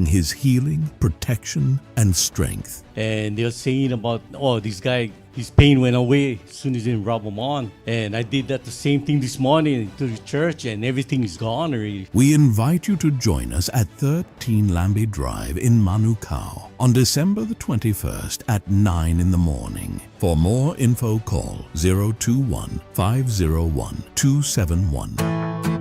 His healing, protection, and strength. And they're saying about, oh, this guy, his pain went away as soon as he rub them on. And I did that the same thing this morning to the church, and everything is gone already. We invite you to join us at 13 Lambie Drive in Manukau on December the 21st at 9 in the morning. For more info, call 021 501 271.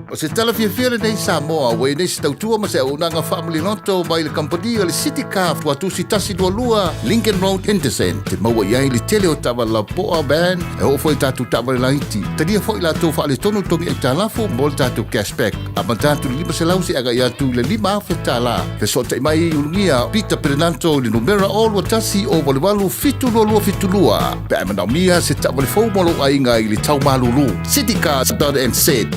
O se tala fiafia lenei Samoa, ua i nei se tautua ma se auaunaga faamaliloto mai le kamupani o le City Car Tuatusi 122 Lincoln Road, Henderson. Te maua i ai le tele o taavale lapoa, van, e oo foi i tatou taavale laiti. Talia foi latou faaletonu togi aitalafu mo le tatou cashback. Amata atu i le 500 seia agai atu i le $5,000. Fesootai mai i Ulugia Peter Perenanto i le numera 021 088 7272 pe a e manaomia se taavale fou mo lou aiga i le tau malulu. Citycars.nz.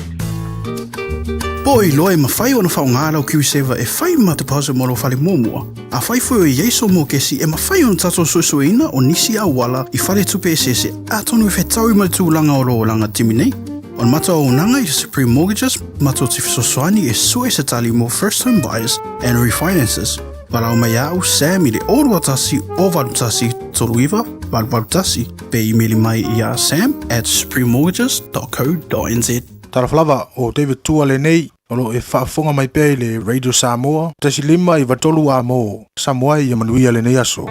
Po o iloa e mafai ona faaaoga lau KiwiSaver e fai ma deposit mo lou fale muamua? Afai foi o i ai sou mokesi, e mafai ona tatou suesueina o nisi auala i faletupe eseese atonu e fetaui ma le tulaga o lou olaga taimi nei. O le matou auaunaga i Supreme Mortgages, matou te fesoasoani e sue se tali mo first home buyers and refinances. Valaau mai ia au Sam i le 021 081 39 881 pe imeli mai ia sam at suprememortgages.co.nz. Talofa lava, o David Tua lenei, o lo o e faafofoga mai pea i le Radio Samoa, 1.5 93 A mo Samoa ia manuia lenei aso.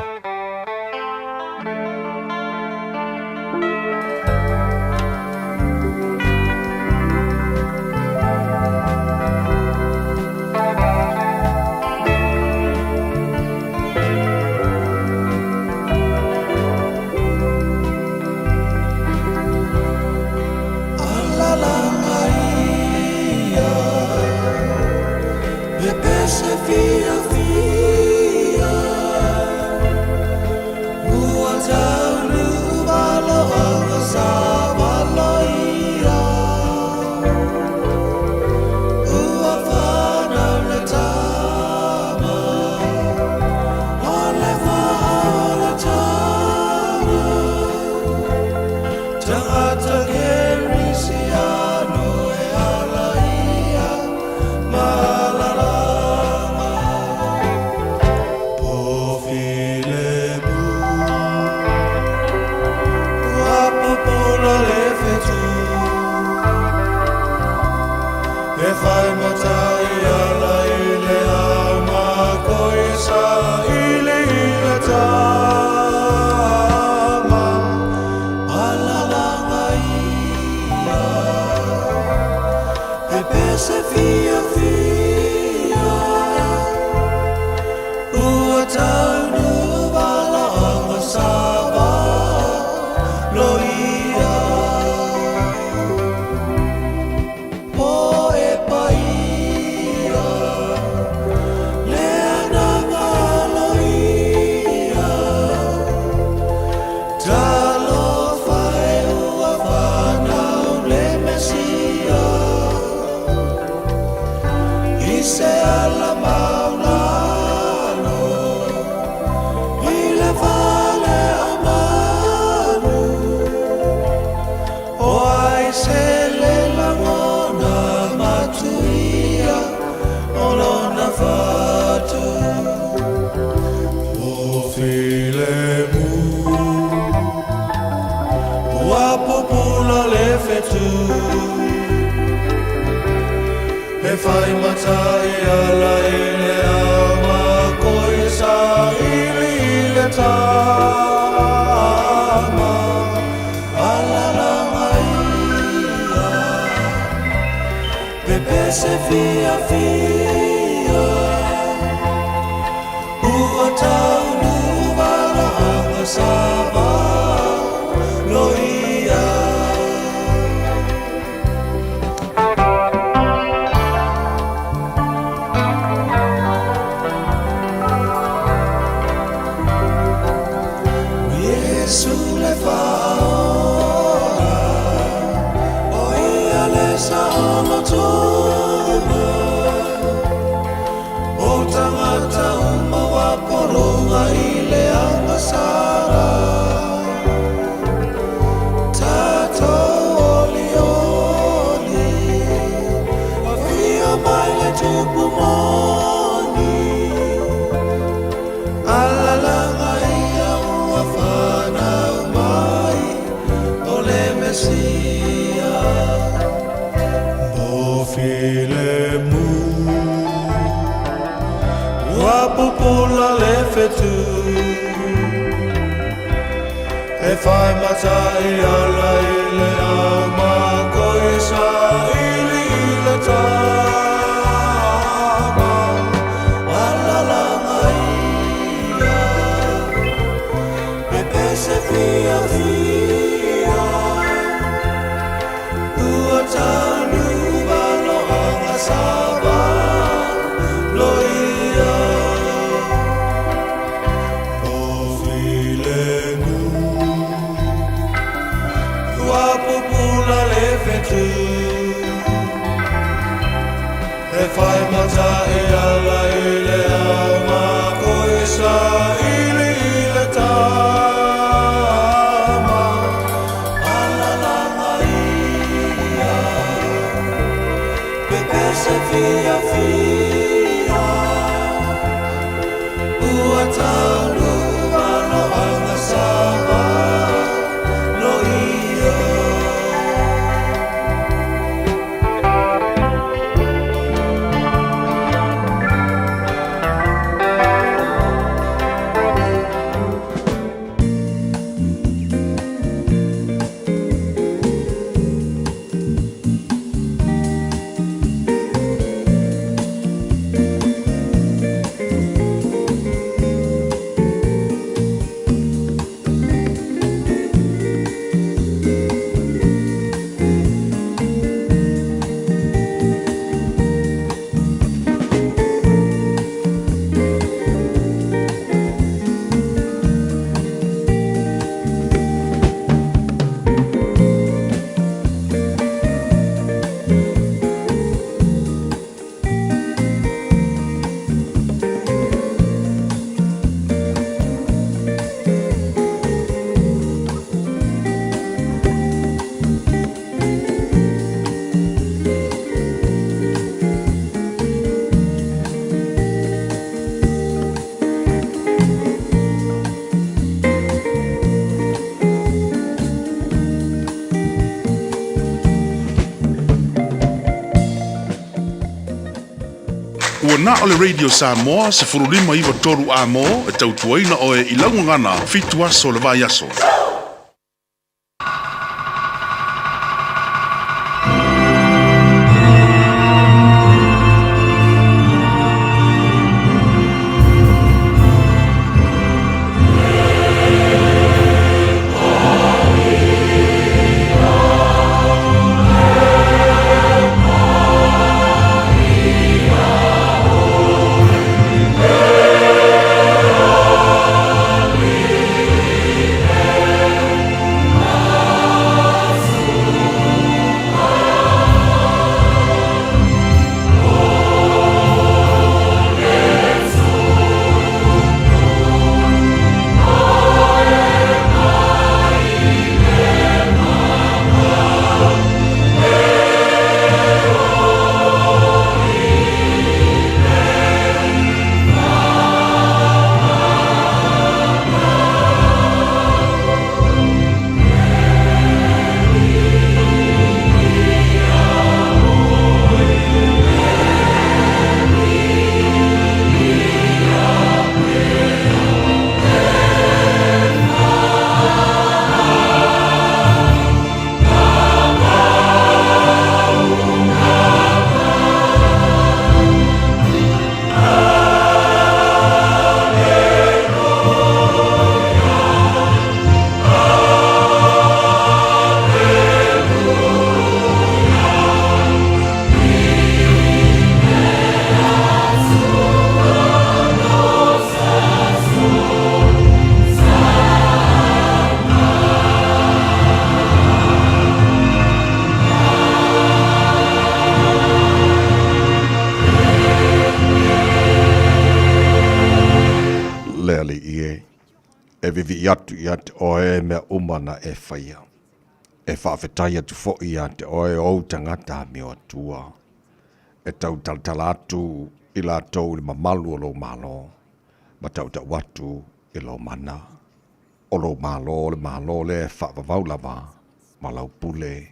Ua pupula le fetu E whai mata i ala i le au ma koe sa ili i le tama Alalanga ia Pepe se fia fia Ua taunu maloanga sa va lo ia O filemu Ua pupula le fetu E whai mata i ala i le au ma koe sa ili i le tama Alalanga ia Pepe se fia fia Ua taunu maloanga sa va lo ia. Ua na o le Radio Samoa 15 93 amo e tautuaina oe i laugagana 7 aso le vai aso. Le Alii e, e vivii atu ia te oe e mea uma na e whaia. E whaawhetai atu fo'i ia te oe ou tangata amio atua. E tau talatala atu i latou i le mamalu o lou Malo, ma tautau atu i lou mana. O lou Malo le Malo lea e faavavau lava ma lau pule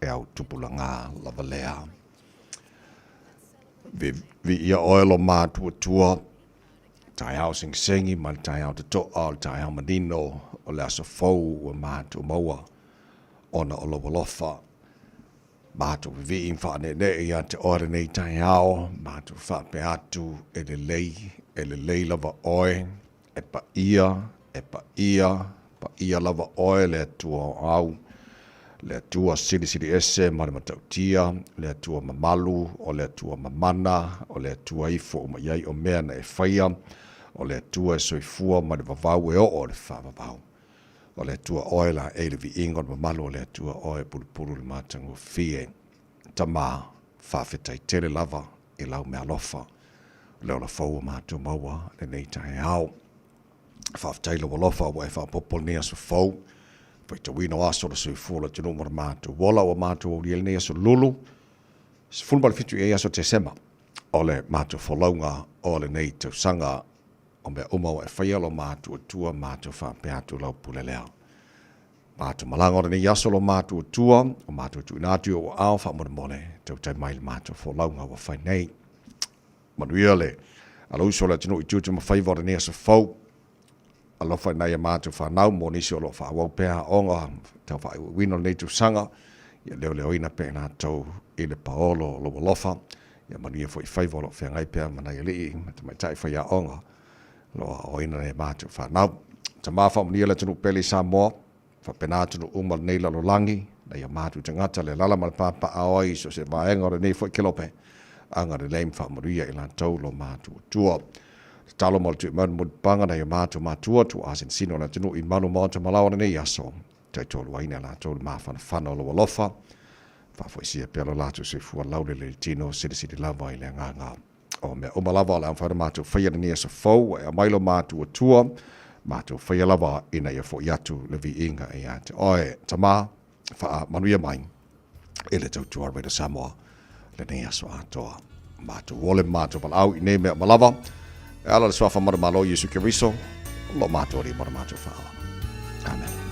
e au tupulaga lava lea. Viia oe lo matuatua. Taeao segisegi ma le taeao totoa, o le taeao manino, o le aso fou ua matou maua ona o lou alofa. Matou vivii ma faaneenee ia te oe lenei taeao, matou faapea atu e lelei, e lelei lava oe, e paia, e paia, paia lava oe le Atua o au, le Atua silisili ese ma le matautia, le Atua mamalu, o le Atua mamana, o le Atua ifo uma i ai o mea na e faia, o le Atua e soifua mai le vavau e oo i le faavavau. O le Atua oe laei le viiga o le mamalu o le Atua oe e pulupulu le matagofie. Tama, faafetai tele lava i lau meaalofa, o le ola fou ua matou maua lenei taeao. Faafetai lou alofa ua e faaopoopo lenei aso fou. Faitauina o aso o le soifua o le atunuu ma le matou ola ua matou aulia lenei aso lulu 17 i ai aso Tesema o le matou folauga o lenei tausaga. O mea uma ua e faia lo matou Atua, matou faapea atu lau pule lea. Matou malaga o lenei aso lo matou Atua, o matou tuuina atu i ou aao faamolemole, tautai mai le matou folauga ua fai nei. Manuia le alausu o le atunuu i tiute ma faiva o lenei aso fou. Alofa i nai a matou fanau mo nisi o lo o faaauau pea aoga tau faaiuiuina o lenei tausaga, ia leoleoina pea i latou i le paolo o lou alofa. Ia manuia foi faiva o lo o feagai pea ma nai alii ma tamaitai faiaoga o lo o aoaoina nai a matou fanau. Tama faamanuia le atunuu pele i Samoa, faapena atunuu uma o lenei lalolagi, nai a matou tagata le alala ma le papaaao ai i so o se vaega o lenei foi kelope, agalelei ma faamanuia i latou lo matou Atua. Tatalo ma le tui mai o le mulipapaga nai o matou matua, tuaa sinosino o le atunuu i malu maota malaoa lenei aso, taitoaluaina e latou le mafanafana o lou alofa, faafoisia pea lo latou soifua laulele i le tino, silisili lava i le agaga o mea uma lava o le a mafai ona matou faia lenei aso fou, ua e aumai lo matou Atua, matou faia lava ina ia foi atu le viiga ia te oe. Tama, faamanuia mai i le tautua Radio Samoa lenei aso atoa. Matou ole ma matou valaau i nei mea uma lava, e ala le suafa manumalo Iesu Keriso, lo matou Alii ma lo matou Faaola. Amen.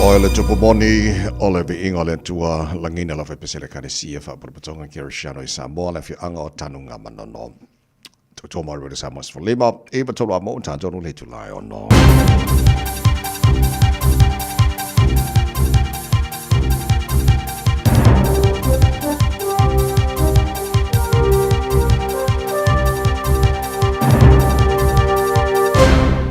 Oe le tupu moni o le viiga o le Atua lagina lau faipese le Ekalesia Faapotopotoga Kerisiano i Samoa le afioaga o Tanugamanono. Tautua mai Radio Samoa 15, 9 tolu a mo tātonu le itula e ono.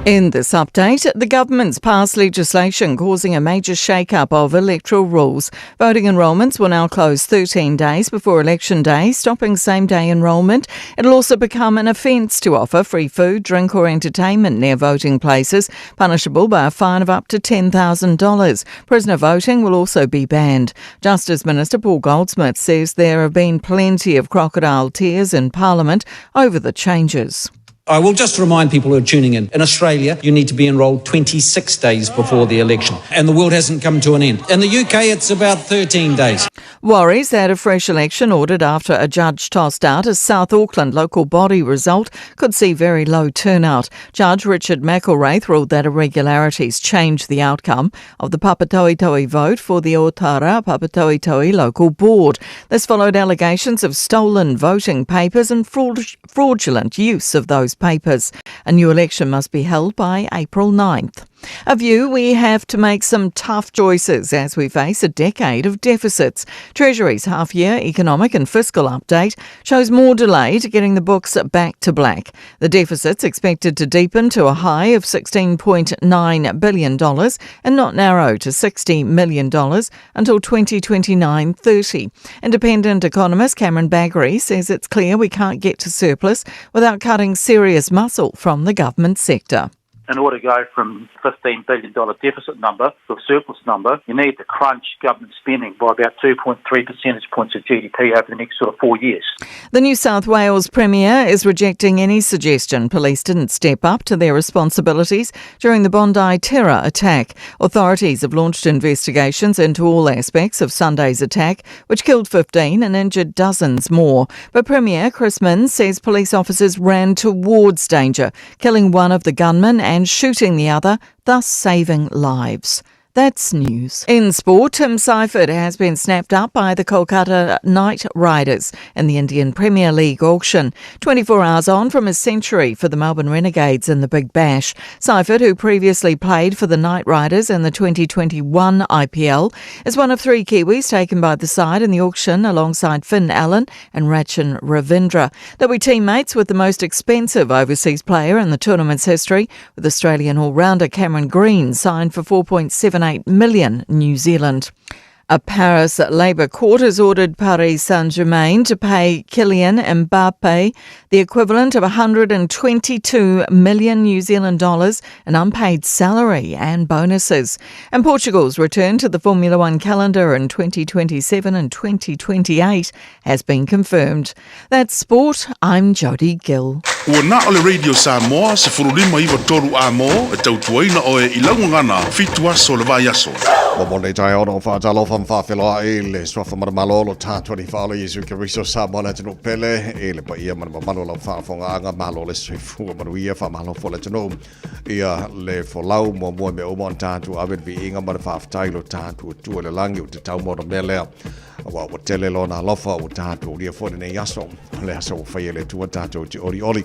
In this update, the government's passed legislation causing a major shake-up of electoral rules. Voting enrolments will now close 13 days before election day, stopping same-day enrolment. It'll also become an offence to offer free food, drink or entertainment near voting places, punishable by a fine of up to $10,000. Prisoner voting will also be banned. Justice Minister Paul Goldsmith says there have been plenty of crocodile tears in Parliament over the changes. I will just remind people who are tuning in. In Australia, you need to be enrolled 26 days before the election, and the world hasn't come to an end. In the UK, it's about 13 days. Worries that a fresh election ordered after a judge tossed out a South Auckland local body result could see very low turnout. Judge Richard McElwraith ruled that irregularities changed the outcome of the Papatoetoe vote for the Otara Papatoetoe local board. This followed allegations of stolen voting papers and fraudulent use of those papers. A new election must be held by April 9th. A view we have to make some tough choices as we face a decade of deficits. Treasury's half year economic and fiscal update shows more delay to getting the books back to black. The deficit's expected to deepen to a high of $16.9 billion and not narrow to $60 million until 2029 30. Independent economist Cameron Bagrie says it's clear we can't get to surplus without cutting serious muscle from the government sector in order to go from $15 billion deficit number to a surplus number, you need to crunch government spending by about 2.3 percentage points of GDP over the next sort of four years. The New South Wales Premier is rejecting any suggestion police didn't step up to their responsibilities during the Bondi terror attack. Authorities have launched investigations into all aspects of Sunday's attack, which killed 15 and injured dozens more. But Premier Chris Minns says police officers ran towards danger, killing one of the gunmen and shooting the other, thus saving lives. That's news. In sport, Tim Seifert has been snapped up by the Kolkata Knight Riders in the Indian Premier League auction. 24 hours on from his century for the Melbourne Renegades in the Big Bash. Seifert, who previously played for the Knight Riders in the 2021 IPL, is one of three Kiwis taken by the side in the auction alongside Finn Allen and Rachin Ravindra. They'll be teammates with the most expensive overseas player in the tournament's history, with Australian all-rounder Cameron Green signed for 4.78 million New Zealand. A Paris labour court has ordered Paris Saint-Germain to pay Kylian Mbappe the equivalent of 122 million New Zealand dollars in unpaid salary and bonuses. And Portugal's return to the Formula One calendar in 2027 and 2028 has been confirmed. That's sport. I'm Jodie Gill. Ua na o le Radio Samoa 1593 A mo e tautuaina oe i lau gagana fitu aso o le vaiaso. Mo mo nei taeao na o whaatalofa mwhawheloa i le swafa mana malolo tātua ni whaalo Iesu Keriso Samoa le atunuu pele i le paia mana mamalo lau whaafonga anga malo le soifua manuia whamalo fo le atunuu ia le folau muamua mea uma ona tatou ave le viiga ma le faafetai i lo tatou Atua i le lagi o te tau ma ona mea lea. Aua ua tele lona alofa ua tatou aulia foi lenei aso, o le aso ua faia e le Atua tatou te olioli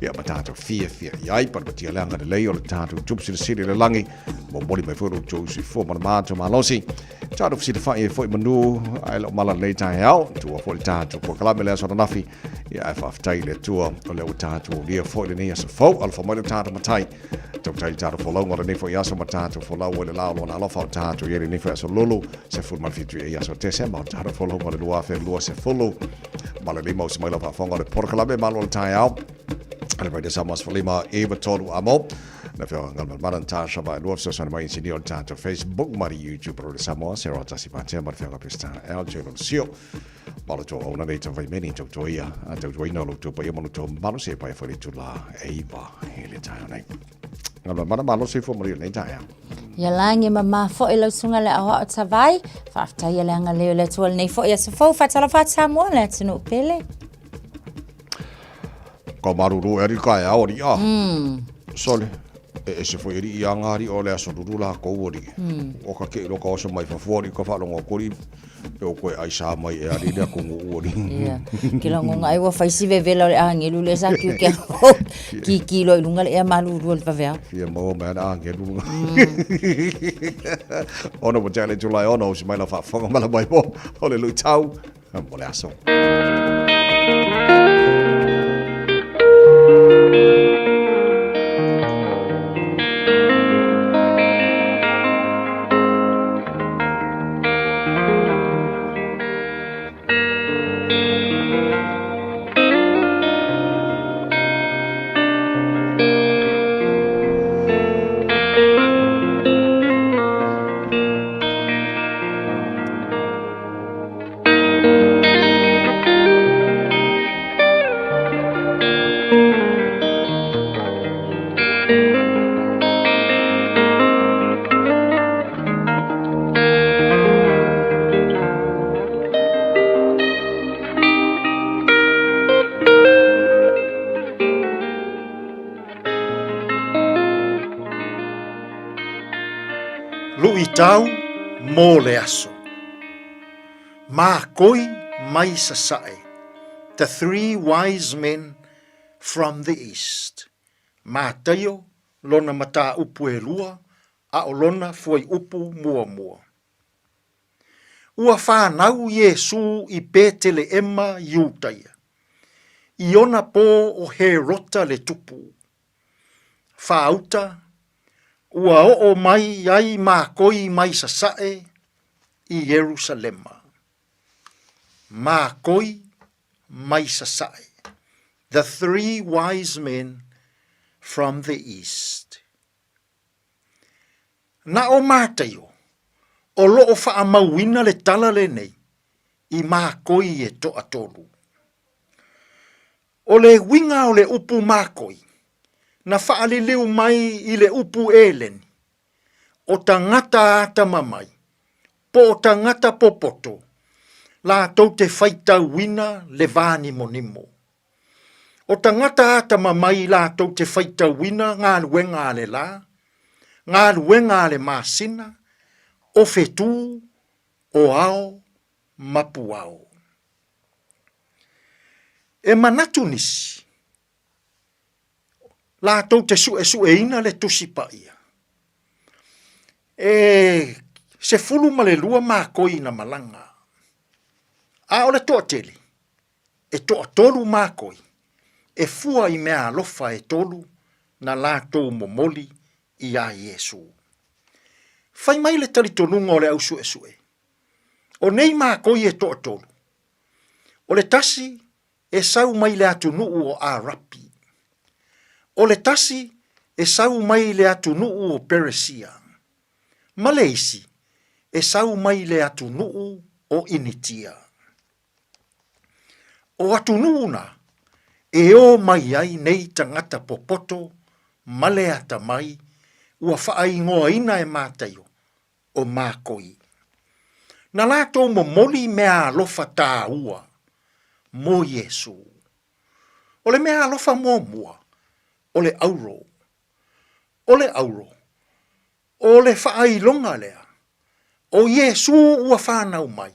ia ma tatou fiafia i ai. Palupatia le agalelei o le tatou Tupu Silisili i le lagi, momoli mai foi lo outou soifua ma le matou malosi. Tatou fesilafai ai foi manu ae le o mala lenei taeao, tuua foi le tatou polokalame le aso ananafi. Ia ae faafetai i le Atua o lea ua tatou aulia foi lenei aso fou. Alofa mai lo tatou Matai. Tautai le tatou folauga o lenei foi aso ma tatou folau ai le la o lona alofa o tatou i ai lenei foi aso lulu 17 i aso Tesema o tatou folauga o le 2025. Fitu mai lau faafofoga o le polokalame malo le taeao. Ale mai Samoa 15 9 3 amo. Na whio ngal mal maran tā shava e lua fesoasoani mai insinia o le tātou Facebook ma le YouTube o le Samoa se roa tasi pātea ma le whio pesta LJ lo sio. Malo tō auna nei tau meni tau tō ia a tau tō ina lo tō paia malo tō malo se pai whare tū la e iwa e le taeo nei. Ngā mana malo se fua maria nei taeo. Ia langi ma mā fo'i lau sunga le ahoa o Tavai, whaaftai le anga leo le atua lenei fo'i aso fou, whaatalofa atu Samoa le atunuu pele. Ka maruru e ari kai ao ri a. Sole. E ese foi alii ia aga alii o le aso lulu lakou alii. O ka ke ilo ka oso mai fafo alii ka faalogo atu alii pe o koe aisa mai ea alii le atunuu alii. Ia. Ke lagonga ai ua fai si vevela o le agelu lea sa kiu ke kiki loa i luga le ea malulu o le vaveao. Fia maua mai ana agelu luga. Ono mo tele July ono o si mai la faafofoga ma la mai mo o le luitau mo le aso. Luʻitau mo le aso. Mākoi mai Sasaʻe, The Three Wise Men from the East. Mataio lona mataupu ʻelua a ʻo lona fuaiupu muamua. Ua whānau Iesū i Peteleʻema Iutaia, i ona pō o Herota le tupu. Whāuta, ua oo mai ai mākoi mai Sasaʻe i Ierusalema. Mākoi mai Sasaʻe, the three wise men from the east. Na o Mataio, o loo whaamauina le tala lenei i mākoi e toatolu. O le uiga o le upu mākoi, na whaaliliu mai i le upu Eleni, o tagata atamamai, po o tagata popoto, latou te faitauina le vānimonimo. O tagata atamamai latou te faitauina galuega a le lā, galuega a le masina, o whetū, o ao ma puao. E manatu nisi, latou te suʻesuʻeina le Tusi Paia. E 12 mākoi na malaga, a o le toatele, e toatolu mākoi, e fua i mea alofa e tolu na latou momoli iā Iesū. Fai mai le talitonuga o le au suʻesuʻe, o nei mākoi e toatolu, o le tasi e sau mai le atunuu o Arapi. O le tasi e sau mai le atunuu o Peresia, ma le isi e sau mai le atunuu o Initia. O atunuu na e ō mai ai nei tagata popoto ma le atamai ua faaigoaina e Mataio o mākoi. Na lātou momoli mea alofa tāua mo Iesū. O le mea alofa muamua, o le auro. O le auro, o le faailoga lea, o Iesū ua whānau mai,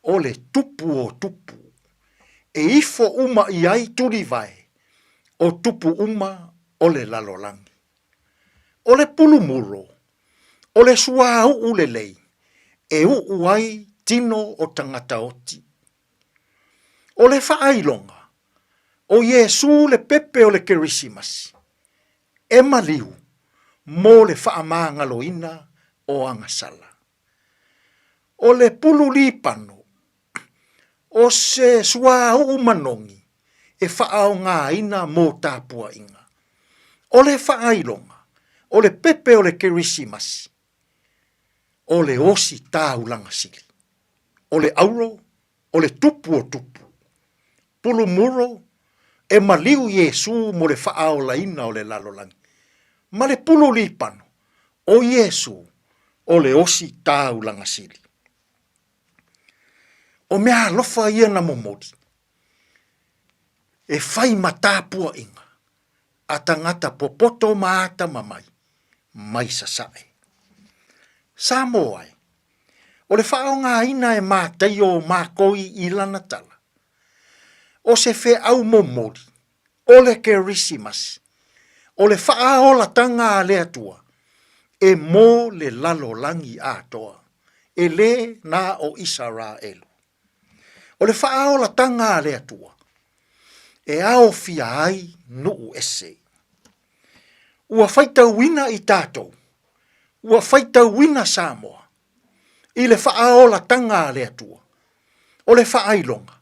o le tupu o tupu, e ifo uma i ai tulivae o tupu uma o le lalolagi. O le pulumuro, o le suāuʻu lelei e uʻu ai tino o tagata oti. O le faailoga, o Iesū le pepe o le Kerisimasi, e maliu mo le faamagaloina o agasala. O le pulu lipano, o se suauu manogi e faaaogaina mo tapuaiga. O le faailoga, o le pepe o le Kerisimasi, o le osi taulaga sili, o le auro, o le tupu o tupu. Pulumuro, e maliu Iesū mo le faaolaina o le lalolagi. Ma le pulu lipano, o Iesū, o le osi taulaga sili. O mea alofa ia na momoli, e fai ma tapuaiga. a tagata popoto ma atamamai mai Sasae. Samoa e, o le faaaogaina e Mataio o makoi i lana tala, o se feau momoli o le Kerisimasi, o le faaolatanga a le Atua e mo le lalolagi atoa, e lē na o Isaraelu. O le faaolatanga a le Atua e aofia ai nuu ese. Ua faitauina i tatou, ua faitauina Samoa i le faaolatanga a le Atua. O le faailoga,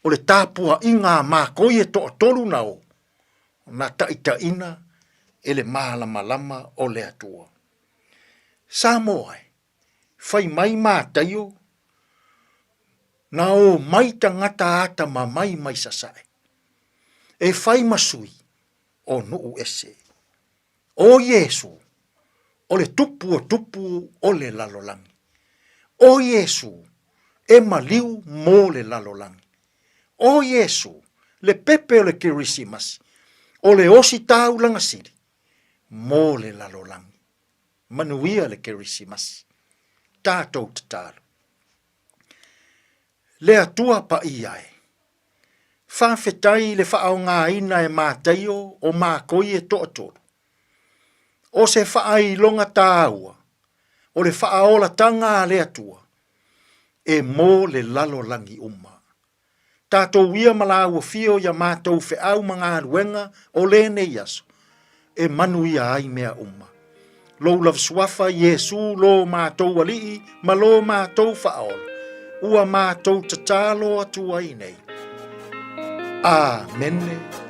o le tapuaiga a makoi e toatolu na o, na taitaiina e le malamalama o le Atua. Samoa e, fai mai Mataio, na o mai tagata atamamai mai Sasae, e fai ma sui o nuu ese. O Iesu, o le tupu o tupu o le lalolagi. O Iesu, e maliu mo le lalolagi. O Iesu, le pepe o le Kerisimasi, o le ositaulaga sili mo le lalolagi. Manuia le Kerisimasi. Tatou tatalo. Le Atua paia e. Faafetai i le faaaogaina e Mataio o makoi e toatolu. O se faailoga tāua o le faaolatanga a le Atua e mo le lalolagi uma. Tatou ia ma lāua fio ia matou feau ma galuega o lenei aso, e manuia ai mea uma. Lou lava suafa Iesu lo matou Alii ma lo matou Faaola, ua matou tatalo atu ai nei. Amene.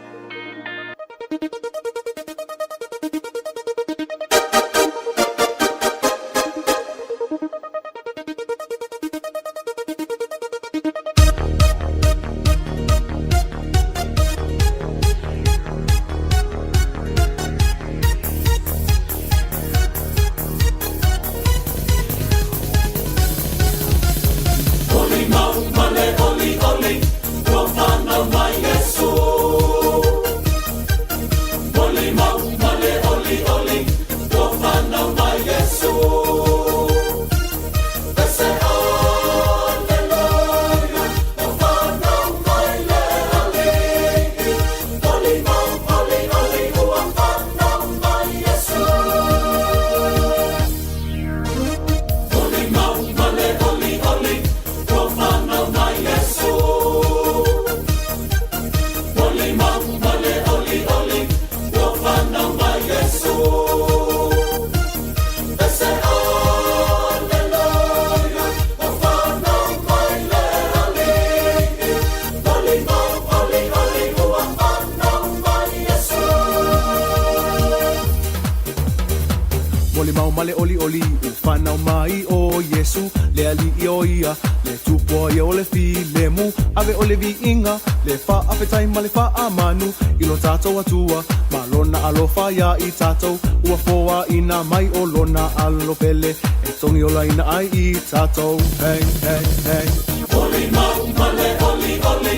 Molimau ma le olioli ua fanau mai ʻo Iesū le aliʻi ʻo ia le tupu ʻo ia o le filemu ave ʻo le viiga le faafetai ma le faamanu i lo tatou Atua ma lona alofa iā i tatou ua foaina mai ʻo lona alo pele e togi olaina ai i tatou hey hey hey Molimau ma le olioli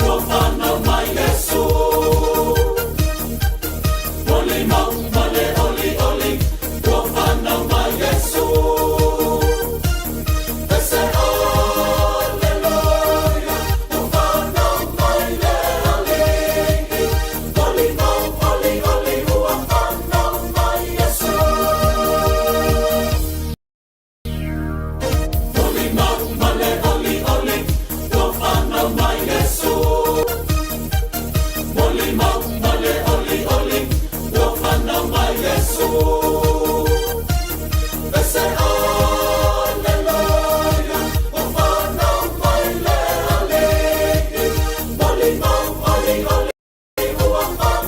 ua fanau mai Iesū Molimau ma le olioli ua fanau mai Iesū Pese Aleluia ua fanau mai le Alii Molimau olioli ua fanau mai Iesū Molimau ma le olioli ua fanau mai Iesū Molimau ma le olioli ua fanau mai Iesū Pese Aleluia ua fanau mai le Alii Molimau olioli ua fanau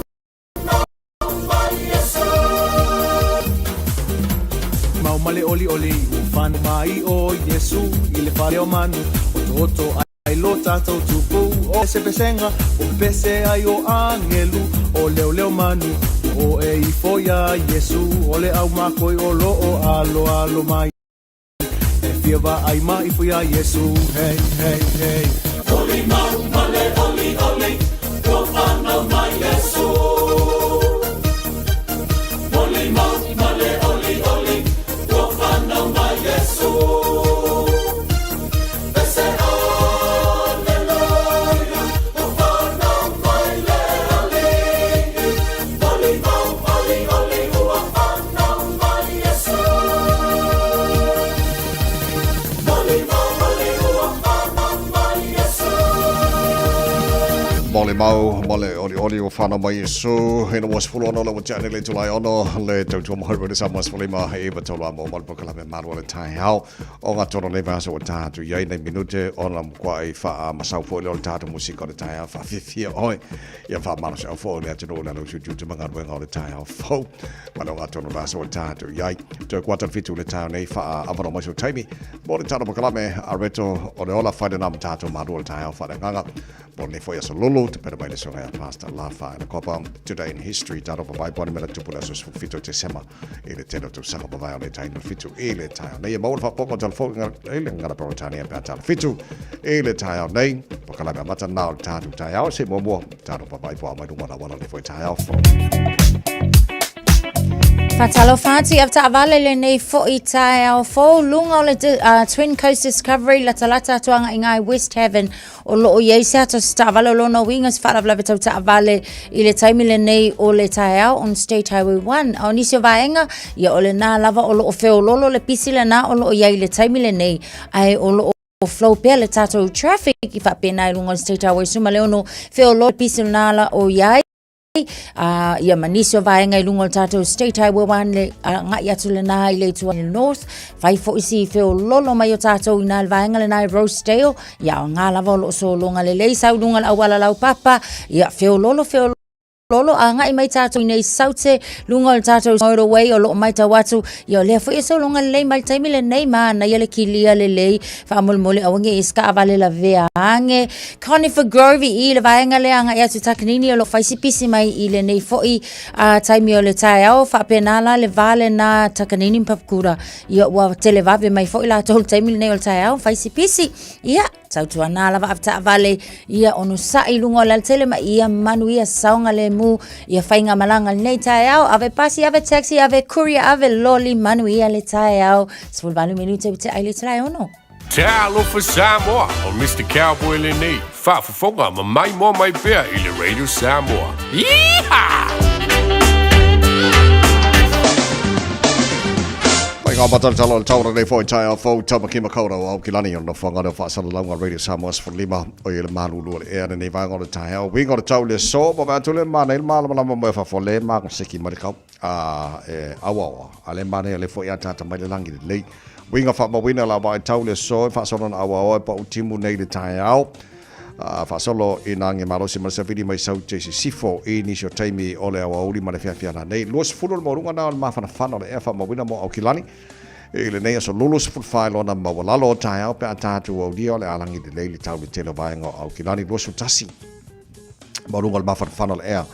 Mau ma le olioli ua fanau mai ʻo Iesū i le fale o manu Otooto ai lo tatou tupu o se pesega ua pepese ai o agelu o leoleo manu Ua o e ifo iā Iesū o le au makoi o lo o aloalo mai E fia vaai ma ifo iā Iesu hey hey hey Molimau ma le olioli ua fanau mai Iesu. mau ma le olioli ua fanau mai Iesu ina ua 16 le ua tea nei le itula e ono le tautua mai Radio Samoa 15 e iva tolu a mo ma le polokalame malu o le taeao o ogatotonu o lenei vaiaso ua ta atu i ai nei minute ona makuaʻi faamasau foi lea o le tatou musika o le taeao faafiafia oe ia faamalosiau foi o le atunuu le alo utiuti ma galuega o le taeao fou ma le ogatotonu o le vaiaso ua ta atu i ai toe kuata le fitu le taeao nei faaavanoa mai sou taimi mo le tatou polokalame a reto o le ola fai lena ma tatou malu o le taeao faaleagaga mo lenei foi aso lulu te pera mai le suaga ia Pastor Lafa le Kopa Today in History tatou papai po mea tupu le aso 17 Tesema i le tele o tausaga mavae o le taina fitu i le taeao nei e maua le faapopoga o telefoni i le gagana Peretania pe a tala fitu i le taeao nei polokalame amata na o le tatou taeao se muamua tatou papai po a mai luma la wala le foi taeao fou. Faatalofa atu i avetaavale lenei foi taeao fou luga o le Twin Coast Discovery latalata atu aga i ngai West Haven o lo o i ai se ata o se taavale o lona uiga se faalavelave tau taavale i le taimi lenei o le taeao on State Highway 1. A o nisi o vaega, ia o lena lava o lo o feololo le pisi lena o lo o i ai i le taimi lenei, ae o lo o flow pea le tatou traffic i faapena i luga o le State Highway 16, feololo le pisi lena la o i ai. A, ia ma nisi o vaega i luga o le tatou State Highway 1 le agai atu lena i le itu North, fai foi si feololo mai o tatou i nā le vaega lena i Rosedale, ia o ngā lava o lo o sologa lelei sau luga le auala laupapa, ia feololo feololo agai mai tatou i nei Saute luga o le tatou motorway o lo o matau atu, ia o lea foi e sologa lelei mai le taimi lenei manaia le kilia lelei faamolemole aua ne i se taavale lavea ane. Conifer Grove i le vaega lea agai atu i Takanini o lo o fai si pisi mai i lenei foi taimi o le taeao faapena la le va lena Takanini ma Papakura ia ua televave mai foi latou i le taimi lenei o le taeao fai si pisi ia tautuana lava avetaavale ia onosai i luga o le alatele ma ia manuia saogalemu ia faigamalaga lenei taeao ave pasi ave taxi ave courier ave loli manuia le taeao 18 minute ua tea i le itula e ono. Talofa Samoa, o Mr. Cowboy lenei, faafofoga ma maimoa mai pea i le Radio Samoa. Yeehaw! Mai ngā mataratara o le taura nei foi taeao fou Tamaki Makaurau ao ki lani o le nofoanga leo faasalalauga Radio Samoa 15 o i le malulu o le ea lenei vaega o le taeao uiga o le tau le so ma vae atu le mana i le malamalama mo e fafo le magaseki mai le kau a e auaoa a le manaia le foi ataata mai le lagi lelei. Uiga faamauina la vaai tau le aso e faasolo na auaoa e pau timu nei le taeao. A faasolo i nā age malosi ma le savili mai sau te sisifo i nisi o taimi o le aoauli ma le feafea lanei. 20 le maualuga na o le mafanafana o le ea faamauina mo Aukilani i lenei aso lulu 14 lona maualalo o taeao pe a tatou aulia o le alagi lelei le tau le tele o vaega o Aukilani 21 maualuga o le mafanafana o le ea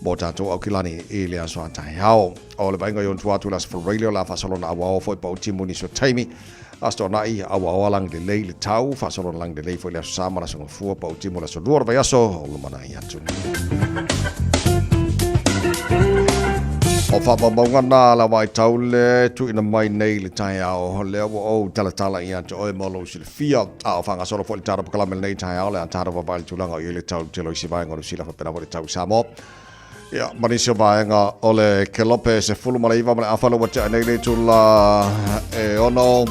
mo tatou Aukilani i le aso a taeao. O le vaaiga i ona tua atu i le aso Faraile o le a faasolo na auaoa foi pau timu nisi o taimi. Aso Toonai, auaoa lagi lelei le tau, faasolo na lagi lelei foi le aso Sa ma le aso Gafua, pau timu le aso Lua o le vaiaso o lumanai atu. O faamaumauga na la vaitau le tuuina mai nei le taeao lea ua ou talatala ia te oe mo lou silafia. A o faagasolo foi le tatou polokalame lenei taeao le a tatou vaavaai i le tulaga o i ai le tau tele o isi vaega o Niu Sila faapena foi le tau i Samoa. Ia, ma nisi o vaega o le Kelope 19 ma le afa ua tea nei le itula e ono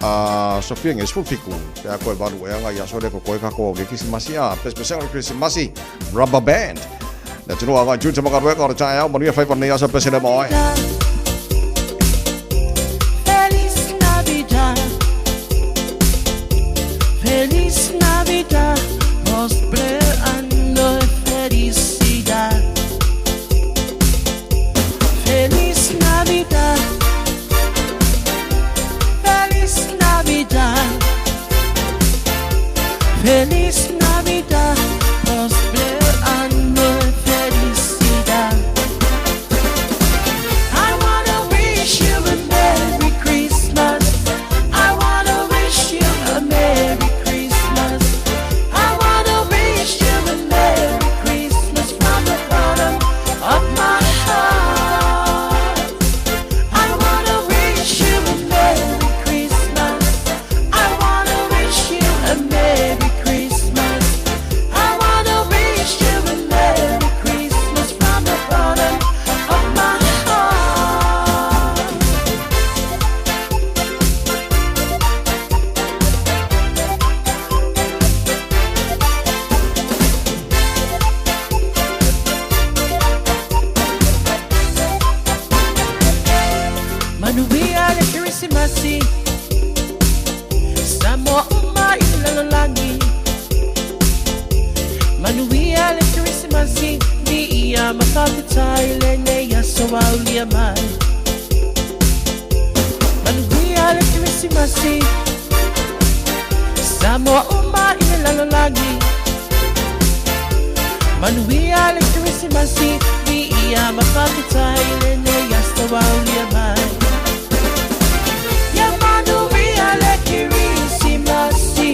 a Sofia nge 17 pe a koe valu eanga i aso le ko koe kako au le Krisimasi a pesepesega o le Krisimasi Rubber Band. Le atunuu agai tū te makarueka o le taeao manuia faiva nei aso pesele mo oe. Feliz Navidad. Feliz Navidad. Prospero año y felicidad. Feliz Navidad. Feliz Navidad. Feliz Navidad. Prospero año y felicidad. I wanna wish you a Merry Christmas. I wanna wish you a Merry Christmas. I wanna wish Manuia le Kerisimasi Samoa uma i le lalolagi Manuia le Kerisimasi Mi ia mawhawhitai lenei aso aulia mai Manuia le Kerisimasi Samoa uma i le lalolagi Manuia le Kerisimasi Mi ia mawhawhitai lenei aso aulia mai Ya manuia le Kerisimasi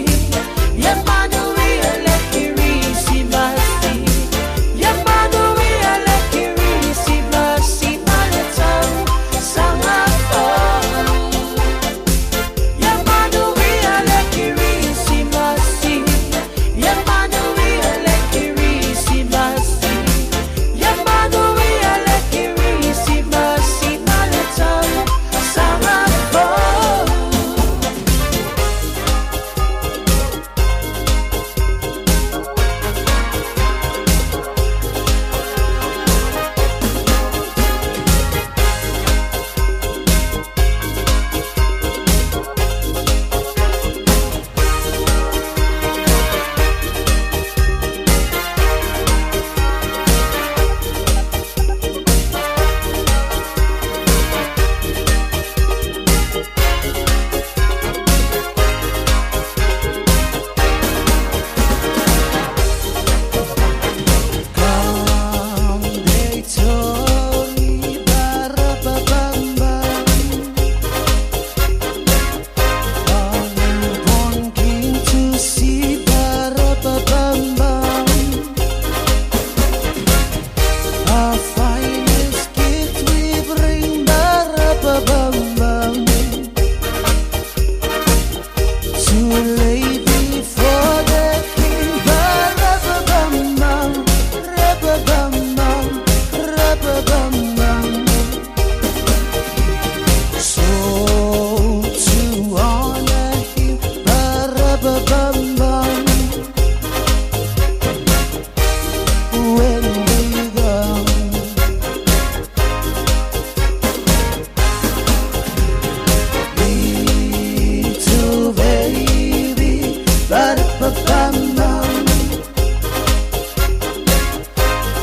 Ya manuia le Kerisimasi Ya manuia le Kerisimasi Maletau sanga fou Ya manuia le Kerisimasi Ya manuia le Kerisimasi Ya manuia le Kerisimasi Maletau sanga fou. So to honor him, ba-ra-ba-bum-bum. When we go, little baby, ba-ra-ba-bum-bum.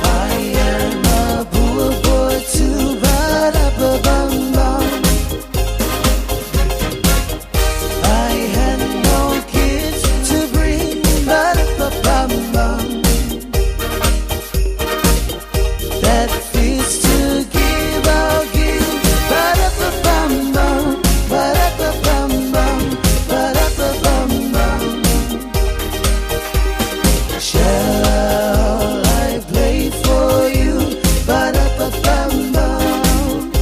I am a poor boy too, ba-ra-ba-bum-bum. I had no kids to bring, ba-da-ba-bum-bum. That feast to give, I'll give, ba-da-ba-bum-bum, ba-da-ba-bum-bum, ba-da-ba-bum-bum. Shall I play for you, ba-da-ba-bum-bum?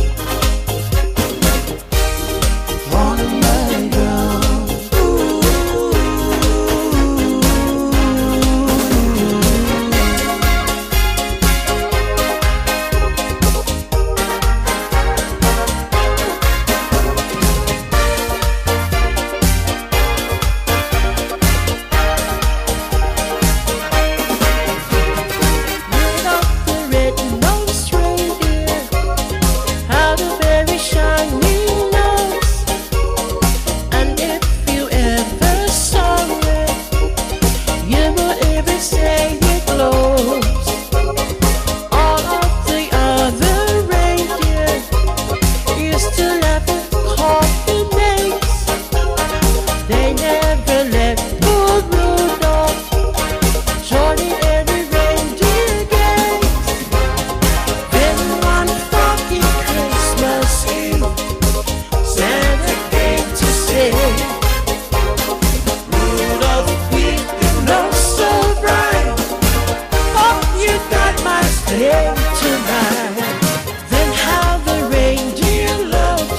On my drum. Rudolph the red-nosed reindeer had a very shiny nose, and if you ever saw it, you would even say it glows. All of the other reindeer used to laugh and call him names. They never let poor Rudolph join in any reindeer games. Then one foggy Christmas Eve, Santa came to say, Rudolph, with your nose so bright, hope you got my sleigh tonight. Then how the reindeer loved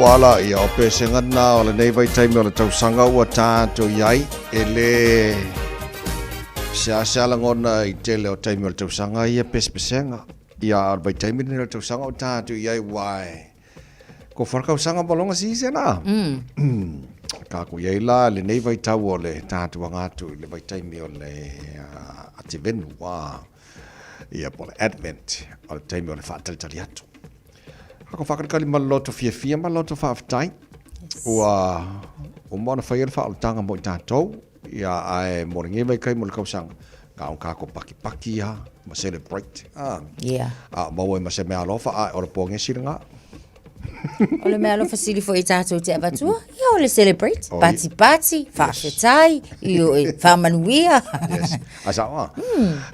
Tuala, ia o pesega na o lenei vaitaimi o le tausaga ua tatou i ai, e lē seasea lagona i tele o taimi o le tausaga ia pesepesega. Ia a o le vaitaimi lenei o le tausaga ua tatou i ai ua e ko wharakausaga ma longa sisena. Ka ko iai la lenei vaitau o le tatou aga atu i le vaitaimi o le Ativenu, ua ia po o le Advent, o le taimi o le faatalitali atu. Ka ko whakalikali ma le loto fiafia ma le loto faafetai. Ua uma ona faia le faaolataga mo i tatou, ia ae mo lenei vaikai mo le kausaga, na o kākou pakipaki a ma celebrate. Ah. Yeah. A maua ai ma se mea alofa, a o le pōgesi lena. O le mea alofa sili foi i tātou te avatua, ia o le celebrate, oh, pati pati, faafetai, io e faamanuia. Yes. A sao a.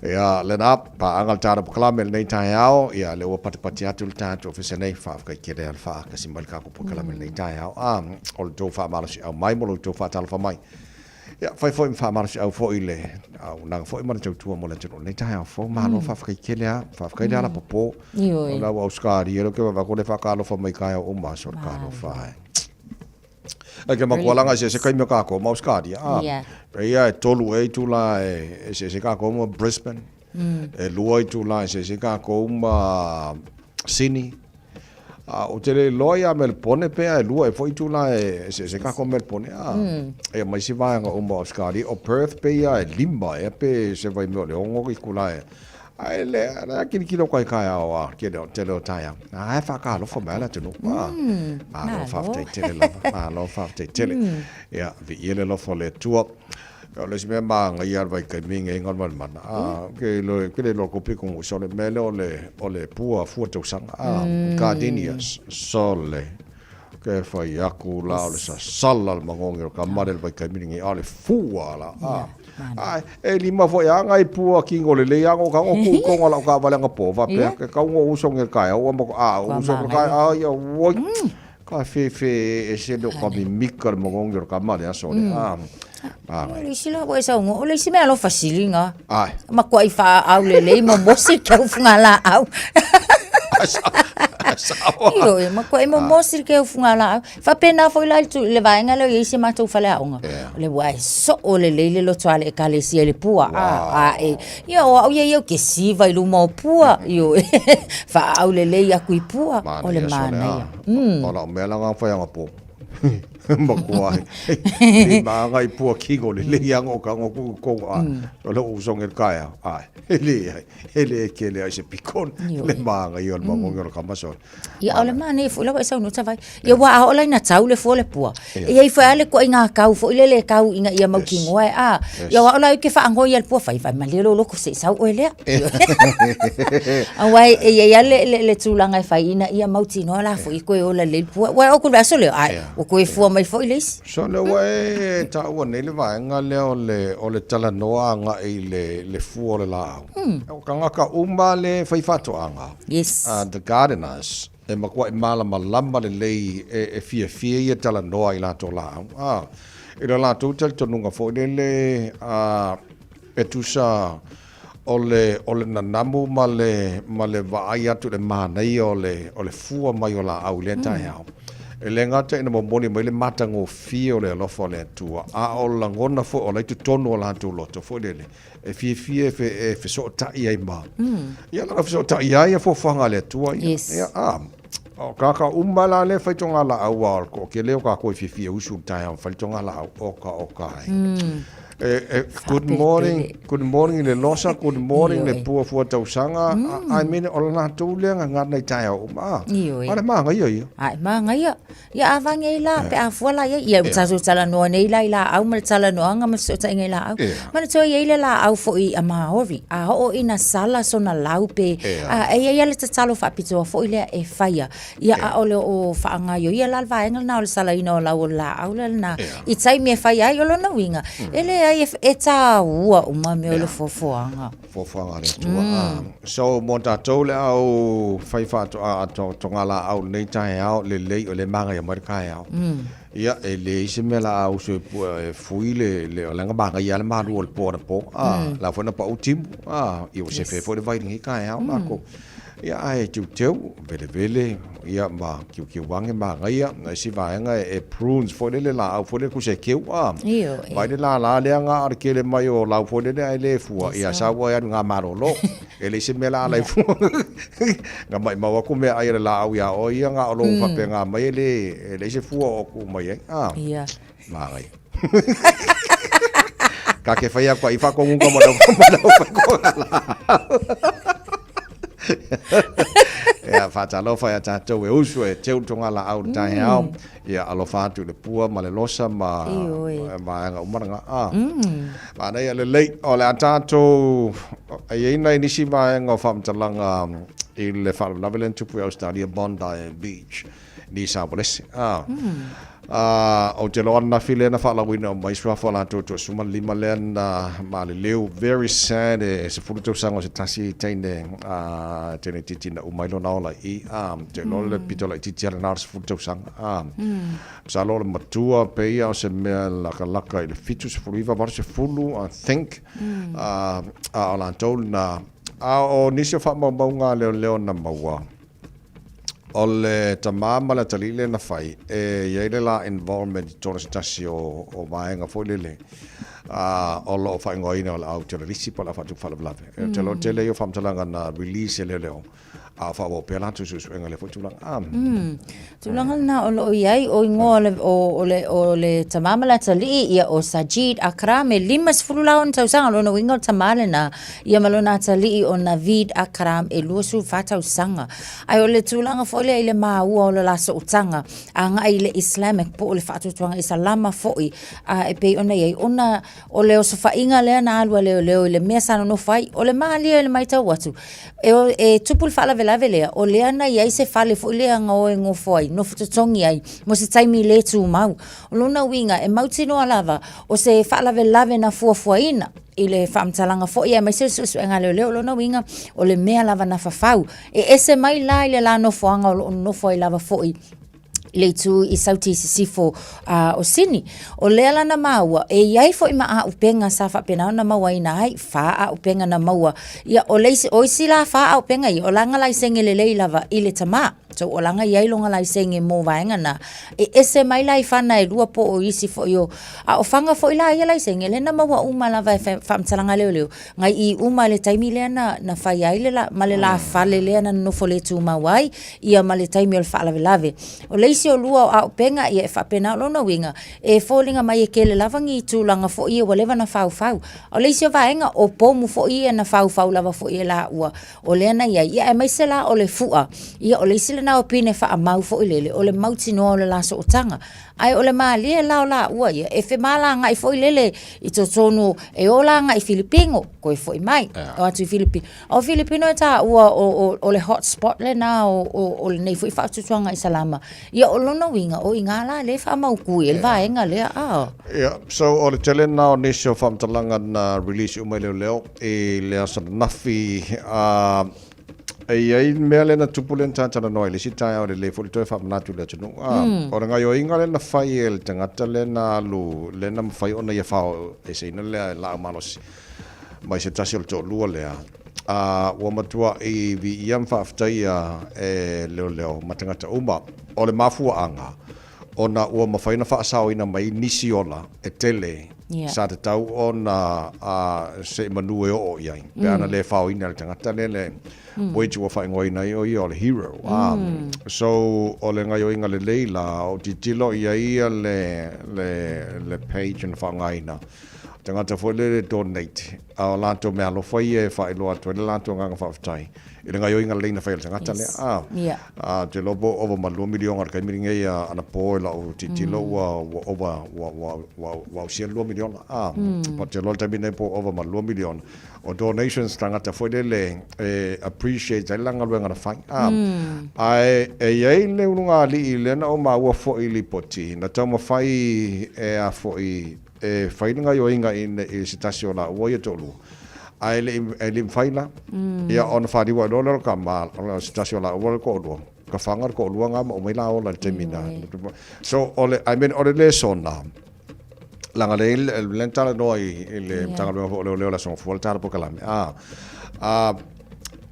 Ia, lena, paaga le tātou polokalame lenei taeao, ia le ua patipati atu le tātou ofisa nei, faafetai tele a le faatasi mai le kākou polokalame lenei taeao. A, o le tou faamalosiau mai mo lo tou faatalofa mai. Ia, fai foi ma faamalosiau foi i le auaunaga foi ma le tautua mo le atunuu i lenei taeao fou. Malo faafetai tele lava. Faafetai le alapopō. Ioe. O la ua Ausetalia lea ou te vaavaai atu o lea e faatalofa mai i taeao uma aso le talofa e. Ai ke makualaga eseese taimi o kākou ma Ausetalia. Ah, Yeah. Pei e tolu ea itula e eseese kākou ma Brisbane. E lua itula e eseese kākou ma Sydney. A ou te le iloa iā Melebone pe a e lua ea foi itula e eseese kākou ma Melebone. A, eia ma isi vaega uma o Ausetalia. O Perth pei a e lima ea pe se vaimea o le ono itula e. Ae le, le a kilikili o kai taeao a tele o, tele o taeao. A e whakaalofa mai le atunuu. Malo faafetai tele lava. Malo faafetai tele. Ia, viia le alofa o le Atua. O le isi mea māngaia le vaitaimi nei ngā malemana. A, ke lo, ke le loa kopi kongu so le mea lea o le, o le pua fua tausaga. A, gardenias, sole. Ke whai aku la o le sasala le magongi o ka mare le vaitaimi nei, a o le fua la. A, a, e lima foi a ngai pua kingo le lei ango ka ngo ku kongo la o ka vale anga po, wapea, ke kau ngo uso nge kai, o mo, a, uso nge kai, a, ia, oi. Ka whewhe e se leo ka mimika le magongi o ka mare aso le. A, a, O le isi la ua e saunoa, o le isi mea alofa siliga. Ai. Makuai faaau lelei momosi ke au fugalaau. Ioe, makuai momosi ke au fugalaau. Faapena foi la i le tu- le vaega lea o i ai si a matou faleaoga. O le ua e soo lelei le loto a le ekalesia i le pua. A, a e, ia o au ia ia ou te siva i luma o pua. Ioe, faaau lelei aku i pua. O le manaia. O lau mea la nga whai anga po. Makoa ai. Ni maanga i pua kingo le lei anga o ka ngo ku kongo a. O le usonge le kaea. Ai. E le ai. E le ke le ai se pikon. Le maanga i o le mangongi o le kamasole. Ia o le manaia foi la ua e saunoa tavai. Ia ua a oo la ina tau le fua le pua. E i ai foi a le ituaiga kau foi lele e kau ina ia mautinoa e a. Ia o au la ou te faanoi ia le pua fai fai malie lou loto se i sau oe lea. Aua e i ai lava le, le, le tulaga e fai ina ia mautinoa la foi koe ola lelei le pua. Ua oo atu i le vaiaso lea, ai, ua toe fua mai foi le isi. So lea ua e taua nei le vaega lea o le, o le talanoa agai i le, le fua o le laau. O tagata uma le faifaatoaga, Yes. the gardeners, E matuai malamalama lelei e fiafia ia talanoa i latou laau. A, i lo latou talitonuga foi lele, a, e tusa o le, o le nanamu ma le, ma le vaai atu i le manaia o le, o le fua mai o laau i lea taeao. E le gata ina momoli mai le matagofie o le alofa o le Atua, a o lagona foi o la i totonu o latou loto foi lele, e fiafia e, fe, e fesootai ai ma. Ia lana fesootai ai ia fuafuaga a le Atua ia. Yes. Ia, a, o kākā uma la le whai tonga la au a o ke leo kā koe fiafia usu le taeao whai tonga la au o ka o ka ai. E, e, good morning, good morning le losa, good morning le pua fua tausaga. I mean, o la lātou lea nga ngana i taeao uma. A, Ioe. ale māngaia ia. Ai, māngaia. Ia a vangi ai la, pe a fua la iai, ia ua tatou talanoa nei la i laau ma le talanoaga ma le fesootaiga i laau. Manatua e iai le laau foi a Maori, a oo ina sala sona lau pe, a e iai a le tatalo faapitoa foi lea e faia. Ia aole o faagaioia la le vaega lena o le salaina o lau o le laau lea lena i taimi e faia ai. O lona uiga, e leai e taua uma mea o le fuafuaga. Fuafuaga a le Atua. So, mo tatou le au fai faatoa toga laau i lenei taeao, lelei o lea e magaia mai le taeao. Ia, e leai se mea la a uso e e fui le, le, o leaga magaia lava le malu o le po anapo. A, la foi na pau timu. A, ia ua sefe foi le vai i lenei taeao lakou. Ia, ae teuteu, velevele, ia, ma kiukiu age magaia. Na isi vaega e, e prunes foi lele laau foi lele kusa e keu a. Ioe. Vai le lālā lea ngā o le kele mai o lau foi lele ae le fua. Ia, sau ai alu ngā malolo. E leai se mea la ala i fua. Nga maimau aku mea ai a le laau iā oe ia ngā o lou faapena mai e le, e leai se fua o ku mai ai. A. Ia. Magaia. Ka ke whai aku ai whakongunga mo lau mo lau whakonga la. Ia whātalofa ia tātou e usu e teu tonga la au tae ao. Ia alofa atu i le pua ma le losa ma ma anga umaranga. A. Ma nei a le lei o le a tātou e iai nai nisi vaega o faamatalaga i le faalavelave lea na tupu i Australia Bondi Beach. Ni sa walese. A. A, ou te loa ananafi lea na faalauina uma ai suafa o latou toasuma lima lea na maliliu. Very sad e 10 tausaga o se tasi teine, a, teine itiiti na uma ai lona ola i i. A, te iloa le pito laitiiti lava lena o le 10 tausaga. A, masalo o le matua pei o se mea lakalaka i le 79, 80, I think. A, a o latou na, a o nisi o faamaumauga a leoleo na maua, O le tamā ma le atalii lea na fai, e i ai le la involvement i totonu o se tasi o, o vaega foi lele, a, o lo o faaigoaina o le au terrorisi po o le au faatupu faalavelave. Mm. Te loa tele ia o faamatalaga na release e leoleo, a o faaauau pea latou suesuega i lea foi tulaga. Ah. Tulaga lena o lo o i ai, o igoa o le, o, o le, o le tamā ma le atalii, ia o Sajid Akram e 50 la ona tausaga, lona uiga o le tamā lena, ia ma lona atalii o Naveed Akram e 24 tausaga. Ae o le tulaga foi lea i le māua o le la sootaga agai i le Islamic po o le faatuatuaga Isalama foi a e pei ona i ai ona o le osofaiga lea na alu a leoleo i le mea sa nonofo ai. O le malie i le matau atu, e, e tupu le faalavelave lea, o lea na i ai se fale foi lea na o e nofo ai, nofo totogi ai mo se taimi le tumau. O lona uiga, e mautinoa lava o se faalavelave na fuafuaina i le faamatalaga foi aemaise o le suesuega a leoleo. O lona uiga, o le mea lava na fafau. E ese mai la i le la nofoaga o lo o nonofo ai lava foi i le itu i Sauti i Sisifo o Sini. O lea la na maua, e i ai foi ma auupega sa faapena ona mauaina ai, fa auupega na maua. Ia, o le isi, o isi la fa auupega ia, o lana laisene lelei lava i le tamā. So, o lana i ai lona laisene mo vaega na. E ese mai la i fana e lua po o isi foi o, a o fana foi la ia laisene, lea na maua uma lava e faamatalaga leoleo, ngai i uma i le taimi lea na, na fai ai le la, ma le la fale lea na nonofo le tumau ai, ia ma le taimi o le faalavelave. O le isi o lua o auupega, ia e faapena, o lona uiga, e foliga mai e tele lava ni tulaga foi ia ua leva ona faufau. O le isi o vaega, o pomu foi ia na faufau lava foi e laua, o lea na i ai, ia aemaise la o le fua, ia o le isi lena o pine faamau foi lele, o le mautinoa o le la sootaga. Ae o le malie la o laua ia, e femalagai foi lele i totonu, e o la agai i Filipino, toe foi mai, o atu i Filipino. O Filipino e taua o, o, o le hot spot lena o, o, o lenei foi faatuatuaga Isalama. Ia o lona uiga, o i ina la lea e faamautu i ai le vaega lea, a. Ia, so o le tele lena o nisi o faamatalaga na release uma e leoleo i le aso ananafi, a E i ai le mea lea na tupu lea na talatalanoa i le isi taeao e lelei foi le toe faamanatu i le atunuu. A, o le gaoioiga lea na fai e le tagata lea na alu, lea na mafai ona ia faaoeseina le laau malosi mai se tasi o le toalua lea, a ua matuai viia ma faafetaia e leoleo ma tagata uma. O le mafuaaga, ona ua mafai ona faasaoina mai nisi ola e tele sa tatau ona se i manu e oo i ai, pe ana le faoina e le tagata lea le wage ua faaigoaina ai o ia o le hero. So, o le gaoioiga lelei la, o tilotilo i ai ia le, le, le page na faaaogaina, tagata foi lele e donate, a o latou meaalofa ia e faailoa atu ai le latou agaga faafetai i le gaoioiga lelei na fai e le tagata lea. A, a, ou te iloa po ua ova ma le 2 miliona i le taimi lenei anapo i lau tilotilo ua, ua ova, ua, ua, ua, ua ausia le 2 miliona. A, ou te iloa i le taimi lenei po ua ova ma le 2 miliona o donations tagata foi lele e appreciate ai la galuega na fai. A, ae e i ai le ulugalii lea na ou maua foi i lipoti na taumafai e a foi e fai le gaoioiga i se tasi o laua ia toalua, ae e le e le i mafai la. Ia ona faliu ai loa lea o le tama, o se tasi o laua le toalua, ka faga le toalua na ma aumai la ola i le taimi na. So, o le, I mean, o le lesona, leaga lea na talanoa i le Matagaluega foi o Leoleo i le Aso Gafua le tala polokalame, a, a.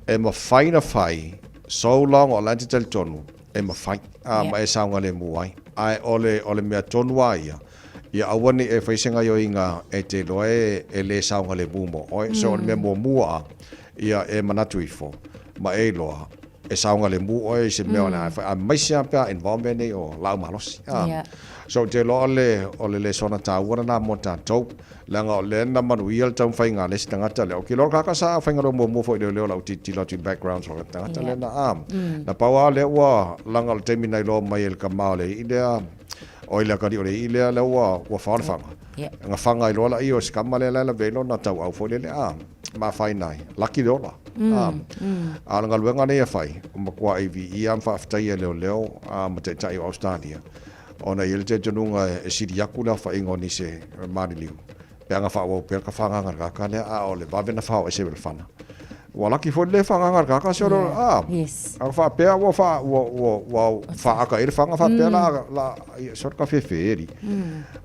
E mafai na fai, so long o la e te talitonu, e mafai, a, ma e saogalemu ai. Ae o le, o le mea tonu lava ia, ia aua ne i e fai se gaioiga e te iloa e, e le saogalemu mo oe. So o le mea muamua lava, ia e manatu ifo, ma e iloa, e saogalemu oe i se mea o le a e fai, aemaise lava pe a involve mea nei o laau malosi. A. So ou te iloa o le, o le lesona taua lena mo tatou, leaga o lea na manuia le taumafaiga a le isi tagata lea. Ou te iloa o le tagata sa faigaluega muamua foi i leoleo o lau tilotilo atu i backgrounds o le tagata lea na, a. Na pau lava o lea ua, leaga o le taimi na iloa mai e le tama o le alii lea, oi le atalii o le alii lea, lea ua, ua fao le faga. Na faga ai loa lea o si tama lea la e lavea ai lona tauau foi lele, a. Ma afaina ai, laki le ola. A, a o le galuega lenei e fai, ua matuai viia ma faafetaia e leoleo ma taitai o Ausetalia, ona e i ai le talitonuga e sili atu le aofaiga o nisi e maliliu pe ana faaauau pea le tafagaga a le tagata lea, a o le vave ona fao ese mai le fana. Ua laki foi le le fagaga a le tagata se o le, a, ana faapea ua fa, ua, ua, ua faata i ai le fana faapea la, la, se o le tafefeeli.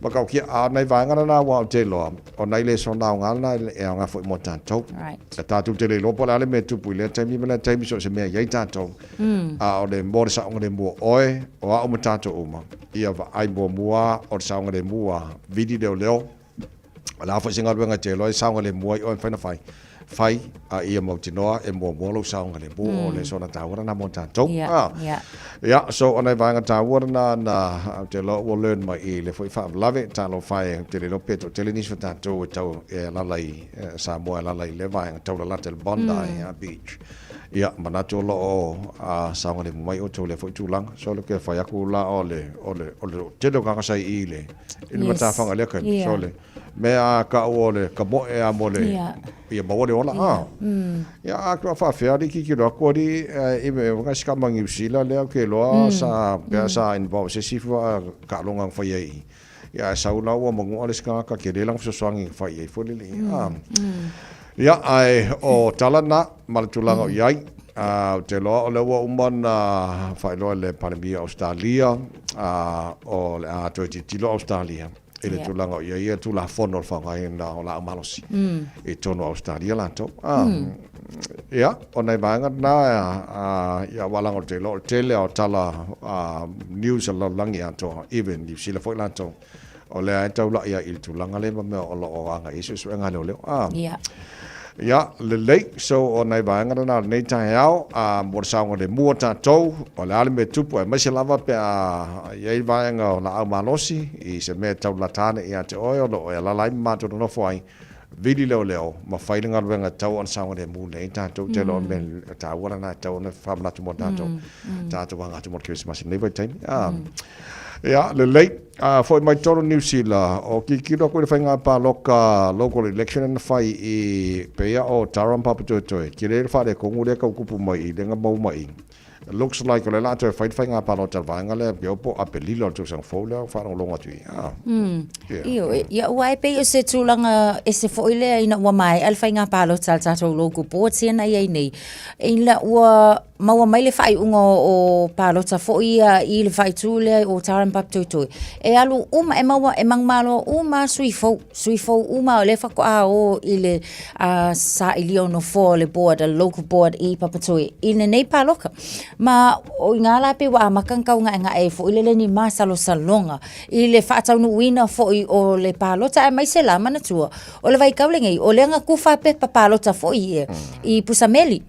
Matautia, a o nai vaega na aua ou te iloa, o nai lesona aoga na e aoga foi mo tatou. Right. Tatou te le iloa po o le a le mea e tupu i lea taimi ma lea taimi, so o se mea e i ai tatou. A o le mo le saogalemu o oe, o au ma tatou uma, ia vaai muamua o le saogalemu a vili leoleo. O le a foi se galuega e te iloa e saogalemu ai oe e mafai ona fai, fai a ia mautinoa e muamua lou saogalemu o le sona taua lena mo tatou. Yeah, yeah. Yeah, so o nai vaega taua lena na ou te iloa ua learn mai i le foi faalavelave talofa e, ou te le iloa pe toatele nisi o tatou e tau e alala i Samoa e alala i le vaega taulalata i le Bondi Beach. Ia, manatu o lo o saogalemu mai outou i lea foi tulaga. So, le ke whai aku la o le, o le, o le tele o kākasa i i le, i le matafaga lea kaimi. So, le mea a ka o le ka moe a mo le, ia maua le ola. Ia, a kua whaawhea li ki ki roa kua li, i me wanga sika ma New Zealand lea ke loa sa, pea sa involve se sifu a ka longa whai ai. Ia, e sau la ua manua le sika ka ke le langa fesoasoani whai ai foi le li. Ia, ae o tala na, ma le tulaga o i ai, ou te iloa o lea ua uma ona faailoa e le Palemia o Ausetalia, o le a toe tilotilo Ausetalia i le tulaga o i ai ia Tulafono o le faaaogaina o laau malosi i totonu o Ausetalia latou. Ia, o nai vaega na, ia aua leaga ou te iloa o le tele lava o tala news a le lalolagi atoa, even Niu Sila foi latou. O lea e taulai ai i le tulaga lea ma mea o lo o agai i ai suesuega a leoleo. Ah. Yeah. Ia, lelei. So, o nai vaega lena o lenei taeao, a mo le saogalemu o tatou, o le a le mea e tupu, aemaise lava pe a i ai vaega o laau malosi i se mea e taulalata ane ia te oe o lo o e alaala ai ma matou nonofo ai, vili leoleo ma fai le galuega e tatau ona saogalemu nei tatou. Ou te iloa o le mea taua lena e tatau ona faamanatu mo tatou, tatou aga atu mo le Kerisimasi i lenei vaitaimi. Ah. Ia, lelei. A foi mai totonu Niu Sila, o tilotilo aku i le faiga paloka local election na fai i peia o Durham Papatoetoe, tele le faaletonu lea tau tupu mai i lea na maua mai i. Looks like o lea o le a toe fai le faiga palota i le vaega lea pei o po o Aperila o le tausaga fou lea o faalogologo atu i ai. Yeah. Ioe, ia ua e pei o se tulaga ese foi lea ina ua maea le faiga palota a le tatou local boards ia na i ai nei. Ina ua maua mai le faaiuga o palota foi ia i le faaitu lea o Tara ma Papatoetoe, e alu uma, e maua, e manumalo uma sui fou, sui fou uma o lea faatoa o i le sailia o nofoa o le board, a le local board i Papatoetoe i lenei paloka. Ma o i ina la pei ua amata ona taugaegae ai foi lele ni masalosaloga i le faataunuuina foi o le palota aemaise la manatua o le vaitau lenei o lea na tufa pepa palota foi ia i Pusameli.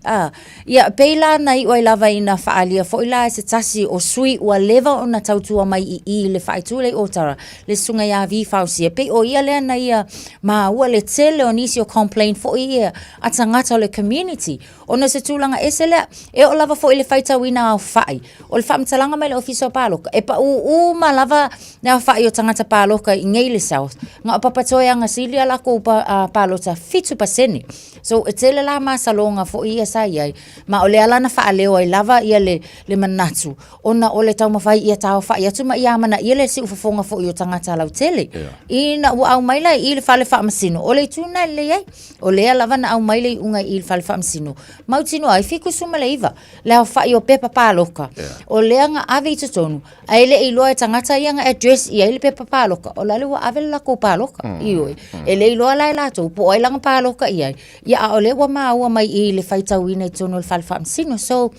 Ia, pei la na iu ai lava ina faaalia foi la e se tasi o sui ua leva ona tautua mai i i le faaitu lea i Otara, le Susuga ia Vi Fausia. Pei o ia lea na ia maua le tele o nisi o complain foi ia a tagata o le community ona o se tulaga ese lea. E oo lava foi i le faitauina aofai o le faamatalaga mai le Ofisa o Paloka, e paū uma lava le aofai o tagata paloka i nei i le South, na o Papatoe agasili a lakou palota 7%. So, e tele la masaloga foi ia sa i ai, ma o lea la na faaalia. faaleo ai lava ia le, le manatu, ona o le taumafai ia taaofai atu ma ia amanaia le siufofoga foi o tagata lautele. Yeah. Ina ua aumai la i le fale faamasino, o le itu lena e lelei ai. O lea lava na aumai le iuga i le fale faamasino, mautinoa ai 79 le aofai o pepa paloka. Yeah. O lea na ave i totonu, ae le i iloa e tagata ia na address i ai le pepa paloka, o la le ua ave le latou paloka. Ioe. E le iloa la e latou po o ai lana paloka i ai, ia a o lea ua maua mai i le faitauina i totonu o le fale faamasino. So,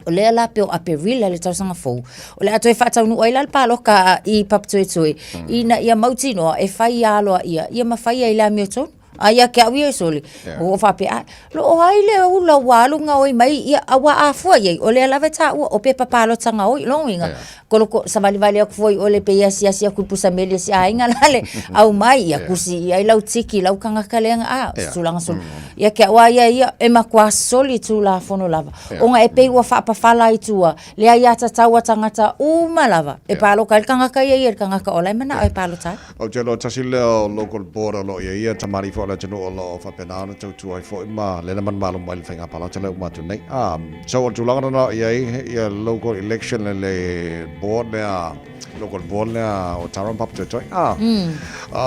o lea la pei o Aperila le tausaga fou, o le a toe faataunuu ai la le paloka i Papatoetoe, ina ia mautinoa e fai aloaia, ia ma fai ai le amiotonu. A ia te au ia e sole, ua ou faapea, ah, lo o ai le ula ua alu gaoi mai, ia, a ua afua i ai, o lea lava e taua, o pepa palota gaoi, lona uiga, koloko, savalivali atu foi ʻole pei asiasi atu i pusameli a si aiga la le aumai, ia kusi i ai lau tiki, lau tagata lea na, ah, se tulaga soli. Ia te au lava ia ia, e matua soli tulafono lava, ona e pei ua faapafala ai tua, le aiatatau a tagata uma lava, e paloka ai le tagata ia ia i le tagata o la e manao e palota ai. Ou te iloa tasi lea o local board o lo o i ai ia tamalii foi o le atunuu o lo o faapena ona tautua ai foi ma lena manumalo mai le faiga palota lea uma atu nei. So o le tulaga lena o i ai ia local election le le board lea local board lea o Tara ma Papatoetoe.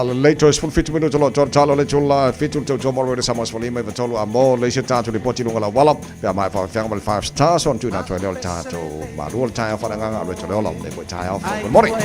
Lelei toe 17 minuta o lo o toa talo le itula e 7 le tautua mo le Radio Samoa 15 i 3 a mo le isi o tatou lipoti i luga o le auala. Pe a maea faafeafeaga ma le Five Stars ona tuuina atu ai lea o le tatou malua o le taeao faaleagaga a Loreto Leola o lenei foi taeao fou. Good morning.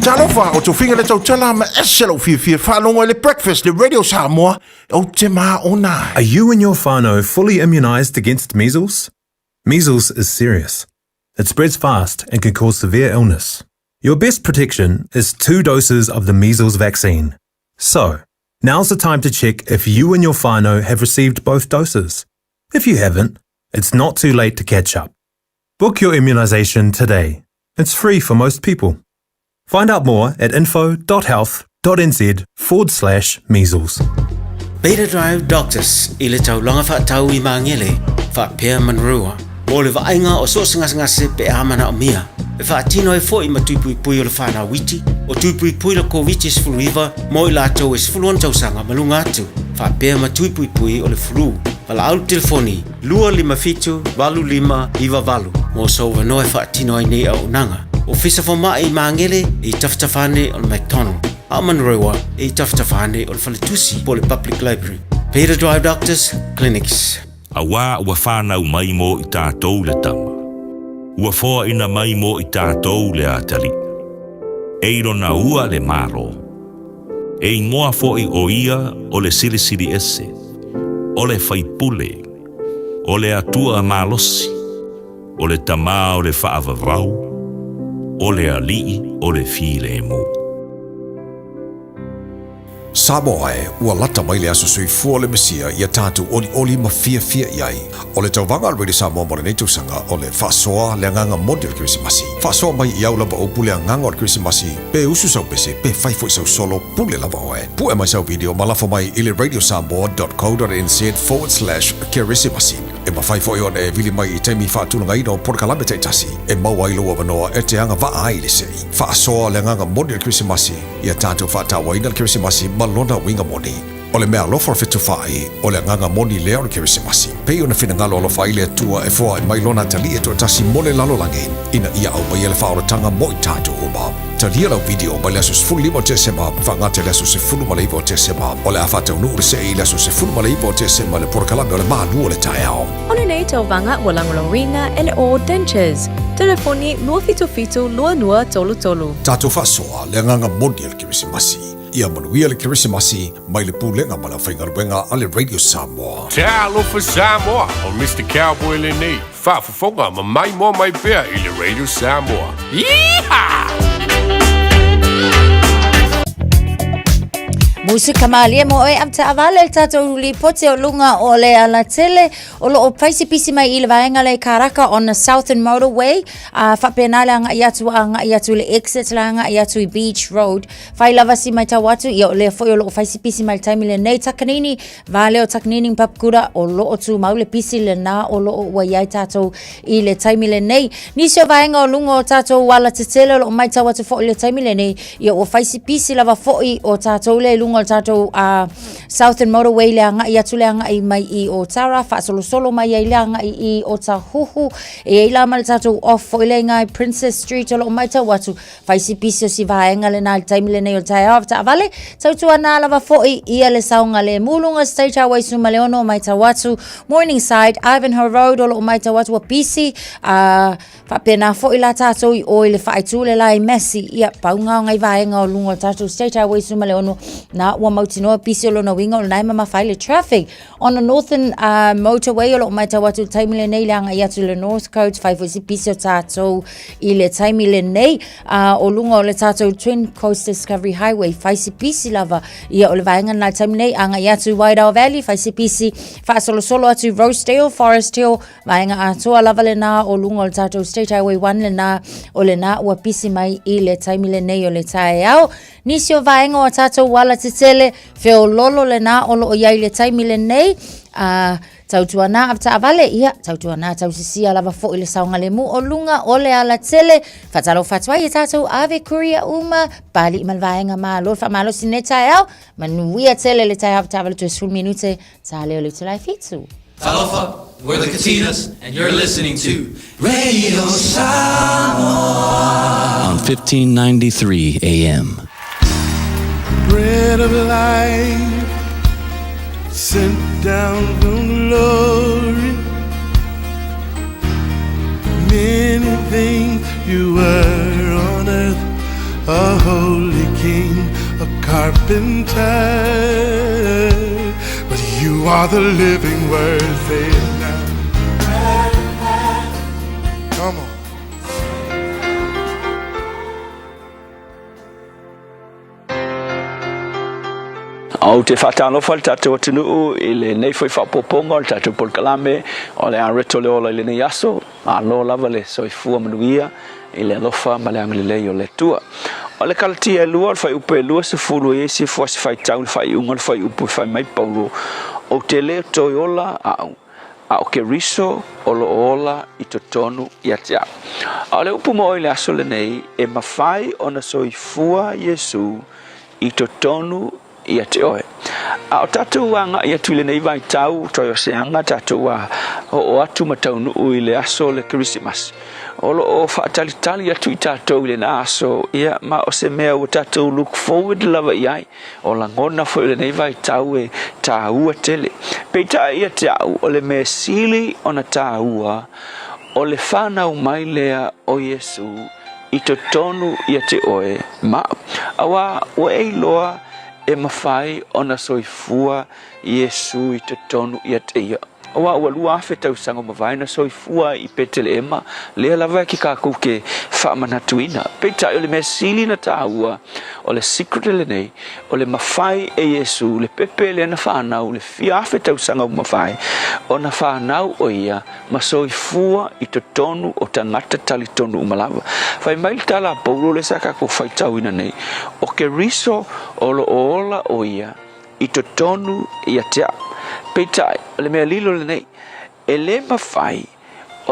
Talofa, o tofiga le tautala ma ese lou fiafia faalogo i le breakfast le Radio Samoa, ou te maona ai. Are you and your whānau fully immunised against measles? Measles is serious. It spreads fast and can cause severe illness. Your best protection is 2 doses of the measles vaccine. So, now's the time to check if you and your whānau have received both doses. If you haven't, it's not too late to catch up. Book your immunisation today. It's free for most people. Find out more at info.health.nz forward slash measles. Beta Drive Doctors i le taulaga faatau i Magele faapea Manurewa mo le vaaiga o so o se gasegase pe a manaomia. E faatino ai foi ma tui puipui o le whanau iti, o tui puipui le Koviti-19 mo i latou e 16 tausaga ma luga atu, faapea ma tui puipui o le flu. Valaau le telefoni 257 8598 mo sou avanoa e faatino ai nei auaunaga. Ofisa Fomai i Magele e i tafatafa ane o le McDonald, a o Manurewa e i tafatafa ane o le Faletusi po o le Public Library. Peter Drive Doctors Clinics. Auā ua whānau mai mō i tātou le tama. Ua foaina mai mō i tātou le atalii. E i lona ua le Malo. E ingoa foʻi o ia o le Silisili Ese, o le Faipule, o le Atua malosi, o le Tamā o le Faavavau, o le Alii o le Filemu. Samoa e, ua lata mai le aso soifua o le Mesia ia tatou olioli ma fiafia i ai. O le tauvaga a le Radio Samoa mo lenei tausaga o le faasoa le agaga moni o le Kerisimasi. Faasoa mai i au lava upu le agaga o le Kerisimasi, pe usu sau pese, pe fai foi sau solo, pule lava oe. Pue mai sau video ma lafo mai i le radiosamoa.co.nz/kerisimasi. E mafai foi ona e vili mai i taimi faatulagaina o polokalame taitasi e maua ai lou avanoa e te agavaa ai i le sei. Faasoa le agaga moni o le Kerisimasi, ia tatou faatauaina le Kerisimasi ma lona uiga moni. O le meaalofa o le fetufaai, o le agaga moni lea o le Kerisimasi. Pei ona finagalo alofa ai le Atua e foai mai lona atalii e toatasi mo le lalolagi, ina ia aumaia le faaolataga mo i tatou uma. Talia lau video mai le aso 15 o Tesema faagata i le aso 19 o Tesema. O le a faataunuu le sei i le aso 19 o Tesema i le polokalame o le Malu o le Taeao. O lenei tauvaga ua lagolagoina e le All Dentures. Telefoni 277 2233. Tatou faasoa le agaga moni o le Kerisimasi. Ia manuia le Kerisimasi mai le Pulega ma le Aufaigaluega a le Radio Samoa. Talofa Samoa, o Mister Cowboy lenei, faafofoga ma maimoa mai pea i le Radio Samoa. Yeehaw! Musika malie mo oe am taavale le tatou lipoti o luga o le alatele o loo paisipisi mai i le vaega le Karaka on the Southern Motorway a faapena le agai atu a agai atu i le exit le agai atu i Beach Road fai lava si matau atu ia o lea foi o loo faisipisi mai le taimi lenei Takanini va lea o Takanini ma Papakura o loo tumau le pisi lena o loo ua i ai tatou i le taimi lenei. Nisi o vaega o luga o tatou alatetele o loo matau atu foi i le taimi lenei ia ua faisipisi lava foi o tatou lea i luga o le tatou Southern Motorway le agai atu le agai mai i Otara faasolosolo mai ai le agai i Otahuhu e i ai la ma le tatou off foi lea i ngai Princess Street o loo matau atu faisipisi o si vaega lena i le taimi lenei o le taeao taavale tautuana lava foi ia le saogalemu luga State Highway 16 matau atu Morningside Ivanhoe Road o loo matau atu ua pisi faapena foi la tatou i o i le faaitu le la i Massey ia pau ngā o ngai vaega o luga o le tatou State Highway 16 na ua mautinoa pisi o lona uiga o lena e mamafa ai le traffic on the northern motorway o loo matau atu i le taimi lenei le agai atu i le North Coast fai foi si pisi o tatou i le taimi lenei o luga o le tatou Twin Coast Discovery Highway fai si pisi lava ia o le vaega lena i le taimi nei agai atu i Wairau Valley fai si pisi faasolosolo atu i Rosedale Forest Hill Vaega atoa lava lena o luga o le tatou State Highway 1 lena o lena ua pisi mai i le taimi lenei o le taeao. Nisi o vaega o tatou alatetele, feololo lena o loo i ai i le taimi lenei. Tautuana avetaavale, ia, tautuana tausisia lava foi le saogalemu o luga o le alatele. Faatalofa atu ai i tatou ave courier uma, Papalii ma le vaega malo, le faamalosi i lenei taeao. Manuia tele le taeao avetaavale toe 10 minute, ta leo le itula e 7. Talofa, we're the Katinas, and you're listening to Radio Samoa on 1593 AM. Bread of life, sent down from glory. Many things you were on earth, a holy king, a carpenter. But you are the living word, say it now. Come on. Ou te faatalofa i le tatou atunuu i lenei foi faaopoopoga o le tatou polokalame o le Areto le Ola i lenei aso. Malo lava le soifua manuia i le alofa ma le agalelei o le Atua. O le Kalatia e lua, o le fuaiupu e 20, e i ai se fuasi faitau i le faaiuga o le fuaiupu e fai mai Paulo, Ou te le toe ola au, a o Keriso o lo o ola i totonu ia te au. A o le upu mo oe i le aso lenei, e mafai ona soifua Iesu i totonu ia te oe. A o tatou agai atu i lenei vaitau, toe o se aga tatou a oo atu ma taunuu i le aso o le Kerisimasi. O lo o faatalitali atu i tatou i lena aso, ia, ma o se mea ua tatou look forward lava i ai. O lagona foi o lenei vaitau e taua tele. Peitai ia te au, o le mea sili ona taua, o le fanau mai lea o Iesu i totonu ia te oe ma au. Auā ua e iloa e mafai ona soifua Iesu i totonu ia te ia. Auā ua 2000 tausaga ua mavae na soifua ai i Peteleema, lea lava e ke kākou ke faamanatuina. Peitai o le mea sili na tāua, o le secret lenei, o le mafai e Iesu, le pepe lea na whanau, le fia afe tausaga ua mavae, ona whanau o ia ma soifua i totonu o tagata talitonu uma lava. Fai mai le tala a Paulo lea sa kākou faitauina nei, o Keriso o lo o ola o ia, i totonu ia te au. Peitai, o le mea lilo lenei, e lē mafai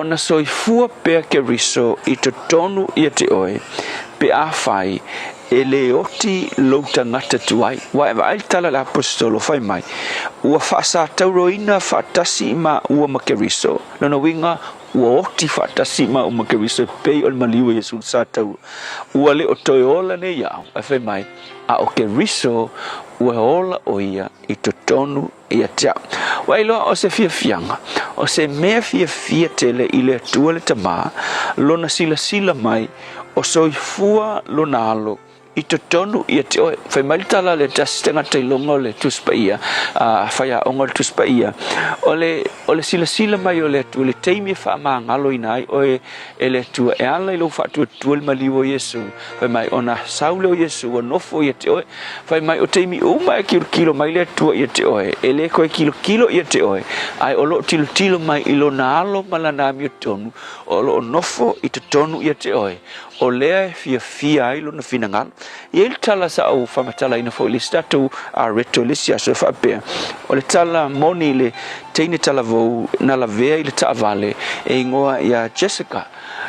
ona soifua pea Keriso i totonu ia te oe, pe afai e lē oti lou tagata tuai. Ua e vaai le tala a le Aposetolo, fai mai, Ua faasatauroina faatasi i maua ma Keriso, lona uiga, ua oti faatasi i maua ma Keriso e pei o le maliu o Iesu i le satauro. Ua le o toe ola nei au, ae fai mai, a o Keriso ua ola o ia i totonu ia te au. Ua iloa o se fiafiaga, o se mea fiafia tele i le Atua le Tamā, lona silasila mai o soifua lona alo i totonu ia te oe. Fai mai le tala a le tasi tagata i luga o le Tusi Paia, a faiaoga o le Tusi Paia, o le, o le silasila mai o le Atua i le taimi e faamagaloina ai oe e le Atua e ala i lou faatuatua i le maliu o Iesu. Fai mai, ona sau lea o Iesu ua nofo ia te oe. Fai mai, o taimi uma e kilokilo mai le Atua ia te oe, e le koe kilokilo ia te oe, ae o lo o tilotilo mai i lona alo ma lana amiotonu, o lo o nofo i totonu ia te oe, o lea e fiafia ai lona finagalo. E i ai le tala sa ou faamatalaina foi i le isi tatou areto i le isi aso e faapea, o le tala moni i le teine talavou na lavea i le taavale e igoa ia Jessica.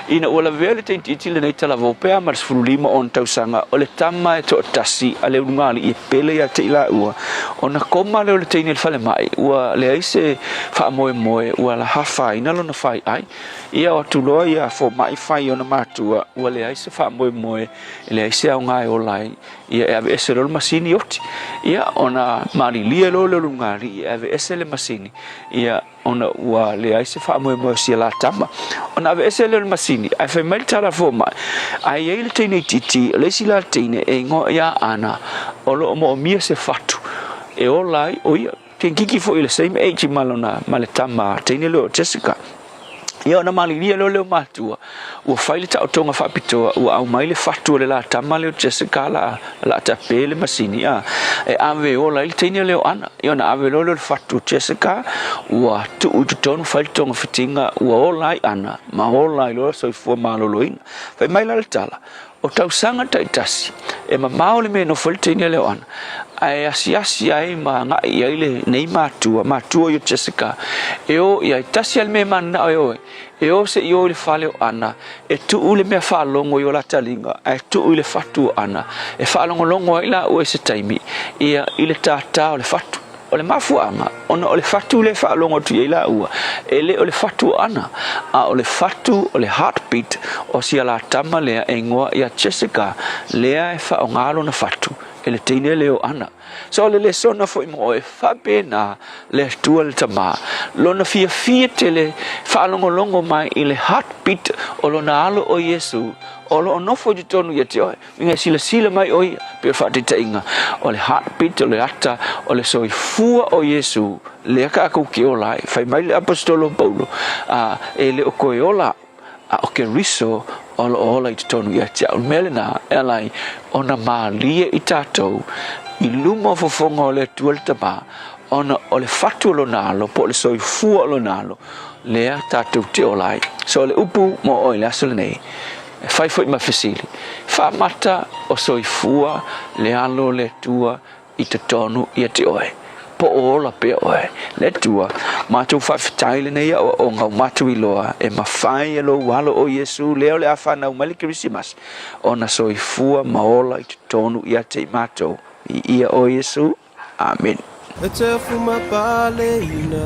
Ina ua lavea le teine lenei talavou pe a ma le 15 ona tausaga, o le tama e toatasi a le ulugalii e pele ia te i laua, ona koma lea o le teine i le falemai, ua leai se faamoemoe ua afaina lona faiai. Ia o atu loa ia fomai fai i ona matua, ua leai se faamoemoe, e leai se aoga e ola ai, ia e aveese loa le masini oti. Ia ona malilie loa lea o le ulugalii e aveese le masini, ia ona ua leai se faamoemoe o sia la tama. Ona aveese lea o le masini, ae fai mai le tala a le fomai, ae i ai le teine itiiti, o le isi la teine e igoa ia Ana, o lo o moomia se fatu e ola ai o ia. Kikiki foi i le same age ma lona ma le tama teine lea o Jessica. Ia ona malilie loa lea o matua, ua fai le taotoga faapitoa, ua aumai le fatu o le la tama lea o Jessica la la tape le masini a e ave e ola ai le teine lea o Ana. Ia ona ave loa lea o le fatu o Jessica, ua tuu i totonu fai le togafitiga, ua ola ai Ana ma ola ai loa le soifua maloloina. Fai mai la le tala, O tausaga taitasi, e mamao le mea e nofo ai le teine lea o Ana, ae asiasi ai ma agai i ai lenei matua, matua ia Jessica, e o i ai. Tasi lava le mea e mananao e o ai, e o se i o i le fale o Ana, e tuu le mea faalogo i o la taliga, ae tuu i le fatu o Ana, e faalogologo ai laua i se taimi, ia, i le tātā o le fatu. O le mafuaaga, ona o le fatu lea e faalogo atu i ai laua, e le o le fatu o Ana, a o le fatu o le heartbeat o si a la tama lea e igoa ia Jessica, lea e faaaoga lona fatu e le teine lea o Ana. So o le lesona foi mo oe, faapena le Atua le Tama, lona fiafia tele faalogologo mai i le heartbeat o lona alo o Iesu, o lo o nofo i totonu ia te oe. Ina e silasila mai ʻo ia, pei o le faataitaiga, o le heartbeat, o le ata, o le soifua o Iesu, lea kākou ke ola ai. Fai mai le Aposetolo o Paulo, a, e le o koe ola au, a o Keriso o lo o ola i totonu ia te au. O le mea lenā, e ala ai ona mālie i tātou i luma o fofoga o le Atua le Tamā, ona o le fatu o lona alo, po o le soifua o lona alo, lea tātou te ola ai. So o le upu mo oe i le aso lenei, E fai foi ma fesili, Faamata o soifua le alo o le Atua i totonu ia te oe? Po o ola pea oe? Le Atua, matou faafetai lenei aoaoga o matou iloa e mafai e lou alo o Iesu lea o le a fanau mai le Kerisimasi ona soifua ma ola i totonu ia te i matou. I ia oe Iesu. Amene. E te afu mapaleina.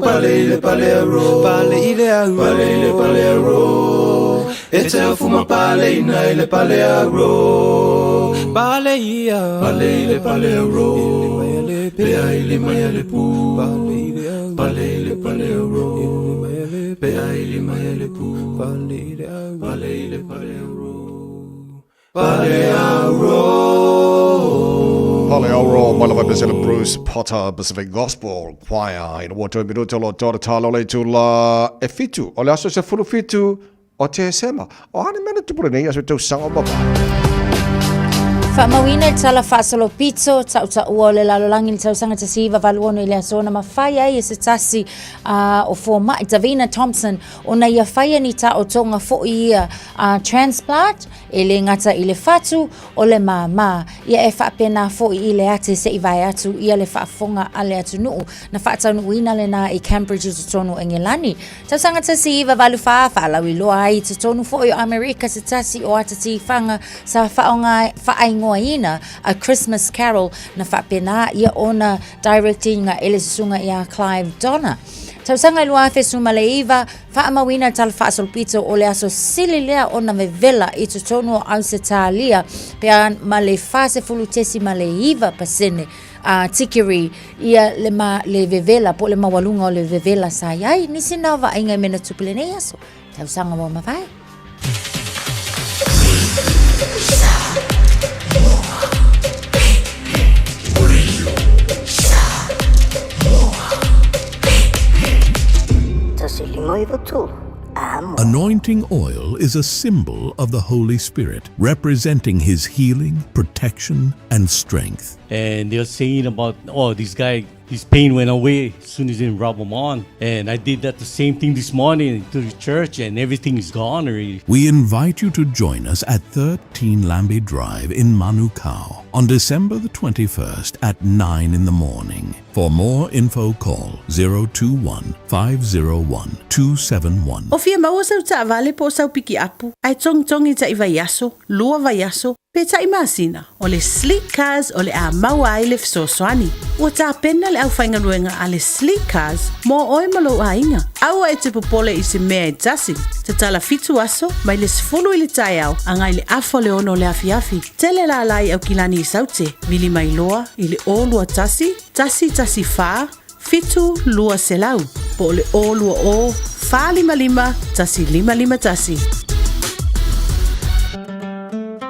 Pale i le pale auro, pale i le auro, pale i le pale auro. E te ofu ma pale ina i le pale auro. Pale ia, pale i le pale auro. Pea i le mai le pu, pale i le auro, pale i le pale auro. Pea i le mai le pu, pale i le auro, pale i le pale auro. Pale auro. Pale auro, mai lava pesela Bruce Potter Pacific Gospel Choir. Ina ua toe minuta lo tōra tālo le tula e fitu. O le aso se fulu fitu o te sema. O ane mena tupura nei aso tau sanga o baba. Faamauina i le Tala Faasolopito, tautaua o le lalolagi i le tausaga 1986 i le aso na mafai ai e se tasi uh, o fomai Davina Thompson ona ia faia ni taotoga foi ia uh, transplant E le gata i le fatu o le māmā, ia e faapena foi i le ate se i vae atu ia le faafofoga a le atunuu na faataunuuina lena i Cambridge i totonu o Engelani. Tausaga 1984, faalauiloa ai i totonu foi o Amerika se tasi o ata tifaga sa faaaoga faaigoaina A Christmas Carol na faapena ia ona directinga e le susuga ia Clive Donner. Tausaga 2019, Faamauina le tala faasolopito o le aso sili lea ona vevela i totonu o Ausetalia pe a ma le 40.9% a tikiri ia le, ma, le vevela po le maualuga o le vevela sa i ai nisi na o vaaiga i mena tupu lenei aso. Tausaga ua mavae. Anointing oil is a symbol of the Holy Spirit, representing his healing, protection, and strength. And they're saying about, oh, this guy his pain went away as soon as he rub them on. And I did that the same thing this morning to the church, and everything is gone already. We invite you to join us at 13 Lambie Drive in Manukau on December the 21st at 9 in the morning. For more info call 021 501 271. O fia maua sau taavale po o sau pikiapu, ae togitogi taʻi vaiaso, lua vaiaso, pe taʻi masina, o le Sleek Cars o le a maua ai le fesoasoani. Ua tapena le aufaigaluega a le Sleek Cars mo oe ma lou aiga. Aua e te popole i se mea e tasi. Tatala fitu aso, mai le 10 i le taeao agai i le afa o le ono o le afiafi. Tele lala i Aukilani i Saute, vili mai loa i le 0 21 1 1 4. 7 200 po o le 020 455 1551.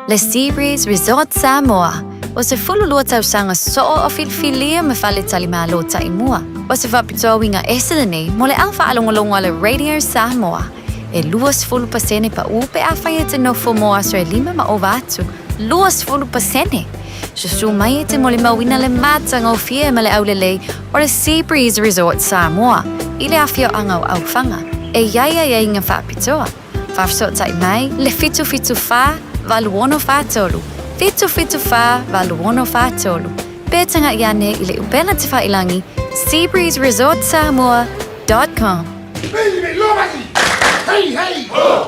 Le Seabreeze Resort Samoa, o se 12 tausaga soo o filifilia ma faletalimalo taimua. O se faapitoa uiga ese lenei mo le au faalogologo a le Radio Samoa. E 20% paʻu pe afai e te nofo mo aso e lima ma ova atu. 20%! Susu mai e te molimauina le matagofie ma le aulelei o le Seabreeze Resort Samoa i le afioaga o Aufaga e i ai aiaiga faapitoa. Faafesootai mai le 774 8643, 774 8643, pe taga'i ane i le upega tafailagi seabreezeresortsamoa.com. Hey, hey! Oh!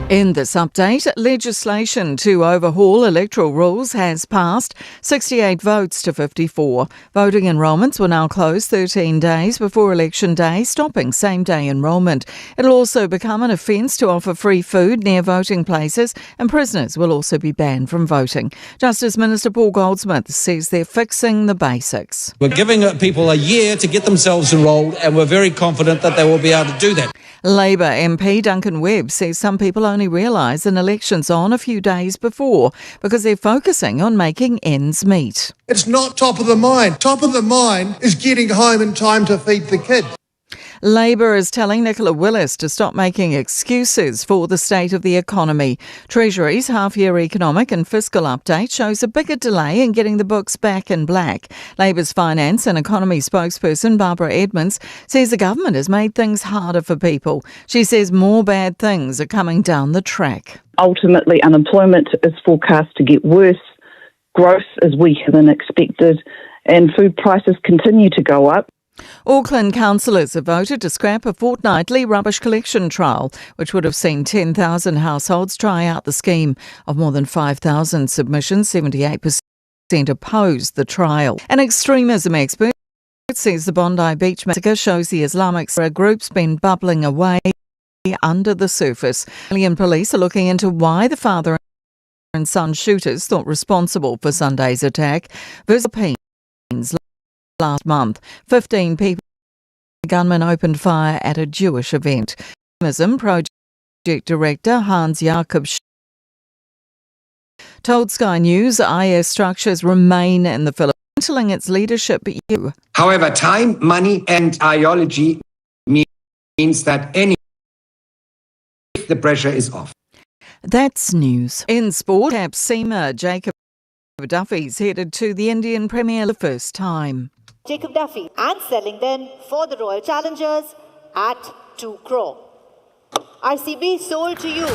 In this update, legislation to overhaul electoral rules has passed 68 votes to 54. Voting enrolments will now close 13 days before election day, stopping same day enrolment. It'll also become an offence to offer free food near voting places, and prisoners will also be banned from voting. Justice Minister Paul Goldsmith says they're fixing the basics. We're giving people a year to get themselves enrolled, and we're very confident that they will be able to do that. Labour MP Duncan Webb says some people only realise an election's on a few days before because they're focusing on making ends meet. It's not top of the mind. Top of the mind is getting home in time to feed the kids. Labor is telling Nicola Willis to stop making excuses for the state of the economy. Treasury's half year economic and fiscal update shows a bigger delay in getting the books back in black. Labor's finance and economy spokesperson Barbara Edmonds says the government has made things harder for people. She says more bad things are coming down the track. Ultimately, unemployment is forecast to get worse, growth is weaker than expected, and food prices continue to go up. Auckland councillors have voted to scrap a fortnightly rubbish collection trial, which would have seen 10,000 households try out the scheme. Of more than 5,000 submissions, 78% opposed the trial. An extremism expert says the Bondi Beach massacre shows the Islamic group's been bubbling away under the surface. Australian police are looking into why the father and son shooters thought responsible for Sunday's attack. Philippines last month. 15 people gunmen opened fire at a Jewish event. Project Director Hans Jakob told Sky News IS structures remain in the Philippines, its leadership. However, time, money, and ideology means that any the pressure is off. That's news. In sport, Cap Seamer Jacob Duffy's headed to the Indian Premier the first time. Jacob Duffy and selling then for the Royal Challengers at 2 crore. RCB sold to you.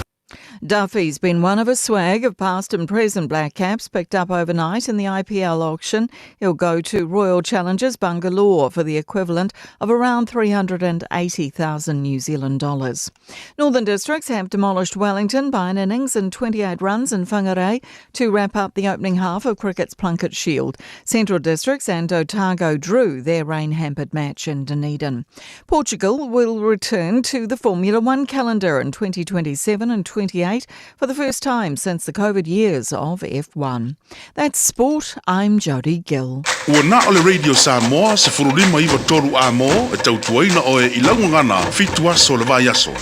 Duffy's been one of a swag of past and present Black Caps picked up overnight in the IPL auction. He'll go to Royal Challengers Bangalore for the equivalent of around 380,000 New Zealand dollars. Northern Districts have demolished Wellington by an innings and 28 runs in Whangarei to wrap up the opening half of cricket's Plunket Shield. Central Districts and Otago drew their rain-hampered match in Dunedin. Portugal will return to the Formula One calendar in 2027 and 28 for the first time since the COVID years of F1. That's sport. I'm Jodie Gill. Ua na o le Radio Samoa 1593 amo e tautuaina oe i lau gagana fitu aso o le vaiaso.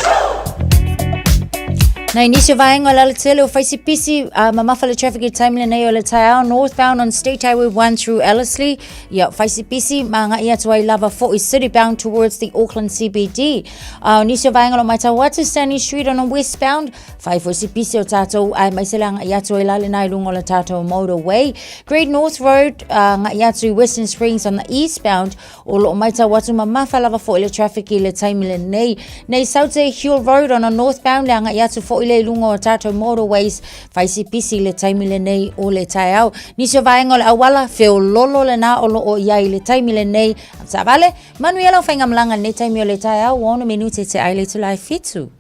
Nei nisi o vaega o le alatele o Faisipisi, mamafa le traffic i taimi lenei o le taeao northbound on State Highway 1 through Ellerslie. Ia, Faisipisi, ma agai atu ai lava fo'i city bound towards the Auckland CBD. O nisi o vaega o lo matau atu Stanley Street on a westbound, whai foi si pisi o tātou ai mai se le agai atu ai la le nai lunga o le tātou motorway. Great North Road, agai atu i Western Springs on the eastbound, o lo matau atu mamafa lava fo'i le traffic i le taimi lenei. Nei South Hill Road on a northbound, le agai atu fo'i le i lunga o tātou motorways, whai si pisi le taimi lenei o le taeao. Nisi o vaega o le auala, feololo lena o lo o iai le taimi lenei. Taavale, Manuia lau faigamalaga i lenei taimi o le taeao, ua 6 minute te ai le itula e fitu.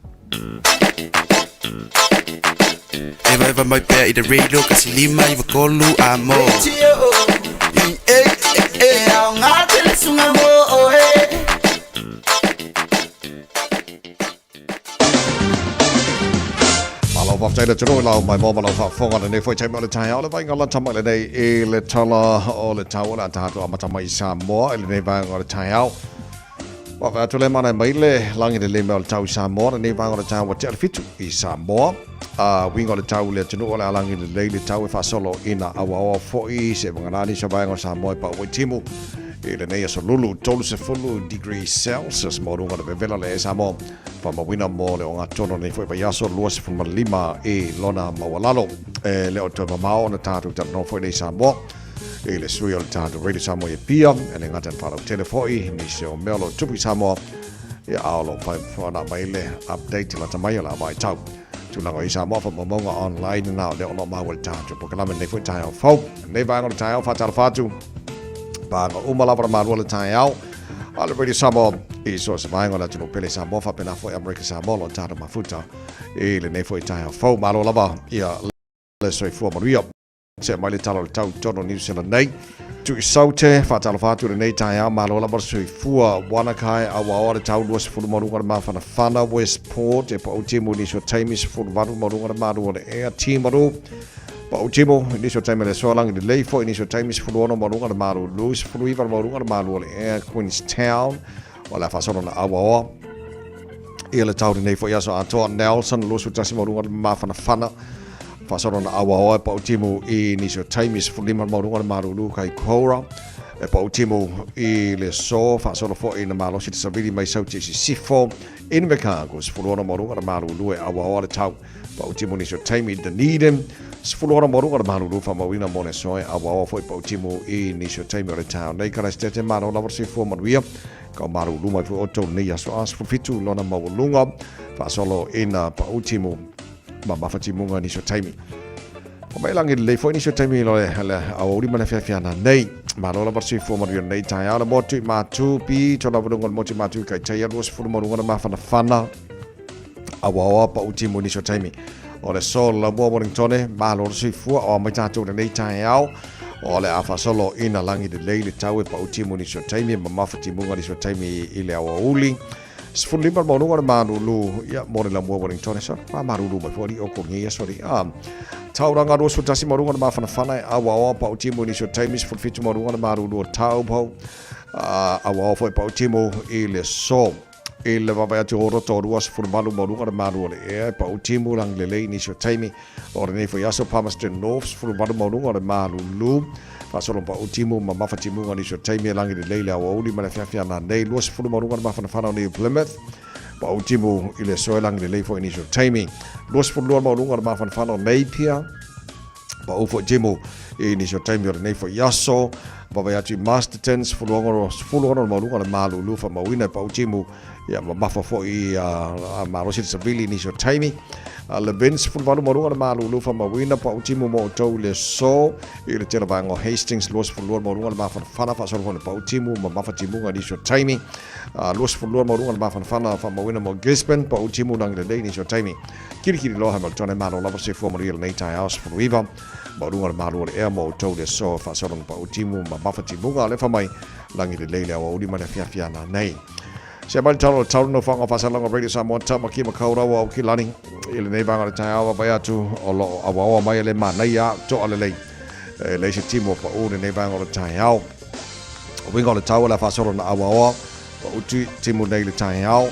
Evaeva mai pea i le radio kasi lima iwa tolu a mo. E aoga tele suga mo oe. faafetai le atunuu i lau maimoa ma lau faafofoga lenei foi taimi o le taeao le vaaiga lata mai lenei i le tala o le tau o le a tatou amata mai i Samoa i lenei vaega o le taeao. Ua vaai atu le manaia mai le lagi lelei mai o le tau i Samoa lenei vaega o le taeao ua tea le 7 i Samoa. A uiga o le tau i le atunuu o le a lagi lelei le tau e faasolo ina auaoa foi se vagana nisi o vaega o Samoa e pau ai timu i lenei aso lulu 30 degrees Celsius maualuga o le vevela le Samoa. Faamauina mo le ogatotonu o lenei foi vaiaso 25 i lona maualalo. E le o toe mamao ona tatou talanoa foi lea i Samoa i le sui o le tatou Radio Samoa i Apia, e le gata i le faalautele foi nisi o mea o lo o tupu i Samoa, ia a o lo o fai mai le update lata mai o le a vaitau. Tulaga i Samoa faamaumauga online na o lea o lo o maua i le tatou polokalame lenei foi taeao fou. Lenei vaega o le taeao faatalofa atu paga uma lava na malua le taeao a le Radio Samoa i so o se vaega o le atunuu pele Samoa faapena foi Amerika Samoa o lo o tatou mafuta i lenei foi taeao fou. Malo lava ia le soifua manuia. Se mai le tala o le tau i totonu o New Zealand nei. Tuisaute, faatalofa atu i lenei taeao, malo lava le soifua. Wanakai, Awaoa le tau 20 ma luga le mafanafana. Westport, e pau timu i nisi o taimi 18 ma luga le malu o le ea. Timaru, pau timu i nisi o taimi le soalangi lelei foi i nisi o taimi 16 ma luga le malulu, 19 ma luga le malu o le ea. Queenstown, o le a faasolo na Awaoa. Ia le tau lenei foi aso atoa Nelson 21 ma luga le mafanafana. Faasolo na awaoa e pau timu i nisi o taimi 15 maualuga le malulu kai Koura. E pau timu i le so faasolo foi na malosi le savili mai sauti i sisifo. Invercargill 16 maualuga le malulu e awaoa le tau. Pau timu nisi o taimi Dunedin 16 maualuga le malulu faamauina mo le so e awaoa foi pau timu i nisi o taimi o le tau. Nei Karaisitete malo lava le soifua manuia. Ka malulu mai foi outou nei aso a 17 lona maualuga faasolo ina pau timu ma mafatimuga nisi o taimi. O mai langi lelei foi nisi o taimi lo le le aoauli ma le afiafi ana nei. Malo lava le soifua manuia lenei taeao le motu i Matu pi to lava lunga le motu i Matu i Kaitaia 20 maluga le mafanafana awaoa pa utimu nisi o taimi. O le sol la mua Wellingtone, malo le soifua o mai tātou lenei taeao. O le a faasolo ina langi lelei le tau e pa utimu nisi o taimi ma mafatimuga nisi o taimi i le aoauli. 15 le maualuga o le malulu, ia, mo le lamua Wellingtone, so, fa malulu mai foi o ko ngia sori. A, Tauranga 21 maualuga le mafanafana e awaoa pau timu i nisi o taimi, 17 maualuga le malulu o Taupo, a, awaoa foi pau timu i le so. I le vaavaai atu o roto o 28 maualuga le malu o le ea e pau timu langi lelei i nisi o taimi o lenei foi aso Palmerston North 18 maualuga o le malulu faasolo pau timu ma mafatimuga nisi o taimi e langi lelei le aoauli ma le afiafi ana nei 20 maualuga le mafanafana o New Plymouth pau timu i le aso e langi lelei foi nisi o taimi 22 maualuga le mafanafana o Napier pau foi timu i nisi o taimi o lenei foi aso vaavaai atu i Masterton 16 le maualuga le malulu faamauina e pau timu ia mamafa foi a malosi le savili i nisi o taimi. Levin 18 maualuga le malulu faamauina pau timu mo outou i le aso i le tele vaega o Hastings 22 maualuga le mafanafana faasolo foi le pau timu mamafa timuga i nisi o taimi. 22 maualuga le mafanafana faamauina mo Gisborne pau timu langi lelei i nisi o taimi. Kilikili loa Hamilton e malo lava se fua manuia lenei taeao 19 maualuga le malu o le ea mo outou le aso faasolo na pau timu mamafa timuga alefa mai langi lelei le aoauli ma le afiafi ana nei. Se mai le talo le tau no whanga whasalanga Radio Samoa Tamaki Makaurau au ki lani i lenei vaega o le taeao vaavaai atu o lo o awaoa mai e le manaia toa lelei e leai se timu o pau lenei vaega o le taeao. O uiga o le tau o le a faasolo na awaoa pau timu nei le taeao.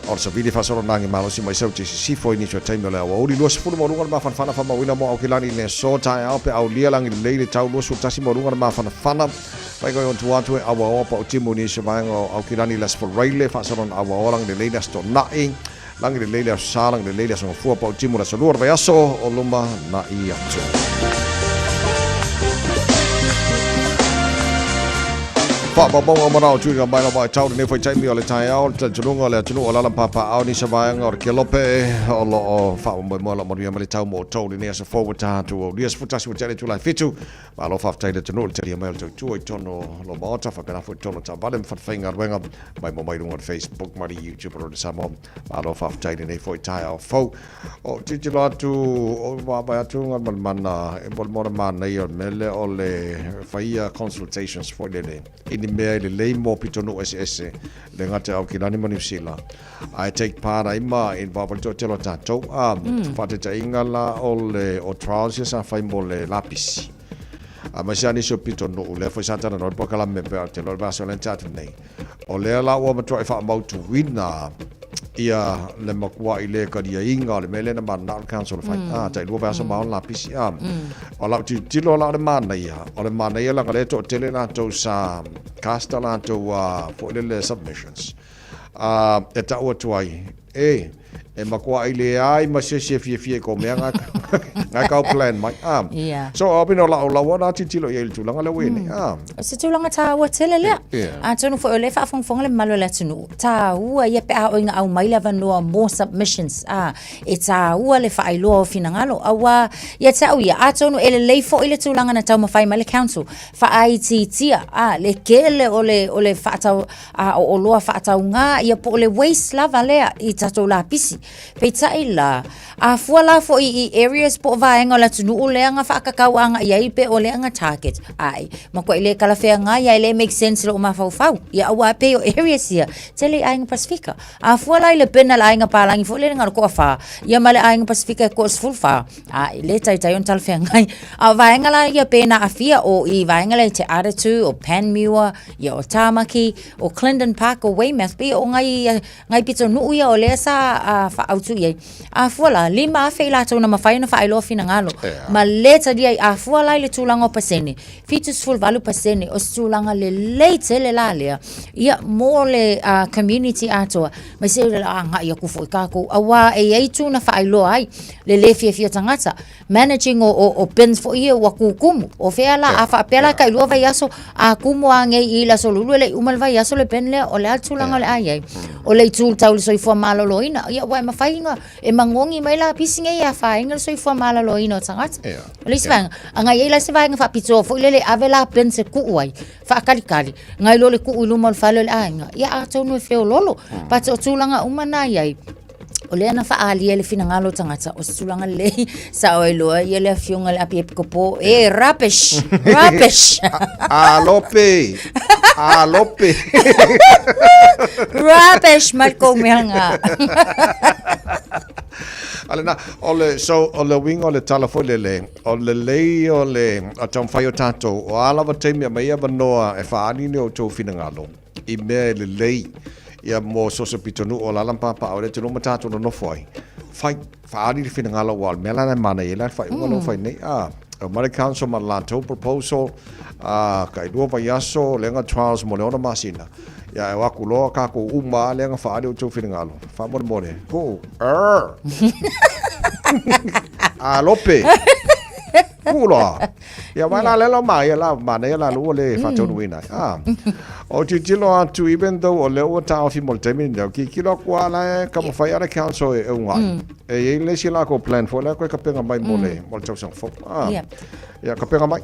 O le savili faasolo nagi malosi mai sau te sisifo i nisi o taimi o le aoauli 20 maualuga le mafanafana faamauina mo Aukilani i le aso taeao pe aulia lagi lelei le tau 21 maualuga le mafanafana Fainga i ona atu e awaoa pau timu i nisi o vaega o Aukilani i le Aso Faraile faasolo na awaoa lagi lelei le Aso Tona'i lagi lelei le Aso Sa lagi lelei le Aso Gafua pau timu le Aso Lua o le vaiaso o luma na'i atu. Faamaumauga o manao tuiga mai lava i tau lenei foi taimi o le taeao le talitonuga o le atunuu o lala papaao nisi o vaega o le Kelope o lo o faamoemoe lo manuia mai le tau mo outou lenei aso fou ua tatou aulia 11 ua tea le itula e 7. Malo faafetai i le atunuu i le talia mai o le tautua i totonu o lo Maota faapena foi i totonu o taavale ma falefaigaluega mai mo mai luga o le Facebook ma le YouTube o Rona Samoa. Malo faafetai i lenei foi taeao fou. O tilotilo atu, o vaavaai atu ngā malimana e molimona manaia o le mea lea o le faia consultations foi lele. ni mea e lelei mo pitonuu eseese, le gata i Aukilani ma Niu Sila, ae take part ai ma i vaavali toatele o tatou. A, faataitaiga la o le o trials ia sa fai mo le lapisi. Aemaise lava nisi o pitonuu, lea foi sa talanoa le polokalame pei o te iloa o le vaiaso lea na tea atu nei. O lea la ua matuai faamautuina ia le matuai le taliaina o le mea lea na mananao le council e fai. Ah, tailua vaiaso ma ono lapisi. Ah, o lau tilotilo la o le manaia, o le manaia leaga o lea e toatele latou sa cast a latou foi lele submissions. Ah, e tau atu ai, e, e matuai leai ma se isi e fiafia i kou mea na, na kau plan mai. Ah, Yeah. so o lau lau na tilotilo i ai i le tulaga lea ua i ai nei. Ah. O se tulaga taua tele lea. Yeah. Atonu foi o lea e faafogafoga le mamalu o le atunuu, taua ia pe a oo ina aumai le avanoa mo submissions. Ah, e taua le faailoa o finagalo. Aua, ia te au ia, atonu e lelei foi le tulaga na taumafai mai le council, faaitiitia, ah, le tele o le, o le faatau, a o oloa faatauga ia po o le waste lava lea i tatou lapisi. Peitai la, a fua la foi i areas po o vaega o le atunuu lea na faatatau agai i ai pe o lea na target, ae matuai le talafeagai lava e le make sense i lou mafaufau. Ia aua e pei o areas ia, tele i Aiga Pasefika. A fua la i le bin a le Aiga Palagi foi lele na o le toafa, ia ma le Aiga Pasefika e toasefulufa, A e le taitai ona talafeagai. A o vaega la ia pe na aafia o i vaega lea i Te Atatū, o Panmure, ia o Tāmaki, o Clendon Park, o Weymouth, pei o ngai, ngai pitonuu ia o lea sa uh, faaautu i ai. A fua la, 5,000 i latou na mafai ona faailoa finagalo. Yeah. Ma le talia i a fua la i le tulaga o pasene, 78% o se tulaga lelei tele la lea, ia mo le uh, community atoa. Mai se le agai aku foi kākou, auā e i ai itu na faailoa ai le lē fiafia tagata. Managing o, o, o bins foi ia ua kukumu. O fea la, a faapea la tailua vaiaso, a kumu lava nei i le aso Lualua e le i uma le vaiaso le bin lea, o le a le tulaga o le a i ai? O le itu tau i le soifua maloloina, ia aua e mafai ona e magogi mai lapisi nei e afaina le soifua maloloina o tagata. O le isi vaega, a na i ai la se vaega faapitoa foi lele e ave la bins e tuu ai, faatalikali, nai lo le tuu i luma o le fale o le aiga, ia atonu e feololo. But o tulaga uma na i ai, o lea na faaalia le finagalo o tagata, o se tulaga lelei, sao ai loa ia le afioga i le Api Epikopo, e rubbish, rubbish. Alope, alope. Rubbish mai le kou mea nga. A lena, o le, so, o le uiga o le tala foi lele, O le lelei o le taumafai o tatou, o a lava taimi e aumai ai avanoa e faaali ni outou finagalo i mea e lelei ia mo so o se pitonuu o alaala ma papaaao i le atunuu ma tatou nonofo ai, fai, faaali le finagalo aua o le mea la lena e manaia ai la le faaiuga lea ua fai nei. A, aumai le council ma le latou proposal, a, tailua vaiaso, lea na trials mo le 6 masina, ia e o atu loa tatou uma lava lea na faaali outou finagalo, faamolemole, tuu, err. A lope. Kuu loa. Ia vai la lelo ma ia la manaia la lua le faataunuuina ai. Ah. O tilotilo atu even though o lea ua taofi mo le taimi lenei, o tilotilo atu lava la e taumafai lava le council e uunai. E i ai le isi latou plan foi lea toe tapena mai mo le mo le tausaga fou. Ah. Ia tapena mai.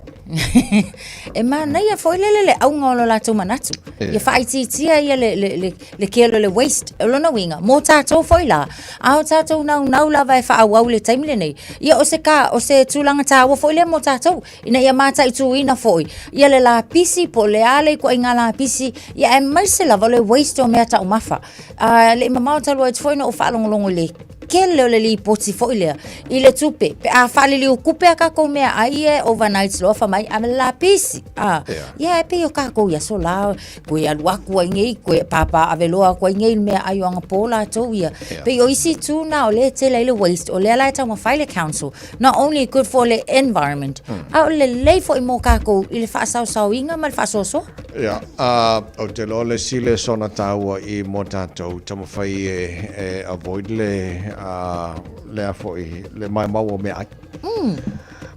E manaia foi lele le auga o lo latou manatu. Ia faaitiitia ia le, le, le, le kele o le waste. O lona uiga, mo tatou foi la, a o tatou naunau lava e faaauau i le taimi lenei, ia o se, ka, o se tulaga taua foi lea mo tatou, ina ia mataituina foi ia le lapisi po o le a le ituaiga lapisi, ia aemaise lava o le waste o mea taumafa. A le i mamao talu ai foi na ou faalogologo i le tele o le lipoti foi lea i le tupe pe a faaliliu tupe a tatou meaai ia e overnight loa fai mai ave le lapisi. A, ia e pei o tatou i aso la koe alu atu ai nei, koe pāpā ave loa atu ai nei i le meaai o anapō latou ia. Pei o isi itu na o lea e tele ai le waste, o lea la e taumafai le council, not only good for le environment, a o le lelei foi mo tatou i le faasaosaoina ma le faasoasoa. Ia, uh, ou te iloa le isi lesona taua i mo tatou taumafai e, e avoid le, uh, lea foi, le maumau o meaai.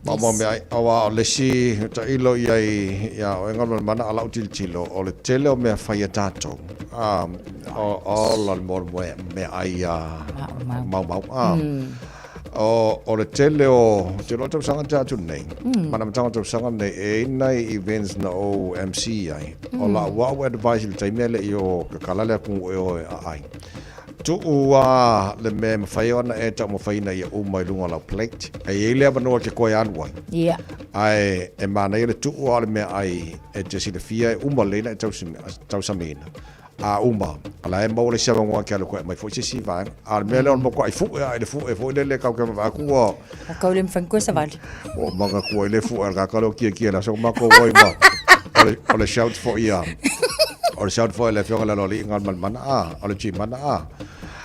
Maumau meaai, aua o le isi tailo i ai ia oe Galumalemana a lau tilotilo, o le tele o mea fai a tatou, uh, o, ola le mo le meaai uh, maumau. Uh, O, o le tele o, te iloa tausaga te atu nei, mm. ma na amataga o tausaga nei, e i ai nai events na ou MC ai. Mm. O lau au advice i le taimi e le i o kakala le atunuu e o e aai. Tuu a le mea e mafai ona e taumafaina ia uma i luga o lau plate. E i ai le avanoa e te toe alu ai. Ia. Ae e manaia le tuu a o le meaai e te silafia e uma lelei ona e tausamiina. A uma, o la e maua le isi avanoa e te alu toe aumai foi se isi vaega. A o le mea lea o le matuai fue lava i le fue foi lele tatou te vaavaai atu ua... Ua tau le mafai ona toe savali. Ua manatua i le fue a le tagata lea o Tiatia i le aso na matou o ai ma... O le shout foi a... O le shout foi a le afioga i le Aloalii Galumalemana a, o le Gimana a.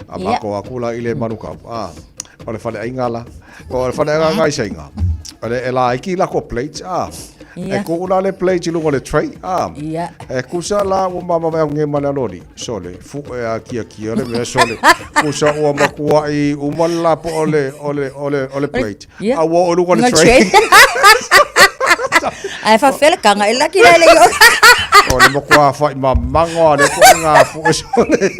A matou atu la i le Manukau a, o le faleaiga la. O le faleaiga gaisaiga, o le e laiti latou plates a. E tuu la le plate i luga o le tray a. E tusa la ua ma vaavaai atu nei ma le Aloalii, sole, fue a Tiatia le mea sole. Tusa ua matuai uma le lapoa o le, o le, o le, o le plate. A ua oo i luga o le tray. Ae faafefea le taga e laki la e le i oo. O le matua whai mamago a le ko ngā fue sole.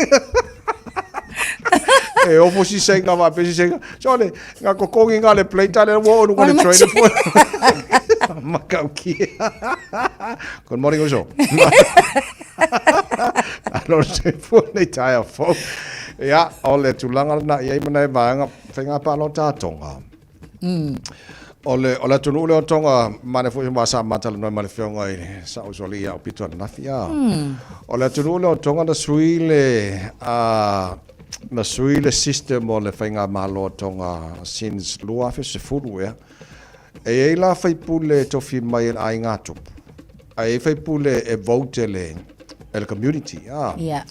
E ofo si senga wa pe si senga. Sole, ngā kokongi ngā le plate a le ua oo i luga o le tray le fue. Makau kia. Good morning uso. Alo se fue nei taeao fou. Ia, o le tulaga lena i ai ma nai vaega faiga palota a Tonga. O le, o le atunuu lea o Tonga, manaia foi aua sa ma talanoa ma le afioga i le Sa'o Usoalii ia Aupito ananafi a. O le atunuu lea o Tonga na sui le, a, na sui le system o le faigamalo a Tonga since 2010 ea. E i ai la faipule e tofi mai e le aiga tupu, ae i ai faipule e vote e le, e le community a. Yeah.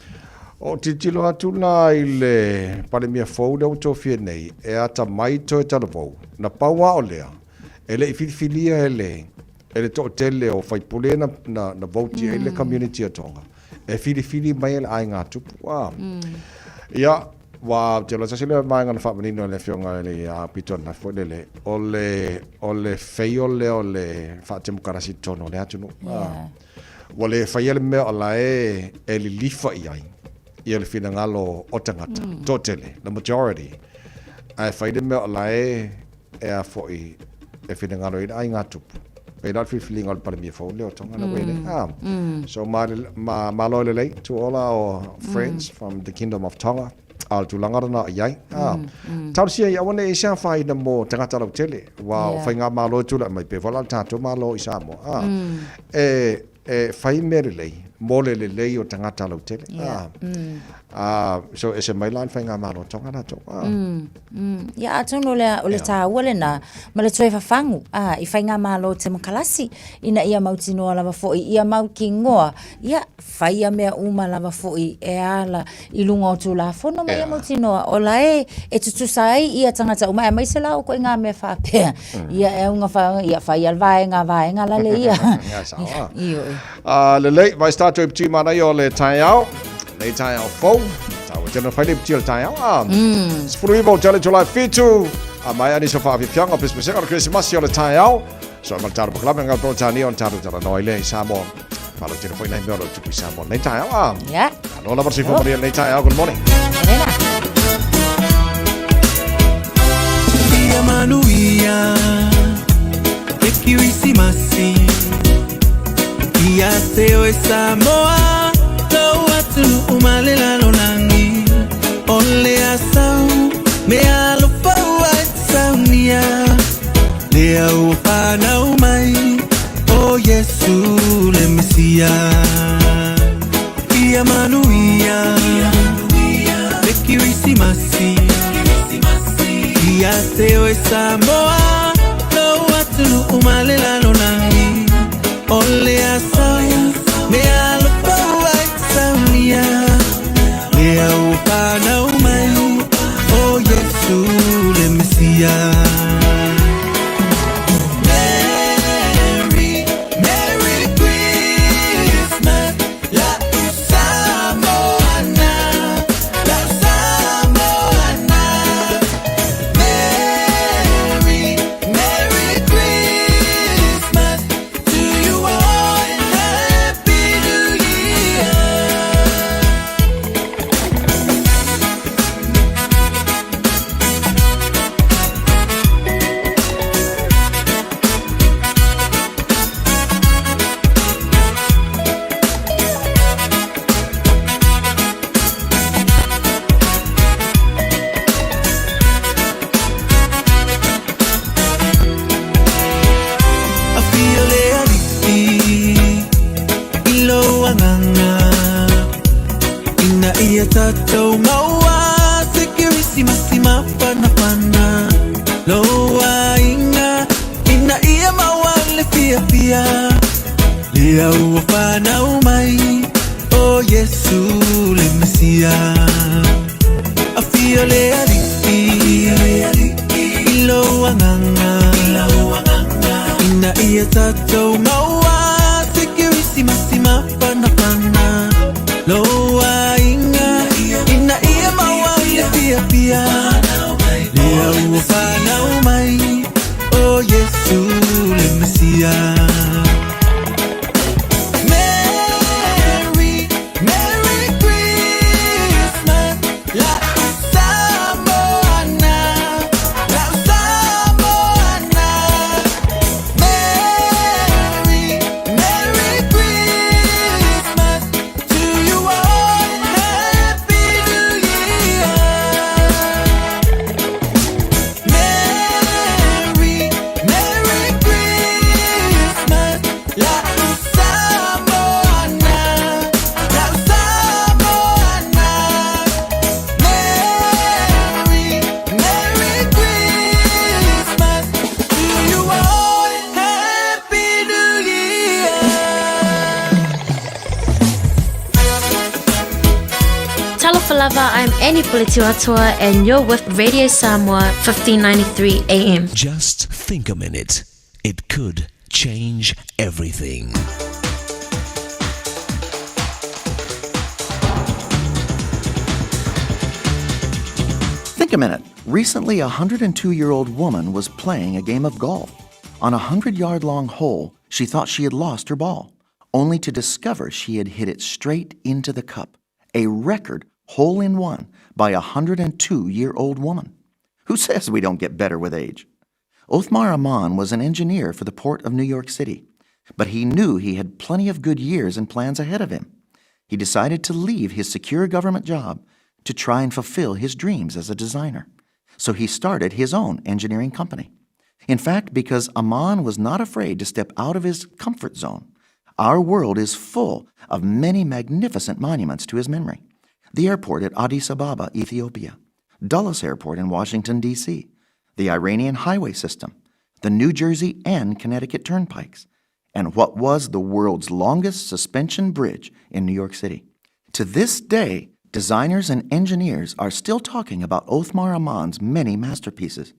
O tilotilo atu la i le Palemia fou lea ua tofia nei, e atamai toe talavou. Na pau lava o lea, e le i filifilia e le, e le toatele o faipule na, na, na vote i ai le community o Tonga, e filifili mai e le aiga tupu. A. Ia, ua, ou te iloa tasi lea vaega na faamanino e le Afioga i le Aupito ananafi foi lele, o le, o le fail lea o le faatemokarasi i totonu o le atunuu. A. Ua le faia le mea o la e e lilifa i ai ia le finagalo o tagata, toatele, the majority, ae fai le mea o la e e a foi e finagalo i le aiga tupu. Pei la o le filifiliga o le Palemia fou lea o Tonga na wele. Ah. So ma, ma, malo lelei to all our friends from the Kingdom of Tonga. A o le tulaga lena o i ai. Ah. Talosia ia aua ne i se afaina mo tagata lautele. Ua o faigamalo e tulai mai pei foi la o le tatou Malo i Samoa. Ah. E, e fai mea lelei mo le lelei o tagata lautele. Ah. Ah, so ese mai la le faigamalo a Tonga latou. Ah. Ia atonu o le, o le tāua lena ma le toe fafagu a, i faigamalo temokalasi ina ia mautinoa lava foi ia mautinoa ia faia mea uma lava foi e ala i luga o Tulafono ma ia mautinoa o la e e tutusa ai ia tagata uma aemaise la o koe ngā mea faapea ia e auga fa ia faia le vaega vaega la le ia. Ia sao a. Ioe. Ah, lelei, vai se tatou i pti manaia o le taeao. Nei taeao fou. Tāua tena whai le pti o le taeao. Ah, 19 o tele July 7. A mai ani so whaafiafianga o pesepesega o le Krisimasi o le taeao. So ma le tatou pakalame ngā Peretania o le tatou talanoa i lea i Samoa. Whalo tena foi nei mea o lo tupu i Samoa nei taeao. Ah, Alo lava se fo maria nei taeao. Good morning. Morena. Ia manuia Le Kirisimasi Ia te oe Samoa Lou atunuu ma le lalolagi O le asau Me alofa ua e te saunia Lea ua fanau mai O Iesu le Mesia Ia manuia Le Kirisimasi Ia te oe Samoa Lou atunuu ma le lalolagi O le asau Me alofa ua e te saunia Lea ua fanau mai O Iesu le Mesia Merry, Merry Christmas La'u Samoana La'u Samoana Merry, Merry Christmas. tatou maua se Kerisimasi mafanafana. Lou aiga ina ia maua le fiafia, lea ua fanau mai o Iesu le Mesia. Afio le Alii i lou agaga, ina ia tatou maua se Kerisimasi mafanafana. Lou aiga ina ia maua le fiafia, lea ua fanau mai o Iesu le Mesia. Merry, Merry Christmas, lau Samoana, lau Samoana. Merry, Merry Christmas to you all and Happy New Year. Merry, Merry Christmas, lau Samoana, lau Samoana. Merry, Merry Christmas to you all and Happy New Year. Talofa lava, I'm Annie Puletiuatoa and you're with Radio Samoa 1593 AM. Just think a minute. It could change everything. Think a minute. Recently, a 102 year old woman was playing a game of golf. On a 100 yard long hole, she thought she had lost her ball, only to discover she had hit it straight into the cup. A record hole in one by a 102 year old woman. Who says we don't get better with age? Othmar Ammann was an engineer for the port of New York City, but he knew he had plenty of good years and plans ahead of him. He decided to leave his secure government job to try and fulfill his dreams as a designer. So he started his own engineering company. In fact, because Ammann was not afraid to step out of his comfort zone, our world is full of many magnificent monuments to his memory. The airport at Addis Ababa, Ethiopia, Dulles Airport in Washington, D.C., the Iranian highway system, the New Jersey and Connecticut turnpikes, and what was the world's longest suspension bridge in New York City. To this day, designers and engineers are still talking about Othmar Ammann's many masterpieces.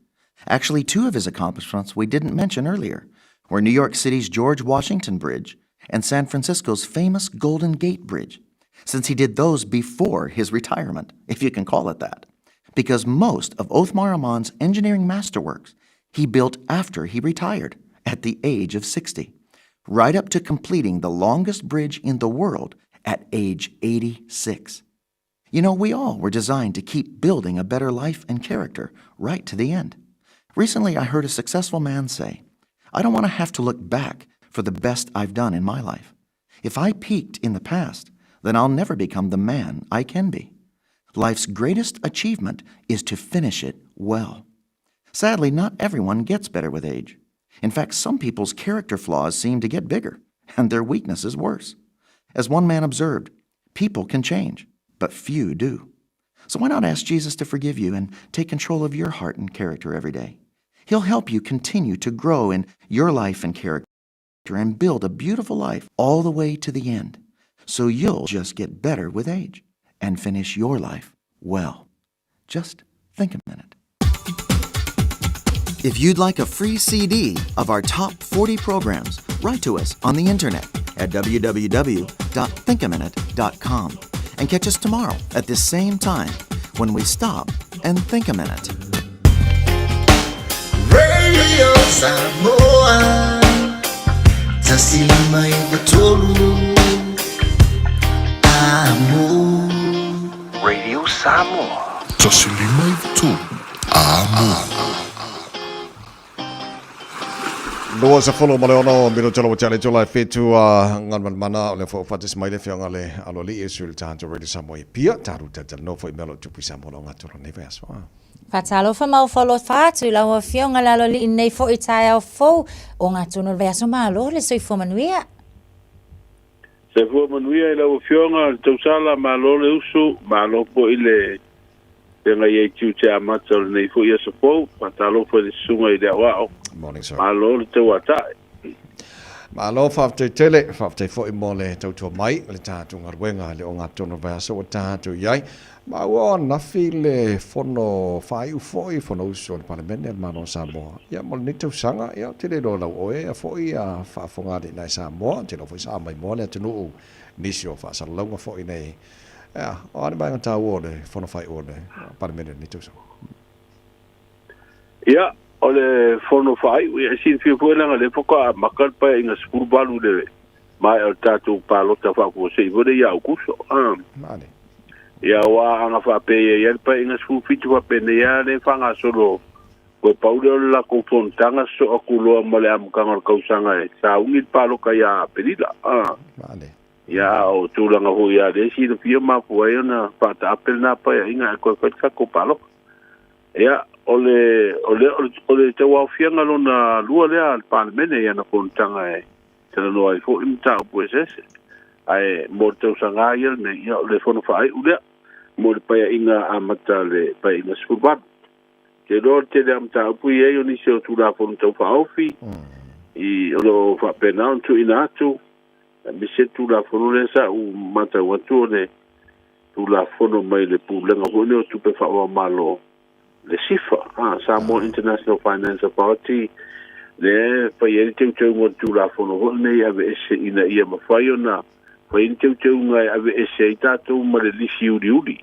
Actually, two of his accomplishments we didn't mention earlier were New York City's George Washington Bridge and San Francisco's famous Golden Gate Bridge, since he did those before his retirement, if you can call it that. Because most of Othmar Ammann's engineering masterworks he built after he retired at the age of 60, right up to completing the longest bridge in the world at age 86. You know, we all were designed to keep building a better life and character right to the end. Recently, I heard a successful man say, I don't want to have to look back for the best I've done in my life. If I peaked in the past, then I'll never become the man I can be. Life's greatest achievement is to finish it well. Sadly, not everyone gets better with age. In fact, some people's character flaws seem to get bigger and their weaknesses worse. As one man observed, people can change, but few do. So why not ask Jesus to forgive you and take control of your heart and character every day? He'll help you continue to grow in your life and character and build a beautiful life all the way to the end. So you'll just get better with age and finish your life well. Just think a minute. If you'd like a free CD of our top 40 programs, write to us on the internet at www.thinkaminute.com and catch us tomorrow at this same time when we stop and think a minute. Radio Samoa 1593 Amo Radio Samoa. 1593 Amo. 26 minute ua tea le itula e fitu a Galumalemana o lea foi ua faatasi mai le Afioga i le Aloalii e sui o le tatou Radio Samoa i Apia tatou talatalanoa foi i mea o lo o tupu i Samoa o lo o gatolo i lenei vaiaso. Faatalofa ma ofo alofa atu i lau Afioga i le Aloalii i lenei foi taeao fou o gatonu o le vaiaso malo le soifua manuia. Se fua manuia i lau afioga le tausala, malo le usu, malo fo'i le feagai ai tiute amata o lenei fo'i aso fou. Faatalofa i le susuga i le aoao. Morning, sir. Malo le tauata'i. Malo faafetai tele, faafetai foi mo le tautua mai i le tatou galuega i le ogatotonu o le vaiaso ua tatou i ai. Ma ua ananafi le fono faaiu foi, Fonousu a le Palemene a le Malo o Samoa. Ia mo lenei tausaga, ia ou te le iloa lau oe ia foi a faafofoga alii nai Samoa, ou te iloa foi sa aumai moa le atunuu nisi o faasalalauga foi nei. Ia, o a ni vaega taua o le fono faaiu a le Palemene i lenei tausaga? Ia, o le fono faaiu, ia e silafia foi leaga o lea faatoa amata le Paeaiga 18 i le maea o le tatou palota faafuasei foi lea ia Aokuso. Ia, aua ana faapea ia i ai le Paeaiga 17 faapenei lava lea e faagasolo toe pau lea o le latou fonotaga sosoo atu loa ma le amataga o le tausaga e sauni le palota ia Aperila. Ia, a o tulaga foi lava lea e silafia mafua ai ona faataape lena Paeaiga ae toe fai le tatou palota. Ia, o le, o le, o le tauaofiaga lona lua lea a le Palemene i ana fonotaga e talanoa ai foi mataupu eseese. Ae mo le tausaga lava ia lenei, ia o le fono faaiu lea mo le Paeaiga amata a le Paeaiga 18. Ou te iloa o le tele lava o mataupu i ai o nisi o Tulafono Tau Faaofi i o lo o faapena ona tuuina atu, aemaise le Tulafono lea sa ou matau atu o le Tulafono mai le Pulega foi lea o Tupe Faavaomalo, le SIFA, Samoa International Finance Authority, lea e fai ai le teuteuga o le Tulafono foi lenei e aveese ina ia mafai ona fai ni teuteuga e aveese ai tatou ma le lisi uliuli,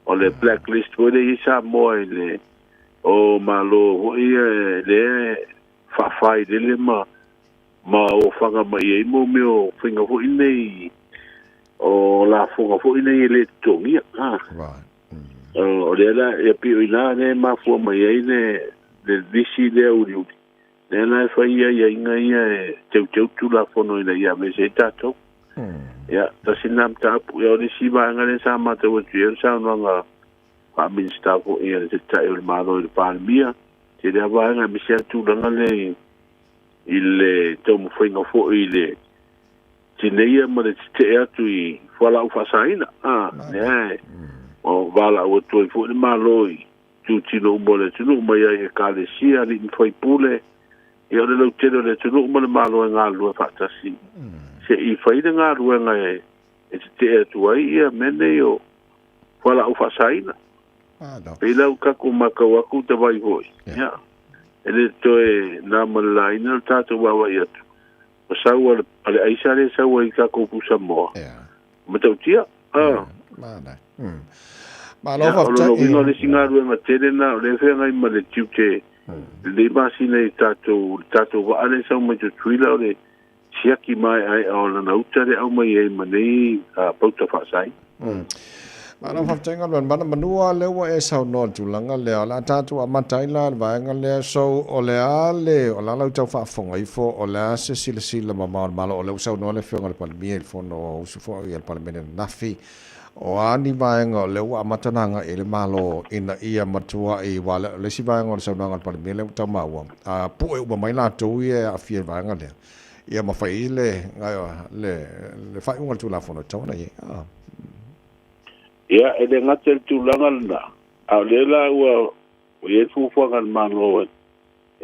o le blacklist foi lea e i ai Samoa i le o Malo foi ia lea e faafailele ma ma ofaga mai ai mo mea o faiga foi nei o lafoga foi nei e le totogia. O lea la e pei o i ina lea e mafua mai ai le lisi lea uliuli, lea la e fai aiaiga ia e teuteu Tulafono ina ia aveese ai tatou. Ia, tasi lena mataupu. Ia, o le isi vaega lea sa matau atu i ai o le saunoaga faa-Minisita foi a le Taitai o le Malo i le Palemia, tele lava vaega aemaise lava le tulaga lea i le taumafaiga foi i le tineia ma le tetee atu i fualaau faasaina. Lea e valaau atu ai foi le Malo i itutino uma o le atunuu, mai ai Ekalesia, alii ma faipule, ia o le lautele o le atunuu ma le Malo e galulue faatasi se i fai le galuega e tetee atu ai ia mea nei o fualaau faasaina. Pei la ua tatou matau atu tavai foi, ia, e le toe na ma le laina le tatou vaavaai atu, o sau a le aisa lea e sau ai i tatou pusa moa, matautia. Malo Ia, o faafetai. lona uiga o le isi galuega tele lena o lea e feagai ma le tiute lenei masina i tatou, le tatou vaa lea e sau mai Tutuila o le siaki maeaea o lana uta lea e aumai ai ma nei pauta faasaina. Malo faafetai Galuega. Mana manua lea ua e saunoa i le tulaga lea, o le a tatou amata ai la i le vaega lea. So, o le a le, o le a lau tau faafofoga ifo, o le a se silasila mamao a le Malo, o lea ua saunoa le Afioga i le Palemia i le fono usu foi a le Palemene ananafi, o a ni vaega o lea ua amata ona agai i ai le Malo ina ia matuai, aua o le isi vaega o le saunoaga a le Palemia lea ua tau maua, a pue uma mai latou ia e aafia i le vaega lea, ia ma fai ai le, le, le faaiuga o le Tulafono e tatau ona i ai. Ia, e le gata i le tulaga lena, a o lea la ua i ai le fuafuaga a le Malo e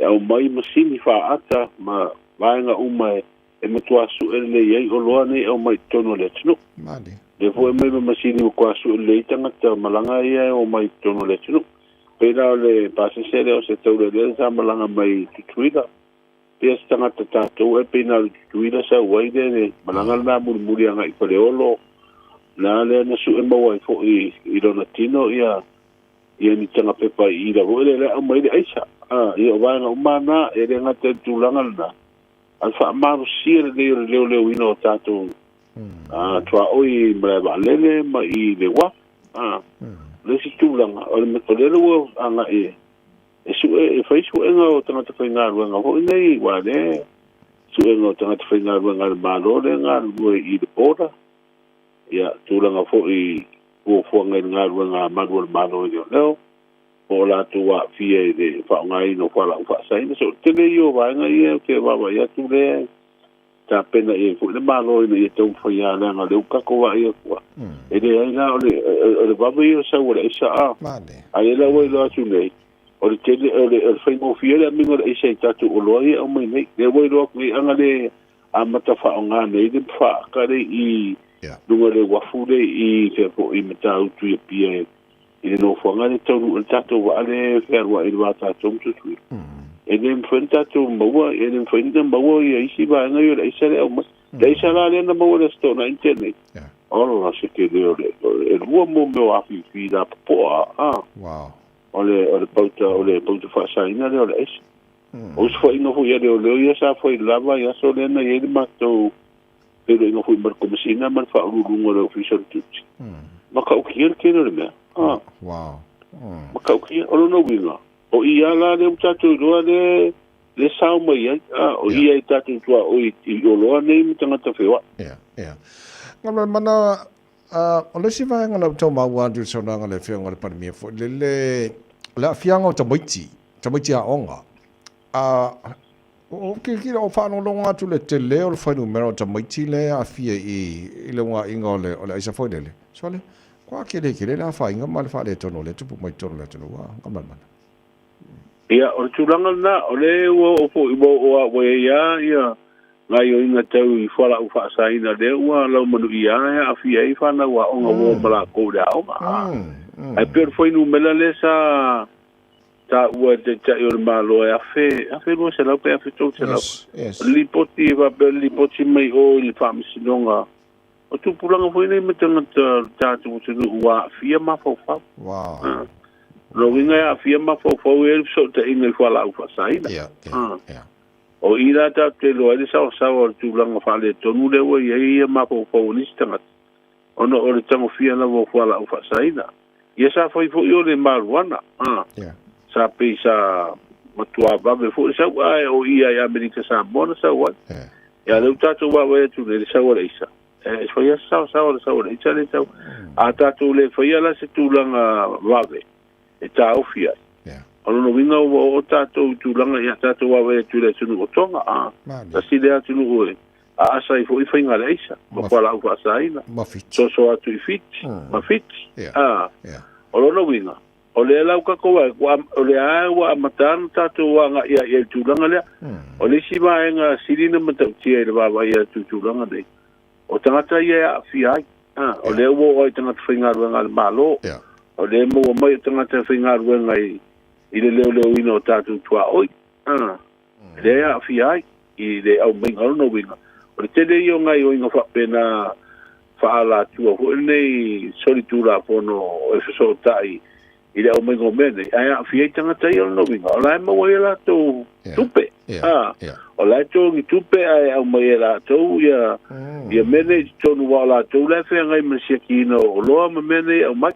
aumai masini faata ma vaega uma e matua sue lelei ai oloa nei e aumai i totonu o le atunuu. Lea foi e aumai ma masini e matua sue lelei ai tagata malaga ia e omai i totonu o le atunuu. Pei la o le pasese lea o se taulelea sa malaga mai i Tutuila, Pea se tagata tatou ae pei na o le Tutuila sau ai le le malaga lena mulimuli agai i Faleolo na lea na sue maua ai foi i lona tino ia ia ni taga pepa i ila foi lea lea aumai le aisa. A ia o vaega uma na e le gata i le tulaga lena a le faamalosia lenei o le leoleoina o tatou tuaoi i malae vaalele ma i le uafu. A le isi tulaga o le o lea ua agai e sue, e fai suega o tagata faigaluega foi nei, aua lea suega o tagata faigaluega a le Malo lea e galulue i le border, ia, tulaga foi fuafuaga i le galuega a malu o le Malo i leoleo, po o latou aafia i le faaaogaina o fualaau faasaina. So, o le tele ia o vaega ia ou te vaavaai atu lea Tapena i ai foi le Malo ina ia taumafai lava leaga o lea ua tatou vaai atu lava, e leai la, o le o le vave ia o le sau o le aisa a. A o lea la ua iloa atu nei, o le tele o le o le faigofie le amiga o le aisa i tatou oloa ia e aumai nei. Lea ua iloa atu nei ana le amata faaaoga nei le faaka lea i luga o le uafu lea i fea foi i Matautu i Apia i le nofoaga lea e taunuu ai le tatou vaa lea e fealuai i le va o tatou ma Tutuila. E le mafai ona tatou maua, e le mafai ona maua ia isi vaega ia o le aisa lea e aumai. Le aisa la lea na maua i le Aso Toonai na tea nei, ola se tele o le, e lua mo mea o afifi lapopoa, a. O le, o le pauta, o le pauta faasaina lea o le aisa. O osofaiga foi a leoleo ia sa fai lava i aso lea na i ai le matou feiloaiga foi ma le Komesina ma le Faauluuluga o le Ofisa o le Tusi. Matautia le tele o le mea. Ah. Wow. Matautia. O lona uiga, o i lava la lea ua tatou iloa le le sao mai ai. Ah, o i ai tatou tuaoi i oloa nei ma tagata feoai. Yeah, yeah. Galuemana, o le isi vaega na ou tau maua atu i le saunoaga a le Afioga i le Palemia foi lele, o le aafiaga o tamaiti, tamaiti aoga. O kilakila, o faalogologo atu le tele o le fuainumera o tamaiti lea e aafia i le ugaiga o le aisa foi lele. Sole, kua kele kele le afaina ma le faaletonu o lea e tupu mai totonu o le atunuu a Galuemana. Ia, o le tulaga lena, o lea ua oo foi, ua oo lava ua i ai lava ia gaoioiga tau i fualaau faasaina lea ua laumanuia lava e aafia ai fanau aoga ua o ma latou i le aoga. Ae pei o le fuainumera lea sa taua e le Taitai o le Malo e 1200 pe 1300. Yes. O le lipoti e faapea o le lipoti mai o i le Faamasinoga o tupulaga foi nei ma tagata o le tatou atunuu ua aafia mafaufau. Wow. O lona uiga e aafia mafaufau e i ai le fesootaiga i fualaau faasaina. Yeah. O i la tatou te iloa ai le saoasaoa o le tulaga faaletonu lea ua i ai ia mafaufau o nisi tagata ona o le tagofia lava o fualaau faasaina. Ia sa fai foi o le maruana, a. Sa pei sa matua vave foi le sau, ae o ia i Amerika Samoa na sau ai. Ia lea ua tatou vaavaai atu nei i le sau a le aisa, e fai lava se saosaoa o le sau a le aisa lea e sau. A tatou le faia la se tulaga vave e taofi ai, o lona uiga ua oo tatou i tulaga ia tatou vaavaai atu i le atunuu o Tonga, a. Tasi lea atunuu e aasa ai foi faiga a le aisa, ma fualaau faasaina, soso atu i Fiti, ma Fiti. A, o lona uiga, o lea la ua tatou vaai atu, o lea lava ua amata ona tatou agai i ai i le tulaga lea. O le isi vaega sili ona matautia i le vaavaai atu i tulaga nei, o tagata ia e aafia ai. O lea ua oo ai tagata faigaluega a le Malo, o lea e maua mai o tagata faigaluega i le leoleoina o tatou tuaoi. Lea e aafia ai i le aumaiga o lona uiga, o le tele ia o gaoioiga faapena faaalatua foi lenei solitulafono e fesootai i le aumaiga o mea nei, ae aafia ai tagata ia. O lona uiga, o la e maua ai a latou tupe, o la e togi tupe ae aumai e latou ia ia mea nei i totonu, aua o latou la e feagai ma le siakiina o oloa ma mea nei e aumai.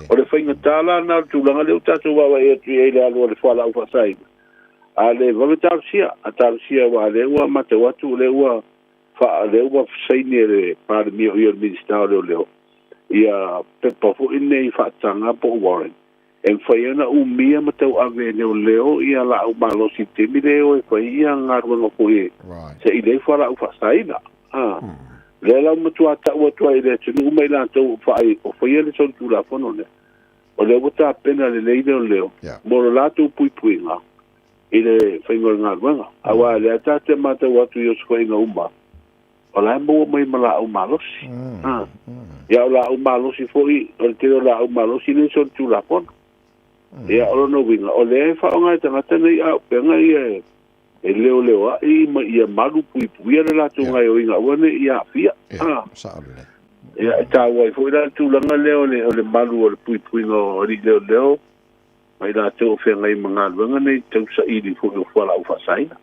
O le faigata la lena o le tulaga lea ua tatou vaavaai atu i ai i le alu a le fualaau faasaina. A le vave talosia, a talosia aua o lea ua matau atu o lea ua faa, lea ua saini e le Palemia o ia o le Minisita o Leoleo ia pepa foi nei faataga po o warrant e mafai ai ona umia ma tauave e leoleo ia laau malosi i le taimi lea e o e fai ia galuega foi e saili ai fualaau faasaina. Lea la ua matua tau atu ai i le atunuu ma i latou o faai o faia le solitulafono lea, o lea ua tapena lelei leoleo mo lo latou puipuiga i le faiga o le galuega. Aua o lea tatou te matau atu i osofaiga uma, o la e maua mai ma laau malosi. Ia o laau malosi foi, o le tele o laau malosi lea e solitulafono. Ia o lona uiga, o lea e faaaoga e tagata nei auupega ia e leoleoai ma ia malu puipuia le latou gaoioiga aua ne i aafia. Ia, e taua ai foi la le tulaga lea o le malu o le puipuiga o alii leoleo ma i latou o feagai ma galuega nei tau saili foi o fualaau faasaina.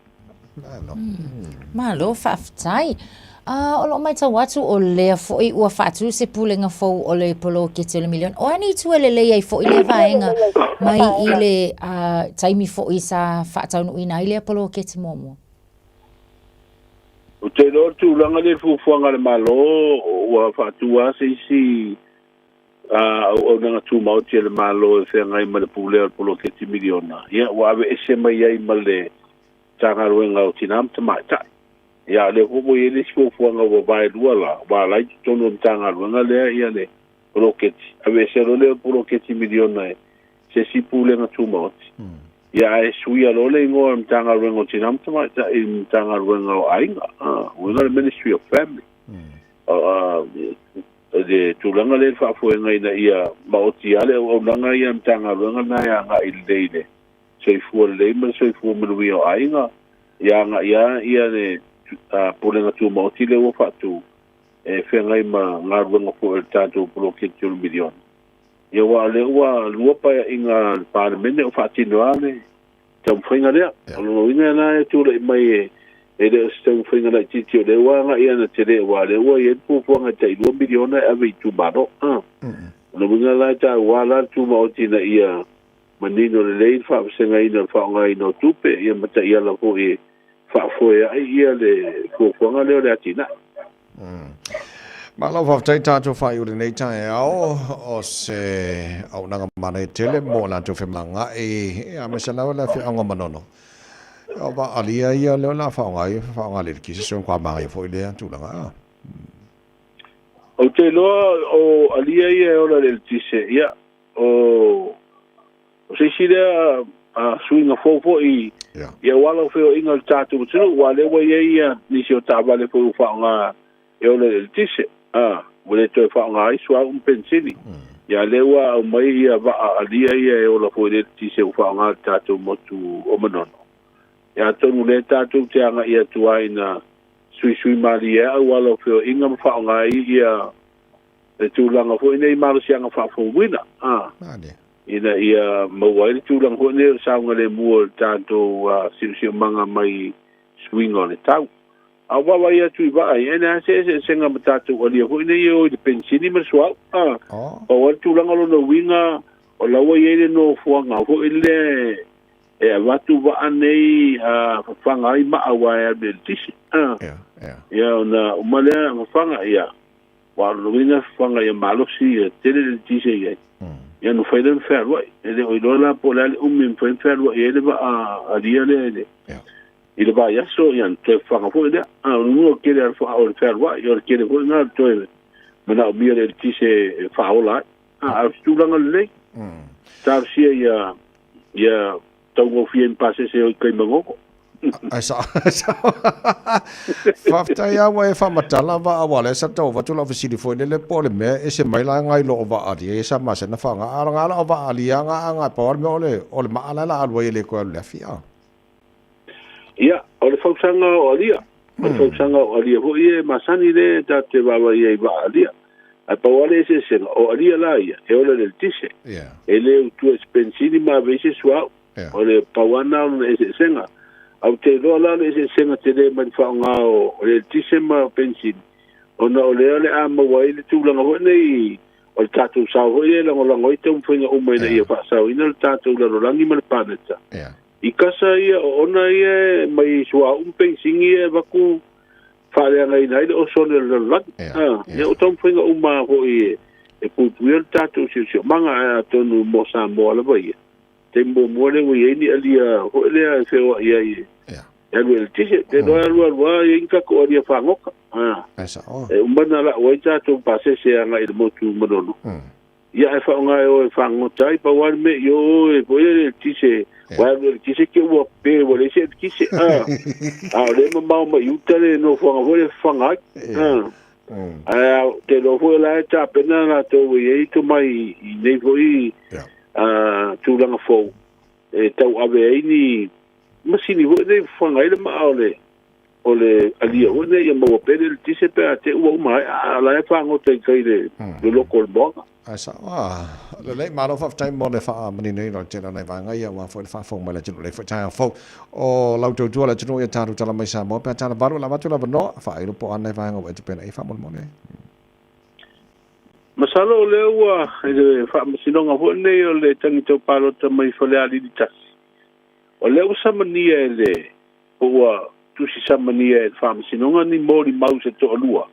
Malo faafetai. O lo o matau atu o lea foi ua faatu se pulega fou o le poloketi o le miliona. O a ni itu e lelei ai foi lea vaega mai i le taimi foi sa faataunuuina ai lea poloketi muamua? Ou te iloa o le tulaga lea i le fuafuaga a le Malo ua faatu lava se isi auaunaga tumaoti a le Malo e feagai ma le pulea o le poloketi miliona, ia ua aveese mai ai ma le Matagaluega o Tina ma Tamaitai. Ia le fo mo i le isi fuafuaga ua vaelua la ua alai totonu o Matagaluega lea ia le poloketi aveese loa lea poloketi miliona e se isi pulega tumaoti. Ia ae suia loa le igoa o le Matagaluega o Tina ma Tamaitai i le Matagaluega o Aiga, uiga le Ministry of Family. Le tulaga lea i le faafoega ina ia maoti lava le auaunaga ia a le Matagaluega lena e agai lelei i le soifua lelei ma le soifua manuia o aiga, ia agai lava ia le Pulega Tumaoti lea ua faatu e feagai ma galuega foi o le tatou poloketi o le miliona. Ia aua o lea ua lua paeaiga a le Palemene o faatino lava le taumafaiga lea. O lona uiga la e tulai mai e le o se taumafaiga laitiiti o lea ua agai ana tele aua o lea ua i ai le fuafuaga e tai $2 miliona e ave i itumalo. O lona uiga la e taua la le tumaoti ina ia manino lelei le faavasegaina o le faaaogaina o tupe ia ma taiala foi e faafoe ai ia le fuafuaga lea o le atinae. Malo faafetai tatou faaiu lenei taeao o se auaunaga manaia tele mo latou femalagaai aemaise lava le afioaga o Manono. O vaalia ia lea o le a faaaoga ai faaaoga le eletise so matua manaia foi lea tulaga. Ou te iloa o alia ia e ola i le eletise, ia o se isi lea suiga fou foi i auala o feoaiga o le tatou atunuu, aua o lea ua i ai nisi o taavale foi ua faaaoga e ola i le eletise, ua le toe faaaoga ai suauu ma penisini. Ia a o lea ua aumai ia vaa alia ia e ola foi i le eletise ua faaaoga e le tatou motu o Manono. Ia atonu o lea tatou te agai atu ai ina suisui malie ai auala o feoaiga ma faaaoga ai ia le tulaga foi nei malosiaga faafouina, ina ia maua ai le tulaga foi nei o le saogalemu o le tatou siosiomaga mai suiga o le tau. A o vaavaai atu i vaa ia, e leai se eseesega ma tatou alia foi nei e o i le penisini ma le suauu. Pau lava le tulaga lona uiga, o la ua i ai le nofoaga foi lea e avatu vaa nei fafaga ai maa aua e alu i le eletise. Ia ona uma lea fafaga, ia Aua o lona uiga fafaga ia malosi ia tele le eletise i ai. Ia ona mafai lea ona fealuai. E le o iloa la po o le a le umi e mafai ona fealuai ai le vaa alia lea i le i le vaiaso, ia ona toe fafaga foi lea. A o lona uiga o le tele o le fealuai, o le tele foi lena o le toe manaomia o le eletise e faaola ai. A o se tulaga lelei, talosia ia ia taugofie ni pasese e o i kai Manono. Ai sa sa. Faafetai lava ua e faamatala vaa aua o lea sa tau avatu lau fesili foi lele po o le mea e ese mai la nai lo o vaa alia ia sa masani ona faaaoga. A o nga la o vaa alia nga a nga pau lava le mea o le o le maa la e la alu ai e le toe alu i le afi a. Ia, o le fausaga o alia. O le fausaga o alia foi ia e masani lea tatou te vaavaai ai i vaa alia. Ae pau lava le eseesega, o alia la ia, e ola i le eletise. E le utua i se penisini ma ave ai se suauu. O le pau lava lena o lona eseesega. Ae ou te iloa la le eseesega tele mai le faaaoga o le eletise ma penisini, ona o lea o le a maua ai le tulaga foi nei o le tatou sao foi lea e lagolago ai taumafaiga uma ina ia faasaoina le tatou lalolagi ma le paneta. I kasa ia o ona ia e mai suauu ma penisini ia e avatu faaleagaina ai le osone o le lalolagi. Ia o taumafaiga uma foi e puipuia le tatou siosiomaga, ae atonu mo Samoa lava ia, taimi muamua lea ua i ai ni alia foi lea e feoai ai e alu e eletise. Te iloa e alu alu lava e i ai ni tatou alia fagota. E uma ona lau ai tatou pasese agai i le motu Manono. Ia ae faaaoga e o e fagota ai, pau lava le mea i o e foi le eletise, ua alu eletise te ua pe ua leai se eletise. A o lea e mamao mai i uta le nofoaga foi lea e fafaga ai. Ae te iloa foi o la e tapena latou e i ai tomai i nei foi tulaga fou e tauave ai ni masini foi nei e fafaga ai le maa o le o le alia foi nei ia maua pea le eletise pe a te ua uma ai, a o la e fagota i tai le loko o le moana. Ae sao a lelei, malo faafetai mo le faamaninoina o le tele o nai vaega ia aua foi le faafofoga mai le atunuu lei foi taeao fou o lau tautua le atunuu ia tatou tala mai Samoa pe a tala valu la avatu le avanoa faailo po o a nai vaega ua e tupena i faamolemole. Masalo o lea ua i le faamasinoga foi lenei o le tagi tau palota mai Falealili 1, o lea ua samania e le po ua tusi samania e le Faamasinoga ni molimau se toalua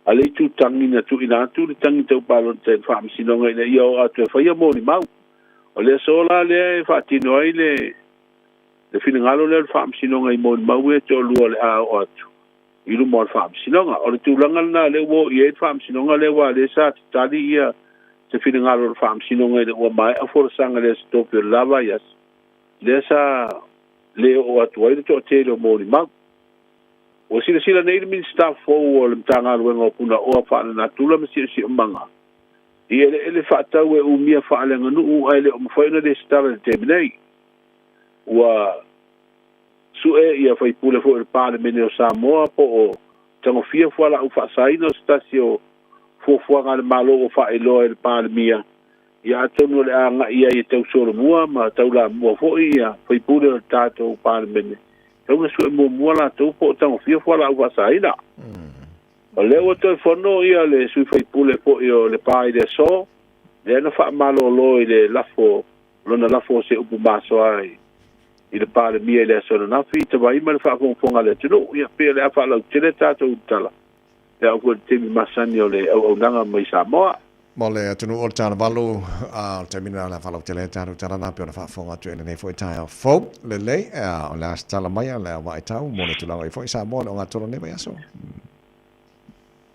a le itu tagi na tuuina atu le tagi tau palota i le Faamasinoga ina ia oo atu e faia molimau. O le aso la lea e faatino ai le le finagalo lea o le Faamasinoga i molimau ia e toalua o le a oo atu. i luma o le Faamasinoga. O le tulaga lena lea ua oo i ai le Faamasinoga lea aua o lea sa tatali ia se finagalo o le Faamasinoga ina ua maea folasaga i le Aso Tofi o le la vaiaso, lea sa le oo atu ai le toatele o molimau. Ua silasila nei le Minisita fou o le Matagaluega o Punaoa Faalenatura ma Siosiomaga i eleele faatau e umia faaleaganuu ae le o mafai ona lesitala i le taimi nei. Ua sue ia faipule foi o le Palemene o Samoa po o tagofia fualaau faasaina o se tasi o fuafuaga a le Malo ua faailoa e le Palemia, ia atonu o le a agai ai e tau solomua ma taulamua foi ia faipule o le tatou Palemene, tatau ona sue muamua latou po o tagofia fualaau faasaina. O lea ua toe fono ia le sui faipule foi o Lepa i le aso, lea na faamalolo i le lafo lona lafo o se upu masoa ai i le Palemia i le aso ananafi, i tavaima ma le faafogafoga a le atunuu. Ia, pei o le a faalautele tatou tala, e au foi i le taimi masani o le auaunaga mai Samoa. Mo le atunuu o le Tana-valu, a o le taimi lena o le a faalautele ai tatou tala na, pei ona faafofoga atu i lenei foi taeao fou. Lelei, a o le a se tala mai a le au vaitau mo le tulaga i foi Samoa i le ogatotonu o lenei vaiaso?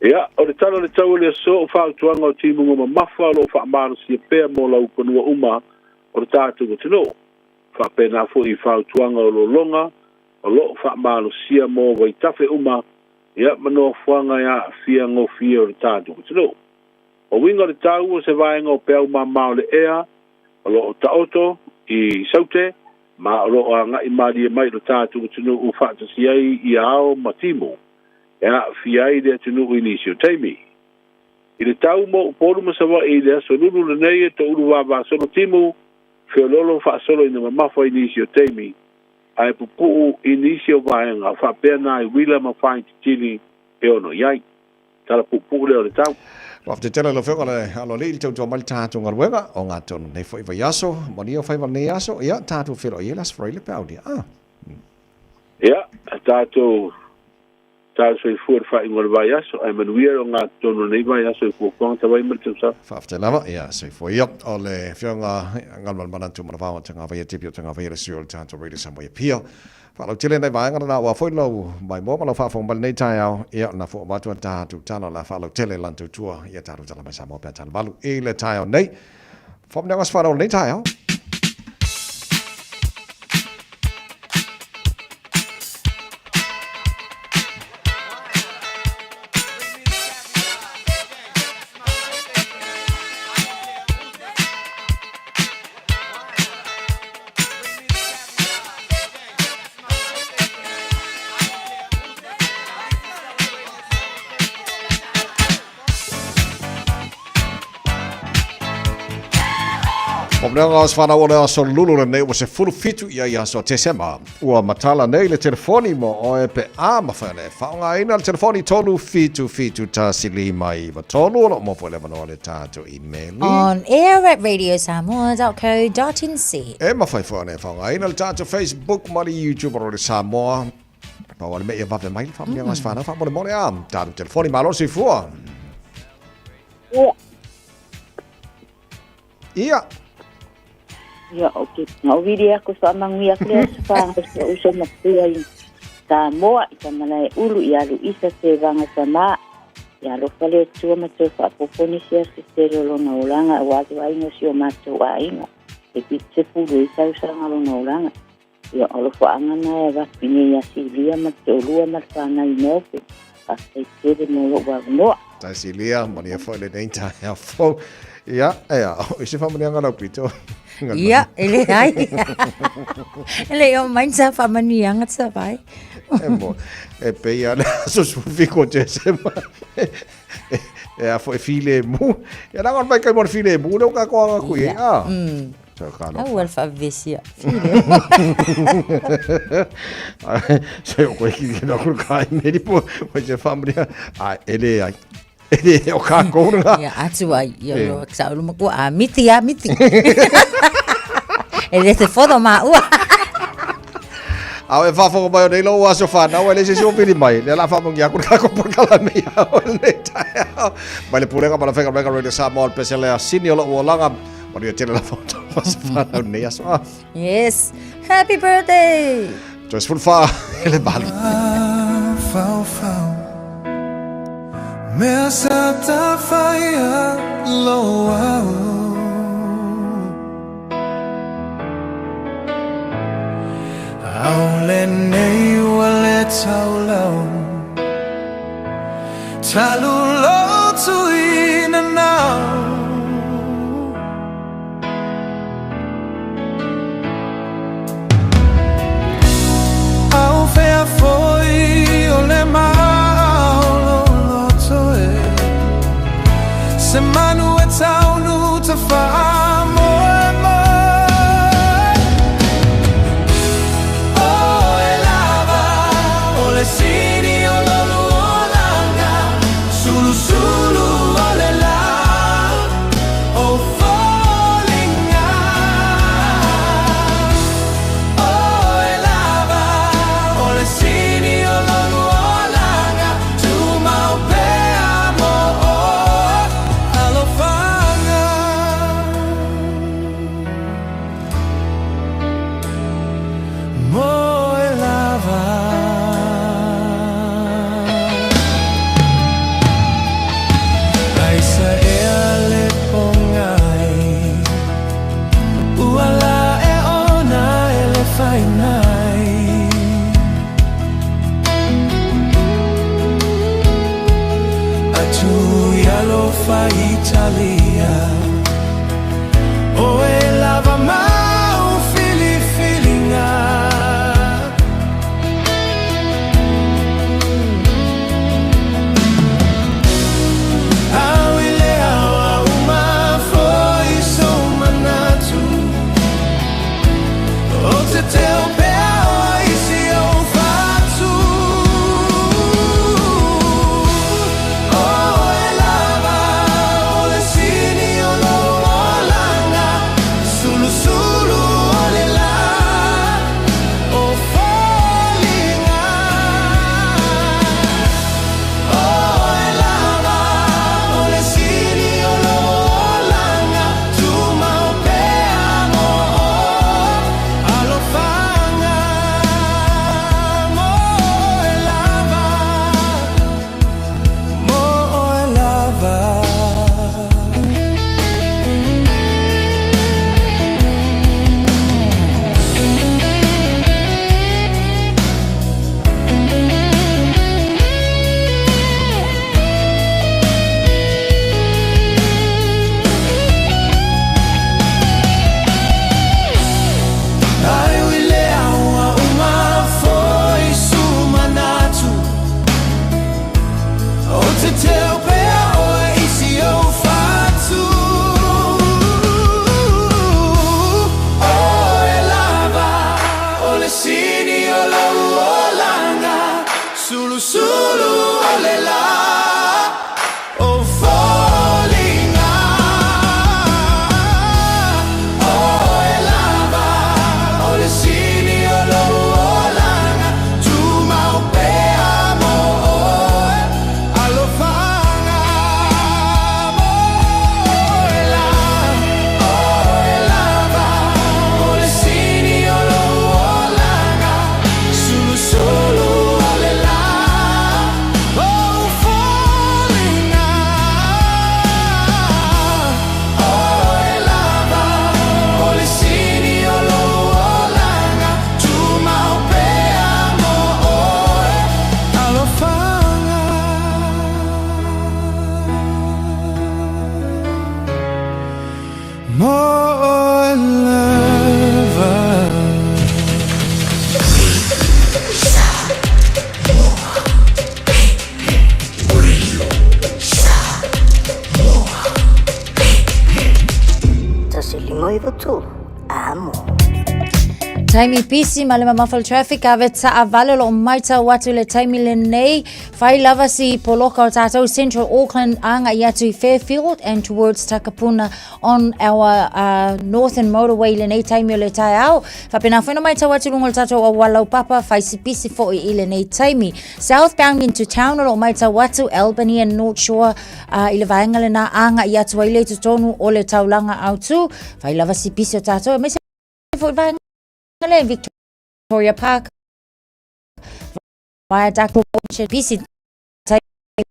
Ia, o le tala o le tau o le aso, o fautuaga o timuga mamafa o lo o faamalosia pea mo laufanua uma o le tatou atunuu. Faapena foi i fautuaga o lologa o lo o faamalosia mo vaitafe uma, ia, ma nofoaga e aafia gofie o le tatou atunuu. O uiga o le tau o se vaega o peau mama o le ea o lo o taoto i Saute ma o lo o agai malie mai i lo tatou atunuu faatasi ai ia ao ma timu e aafia ai le atunuu i nisi o taimi. I le tau mo Upolu ma Savaii i le aso Lulu lenei e toulu vavasolo timu feololo faasolo ina mamafa i nisi o taimi ae pupuu i nisi o vaega faapea nai uila ma faaititili e ono i ai. Tala puupuu lea o le tau. Faafetai tele lau Afioga le Aloalii i le tautua mai le tatou galuega o gatonu nei foi vaiaso. Manuia o faiva lenei aso. Ia, tatou feiloai ai le Aso Faraile pe aulia. Ah. Ia, tatou talo soifua i le faaiuga o le vaiaso, ae manuia le ogatotonu o lenei vaiaso i fuafuaga tawai ma le tausaga. Faafetai lava, ia, soifua ia. O le Afioga Galumalemana Tuumanavao o Tagavaia Tipi o Tagavaia le sui o le tatou Radio Samoa i Apia. Faalautele nai vaega lena aua foi lau maimoa ma lau faafofoga mai lenei taeao. Ia, na fua uma atu a tatou tala o le a faalautele lana tautua ia tatou tala mai Samoa pe a tala valu i le taeao nei. Faamanuiaga aso fanau o lenei taeao. O mea ngā whanau o le aso lulu le nei ua se fulu fitu ia i aso Tesema. Ua matala nei le telefoni mo oe pe a mawhai le whaongaina le telefoni 377 5 9 3 o lo mo le vanoa le tātou imeli. On air at radiosamoa.co.nz. E mawhai fo ane whaongaina le tātou Facebook ma le YouTube o le Samoa. Pau ale me ia vave mai le whaamia ngā whanau wha mole mole a. Tātou telefoni malo si fua. Ia. Ia. Ia, o te ngawiri aku whaamangui aku lea sa whaanga sa uso mapua i Samoa i tamana e ulu i alu isa te vanga sa maa. Ia alofa le Atua ma toe faaopoopo nisi aso e tele o lona olaga aua le vaaiga o si o matou aiga e 72 tausaga lona olaga. Ia o alofaaga na e avatu i nei ia Silia ma le toalua ma le fanau i Melbourne. Faafetai tele mo lou avanoa. Tai Silia, manuia foi lenei taeao fou. Ia, ea, o se faamanuiaga lau pito. Ia, e leai. E le o mai sa faamanuiaga sa vai. E mo, e pei ana aso sefulufitu o Tesema. E a foi file mu. Ia na mai kai mo file mu le ka ko anga kui. Ah. So ka no. Au al faavevesia. File mu. Se o koe ki na kuru kai meri po, o se whamria, a ele ai. E o ka kouna. Ia, atu ai, ia lo sa ulu maku a miti a miti. E le te fodo ma ua. Au e whawhonga mai o nei lo aso whanau, e le se si o pili mai. Le la whamongi aku ka ko porkala me ia o le taeao. Mai le pulega ma la whenga renga radio Samoa le pese lea sini o lo uolanga. Manuia tele la whanau aso whanau nei aso a. Yes. Happy birthday. Joyce Fulfa, ele malu. mafaufau Mea sa tafaia lo au Au lenei ua le taulau Talu lotu i nanao Au fea foi o le maa o lou loto e Se manu e taunu ta faamoemoe O e lava o le sini o lolu olaga Sulusulu o le la o foliga O e lava o le sini o lolu olaga Tumau pea mo oe Alofaga Mo e lava. Aisa ea le pogai Ua la e ona e le fainai Atu i alofa Italia O e lava mau filifiliga Au i le ao a uma foi sou manatu O te teo pea o isi o fatu O e lava o le sini o lou olaga Sulusulu o le la o foliga O e lava o le sini o lou olaga Tumau pea mo oe Alofaga mo e lava Mo e lava Ai ui le ao a uma foi su manatu O te teo pea oe isi o fatu O e lava o le sini o lou olaga Sulusulu o le la o foliga O e lava o le sini o lou olaga Tumau pea mo oe Alofaga mo e O e lava o le sini o lou olaga Sulusulu o le la o foliga O e lava o le sini o lou olaga Tumau pea mo oe Alofaga Mo oe lava. 153 amo. Taimi pisi ma le mamafa o le traffic ave taavale o loo maitau atu le taimi lenei fai lava si poloka o tatou Central Auckland agai atu i Fairfield and towards Takapuna on our Northern Motorway lenei taimi o le taeao. Faapena foi ona maitau atu luga o le tatou auala laupapa fai si pisi foi i lenei taimi. Southbound into town o loo maitau atu Albany and North Shore i le vaega lena agai atu ai le totonu o le taulaga autu. Fai lava si pisi o tatou aemaise foi vaega lea i Victoria Park. Viaduct Pisi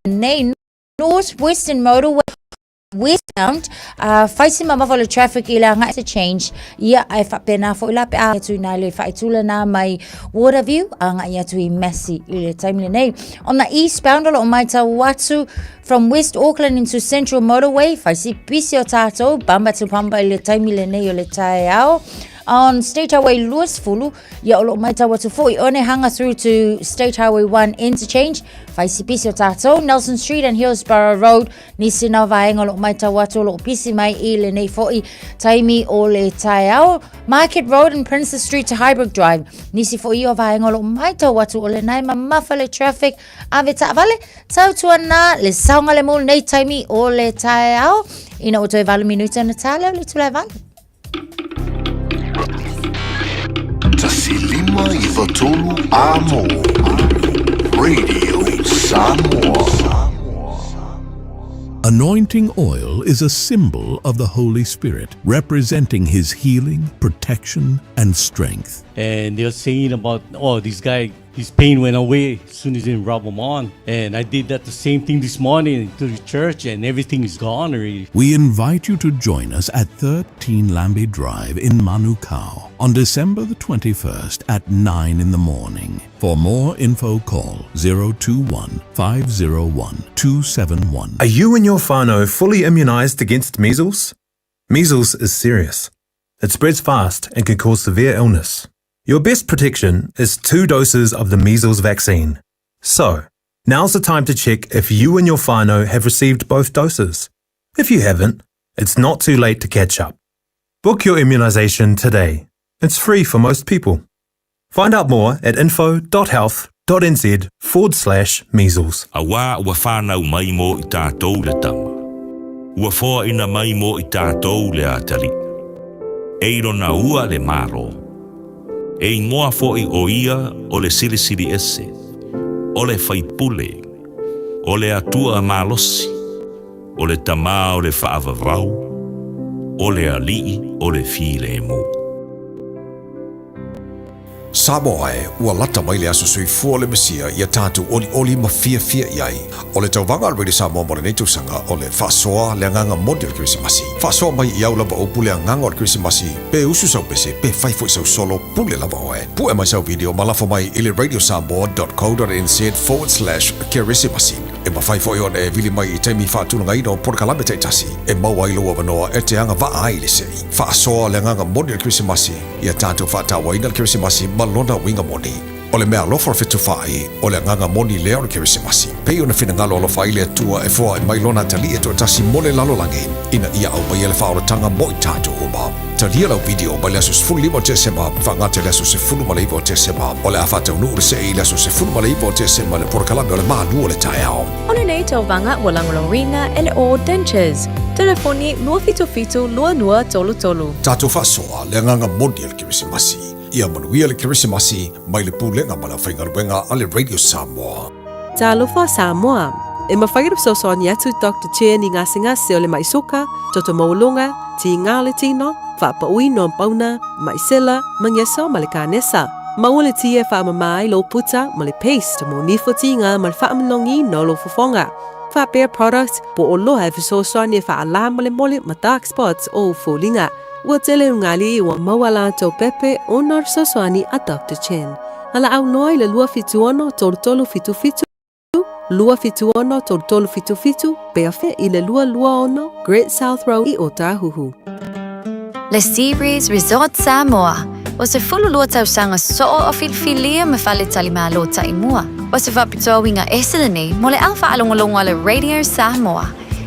nei North Western Motorway westbound, whai si mamafa le traffic i le agai interchange, ia e faapena foi la pe a atu i nā le whaitula nā mai Waterview, agai atu i Massey i le taimi lenei. On the eastbound o lo o maitau atu from West Auckland into Central Motorway, whai si pisi o tātou, bamba to bamba i le taimi lenei o le taeao. On State Highway 20, ia o lo o maitau atu foi Onehunga through to State Highway 1 interchange, whai si pisi o tātou, Nelson Street and Hillsborough Road, Nisi na vaega o loo maitau atu o loo pisi mai i lenei foi taimi o le taeao. Market Road and Princess Street to Highbrook Drive. Nisi foi o vaega o loo maitau atu o lenei mamafa le traffic ave taavale tautuana le saogalemu lenei taimi o le taeao. Ina ua toe 8 minuta na tā leo le itula e 8. 159 Amo Radio Samoa. Anointing oil is a symbol of the Holy Spirit, representing his healing, protection, and strength. And they're saying about, oh, this guy, his pain went away as soon as he rub them on. And I did that the same thing this morning to the church, and everything is gone already. We invite you to join us at 13 Lambie Drive in Manukau on December the 21st at 9 in the morning. For more info, call 021 501 271. Are you and your whānau fully immunised against measles? Measles is serious. It spreads fast and can cause severe illness. Your best protection is two doses of the measles vaccine. So, now's the time to check if you and your whānau have received both doses. If you haven't, it's not too late to catch up. Book your immunisation today. It's free for most people. Find out more at info.health.nz forward slash measles. Auā ua whānau mai mō i tātou le tama. Ua whoaina mai mō i tātou le atalii. E i lona ua le Malo. E ingoa foʻi o ia o le Silisili Ese, o le Faipule, o le Atua Malosi, o le Tamā o le Faavavau, o le Alii o le Filemu. Samoa e, ua lata mai le aso soifua o le Mesia ia tatou olioli ma fiafia i ai. O le tauvaga a le Radio Samoa mo lenei tausaga o le faasoa le agaga moni o le Kerisimasi. Faasoa mai i au lava upu le agaga o le Kerisimasi, pe usu sau pese, pe fai foi sau solo, pule lava oe. Pue mai sau video ma lafo mai i le radiosamoa.co.nz/kerisimasi. E mafai foi ona e vili mai i taimi faatulagaina o polokalame taitasi e maua ai lou avanoa e te agavaa ai i le sei. Faasoa le agaga moni o le Kerisimasi, ia tatou faatauaina le Kerisimasi ma lona uiga moni. O le meaalofa o le fetufaai, o le agaga moni lea o le Kerisimasi. Pei ona finagalo alofa ai le Atua e foai mai lona atalii e toatasi mo le lalolagi, ina ia aumaia le faaolataga mo i tatou uma. Talia lau video mai le aso 15 o Tesema faagata i le aso 19 o Tesema. O le a faataunuu le see i le aso 19 o Tesema i le polokalame o le Malu o le Taeao. O lenei tauvaga ua lagolagoina e le All Dentures. Telefoni 277 2233. Tatou faasoa le agaga moni o le Kerisimasi. Ia manuia le Kerisimasi mai le Pulega ma le Aufaigaluega a le Radio Samoa. Talofa Samoa! E mafai ona fesoasoani atu Doctor Chen i gasegase o le mai soka, toto maualuga, tiga o le tino, faapauina o pauna, mai sela, magesa ma le kanesa. Maua le tia e faamama ai lou puta ma le paste mo nifo tiga ma le faamalogiina o lou fofoga. Faapea product po o loa e fesoasoani e faalā molemole ma dark spots o ou foliga. Ua tele ugali ua maua latou pepe ona o le fesoasoani a Doctor Chen. Valaau loa i le 276 3377 276 3377 pe afe i le 226 Great South Road i Ōtāhuhu. Le Sea Breeze Resort Samoa, ua 12 tausaga soo o filifilia ma faletalimalo taimua. O se faapitoa uiga ese lenei mo le au faalogologo a le Radio Samoa.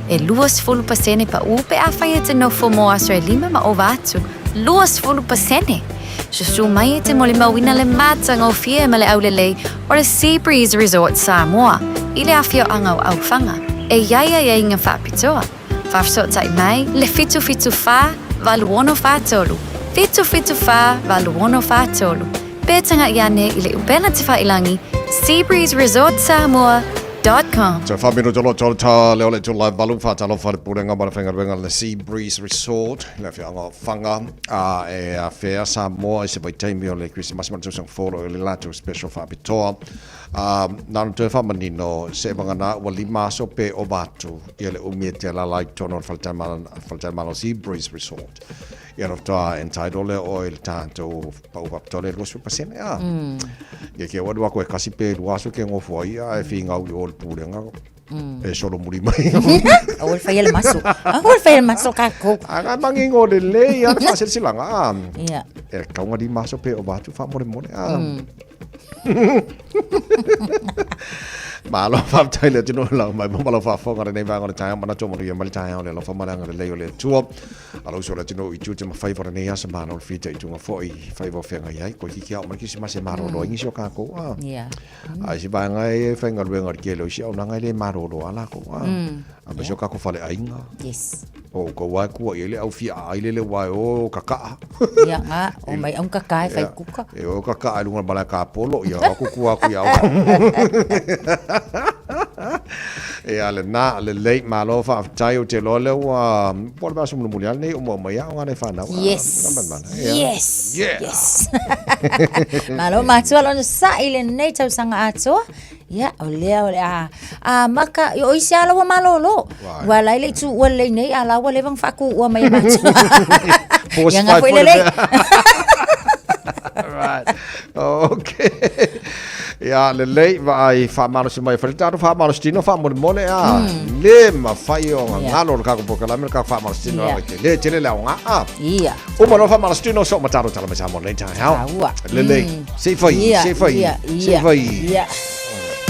E 20% paʻu pe afai e te nofo mo aso e lima ma ova atu. 20%! Susu mai e te molimauina le matagofie ma le aulelei o le Sea Breeze Resort Samoa i le afioaga o Aufaga e i ai aiaiga faapitoa. Faafesootai mai le 774 8643, 774 8643, pe tagaʻi ane i le upega tefailangi seabreezeresortsamoa.com. Toe wha minuta loa tō tā leo le tū live valu whātalofa le pulenga ma le whaingaluenga le Sea Breeze Resort le afioaga o Whanga a e a whea Samoa i se vaitaimi o le Kerisimasi ma le tausaga fou o le latou special whaapitoa Na ona toe faamanino, seivagana ua 5 aso pe ova atu ia le umi e te alaala ai i totonu o le faletalimalo Sea Breeze Resort. Ia ona faatoa entitle lea oe i le tatou pau faapitoa lea e 20% a. Ia ke ua alu aku e kasi pe 2 aso ke gofo ai ae figau i o le pulega e solomuli mai. Aua le faia le maso. Aua le faia le maso kākou. Aga mangingo lelei a le faasilasilaga a. Ia. E tau ona 5 aso pe ova atu faamolemole a. Malo faafetai le atunuu lau mai mo lau faafofoga lenei vaega o le taeao manatu o manuia mai le taeao le alofa ma le agalelei o le Atua. Alo uso le atunuu i tiute ma faiva o lenei aso malo le fitaituga foi i faiva o feagai ai. Koe kiki ao mai kisimasi e malolo ai nisi o kākou a. Yeah. A isi vaega e faigaluega i le tele o isi auaunaga e le malolo a lakou a. A ma isi o kākou faleaiga. Yes. O outou lava e kua i ai le au fiaai lele aua e o kaka'a. Ia, ngā, o mai au kaka e whai kuka. E o kaka'a i lunga o le malae kāpolo, ia o aku kua aku ia au. Ia, lena, lelei, malo faafetai, ou te iloa lea ua, po o le vaiaso mulimuli lava lenei uma uma i aoga a nai fanau. Yes. Ia. Yes. Yeah. Yes. Malo matua lona sa'i lenei tausaga atoa. Ia, o lea o le a, a maka, o isi ala ua malolo. Ua lai le tu ua lei nei, a la ua leva whaku ua mai matua. Force Ia ngā five foi for the lelei. Right. Okay. Ia, lelei, vaai faamalosi mai fale tatou faamalosi tino faamolemole a. Le mafai ona galo le kakou polokalame le kakou faamalosi tino Ia. yeah. Tele tele le aoga a. Ia. Uma loa faamalosi tino so ma tatou tala mai Samoa nei taeao. Taua. Lelei. Se i fai, Ia, se i fai, ia, se i ia, fai. Ia.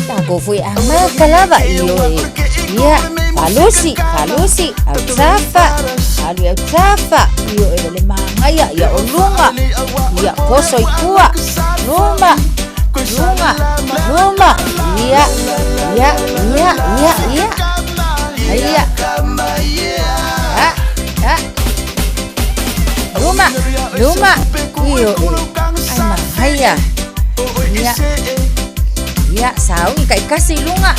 Takou foi a maka lava i oe. Ia, faalosi, faalosi, autafa. Alu i autafa. I oe le māngaia, ia o luga. Ia, poso i tua. Luma, luga, luma. Ia, ia, ia, ia, ia. Ia. Ah, ah. Luma, luma. I oe. Ai māngaia. Ia. Ia, sauni kaikasi i luga.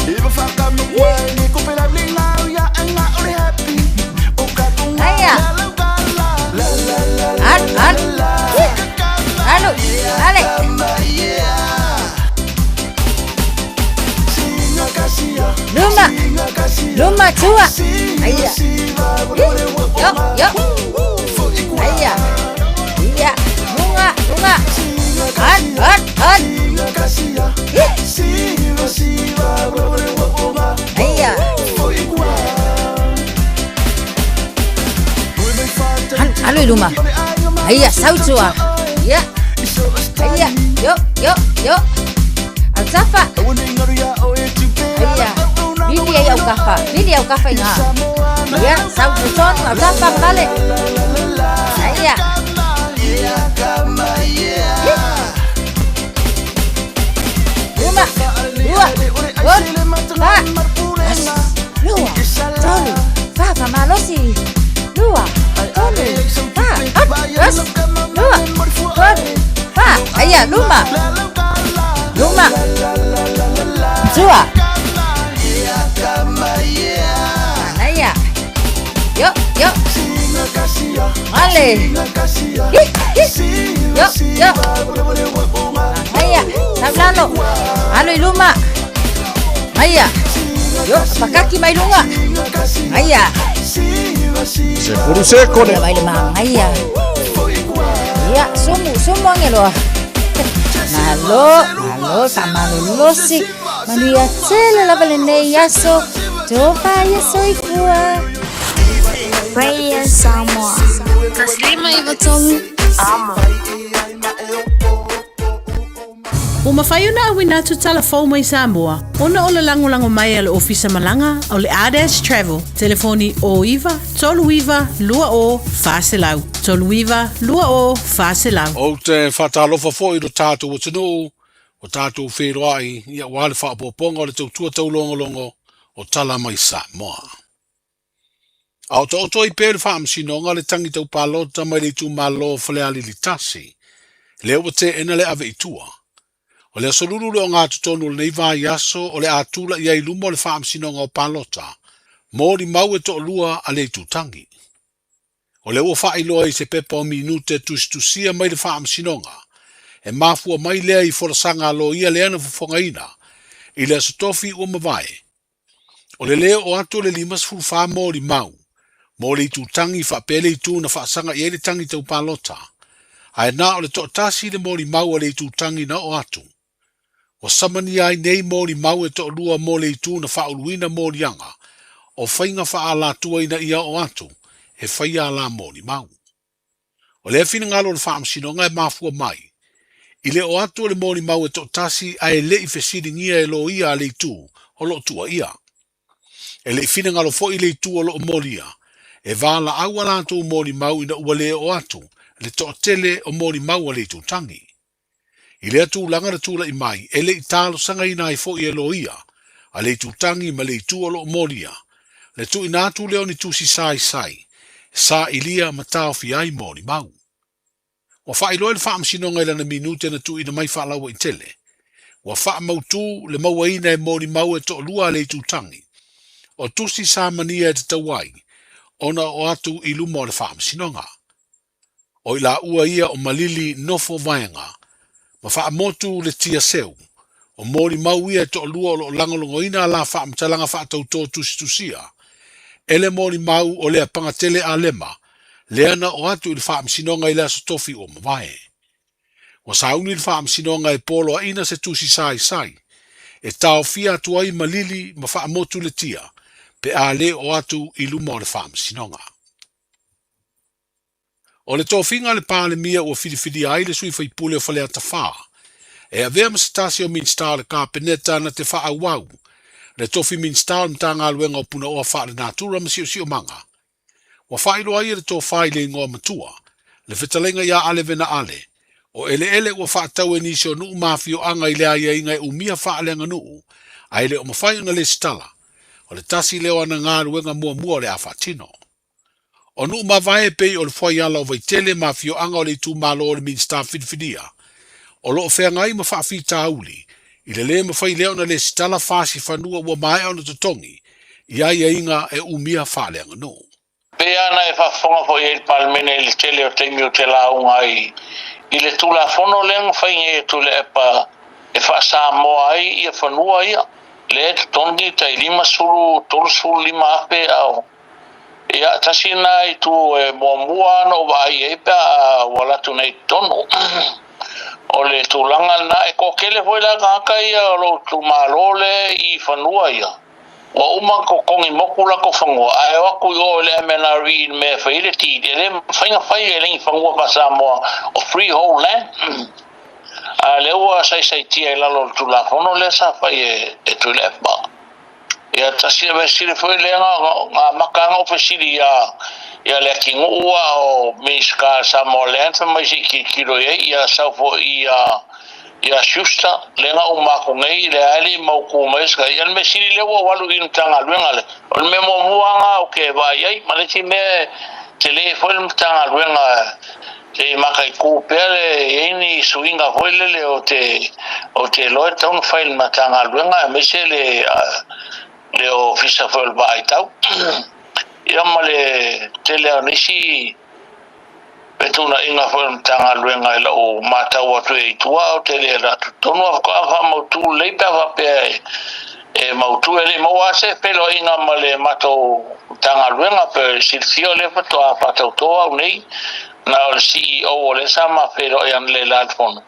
Aia. Alu, alu. Alu, ale. Luma, luma tua. Aia. Yo, yo. Aia. Ia, luga, luga. An, an, an. Aia. An, alu i luma. Aia, sau tua. Ia. Aia, yo, yo, yo. Autafa. Aia. Vili ai aukafa. Vili aukafa i ngā. Ia, sau totonu, autafa vale. Aia. Lima, lua, tolu, fa, asi, lua, tolu, fa, fa malosi. Lua, tolu, fa, up, as, lua, tolu, fa. Aia, luma. Luma. Tua. Manaia. Yo, yo. Ale. Hi, hi. Yo, yo. Aia, sau lalo. Alo i luma. Aia. Yo, pakaki mai luga. Aia. Se furu seko Ia vai le mangaia. Ia, sumu, sumu angeloa. Malo, malo, faamalolosi. Manuia tele lava lenei aso. Tofa ia soifua. Radio Samoa. Taslima Ivatolu. Amo. Ua mafai ona auina atu tala fou mai Samoa ona o le lagolago mai a le Ofisa Malaga o le Ardash Travel. Telefoni 09 39 20 400, 39 20 400. Ou te faatalofa foi i lo tatou atunuu, ua tatou feiloai ia aua le faaopoopoga o le tautua taulogologo o Tala Mai Samoa. A otooto ai pea le Faamasinoga le tagi tau palota mai le itumalo o Falealili 1, lea ua teena le ave i tua. O le aso lulu le ogatotonu o lenei vaiaso o le a tula'i ai i luma o le Faamasinoga o Palota molimau e toalua a le itutagi. O lea ua faailoa i se pepa o minute tusitusia mai le Faamasinoga, e mafua mai lea i folasaga a loia lea na fofogaina i le Aso Tofi ua mavae. O le lē oo atu o le 54 molimau mo le itu tagi faapea le itu na faasaga i ai le tagi tau palota, ae na o le toatasi le molimau a le itu tagi na oo atu. Ua samania ai nei molimau e toalua mo le itu na faauluina moliaga o faiga faaalatua ina ia oo atu e faia a la molimau. O lea finagalo o le Faamasinoga e mafua mai i le oo atu o le molimau e toatasi ae le i fesiligia e loia a le itu o lo o tuuaia. E le i finagalo foi le itu o lo o molia e valaau a latou molimau ina ua le oo atu le toatele o molimau a le itu tagi. I lea tulaga na tulai mai, e le i talosagaina ai foi e loia a le itutagi ma le itu o lo o molia le tuuina atu lea o ni tusi saisai e sailia ma taofia ai molimau. Ua faailoa e le Faamasinoga i lana minute na tuuina mai faalauaitele, ua faamautu le mauaina e molimau e toalua a le itutagi o tusi sa mania e tatau ai ona oo atu i luma o le Faamasinoga. O i laua ia o Malili Nofo Vaega ma Faamotu Letia Seu, o molimau ia e toalua o lo o lagolagoina a la faamatalaga faatautō tusitusia e le molimau o Lea Pagatele Alema lea na oo atu i le Faamasinoga i le Aso Tofi ua mavae. Ua sauni le Faamasinoga e poloaina se tusi saisai e taofia atu ai Malili ma Faamotu Letia pe a le oo atu i luma o le Faamasinoga. O le tofiga a le Palemia ua filifilia ai le sui faipule o Faleata 4 e avea ma se tasi o Minisita o le Kapeneta na te faaauau le tofi Minisita o le Matagaluega o Punaoa Faalenatura ma Siosiomaga. Ua faailoa ai e le tofa i le igoa matua, le fetalaiga ia Ale Vena Ale, o eleele ua faatau e nisi o nuu ma afioaga i le aiaiga e umia faaleaganuu ae le o mafai ona lesitala, o le tasi lea o ana galuega muamua o le a faatino. O nuu mavae e pei o le fuaiala o Vaitele ma afioaga o le itumalo o le Minisita filifilia, o lo o feagai ma faafitauli i le le mafai lea ona lesitala fasi fanua ua maea ona totogi i aiaiga e umia faaleaganuu. Pei lava ona e faafofoga foi i ai le Palemene i le tele o taimi ou te lauga ai i le Tulafono lea na fai nei e Tuilaepa e faa-Samoa ai ia fanua ia, lea e totogi tai 50, 35 afe a o Ia, tasi lena itu e muamua ona ou vaai i ai pe a ua alu atu nei i totonu. O le tulaga lena, e toatele foi la tagata ia o lou itumalo lea i fanua ia, ua uma ona totogi motu latou fanua, ae o atu i o i le MNRE i le mea e fai ai le deed, e le mafai ona fai, e le ni fanua faa-Samoa o freehold land. A o lea ua saisaitia i lalo o le Tulafono lea sa fai e Tuilaepa. Ia tasi e fesili foi lea na amata ona ou fesili ia ia Leatinuu a o Minisita o Samoa Land fai mai se i tilotilo i ai ia sau foi ia ia Schuster lea na uma atu nei lea e le i mautu mai se ia le mea sili lea ua ou alu i le Matagaluega lea o le mea muamua lena ou te vaai ai ma le isi mea tele foi le Matagaluega Se i mataitu pea le i ai ni suiga foi lele o te o te iloa e tatau ona fai i le Matagaluega aemaise le le Ofisa foi o le Vaaitau. Ia ma le tele o nisi fetuunaiga foi o le Matagaluega i lau matau atu i tua ou te le alu atu tonu a faatoa faamautu lelei pe a faapea e mautu e le i maua lava se feiloaiga ma le matou Matagaluega pe silafia o lea faatoa faatauto au nei na o le CEO o lea sa ma feiloai analeila i le fono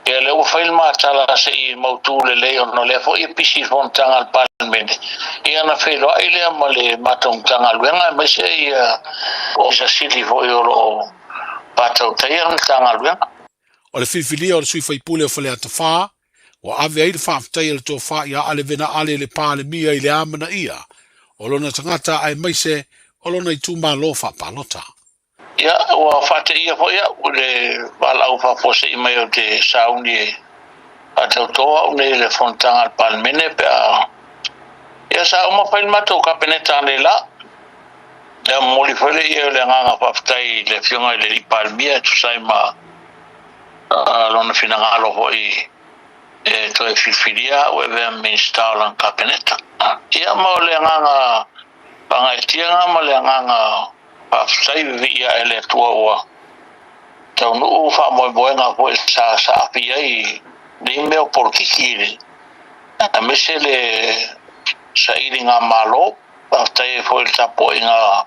ia lea ua fai le ma tala se i mautu lelei ona o lea foi e pisi i le fonotaga a le Palemene ia ona feiloai lea ma le matou Matagaluega aemaise ia Ofisa Sili foi o lo o faatautaia le Matagaluega. O le filifilia o le sui faipule o Faleata 4, ua ave ai le faafetai a le tofa ia Ale Vena Ale le Palemia i le amanaia o lona tagata aemaise o lona itumalo faapalota. Ia, ua faateia foi au i le valaau faafuasei mai o te sauni e faatautō au nei i le fonotaga a le Palemene pe a Ia, sa uma fai le matou Kapeneta anelā. Ia, momoli foi le ia o le agaga faafetai i le Afioga i le Alii Palemia e tusa ai ma lona finagalo foi e toe filifilia au e avea ma Minisita o lana Kapeneta. Ia, ma o le agaga faagaeetiaga ma le agaga faafetai vivii ae le Atua ua taunuu faamoemoega foi sa saafi ai nei mea o polokiki. Aemaise le sailiga malo. Faafetai ai foi i le tapuaiga a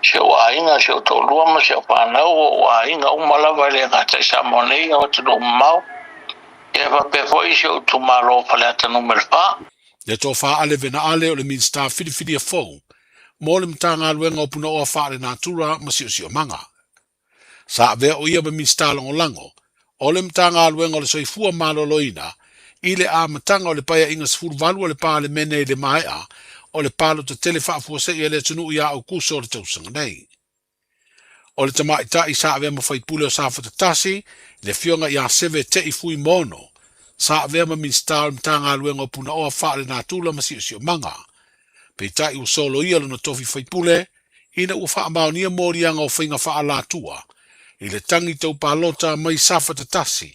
si ou aiga, si ou toalua ma si au fanau, o ou aiga uma lava e le gata i Samoa nei, o atunuu mamao. Ia faapea foi si ou itumalo o Faleata Nu.4. Le Tofa Ale Venaale o le Minisita Filifilia fou mo le Matagaluega o Punaoa Faalenatura ma Siosiomaga. Sa avea o ia ma Minisita Lagolago o le Matagaluega o le Soifua Maloloina i le amataga o le Paeaiga 18 a le Palemene i le maea o le palota tele faafuasei a le atunuu ia Aokuso o le tausaga nei. O le tamaitai sa avea ma faipule o Safata 1, le Afioga ia Seve Te'i Fuimono, sa avea ma Minisita o le Matagaluega o Punaoa Faalenatura ma Siosiomaga. Peitai ua soloia lona tofi faipule ina ua faamaonia moliaga o faiga faaalatua i le tagi tau palota mai Safata 1,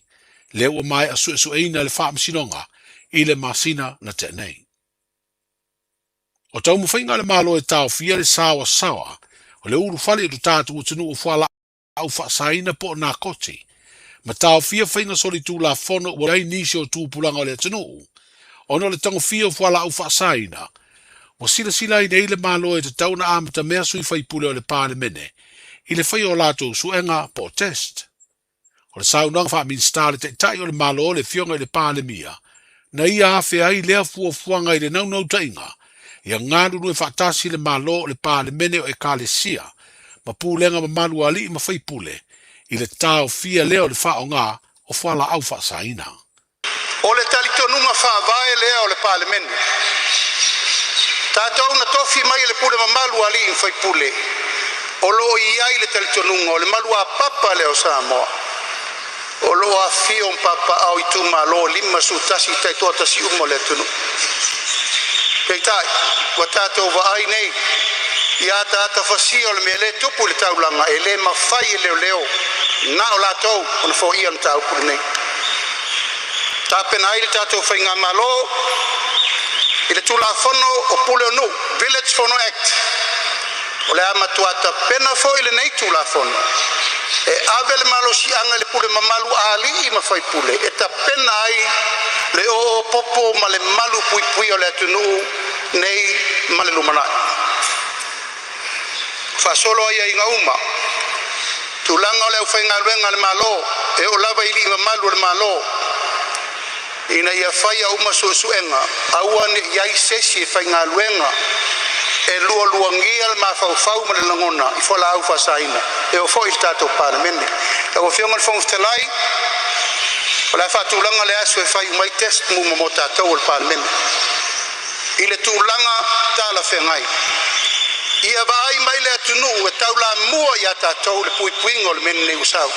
lea ua maea suesueina e le Faamasinoga i le masina na tea nei. O taumafaiga a le Malo e taofia le saoasaoa o le ulufale i lo tatou atunuu o fualaau faasaina po o nakoti, ma taofia faiga solitulafono ua i ai nisi o tupulaga o le atunuu ona o le tagofia o fualaau faasaina, ua silasila ai nei le Malo e tatau ona amatamea sui faipule o le Palemene i le faia o latou suega po o test. O le saunoaga faa-Minisita a le Taitai o le Malo le Afioga i le Palemia, na ia afea ai lea fuafuaga i le naunautaiga ia galulue faatasi le Malo o le Palemene o Ekalesia ma pulega mamalu a alii ma faipule i le taofia lea o le faaaoga o fualaau faasaina. O le talitonuga faavae lea o le Palemene. Tatou na tofi mai e le pule mamalu a alii ma faipule, o lo o i ai le talitonuga o le maluapapa lea o Samoa, o lo o afifio ma papaaao i itumalo 51 taitoatasi uma o le atunuu. Peitai, ua tatou vaai nei i ataata fasia o le mea lea e tupu i le taulaga, e le mafai e leoleo na o latou ona foia le mataupu lenei. Tapena ai le tatou faigamalo i le Tulafono o Pule o Nuu, Village Fono Act. O le a matua tapena foi lenei Tulafono e ave le malosiaga i le pule mamalu a alii ma faipule e tapena ai le oo popo ma le malu puipuia o le atunuu nei ma le lumanai. Faasolo aiaiga uma, tulaga o le aufaigaluega a le Malo e oo lava i alii mamalu o le Malo, ina ia faia uma suesuega, aua ne i ai se isi e faigaluega e lualuagia le mafaufau ma le lagona i fualaau faasaina e oo foi i le tatou Palemene. Lau Afioga i le Fofoga Fetalai, o le a faatulaga le aso e fai uma ai test uma mo tatou o le Palemene i le tulaga talafeagai. Ia vaai mai le atunuu e taulamua ia tatou le puipuiga o le mea lenei ua sau.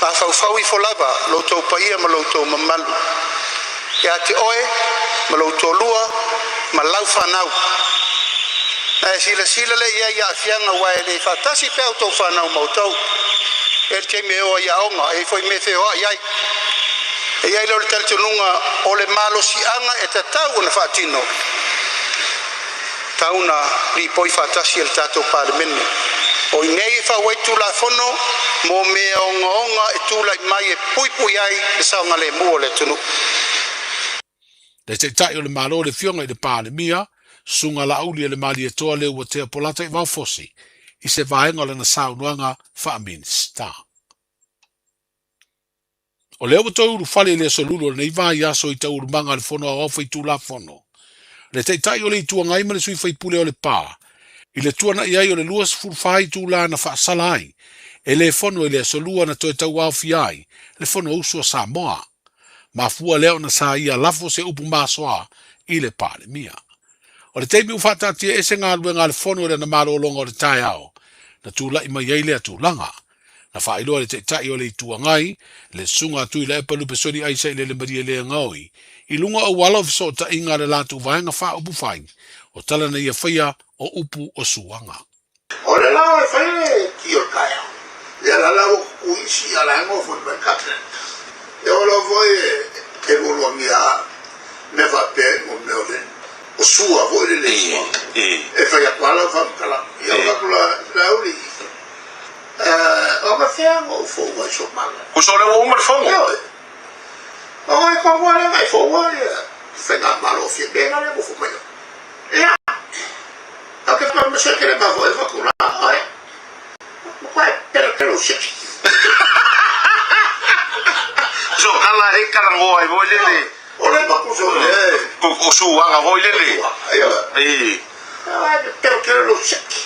Mafaufau ifo lava lo outou paia ma lo outou mamalu ia te oe ma lou toalua ma lau fanau. Na e silasila lea i ai i aafiaga aua e le faatasi pea outou fanau ma outou. E i ai le taimi e o ai i aoga, e i ai foi mea e feoai ai. E i ai lea o le talitonuga o le malosiaga e tatau ona faatino, tatau ona lipoi faatasi e le tatou Palemene. O i inei e fau ai Tulafono mo mea ogaoga e tulai mai e puipui ai le saogalemu o le atunuu. Le Taitai o le Malo le Afioga i le Palemia, Susuga Laauli Elemalietoa Leuatea Polata i Vaofosi i se vaega o lana saunoaga faa-Minisita. O lea ua toe ulufale i le Aso Lulu o lenei vaiaso i taualumaga a le Fono Aoao Faitulafono, le Taitai o le Itu Agai ma le sui faipule o Lepa, i le tuanai ai o le 24 itula na faasala ai e le Fono i le Aso Lua na toe tauaofia ai le Fonousu a Samoa. Mafua lea ona sa ia lafo se upu masoa i le Palemia. O le taimi ua faataatia ese galuega a le Fono i lana malologa o le taeao, na tulai mai ai lea tulaga. Na faailoa e le Taitai o le Itu Agai, le Susuga a Tuilaepa Lupesoli Aisa i Lele Malie Leagaoi, i luga o auala o fesootaiga a le latou Vaega Faaupufai, o tala na ia faia o upu o suaga. O le la o e fai le ti o le taeao, ia la la ua kuku isi a la e nofo mai le Cabinet. E oo lava foi e lualuagia mea faapea i mo mea o le o sua foi le le sua. E fai atu lava lau faamatalaga. Ia o atu la Laauli, o ka fea na ou fou ai so mala. Uso lea ua uma le fono. Ioe. O ai ko wale ngai fo wa ia faigamalo Fiamē la lea ua fo mai ia. Au ke pa ma se ke le ma fo e fa kula ai. Ma kwa pera pera o seki. So kala e kala ngoa i voi lele. O le ma kuso le. O suaga voi lele. E. Ai pera pera o seki.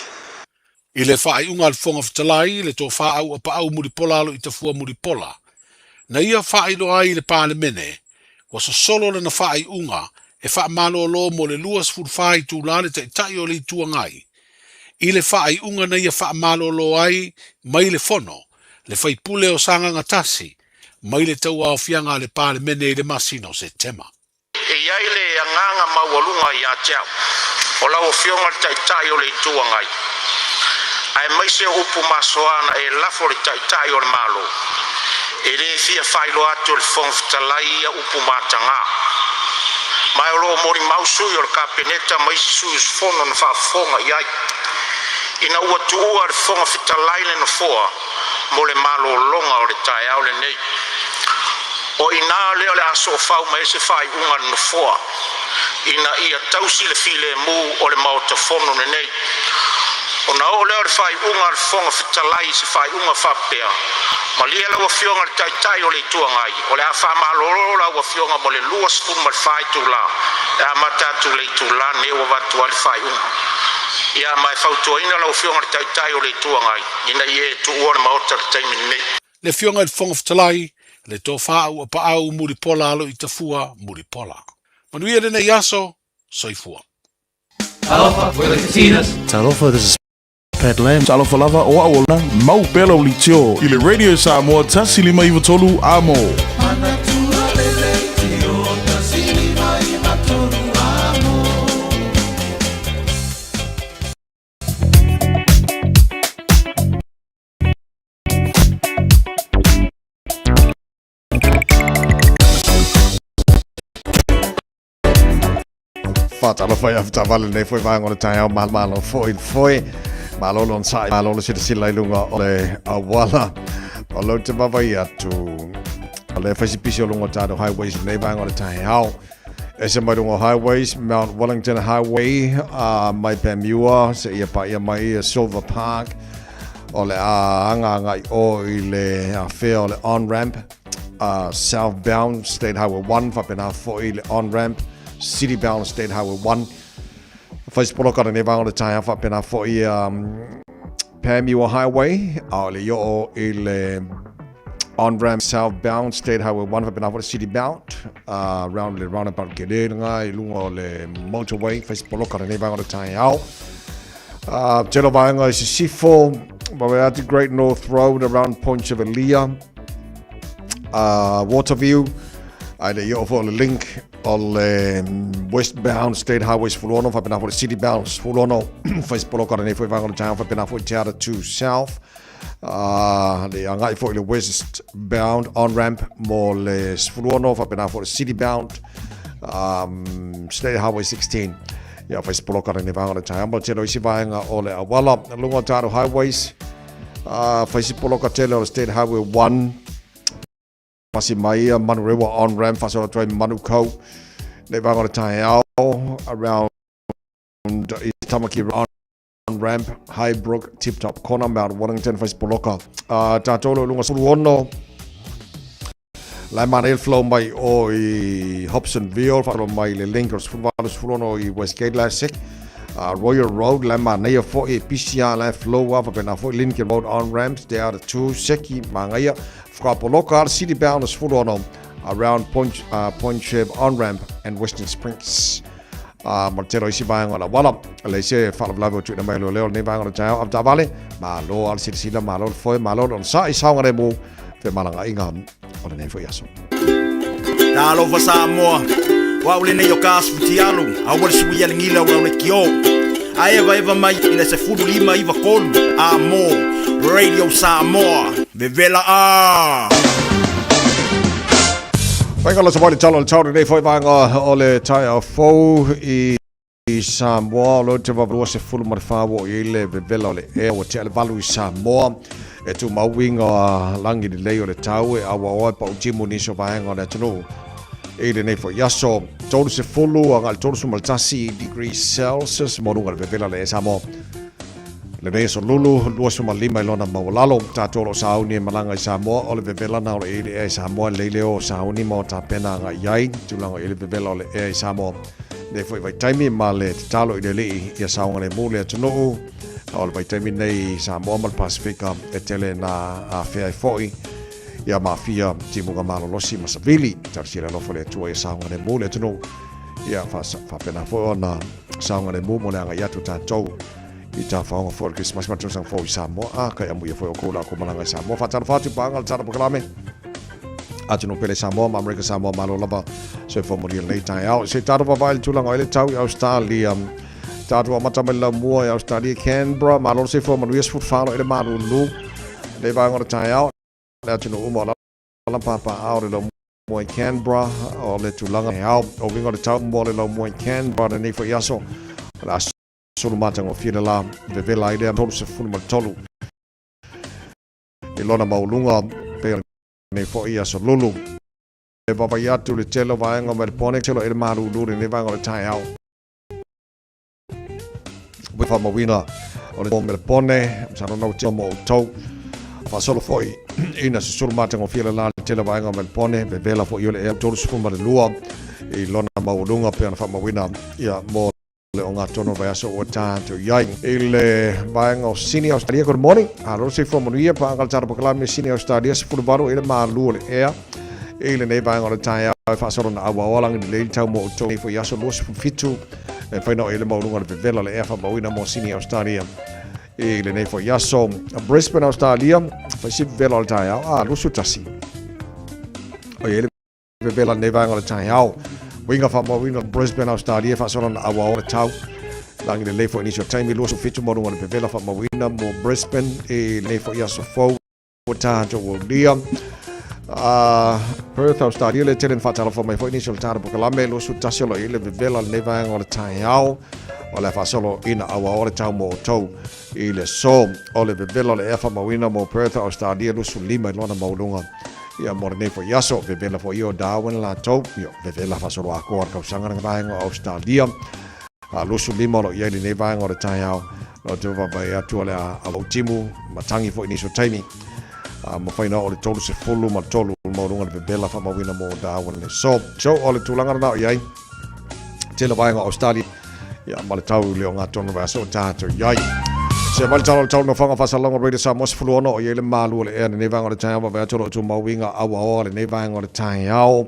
I le faaiuga a le Fofoga Fetalai, le Tofa Auapaau Mulipola Aloitafua Mulipola, na ia faailoa ai i le Palemene, ua sosolo lana faaiuga e faamalolo mo le 24 itula le Taitai o le Itu Agai. I le faaiuga na ia faamalolo ai mai le Fono, le faipule o Sagaga Tasi, mai le tauaofiaga a le Palemene i le masina o Setema. E i ai le agaga maualuga ia te au, o lau Afioga le Taitai o le Itu Agai, aemaise o upu masoa na e lafo le Taitai o le Malo, e le fia faailoa atu e le Fofoga Fetalai ia upu mataga. Ma o lo o molimau sui o le Kapeneta ma isi sui usufono na faafofoga i ai, ina ua tuua e le Fofoga Fetalai le Nofoa mo le malologa o le taeao lenei. O i ina lea o le a soofau mai ai se faaiuga a le Nofoa ina ia tausi le filemu o le Maota Fono lenei. Ona oo lea o le faaiuga a le Fofoga Fetalai i se faaiuga faapea, Malie lau Afioga i le Taitai o le Itu Agai, o le a faamalolo lau Afioga mo le 24 itula e amata atu i le itula lenei ua avatu ai le faaiuga. Ia, ma e fautuaina lau Afioga i le Taitai o le Itu Agai ina ia e tuua le Maota i le taimi lenei. Le Afioga i le Fofoga Fetalai, le Tofa Auapaau Mulipola Aloitafua Mulipola. Manuia lenei aso, soifua. Talofa, we're the Katinas. Talofa, this is Pat Lam. Talofa lava, o au o na mau pela o litio i le Radio Samoa 153 Amo. Whātalofa i awhitawale nei foi vaenga o le taeao malo foi le foi. Malo lon sai, malo le silasila i lunga o le awala. O lau te vavai atu. O le whaisipisi o lunga o tātou highways nei vaenga o le taeao. Ese mai lunga o highways, Mount Wellington Highway, mai Pamua, se ia paia mai Silver Park. O le a anga anga i o i le awhea o le on-ramp, southbound State Highway 1, whapena foi le on-ramp, city-bound State Highway 1. Whaisipoloka nei vaenga o le taeao whapena foi Panmure Highway, a o le i o i le on-ramp southbound State Highway 1, whapena foi le city-bound, round le roundabout ke le nga i lunga o le motorway, whaisipoloka nei vaenga o le taeao. Telo vaenga i Sisifo, wawe atu Great North Road around Point Chevalier, Waterview, ai le i o fo le link o le westbound State Highway 16, whapena fo le citybound 16, whaisipoloka nei foi vaenga o le taeao, whapena foi Te Ara 2 South, le angai foi le westbound on-ramp mo le 16, whapena fo le citybound State Highway 16. Ia whai spoloka nei vaenga o le taeao, mo tele o isi vaenga o le awala, lunga o tātou highways, whai sipoloka tele o le State Highway 1, pasi mai ia Manurewa on-ramp, whasola atu ai Manukau, nei vaenga o le taeao, around East Tamaki on-ramp, Highbrook, Tip Top Corner, Mount Wellington, whai sipoloka. Tātou lo lunga 16, Lai mana il flow mai o i Hobsonville, whakalo mai le link o 18 16 i Westgate la sek. Royal Road, lai mana ia fo e PCR lai flow a whapena fo Lincoln Road on ramps, te ara 2, seki, mangaia, whakapoloka ala city bound 16 around Point Chev on ramp and Western Springs. Ma te telo isi vaenga o la wala. Le se whaalavelave o tuina mai leo leo nei vaenga o le taeao avitavale. Malo ala silasila, malo le foe, malo le onosai, saogalemu, femalagaiga o lenei foi aso. Talofa Samoa, o au lenei o ka asu futialu, aua le sui a le gila o le kio. A eva eva mai i le 15 93 a mo Radio Samoa, vevela a! Whainga la sa le talo le tau nei foi vaenga o le taeao fou i Samoa o lo te wawarua se fulu ma le whāwa o i le vevela o le ea ua tea le valu i Samoa e tu mauinga langi le lei o le tau e awa oe pa utimu niso vaenga o le atunuu. I lenei foi aso, 30 agai le 31 degrees Celsius mo luga le vevela le Samoa. Lenei aso lulu, 25 i lona maualalo, tatou o lo o sauni e malaga i Samoa, o le vevela na o le i le ea i Samoa, lei leo o sauni ma o tapena agai i ai, tulaga i le vevela o le ea i Samoa. Nei foi vaitaimi ma le tatalo i le Alii ia saogalemu le atunuu, o le vaitaimi nei i Samoa ma le Pasefika e tele na afea ai foi ia mafia timuga malolosi ma savili. Talosia le alofa o le Atua ia saogalemu le atunuu, ia faapena foi ona saogalemu mo le agai atu o tatou i tafaoga foi o le Kerisimasi ma le tausaga fou i Samoa. A kai amuia foi oukou la oukou malaga i Samoa. Faatalofa atu i paaga le Tala Polokalame atunuu pele Samoa ma Amerika Samoa, malo lava soifua manuia lenei taeao. Se tatou vaavaai i le tulaga o ai le tau i Australia. Tatou amata mai le laumua i Australia, Canberra, malo le soifua manuia, 14 i le malulu lenei vaega o le taeao. Le atunuu uma o lala papaao le laumua i Canberra o le tulaga e ao. O uiga o le tau mo le laumua i Canberra lenei foi aso, o le a sulu matagofie le la, vevela ai lea 33 i lona maualuga pei o lenei foi aso lulu. E vaavaai atu le tele o vaega o Melbourne, tele i le malulu lenei vaega o le taeao. Ua faamauina o le Melbourne, masalo na ua tino mo outou. Faasolo foi ina susulu matagofie le la le tele o vaega o Melbourne, vevela foi o le ea 32 i lona maualuga pei ona faamauina ia mo le ogatotonu o le vaiaso ua tatou i ai. I le vaega o Sydney, Australia, good morning. Alo soifua manuia, paaga le tala polokalame i Sydney, Australia, 18 i le malu o le ea. I lenei vaega o le taeao e faasolo na auaoa lagi lelei le tau mo outou nei foi aso 27 e mafai ona oo i ai le maualuga o le vevela o le ea faamauina mo Sydney, Australia. I lenei foi aso, Brisbane, Australia, fai si vevela o le taeao, a 21. O i ai le vevela lenei vaega o le taeao. Uiga faamauina Brisbane, Australia, faasolo na auaoa le tau. Lagi lelei foi nisi o taimi 27 maualuga o le vevela faamauina mo Brisbane i lenei foi aso fou. Ua tatou aulia. Perth, Australia, le tele na faatalofa mai foi nisi o le tala polokalame 21 o lo o i ai le vevela lenei vaega o le taeao o le a faasolo ina auaoa le tau mo outou i le aso. O le vevela o le ea faamauina mo Perth, Australia, 25 i lona maualuga ia mo lenei foi aso. Vevela foi ia o Darwin latou, ia vevela faasolo atoa le kausaga le vaega o Australia. 25 o lo o i ai lenei vaega o le taeao. Nō te vaavaai atu o le a au timu matangi foi nisi o taimi. A mafai na o le 33 maualuga le vevela faamauina mo Darwin le so. So o le tulaga lena o i ai tele vaega o Australia ia ma le tau i le ogatotonu vaiaso o tatou i ai. Se mai le tala o le tau nofoaga faasalalauga Radio Samoa 16 o i ai le malu o le ea lenei vaega o le taeao vaavaai atu o lo o tumau uiga auaoa lenei vaega o le taeao.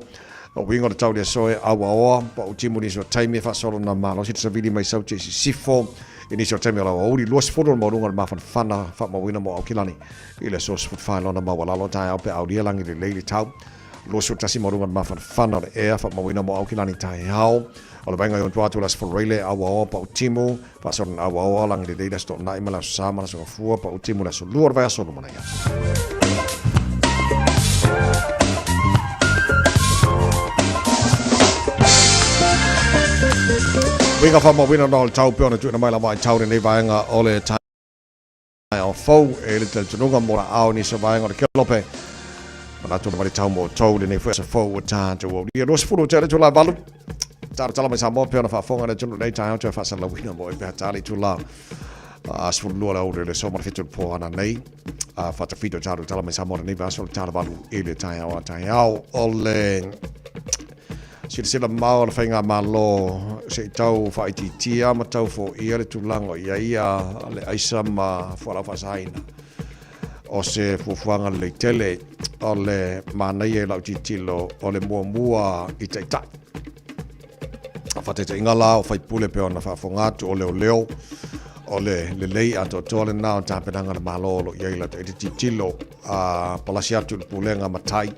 O uiga o le tau i le aso e auaoa, pau timu nisi o taimi e faasolo na malosi le savili mai Sauti i sisifo i nisi o taimi o le aoauli 20 o le maualuga o le mafanafana faamauina mo Aukilani i le aso 14 lona maualalo taeao pe aulia lagi lelei le tau 21 maualuga o le mafanafana o le ea faamauina mo Aukilani taeao o le vaega i ontua atu le aso Foraile auaoa pau timu faasolo na auaoa lagi lelei le aso Toonai ma le aso Sa ma le aso Gafua pau timu le aso Lua o le vaiaso lumanai atu. Uiga faamauina ona o le tau pei ona tuuina mai lava i tau lenei vaega o le taeao fou e le talitonuga mo laau nisi o vaega o le kelope. Manatu lava le tau mo outou lenei foi aso fou ua tatou aulia. 20 o te itula 8. Tala tala mai Samoa pei ona faafofoga le atunuu nei taeao toe faasalalauina mo e pe a le itula 12 le aoauli o le aso ma le 7 o le po ana nei. Faatafito tala tala mai Samoa lenei vaiaso o le tala 8 i le taeao a taeao o le silasila mamao o le faigamalo se i tau faaitiitia ma tau foia le tulaga o i ai le aisa ma fualaau faasaina. O se fuafuaga lelei tele o le manaia i lau tilotilo o le muamua i taitai. Faataitaiga la o faipule pei ona faafofoga atu o leoleo o le lelei atoatoa lena o tapenaga a le Malo o lo o i ai latou te tilotilo a palasi atu i le pulega matai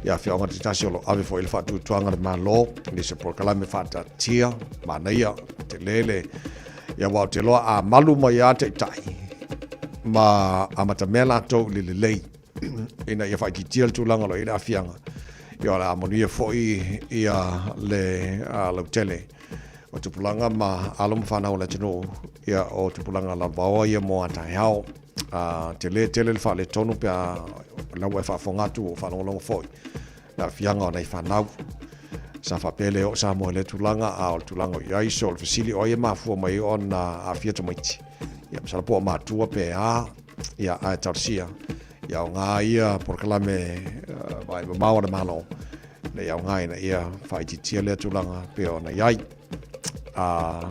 ia afioaga taitasi o lo o ave foi le faatuatuaga a le Malo i se polokalame faataatia manaia tele le ia aua ou te iloa a malu mai lava taitai ma amatamea latou i le lelei ina ia faaitiitia le tulaga o lo o i ai le aafiaga ia o le a manuia foi ia le lautele o tupulaga ma alo ma fanau o le atunuu ia o tupulaga lalovaoa ia mo a taeao. Tele tele le faaletonu pe a la ua e faafofoga atu ua faalogologo foi le aafiaga o nai fanau. Sa faapea le oo Samoa i lea tulaga, a o le tulaga o i ai, so o le fesili o ai e mafua mai ona aafia tamaiti. Ia, masalo po o matua pe a, ia, ae talosia, ia aoga ia polokalame vaai mamao a le Malo, ina ia aoga ina ia faaitiitia lea tulaga pei ona i ai.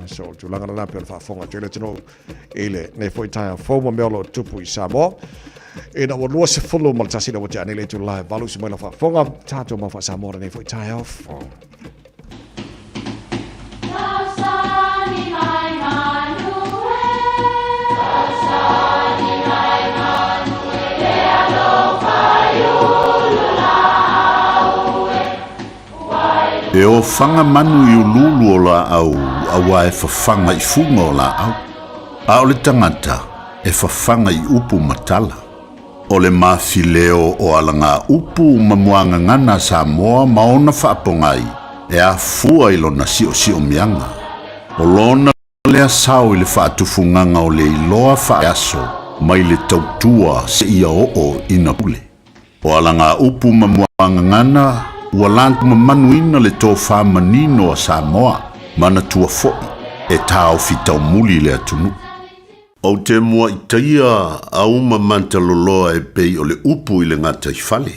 So o le tulaga lena pei ona faafofoga atu ai le atunuu i lenei foi taeao fou ma mea o lo o tupu i Samoa. Ina ua 21 le ua tea nei le itula e 8 uso mai lau faafofoga, tatou mau faa-Samoa lenei foi taeao fou. E ofaga manu i uluulu o laau auā e fafaga i fuga o laau, a o le tagata e fafaga i upu ma tala. O le mafileo o alagaupu ma muagagana a Samoa ma ona faapogai e afua i lona siosiomiaga. O lona lea sao i le faatufugaga o le iloa faaeaso mai le tautua seia oo ina pule. O alagaupu ma muagagana ua lantmamanuina le tofa manino a Samoa, manatua foi e taofi taumuli le atunuu. Ou te muaitaia auma mantaloloa e pei o le upu i le gataifale.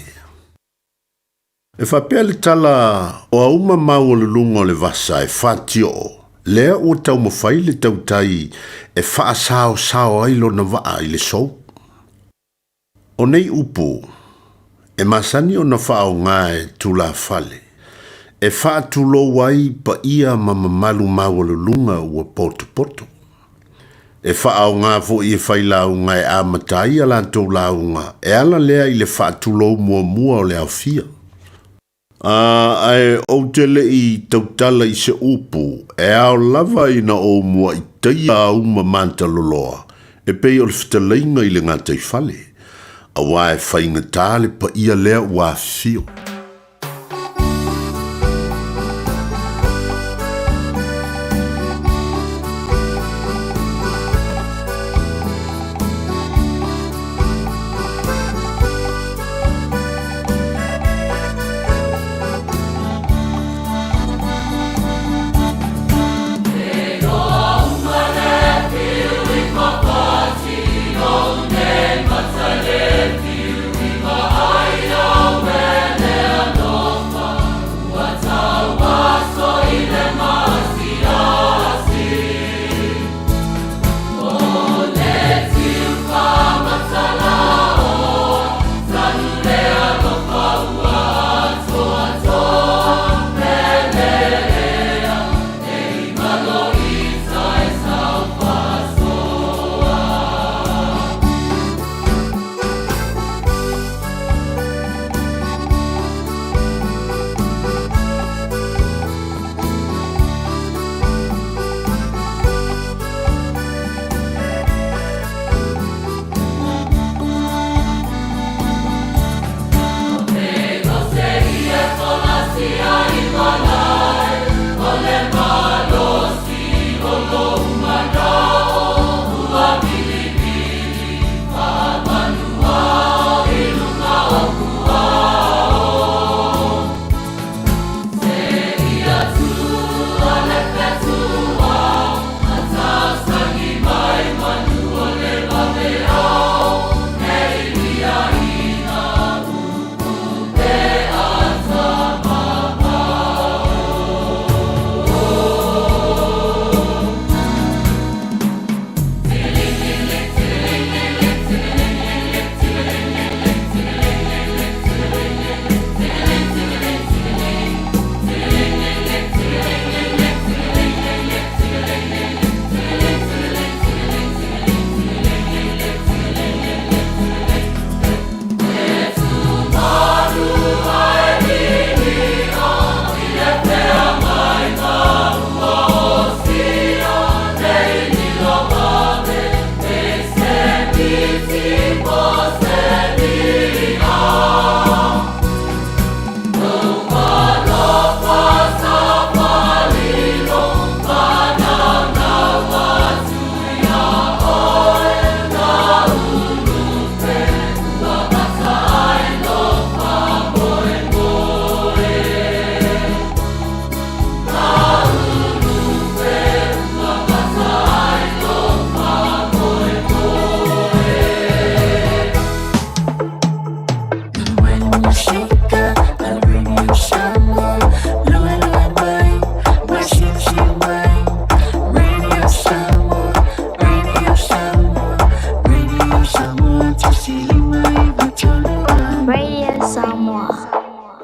E faapea le tala o auma maualuluga o le vasa e fatioo, lea ua taumafai le tautai e faasaosao ai lona vaa i le sou. O nei upu, e masani ona faaaoga e tulafale, e faatulou ai paia ma mamalu maualuluga ua potopoto. E faaaoga foi e failauga e amata ai a latou lauga e ala lea i le faatulou muamua o le aofia. A, ae ou te le i tautala i se upu e ao lava ina ou muaitaia auma mataloloa e pei o le fetalaiga i le gataifale, auā e faigata le paia lea ua afifio.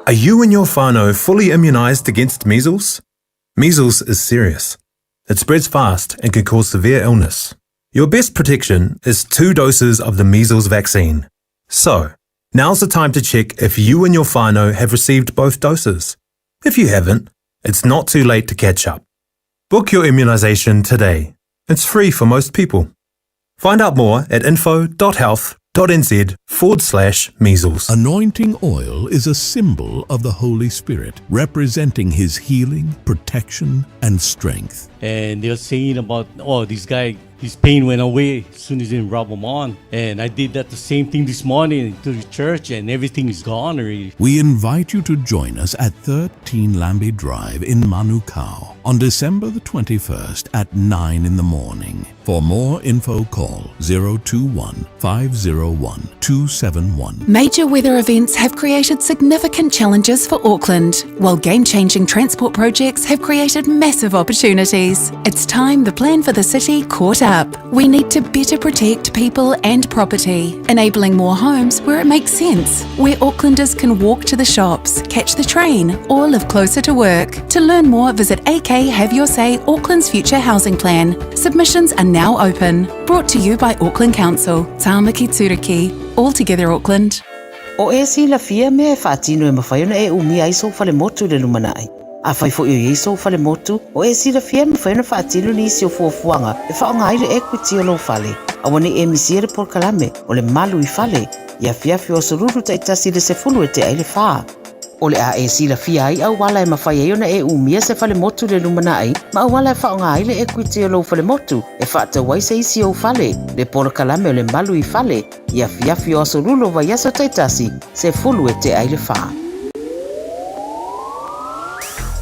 Are you and your whānau fully immunised against measles? Measles is serious. It spreads fast and can cause severe illness. Your best protection is two doses of the measles vaccine. So, now's the time to check if you and your whānau have received both doses. If you haven't, it's not too late to catch up. Book your immunisation today. It's free for most people. Find out more at info.health.nz forward slash measles. Anointing oil is a symbol of the Holy Spirit, representing his healing, protection, and strength. And they're saying about, oh, this guy, his pain went away as soon as he rub them on. And I did that the same thing this morning to the church, and everything is gone already. We invite you to join us at 13 Lambie Drive in Manukau on December the 21st at 9 in the morning. For more info, call 021 501 271. Major weather events have created significant challenges for Auckland, while game changing transport projects have created massive opportunities. It's time the plan for the city caught up. We need to better protect people and property, enabling more homes where it makes sense, where Aucklanders can walk to the shops, catch the train, or live closer to work. To learn more, visit AK Have Your Say Auckland's Future Housing Plan. Submissions are now open. Brought to you by Auckland Council, Tāmaki Turuki. All together Auckland. O e silafia mea e faatino e mafai ona e umia ai sou falemotu i le lumanai. Afai foi o i ai sou falemotu, o e silafia e mafai ona faatino nisi o fuafuaga e faaaoga ai le equity o lou fale. Aua ne i e misia le polokalame o le Malu i Fale i afiafi o Aso Lulu taitasi i le 10 e tea ai le fa. O le a e silafia ai auala e mafai ai ona e umia se falemotu i le lumanai ma auala e faaaoga ai le equity o lou falemotu e faatau ai se isi ou fale, le polokalame o le Malu i Fale i afiafi o Aso Lulu o vaiaso taitasi, 10 e tea ai le fa.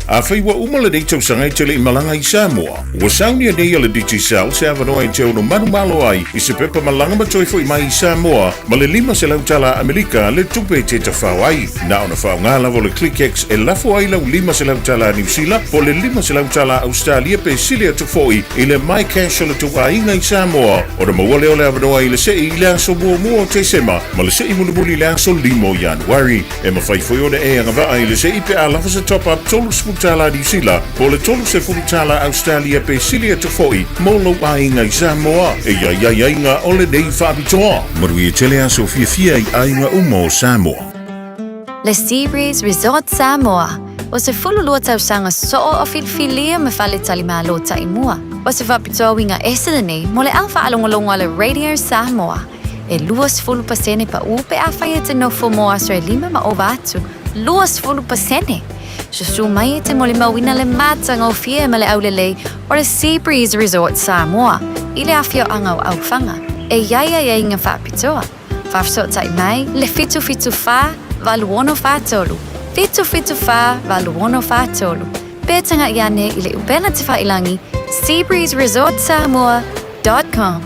Afai ua uma lenei tausaga e te le i malaga i Samoa, ua saunia nei e le Digicel se avanoa e te ono manumalo ai i se pepa malaga ma toe fo'i mai i Samoa ma le 500 tala Amerika le tupe e te tafao ai. Na ona faaaoga lava o le ClickX e lafo ai lau 500 tala Niu Sila po o le 500 tala Ausetalia pe sili atu fo'i i le MyCash o le tou aiga i Samoa ona maua lea o le avanoa i le se'i i le aso muamua o Tesema ma le se'i mulimuli i le aso 5 o Ianuari. E mafai foi ona e agavaa i le se'i pe a lava se top-up $30 Niu Sila po o le $30 Ausetalia pe sili atu foi mo lou aiga i Samoa. E i ai aiaiga o lenei faapitoa. Manuia tele aso fiafia i aiga uma o Samoa. Le Sea Breeze Resort Samoa, o se 12 tausaga soo o filifilia ma faletalimalo taimua. O se faapitoa uiga ese lenei mo le au faalogologo a le Radio Samoa. E 20% paʻu pe afai e te nofo mo aso e lima ma ova atu, 20%! Susu mai e te molimauina le matagofie ma le aulelei o le Sea Breeze Resort Samoa i le afioaga o Aufaga. E i ai aiaiga faapitoa. Faafesootai mai le 774 8643, 774 8643, pe tagaʻi ane i le upega tafailagi seabreezeresortsamoa.com.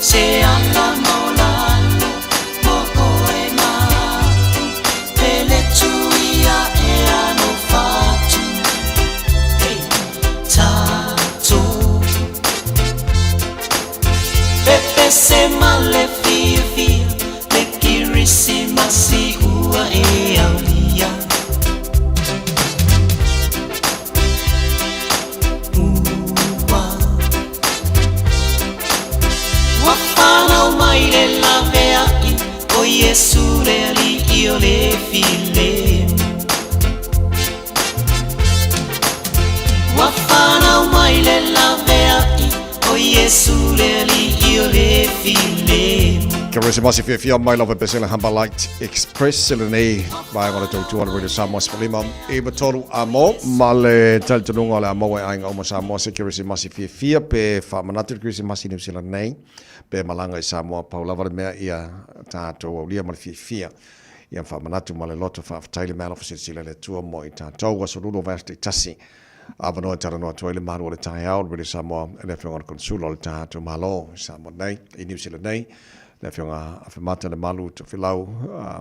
Se ala maolalo mo oe ma'u Pele tuia e ano fatu Hey, tatou Pepese ma le fiafia Le Kirisimasi ua e aulia Ua Ua fanau mai le laveai O Iesu le Alii o le filemu Ua fanau mai le laveai O Iesu le Alii o le filemu Kerisimasi fiafia mai lau pepese le Humber Light Express i lenei vaega o le tautua o le Radio Samoa 15 i 3 a mo ma le talitonuga o le a maua e aiga uma Samoa se Kerisimasi fiafia pe faamanatu le Kerisimasi i Niu Sila nei pe malaga i Samoa pau lava le mea ia tatou aulia ma le fiafia ia faamanatu ma le loto faafetai le meaalofa silasila i le Atua mo i tatou aso lulu o vaiaso taitasi avanoa e talanoa atu ai le malu o le taeao o le Radio Samoa i le Afioga i le Konesula o le tatou Malo i Samoa nei, i Niu Sila nei, le Afioga Afemata Lemalu Tofilau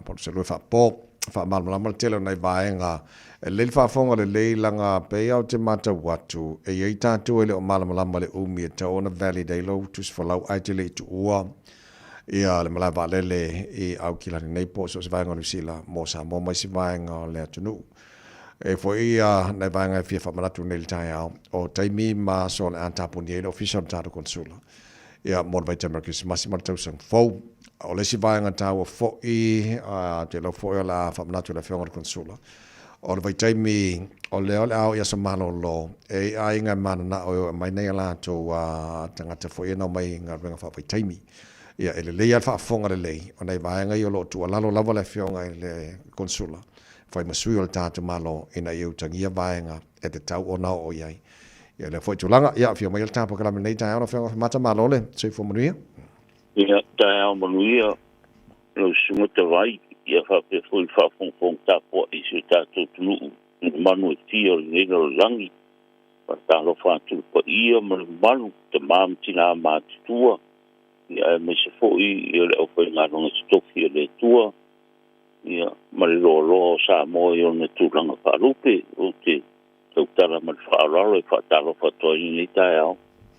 Palusalue Faapo. Faamalamalama le tele o nai vaega e lelei le faafofoga lelei laga pei lava ou te matau atu e i ai tatou e le o malamalama i le umi e tatau ona valid ai lou tusi folau ae te le i tuua ia le malae vaalele i Aukilani nei po o so o se vaega o Niu Sila mo Samoa ma isi vaega o le atunuu. E foi ia nai vaega e fia faamanatu nei i le taeao, o taimi ma aso o le a tapuni ai le Ofisa o le tatou Konesula ia mo le vaitaimi o le Kerisimasi ma le tausaga fou. O le isi vaega taua foi, ou te iloa foi o le a faamanatu i le Afioga i le Konesula, o le vaitaimi o lea o le a oo i aso malolo, e i ai aiga e mananao e o e aumai nai a latou tagata foi ia na omai i galuega faavaitaimi. Ia, e lelei lava le faafofoga lelei o nai vaega ia o lo o tuualalo lava le Afioga i le Konesula fai ma sui o le tatou Malo ina ia utagia vaega e tatau ona oo i ai. Ia lea foi tulaga. Ia, afio mai le tā polokalame i lenei taeao lau Afioga Mata Malo le soifua manuia. Ia, taeao manuia lau Susuga Tavai, ia faapea foi le faafogafoga tapuai i si o tatou atunuu i le manu e fia o lenei lalolagi. Faatalofa atu i le paia ma le mamalu, tama ma tina matutua, ia aemaise foi ia le aufaigaluega totofi a le Atua, ia, ma le loaloa o Samoa i ona tulaga faalupe. Ou te tautala ma le faaaloalo e faatalofa atu ai i lenei taeao.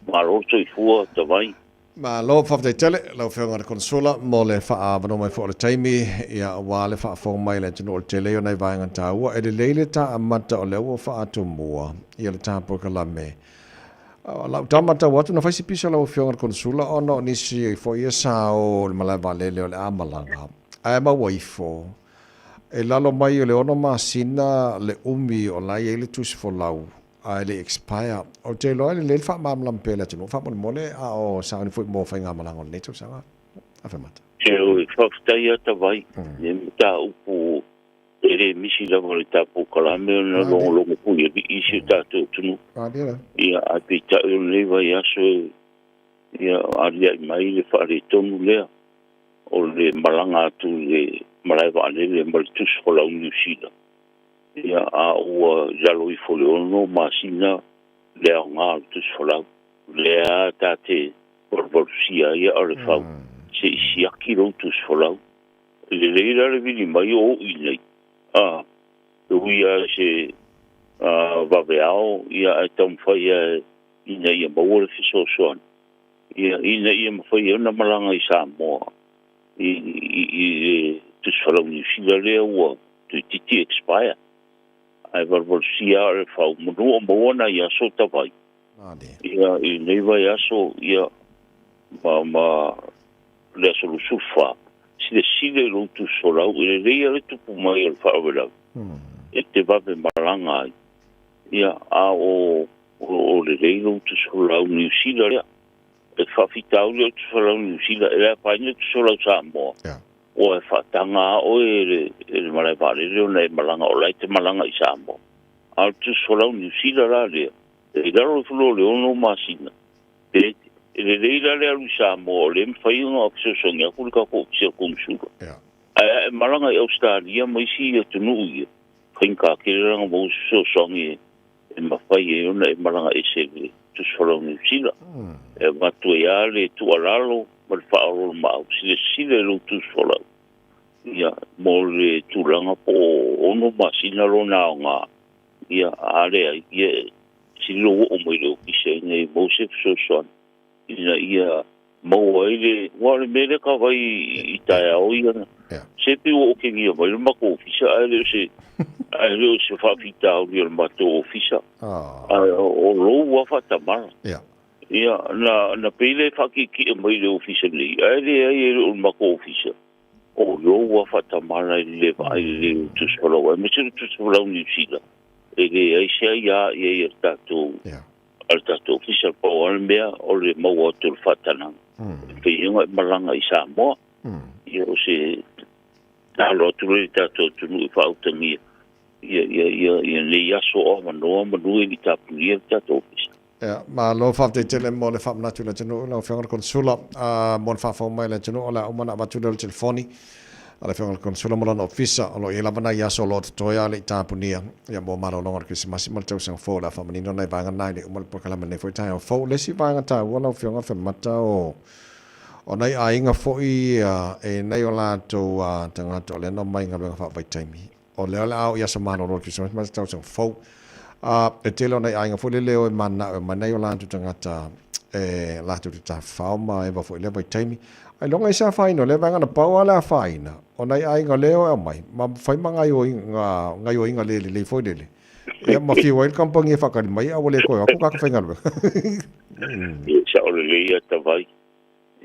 Malo le soifua, Tavai. Malo, faafetai tele lau Afioga i le Konesula mo le faaavanoa mai foi o le taimi, ia, aua le faafofoga mai a le atunuu o le tele o nai vaega taua. E lelei le ta amata o lea ua faatomua ia le ta polokalame. Lau tama tau atu na fai se pisa lau Afioga i le Konesula ona o nisi foi ia sa o i le malae vaalele o le a malaga. Ae maua ifo, e lalo mai o le ono masina le umi o la e i ai le tusi folau, ae le i expire. Ou te iloa e lelei le faamalamalama pea i le atunuu faamolemole, a o sauni foi mo faigamalaga o lenei tausaga. Afemata. Ioe, faafetai lava Tavai i le mataupu e le misi lava le tatou kalame ona logologo pui alii i si o tatou atunuu. Ia, ae peitai o lenei vaiaso ia aliae mai le faaletonu lea. o le malaga atu i le malae vaalele ma le tusi folau Niu Sila, ia, a ua i lalo ifo i le ono masina le aoga o le tusi folau. Lea ta te valuvalusia ai aa o le fau, se i siaki lou tusi folau. E lelei la le vili mai o ou i nei, a, e ui lava i se vaveao, ia, ae taumafai lava ina ia maua le fesoasoani. Ia, ina ia mafai ai ona malaga i Samoa i, i, i le Tusi Folau Niu Sila lea ua toeitiiti expire. Ae valuvalusia lava o le fau, manu o maua nai aso tavai. Ia, i lenei vaiaso, ia, ma, ma le aso 24, silasila i lou Tusi Folau, e lelei lava le tupu mai o le faalavelave, e te vave malaga ai. Ia, a o O lelei lou tusifolau Niu Sila lea. E faafitauli o le tusifolau Niu Sila, e le afaina le tusifolau Samoa. Ua e faataga lava oe e le, e le malae vaalele ona e malaga, o la e te malaga i Samoa. A o le tusifolau Niu Sila la lea, e i lalo ifo loa o le ono masina, pe, e lelei la le alu i Samoa, o lea e mafai ona fesoasoani atu le tatou Ofisa o Konesula. Ae a e malaga i Ausetalia ma isi atunuu ia, faigata tele la ona maua se fesoasoani e e mafai ai ona e malaga ese i le Tusi Folau Niu Sila. E avatu ai lava le tuualalo ma le faaoloolomaau silasila i lou tusifolau ia mo le tulaga po o 6 masina lona aoga ia a leai ia sili lou oo mai le ofisa ina ia maua se fesoasoani ina ia maua ai le ua o le mea lea ka vai i taeao ia na se pei ua okegia mai le matou ofisa ae le o se ae le o se faafitauli o le matou ofisa ae o lou lava faatamala. Ia na pei lea e faatietie mai le ofisa nei ae leai e le o le matou ofisa o lou lava faatamala i le le vaai lelei o le tusifolau aemaise le tusifolau Niu Sila e leai se aiā i ai a le tatou a le tatou ofisa. Le pau lava le mea o le maua atu o le faatanaga e pei ona e malaga i Samoa. Ia o se talo atu lea i le tatou atunuu e faautagia ia ia ia ia nei aso o avanoa manu e le i tapunia le tatou ofisa. Ia, malo faafetai tele mo le faamanatu i le atunuu lau Afioga i le Konesula. Mo le faafou mai a le atunuu, o le a uma ona avatu lea o le telefoni a le Afioga i le Konesula ma lona ofisa. O lo o i ai lava nai aso o lo o totoe a le i tapunia ia mo malologa o le Kerisimasi ma le tausaga fou. O le a faamanino nai vaega na i le uma o le polokalame lenei foi taeao fou. O le isi vaega taua lau Afioga Femata o o nai aiga foi e nai o latou tagata o lea na omai i galuega faavaitaimi. O lea o le a oo i aso malolo o le Kerisimasi ma le tausaga fou. E tele o nai aiga foi lele o e mananao e omai nai o latou tagata e latou te tafafao ma eva foi i lea vaitaimi. Ailoga i se afaina o lea vaega na pau lava le afaina o nai aiga o lea o e aumai ma fai ma gaioiga le lelei foi lele. Ia ma fiu ai le kamupani e faatali mai a ua le toe o atu tagata faigaluega. Ia sao lelei ia Tavai.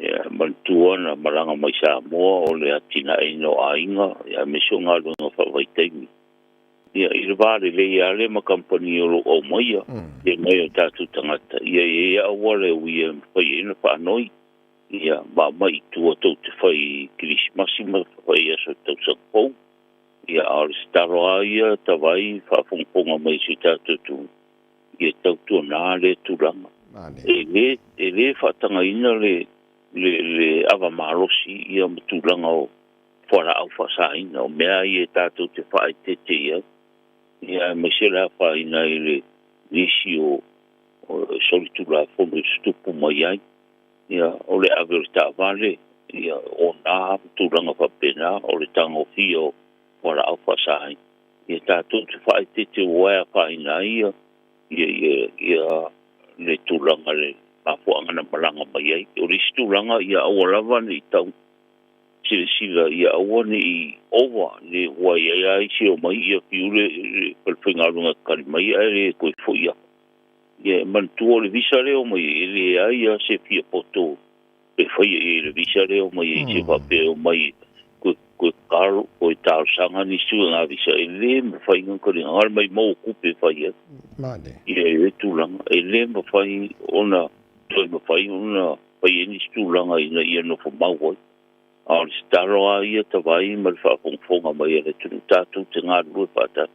Ia manatua na malaga mai Samoa o le atinaeina o aiga aemaise o galuega faavaitaimi. Ia i le va lelei lava lea ma kamupani o lo o aumaia e mai o tatou tagata, ia e i ai auala e ui e mafai ai ona faanoi. Ia ma aumai i tua tou te fai i Kerisimasi ma fai aso tausaga fou. Ia a o le tatalo lava ia Tavai faafogafoga mai i si o tatou atunuu, ia tautuana lea tulaga. E le, e le faatagaina le, le, le ava malosi ia ma tulaga o fualaau faasaina, o mea ia e tatou te faaeteete i ai, ia aemaise le afaina i le nisi o, o solitulafono e tutupu mai ai, ia o le ave o le taavale, ia o nā ma tulaga faapena, o le tagofia o fualaau faasaina. Ia tatou te faaeteete ua e afaina ai ia, ia, ia, ia le tulaga le mafuaaga na malaga mai ai. O le isi tulaga ia aua lava ne i tau silasila ia aua ne i ova ne ua i ai lava isi e omai ia fiu le falefaigaluega e kali mai ae le toe foi atu. Ia e manatua o le visa lea e omai ai e leai lava se fia poto e faia i ai le visa lea e omai ai se faapea e omai koe koe kalo koe talosaga nisi o ngā visa e le mawhai ngā kari ngā mai mau kupe whai ai. Mane. Ia e tulaga e le mawhai ona toe mawhai ona whai e nisi tulaga ina ia nofo mau ai. A o le tatalo a ia Tavai ma le faafogafoga mai a le atunuu tatou te galulue faatasi.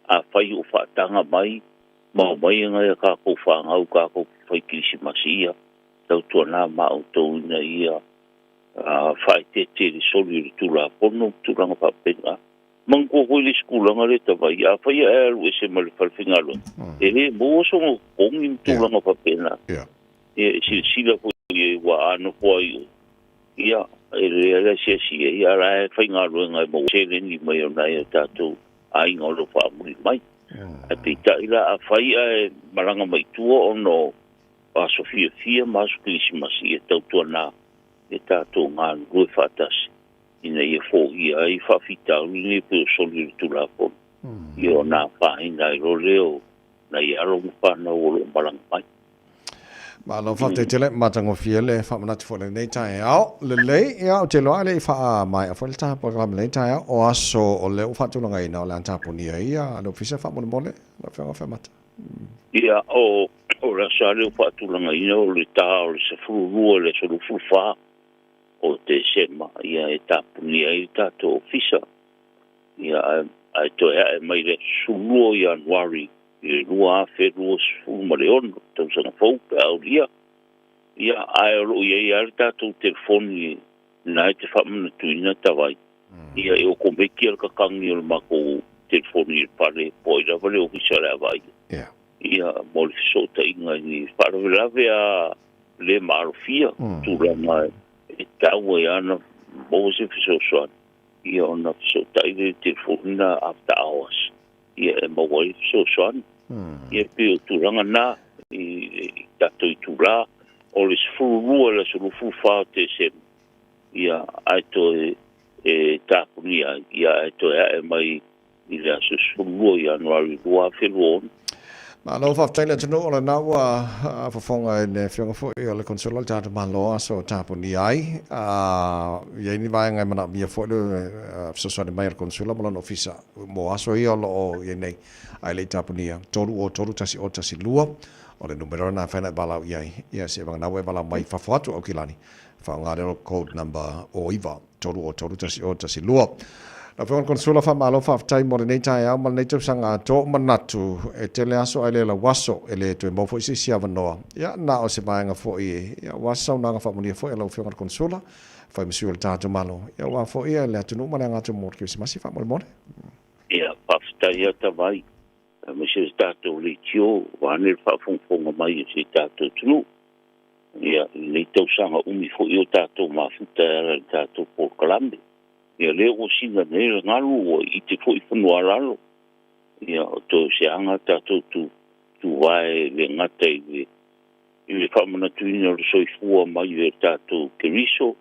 Afai o faataga mai ma omai ngai a kākou whāngau kākou whai Kirisimasi ia tautuana ma outou ina ia faaeteete i le soli o le Tulafono ma tulaga faapena. Manatua foi le isi tulaga lea Tavai, afai e alu ese ma le falefaigaluega, e le maua sona totogi ma tulaga faapena. Ia e silasila foi i ai ua a nofo ai oe, ia e lelei lava le asiasi i ai, a o la e faigaluega e maua seleni mai o nai o tatou aiga o lo o faamuli mai. Ae peitai la afai ae malaga mai tua ona o aso fiafia ma aso Kerisimasi, ia tautuana e tatou galulue faatasi ina ia foia ai faafitauli nei pei o soli o le Tulafono, ia ona afaina ai loa lea o nai alo ma fanau o lo o malaga mai. Malo faafetai tele, matagofie le faamanatu foi lenei taeao. Lelei, ia ou te iloa e le i faamaea foi le ta polokalame lenei taeao. O aso o lea ua faatulagaina o le a tapunia ai ia le ofisa faamolemole, lau Afioga Feamata. Ia, o le aso lava lea ua faatulagaina o le ta o le 12 i le aso 24 o Tesema, ia e tapunia ai le tatou ofisa. Ia, ae toe ae mai le aso 12 o Ianuari i le 2026, tausaga fou pe a aulia. Ia, ae o lo o i ai lava le tatou telefoni na e te faamanatuina Tavai. Ia, e okomeki lava le kakagi o le matou telefoni i le fale, po o ai lava le ofisa o le a vaaia. Ia, mo le fesootaiga i ni faalavelave a le maalofia, tulaga e taua ia na maua se fesoasoani ia ona fesootai lea i le telefoni na after hours ia e maua ai le fesoasoani. Ia pei o tulaga na i tatou itulā o le 12 i le aso 24 o Tesema ia ae toe e tapunia ai ia ae toe ae mai i le aso 12 Ianuari 2026. Malo faafetai le atunuu o lena ua fofoga i le afioga foi o le Consular o le tatou Malo aso o tapunia ai. A i ai ni vaega e manaomia foi le fesoasoani mai a le Consular ma lona ofisa mo aso ia o lo o i ai nei ae le i tapunia, 303 1012 o le numera lena e mafai ona e valaau i ai. Ia se vagana ua e valaau mai fafo atu o Aukilani, faaaoga lea o le code number 09 303 1012. Lau Afioga i le Konesula, faamalo faafetai mo lenei taeao ma lenei tausaga atoa. Ua manatu e tele aso ae le lau aso, e le toe maua foi se isi avanoa. Ia, na o se vaega foi ia aua se saunoaga faamanuia foi a lau Afioga i le Konesula, fai ma sui o le tatou Malo, ia aua foi le atunuu ma le aga atu mo le Kerisimasi faamolemole. Ia, faafetai lava Tavai, aemaise le tatou leitio, vaeane le faafogafoga mai a si o tatou atunuu. Ia, i lenei tausaga umi foi o tatou mafuta e ala i le tatou polokalame. Ia, lea ua sina nei le galu, ua ite foi fanua lalo. Ia, o toe o se aga tatou tu, tuvae le gata i le, i le faamanatuina o le soifua mai o tatou Keriso,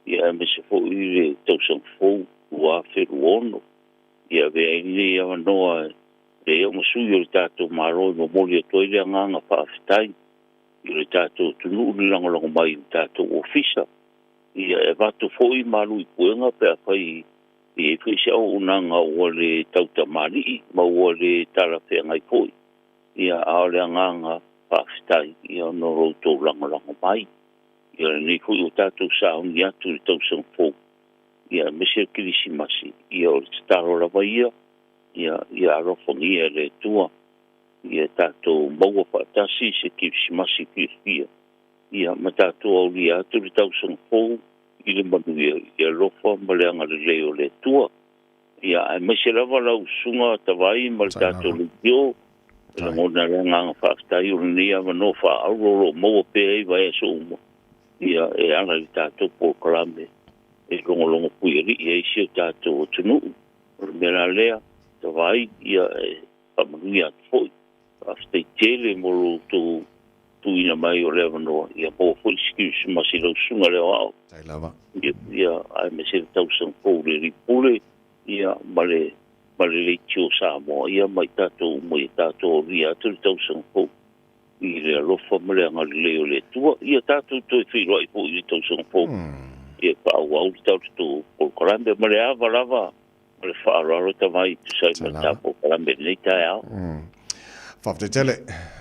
ia aemaise foi le tausaga fou 2026. Ia, avea ai lenei avanoa e le o ma sui o le tatou Malo e momoli atu ai le agaga faafetai i le tatou atunuu le lagolago mai i le tatou ofisa. Ia e avatu foi malu i puega pe afai e i ai foi se auaunaga ua le tautamalii ma ua le talafeagai foi. Ia a o le agaga faafetai ia ona o lo outou lagolago mai. Ia lenei foi ua tatou sauni atu i le tausaga fou, ia aemaise le Kerisimasi, ia o le tatalo lava ia, ia ia alofagia e le Atua. Ia tatou maua faatasi se Kerisimasi fiafia, ia ma tatou aulia atu le tausaga fou i le manuia, i le alofa ma le agalelei o le Atua. Ia, aemaise lava lau Susuga Tavai ma le tatou leitio, e lagona le agaga faafetai o lenei avanoa faaauro o lo o maua pea i vaiaso uma, ia, e ala i le tatou polokalame e logologo puialii ai si o tatou atunuu. O le mea la lea, Tavai, ia, e faamanuia atu foi. Faafetai tele mo lo outou tuuina mai o le avanoa, ia maua foi se Kerisimasi i lau susuga le aoao. Tai lava. Ia, ia aemaise le tausaga fou le Alii Pule, ia, ma le, ma le leitio o Samoa, ia ma i tatou uma ia tatou aulia atu le tausaga fou i le alofa ma le agalelei o le Atua. Ia tatou toe feiloai foi i le tausaga fou, ia faaauau le tatou polokalame ma le ava lava Ma le faaaloalo Tavai e tusa ai ma le tatou polokalame i lenei taeao. Faafetai tele.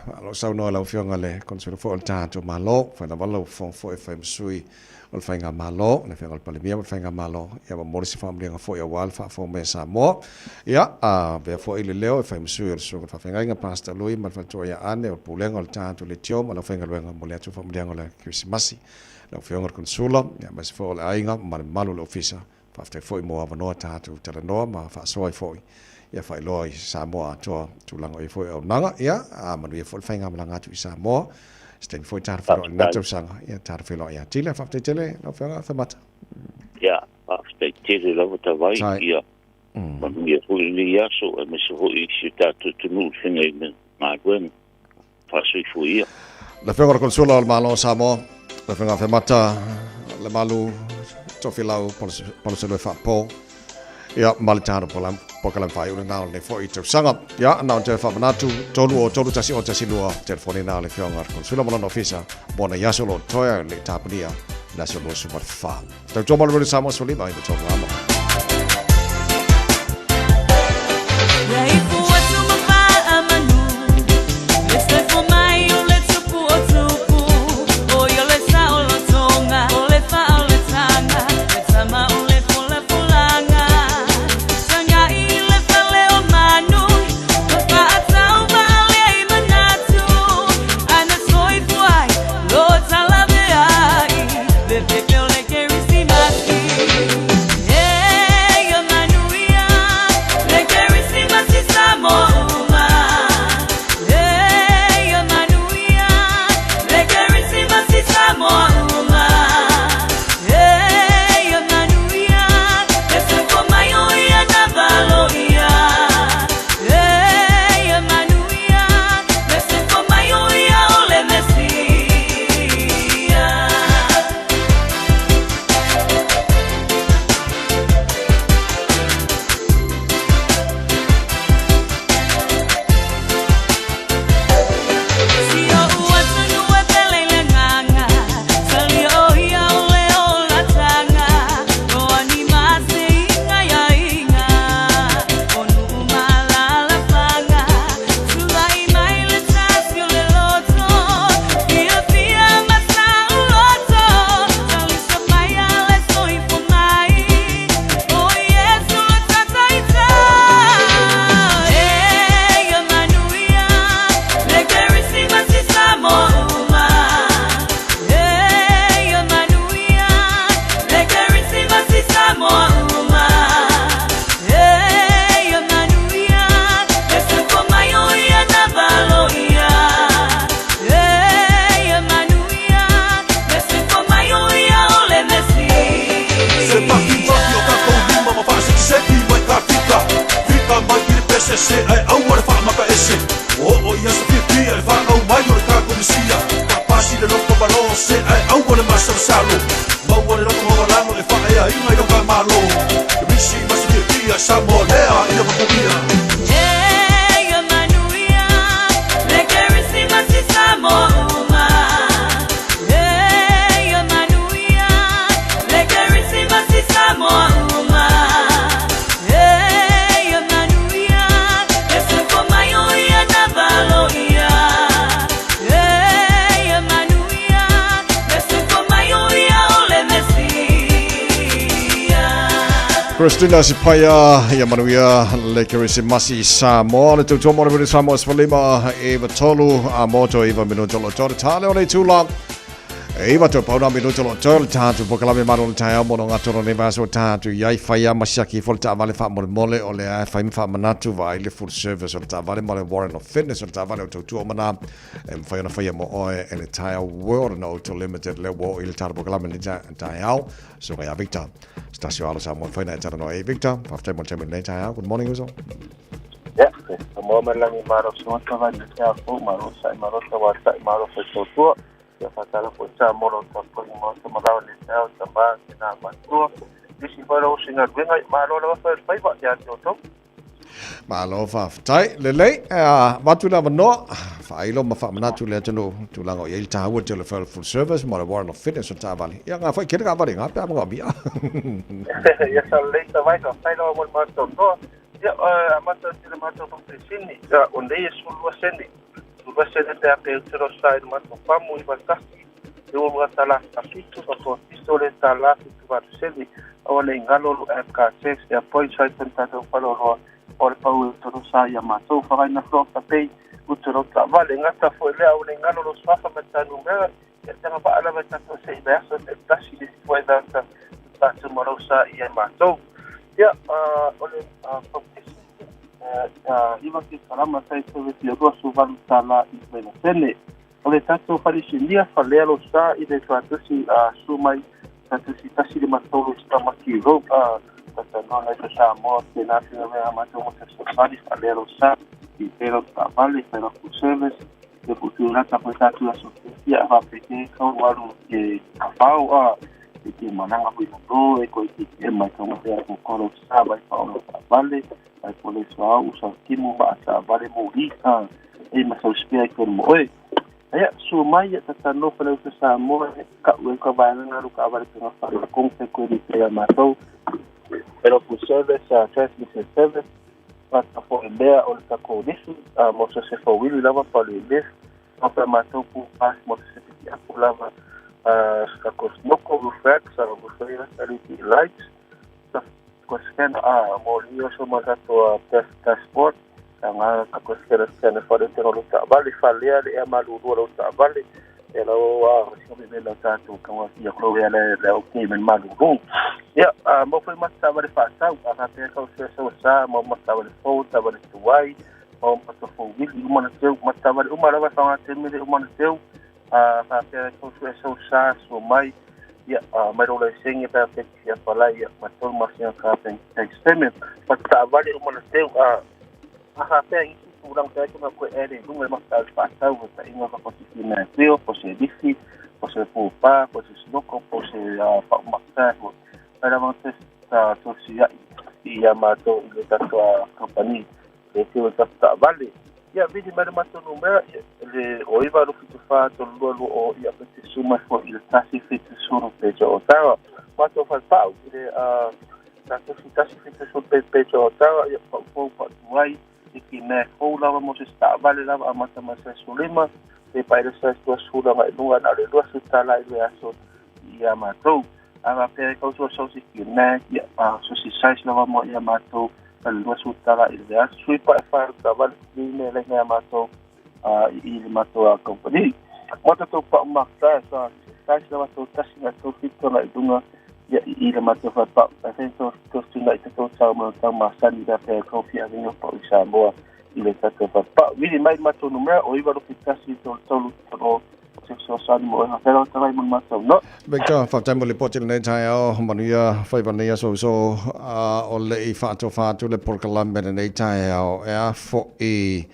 Malo saunoa lau Afioga i le Konesula foi o le tatou Malo. Fai lava lau fofoga foi e fai ma sui o le Faigamalo, le Afioga i le Palemia ma le Faigamalo. Ia momoli se faamanuiaga foi aua le faafofoga mai a Samoa. Ia, avea foi le leo e fai ma sui o le Susuga i le Faafeagaiga Pastor Lui ma le Faletua ia Ane o le Pulega o le tatou Leitio ma le aufaigaluega. Momoli atu le faamanuiaga o le Kerisimasi lau Afioga i le Konesula, aemaise foi o le aiga ma le mamalu o le Ofisa. Faafetai foi mo avanoa tatou talanoa ma faasoa ai foi ia faailoa i Samoa atoa tulaga o i ai foi auaunaga. Ia, a manuia foi le faigamalaga atu i Samoa. Se taimi foi tatou feiloai i lena tausaga. Ia, tatou feiloai ia Tila. Faafetai tele lau Afioga Afemata. Ia, faafetai tele lava Tavai. Ia, manuia foi lenei aso aemaise foi i si o tatou atunuu i le feagai ma galuega. Faasoifua ia. Le Afioga i le Konesula o le Malo o Samoa, le Afioga Afemata Lemalu Tofilau Paluselue Faapo, ia, ma le tatou polokalame faaiu lena o lenei foi tausaga. Ia, na ona toe faamanatu, 303 1012, telefoni na o le Afioga i le Konesula ma lona ofisa, mo nai aso o lo o totoe le tapunia i le aso 24. Tautua ma le Radio Samoa 15 i le tolu amo. lalo le faaeaina i o Malo. Kerisimasi fiafia Samoa lea ia manuia. Ia manuia le Kerisimasi Samoa uma. Ia manuia le Kerisimasi Samoa uma. Ia manuia le sefo mai o ia na valoia. Ia manuia le sefo mai o ia o le Mesia. Christina Sipaia, ia manuia le Kerisimasi Samoa, le tautua mo le Samoa 15 e 3 a moto 9 minuto lo tore tale o le tula. E iwa tau pauna minuto lo tore tātu pokalame manu le taeao mo no ngatoro nei vaso tātu iai whaia masiaki fo le taavale faamolemole o le ae fai ma faamanatu vaai le full service o le taavale ma le Warrant of Fitness o le taavale o tautua o mana e mawhai ona whaia mo oe e le Tire World and Auto Limited le wo i le tātu pokalame le taeao. So ngai a Victor. Stasio Alo Samoa whaina e tara noa e Victor. Whafetai mo le taimi lenei taeao. Good morning, uso. Ia, Samoa mai lagi malo soata vai le tea fou malo sa'i malo tauata'i malo faitautua. Ia faatalofa foi Samoa lo tapuai maota ma lao le tea o tama tina matua. Nisi foi lo usi galuega malo lava fai o le faiva ia te outou. Malo faafetai. Lelei, avatu le avanoa, faailo ma faamanatu le atunuu, tulaga o i ai le taua tele o le full service ma le warrant of fitness o le taavale. Ia, ngā whai kere kaavale, ngā pea mga mia. Ia sa lelei tavai, faafetai lava mo le matou noa. Ia, amata atu i le matou paperesini, ia, o nei e 12 sene. 12 sene pe a pe utero sa i le matou pamu i Vatasi, e ulu a tala a fitu, a toa fitu o le tala 78 sene. Aua nei galo lo app car tax, e a points ai tonu tatou faleoloa o le pau e utero sa ia matou whakaina floor papei utero taavale. Gata foi lea, aua nei galo lo suafa ma le numera, ia tanga vaa lava i tatou se i vaiaso te tasi le si foi vata tatou marau sa ia matou. Ia, o le paukesi, iwa ke kalama sai se fia $28 i vaila sene. O le tatou falisinia falea lo sa i le tuatusi su mai tatusi 153 Stamaki Road tatanoa nai sa Samoa te nā whina mea matou mo te safari falea lo sa i pera o taavale whai full service te putu rata koe tātu aso fia a whapeke kau aru ke kawhao a e te mananga hui no e koe ki te mai ka mate a koro sa vai pa oro taavale vai pole soa usa timu ma taavale mo ri a e ma sau spea i koe mo oe. Ia, su mai ia tata no whale uta Samoa, ka ue ka vaenga ru ka wale penga whare kong te koe ri te a mātou. Pero full service, transmission service, wata fo e mea o le takou lifi, mo se se fauili lava pa le lift, mo pe mātou pu pas mo se piki apu lava, ka ko snoko roof racks, roof rails, LED lights, ka ko scan a mo li so ma tatou passport, ka ngā ka ko scan scan fa le te ro ta vale fa le le e malu ro ta vale e lo a si me la tatou ka wa ia ko le le o ke men malu ro. Ia, mo foi ma ta vale fa sa a ka te ka se so sa mo ma ta vale fo ta vale tuai mo ma ta fo wili uma na teu ma ta vale uma lava fa te me uma na teu a ka te ka se so sa so mai ia mai ro le sengi pa te ia fala ia ma tol ma sia ka te experiment pa ta vale uma na teu a a ka te i tu rang te ko ko e le lunga ma ta fa ta o ta inga ka ko ti na teo po se difi po se po pa po se snoko po se pa ma ta ko para ma te ta to si ia ia ma to le ta to company le te o ta ta vale ia vidi mai ma to numera le o iwa ro fitu fa to lua lua o ia pe te suma fo i le tasi fitu suru pe jo o tawa ma to fa pau le a ta to si tasi fitu suru pe pe jo o tawa ia pa po pa tuai i ki mea fou lava mo se taavale lava a mata ma se sulima e pai le sa tua sula ngai lunga na le lua su tala i le aso ia matou a va pe kau tua so si ki mea ia a so si size lava mo ia matou a le lua su tala i le aso sui pa e fa taavale ki me le ia matou a i le matou a company mo tatou pa makta sa size lava tou tasi ngai tou fito ngai lunga ia i le matou fa pa a fe to to tuna i te tau ma tau ma sani da pe ko fia vinga pa i Samoa i le tatou fa pa vili mai matou numera o iwa rupi tasi tolu tolu tolu se so sani mo e fela tala i mo matou no. Victor, faafetai mo le lipoti lenei taeao, manuia faiva nei aso uso o le i faatofa atu le polokalame lenei taeao e a fo'i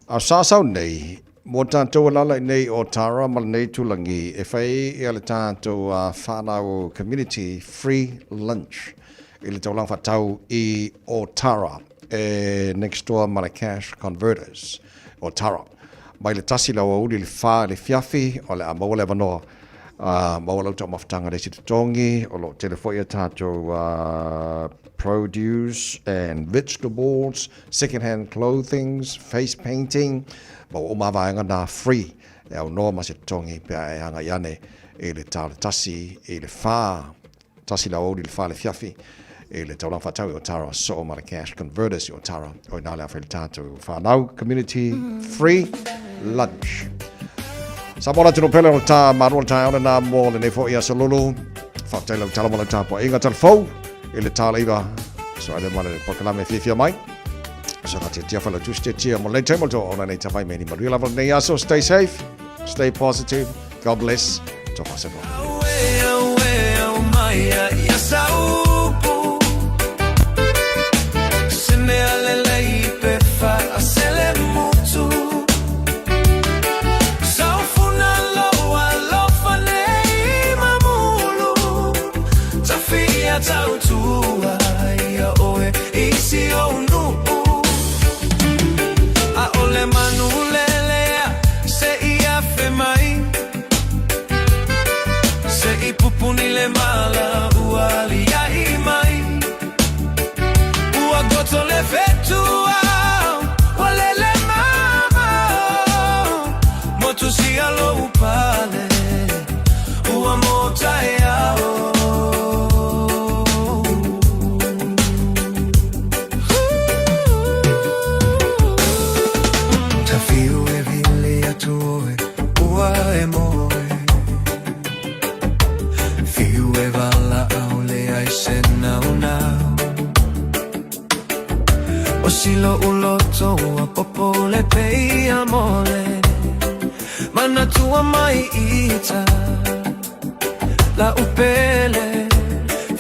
a sa sau nei. Mo tatou alala i nei o Tara ma lenei tulagi e fai ia le tatou whanau community free lunch i le taulaga whaatau i Otara e next door ma le cash converters o Tara. Mai le tasi le aoauli le wha le fiafi o le a maua le avanoa a maua lau taumafataga le isi totogi o lo o tele foi a tatou produce and vegetables, second hand clothings, face painting, ma ua uma vaega na free e aunoa ma se totogi pe a e agai ane i le ta o le tasi i le wha, tasi le aoauli le wha le fiafi i le taulaga whaatau i Otara soo ma le cash converters i Otara o ina le a whai le tātou whanau community free lunch. Sa mora tino pele o tā marua tā ona nā mō le nei fo ia solulu. Whakatei lau tala mo lau tāpua inga tala fou i le tāla iwa. So ale male le pokalame fiafia mai. So ka tia tia whala tusi tia tia mo nei taimo tō ona nei tawai me ni maruia lava nei aso. Stay safe, stay positive, God bless. Tō whasefo. Aue, aue, au mai a ia saupu. Se mea lelei pe whaasele mutu. Saufuna loa lofa nei mamulu. Tawhia tautua ia oe isi o nuu. A ole manu lelea se i afe mai. Se i pupuni le mala ua aliahi mai. Ua goto le fetua ua lele mama. Motu sia lo upale ua mota e ao. Tawhiu e vili atu oe, ua e moe. Whiu e vala au le ai se nau nau. O silo uloto ua popo le pei a mole. Manatua mai ita la upele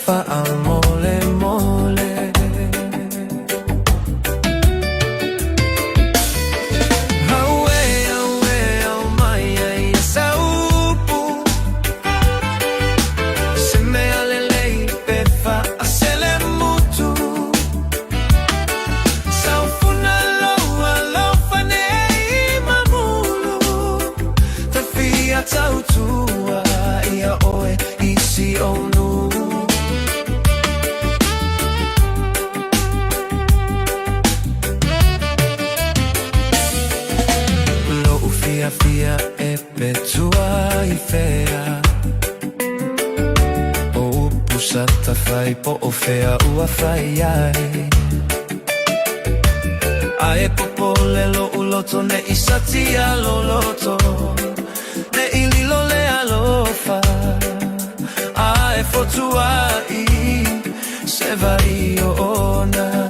wha mole mole. Aue, aue, au mai ai e saupu. Se mea lelei pe whaasele mutu. Saufuna loa lofa nei mamulu. Tawhia tautua ia oe isi o nuu. Lo ufia fia e petua i whea. O upu sa tawhai po o whea ua whai ai. A e popo le lo uloto ne i satia loloto. Ne i lilo le alofa. A e fotua i se vai o ona.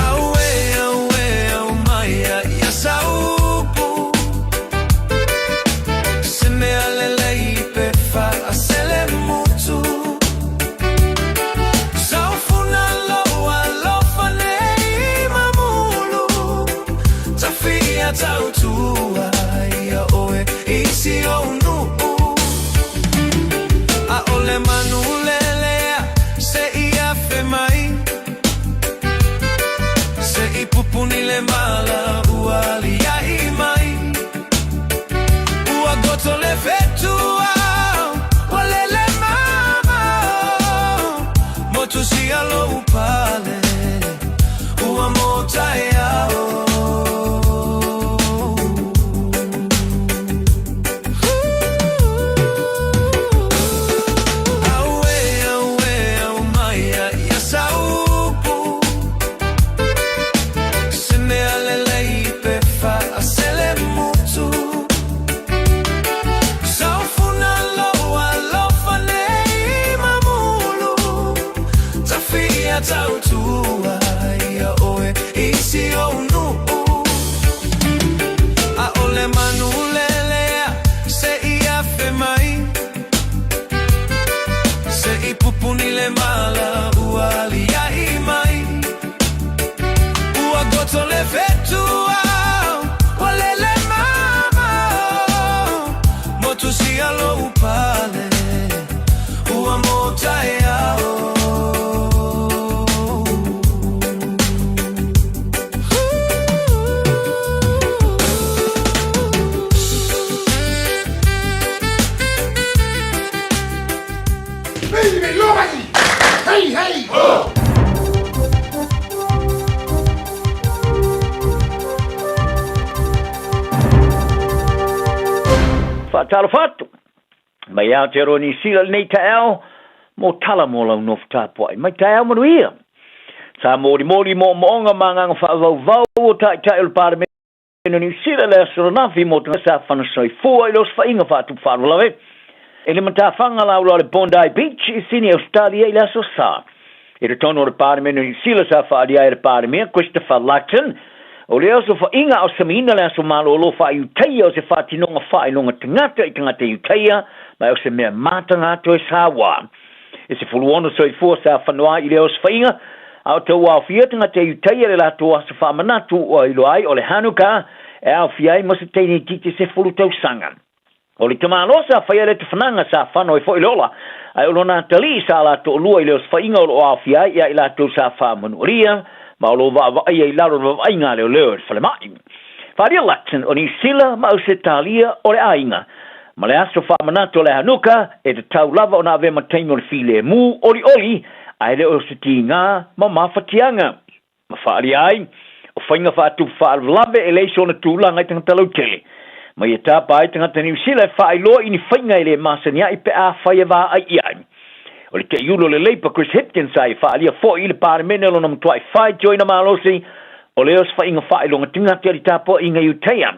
Aue, aue, au mai a ia saupu. Se mea lelei pe whaasele mutu. Saufuna loa lofa nei mamulu. Tawhia tautua ia oe isi o nuu. A ole manu lelea se i afe mai. Se i pupuni le mala ua aliahi mai. Ua goto le fetua ua lele mama. Motu sia lo upale ua mota e ao. Aue, aue, au mai a ia saupu. Se mea lelei pe whaasele mutu. Saufuna loa lofa nei mamulu. Tawhia tautua ia oe isi Tusia lou pale Ua mo taeao. Hey, hey! Oh! Faatalofa atu mai Aotearoa Niu Sila lenei taeao mo tala mo lau nofo tapuai. Mai taeao manuia. Sa molimoli moomooga ma agaga faavauvau o Taitai o le Palemene o Niu Sila le aso lanafi mo tagata sa fana soifua i le osofaiga faatupu faalavelave i le matafaga laula o le Bondi Beach i Sydney, Ausetalia i le aso Sa. I totonu o le Palemene o Niu Sila sa faaalia ai e le Palemia Christopher Luxon, o le osofaiga a o samiina le aso malolo faa-Iutaia o se faatinoga faailoga tagata i tagata Iutaia ma o se mea mataga toe saua. E 16 soifua sa fanoa ai i lea osofaiga, a o tauaofia tagata Iutaia i le latou aso faamanatu ua iloa ai o le Hanukkah e aofia ai ma se teine itiiti 10 tausaga. O le tamaloa sa faia lea tafanaga sa fano ai foi le ola, ae o lona atalii sa la toalua i le osofaiga o lo o aofia ai ia i latou sa faamanualia ma o lo o vaavaaia i lalo o le vavaaiga a leoleo i le falemai. Faaalia Luxon o Niu Sila ma Ausetalia o le aiga ma le aso faamanatu o le Hanukkah e tatau lava ona avea ma taimi o le filemu olioli ae le o se tiga ma mafatiaga. Ma faaalia ai, o faiga faatupu faalavelave e leai sona tulaga i tagata lautele. Ma ia tapa ai tagata Niu Sila e faailoa i ni faiga e le masani ai pe afai e vaai i ai. O le teiulo o le Leipa Chris Hipkins sa ia faaalia foi i le Palemene o lona matuai faitioina malosi o le osofaiga faailoga tagata i le tapuaiga i Utea.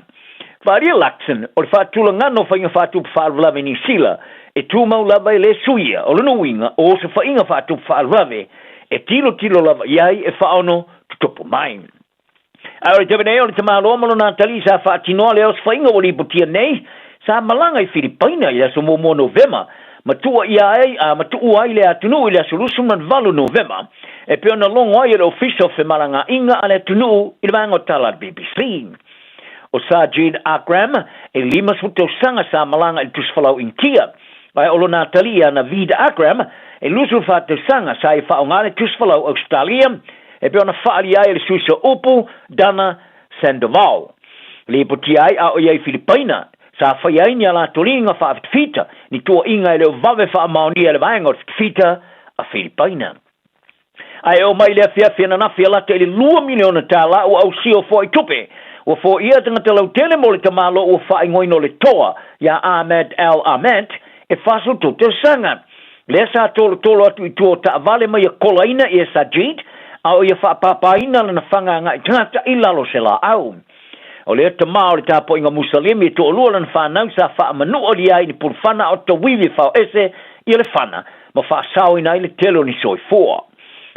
Faaalia Luxon, o le faatulagana o faiga faatupu faalavelave i Niu Sila e tumau lava e le suia, o lona uiga o osofaiga faatupu faalavelave e tilotilo lava i ai e faaono totopo mai. Ae o le taimi nei o le tamaloa ma lona atalii sa faatinoa le osofaiga ua lipotia nei, sa malaga i Filipaina i le aso muamua Novema, ma tuua ia ai, a ma tuua ai le atunuu i le aso 28 Novema, e pei ona logo ai e le Ofisa o Femalagaaiga a le Atunuu i le vaega o tala a le BBC. O Sajid Akram, e 50 tausaga sa malaga i le Tusifalau Initia, ae o lona atalii ia Naveed Akram, e 24 tausaga sa ia faaaoga le Tusifalau Ausetalia, e pei ona faaalia ai e le suisa upu Dana Sandoval. Lipotia ai a o ia i Filipaina, sa faia ai ni a latou liga faafitafita, ni tuuaiga e le o vave faamaonia e le vaega o le fitafita a Filipaina. Ae oo mai i le afiafi ananafi a lata i le $2 miliona ua ausia o foai tupe. Ua foia tagata lautele mo le tamaloa ua faaigoaina o le toa ia Ahmad Al Ahmad e 43 tausaga. Lea sa tolotolo atu i tua o taavale ma ia kolaina ia Sajid a o ia faapapaina lana faga agai tagata i lalo o se laau. O lea tama o le tapuaiga Musalemi e toalua lana fanau sa faamanualia ai ni pulufana a o tauivi e faoese ia le fana ma faasaoina ai le tele o ni soifua.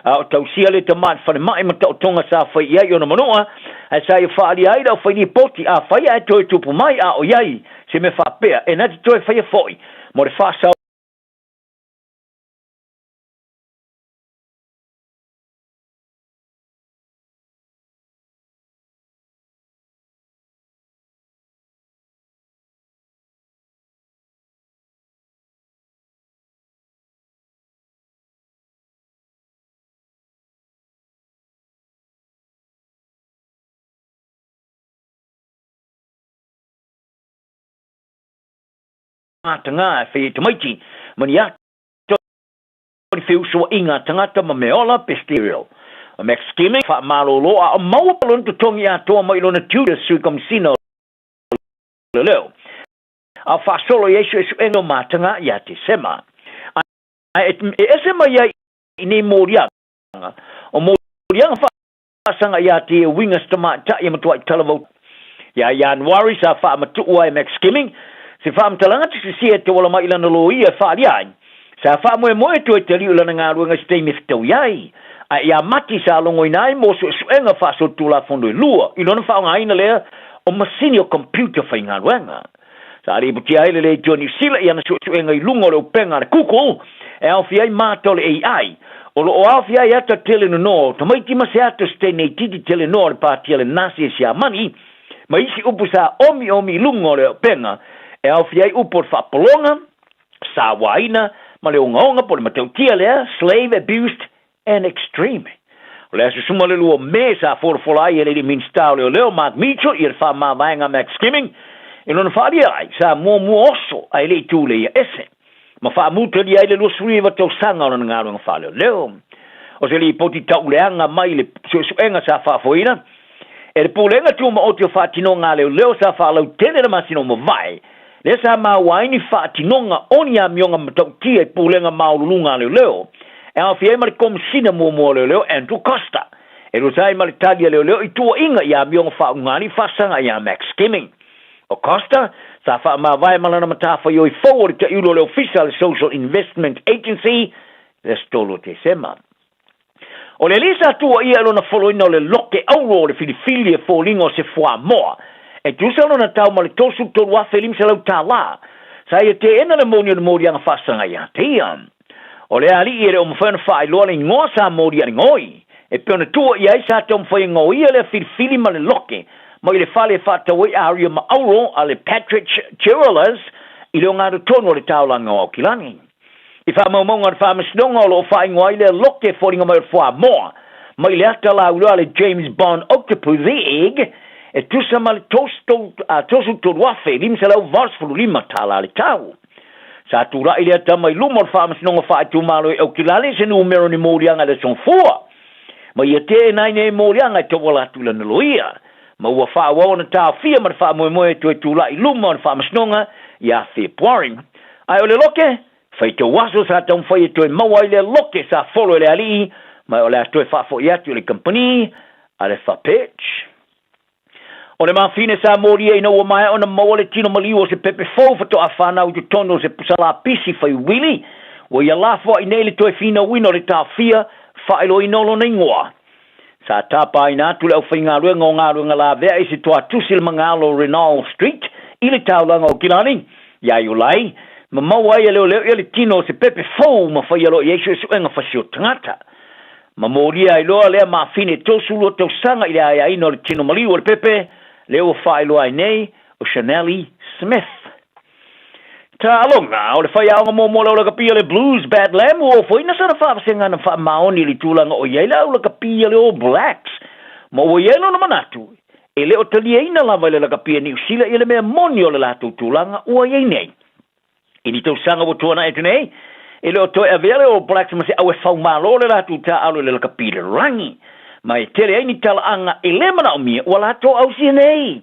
A o tausia le tama i le falemai ma taotoga sa fai i ai ona manua, ae sa ia faaalia ai le aufailipoti afai ae toe tupu mai a o i ai se mea faapea e na te toe faia foi mo le faasao Tanga e whai e tamaiti ma ni ata o ni wheusoainga tangata ma me ola pe stereo. O Max Skimming whaamalolo a o maua lona totogi atoa mai lona Tudor Sui Komisina o Leoleo. A faasolo i ai suesuega o mataga ia Tesema. Ae e ese mai ai i nei moliaga, o moliaga faasaga ia te uiga se tamaitai e matuai talavou. Ia Ianuari sa faamatuu ai e Max Skimming se faamatalaga tusisia e tauala mai i lana loia e faaalia ai. Sa faamoemoe toe taliu i lana galuega i se taimi e fetaui ai. Ae ia Mati sa logoina ai mo suesuega faasolitulafono e lua i lona faaaogaina lea o masini o computer faigaluega. Sa lipotia ai le Leitio Niu Sila i ana suesuega i luga o le upega a le Google e aofia ai mata o le AI. O lo o aofia ai ata tele nonoa o tamaiti ma se ata o se teine itiiti tele noa o le pāti a le Nasi e Siamani ma isi upu sa omiomi i luga o le upega E aofia ai upu o le faapologa, sauaina, ma le ogaoga po o le matautia lea, slave abused and extreme. O le aso suma le 2 o Me sa folafola ai e le alii Minisita o Leoleo Mark Mitchell ia le faamavaega a Max Skimming i lona faaalia ai sa muamua oso ae le i tuleia ese ma faamutalia ai le 29 tausaga o lana galuega faaleoleo. O se lipoti tauleaga mai le suesuega sa faafoeina e le Pulega Tumaoti o Faatinoga a Leoleo sa faalautele le masina ua mavae, lea sa maua ai ni faatinoga o ni amioga matautia i pulega maualuluga a leoleo, e aofia ai ma le Komesina muamua o Leoleo Andrew Coster, e tusa ai ma le tali a leoleo i tuuaiga i amioga faauigalii faasaga ia Max Skimming. O Coster, sa faamavae ma lana matafaioi fou o le taiulu o le Ofisa a le Social Investment Agency i le aso 3 o Tesema. O le alii sa tuuaia i lona foloina o le loke auro o le filifili e foliga o se fuamoa, e tusa lona tau ma le $33,500 tala. Sa ia teena le moni o le moliaga faasaga ia te ia. O le alii e le o mafai ona faailoa le igoa sa molia le goi, e pei ona tuuaia ai sa taumafai e gaoia lea filifili ma le loke mai le fale e faatau ai aria ma auro a le Patridge Jewellers i le ogatotonu o le taolaga o Aukilani. I faamaumauga a le Faamasinoga o lo o faaigoa ai lea loke e foliga mai o le fuamoa mai le ata lauiloa a le James Bond Octopussy Egg e tusa ma le $33,585 tala le tau. Sa tulai lea tama i luma o le Faamasinoga Faaitumalo i Aukilani i se numera o ni moliaga i le aso Gafua. Ma ia teena ai nei moliaga e tauala atu i lana loia. Ma ua faaauau ona taofia ma le faamoemoe e toe tulai i luma o le Faamasinoga ia Fepuari. Ae o le loke, faitau aso sa taumafai e toe maua ai lea loke sa folo e le alii, ma o le a toe faafoi atu i le kamupani a le Fapech. O le mafine sa molia ina ua maea ona maua le tino maliu o se pepe fou faatoa fanau i totonu o se pusa lapisi fai uili, ua ia lafoai nei le toe finauina o le taofia faailoaina o lona igoa. Sa tapaina atu le aufaigaluega o galuega lavea i se toatusi i le magalo o Renault Street i le taulaga o Kilani iā Iulai, ma maua ai e leoleo ia le tino o se pepe fou ma faia loa i ai suesuega fasi o tagata. Ma molia ai loa lea mafine 32 tausaga i le aiaina o le tino maliu o le pepe, lea ua faailoa ai nei o Shanelly Smith. Taaloga, o le faiaoga muamua o le aulakapia le Blues Bad Lamb ua ofoina sana faavasega na faamaoni i le tulaga o i ai le aulakapia le All Blacks ma ua i ai lona manatu e le o taliaina lava e le lakapia Niu Sila ia le mea moni o le latou tulaga ua i ai nei. I ni tausaga ua tuanai atu nei, e le o toe avea le All Blacks ma se au e faumalo le latou taaalo i le lakapi i le lagi, ma e tele ai ni talaaga e le manaomia ua latou ausia nei.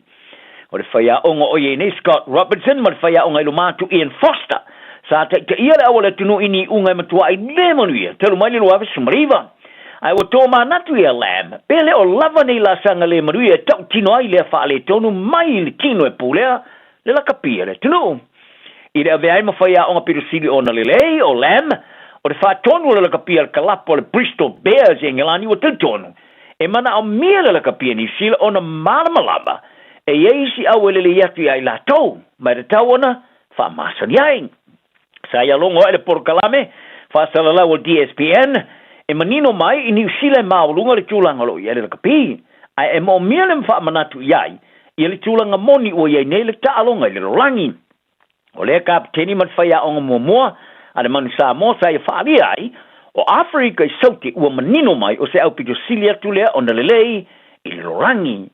O le faiaoga o i ai nei Scott Robertson ma le faiaoga i luma atu Ian Foster sa taitaia le au a le atunuu i ni iuga e matuai le manuia talu mai le 2019. Ae ua tomanatu ia Lamb pe le o lava nei laasaga le manuia e tautino ai lea faaletonu mai le tino e pulea le lakapi a le atunuu. I le avea ai ma faiaoga pito sili ona lelei o Lamb, o le faatonu o le lakapi a le kalapu a le Bristol Bears i Engelani ua talitonu E manaomia le lakapi a Niu Sila ona malamalama e i ai isi au e lelei atu iā i latou, ma e tatau ona faamasani ai. Sa ia logo aʻe le polokalame faasalalau o le DSPN e manino mai i Niu Sila e maualuga le tulaga o lo o i ai le lakapi, ae e moomia le faamanatu i ai ia le tulaga moni ua i ai nei le taaloga i le lalolagi. O lea kapeteni ma le faiaoga muamua a le Manu Samoa sa ia faaalia ai, o Aferika i Saute ua manino mai o se aupito sili atu lea ona lelei i le lalolagi.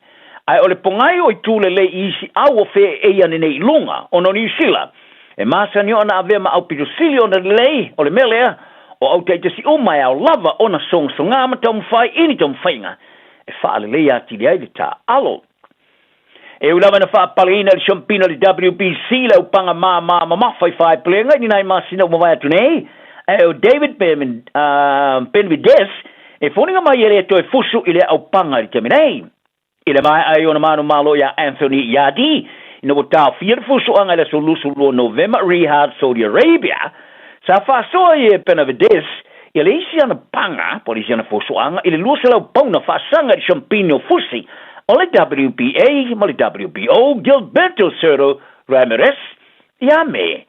Ae o le pogai o itu lelei i isi au o feeei ane nei i luga, ona o Niu Sila, e masani ona avea ma aupito sili ona lelei, o le mea lea, o au taitasi uma e ao lava ona sogasogā ma taumafai i ni taumafaiga e faaleleia atili ai le taaalo. E ui lava ina faapaleina e le Siampina o le WBC le aupaga māmā mamafa i Faepulega i ni nai masina ua mavae atu nei, ae o David Benavidez e foliga mai e le toe fusu i lea aupaga i le taimi nei. I le maea ai ona manumalo iā Anthony Yarde ina ua taofia le fusuaga i le aso 22 Novema Riyadh, Saudi Arabia, sa faasoa ai e Benavidez Ia le isi ana paga, po o le isi ana fuafuaga i le 200 pauna faasaga i le siampini o Fusi o le WBA ma le WBO, Gilberto Zurdo Ramirez, ia me.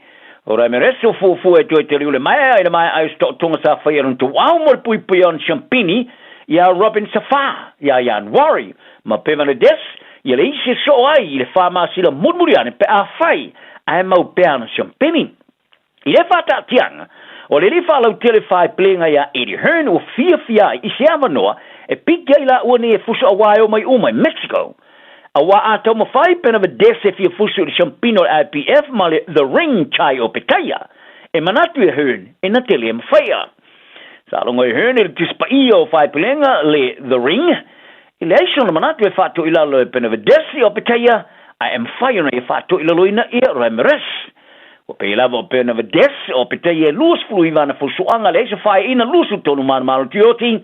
O Ramirez o fuafua e toe taliu le maea i le maea ai o se taotoga sa faia lona tuau mo le puipuia o ana siampini iā Robin Safar iā Ianuari ma Benavidez ia le isi e soo ai i le fa masina mulimuli ane pe afai Ae mau pea ana siampeni. I lea faataatiaga, o le alii faalautele faepelega ia Eddie Hearn ua fiafia ai i se avanoa e piki ai laua nei e fusu auā e omai uma i Mexico. Auā a taumafai Benavidez e fia fusu i le siampina o le IBF ma le The Ring Chai o Petaia, e manatu ia Hearn e na te lē mafaia. Sa logo e Hearn i le Tusi Paia o Faepelega le The Ring, e leai sona manatu e faatoilalo e Benavidez o Petaia, ae e mafai ona ia faatoilaloina ia Ramirez. Ua pei lava o Benavidez o Petaia e 29 ana fusuaga, leai se faeaina 23 manumalo tioti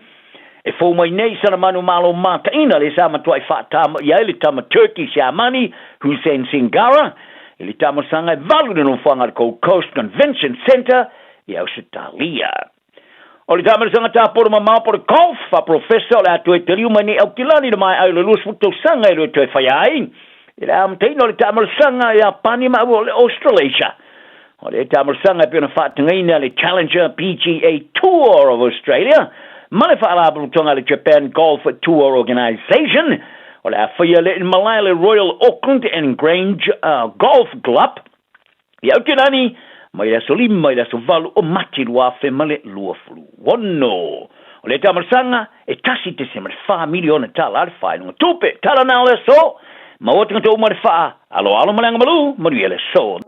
e fou mai nei i sana manumalo mataina lea sa matuai faatama i ai le tama Turkey Siamani Hussein Singara i le tamosaga e valu i le nofoaga o le Gold Coast Convention Centre i Ausetalia. O le taamilosaga tapolo mamao po o le golf a Professor o le a toe taliu mai nei Aukilani i le maea ai o le 20 tausaga e le toe faia ai i le amataina o le taamilosaga i Iapani ma o le Australasia. O le taamilosaga e pei ona faatagaina le Challenger PGA Tour of Australia ma le faalapotopotoga a le Japan Golf Tour Organization. O le a faia le malae le Royal Auckland and Grange Golf Club I Aotearoa mai le aso 5 i le aso 8 o Mati 2026. O lea taamalosaga e $1.4 miliona tala le faailoga tupe. Tala na o le aso, maua tagata uma le faa, aloalo ma le agamalu, manuia le aso.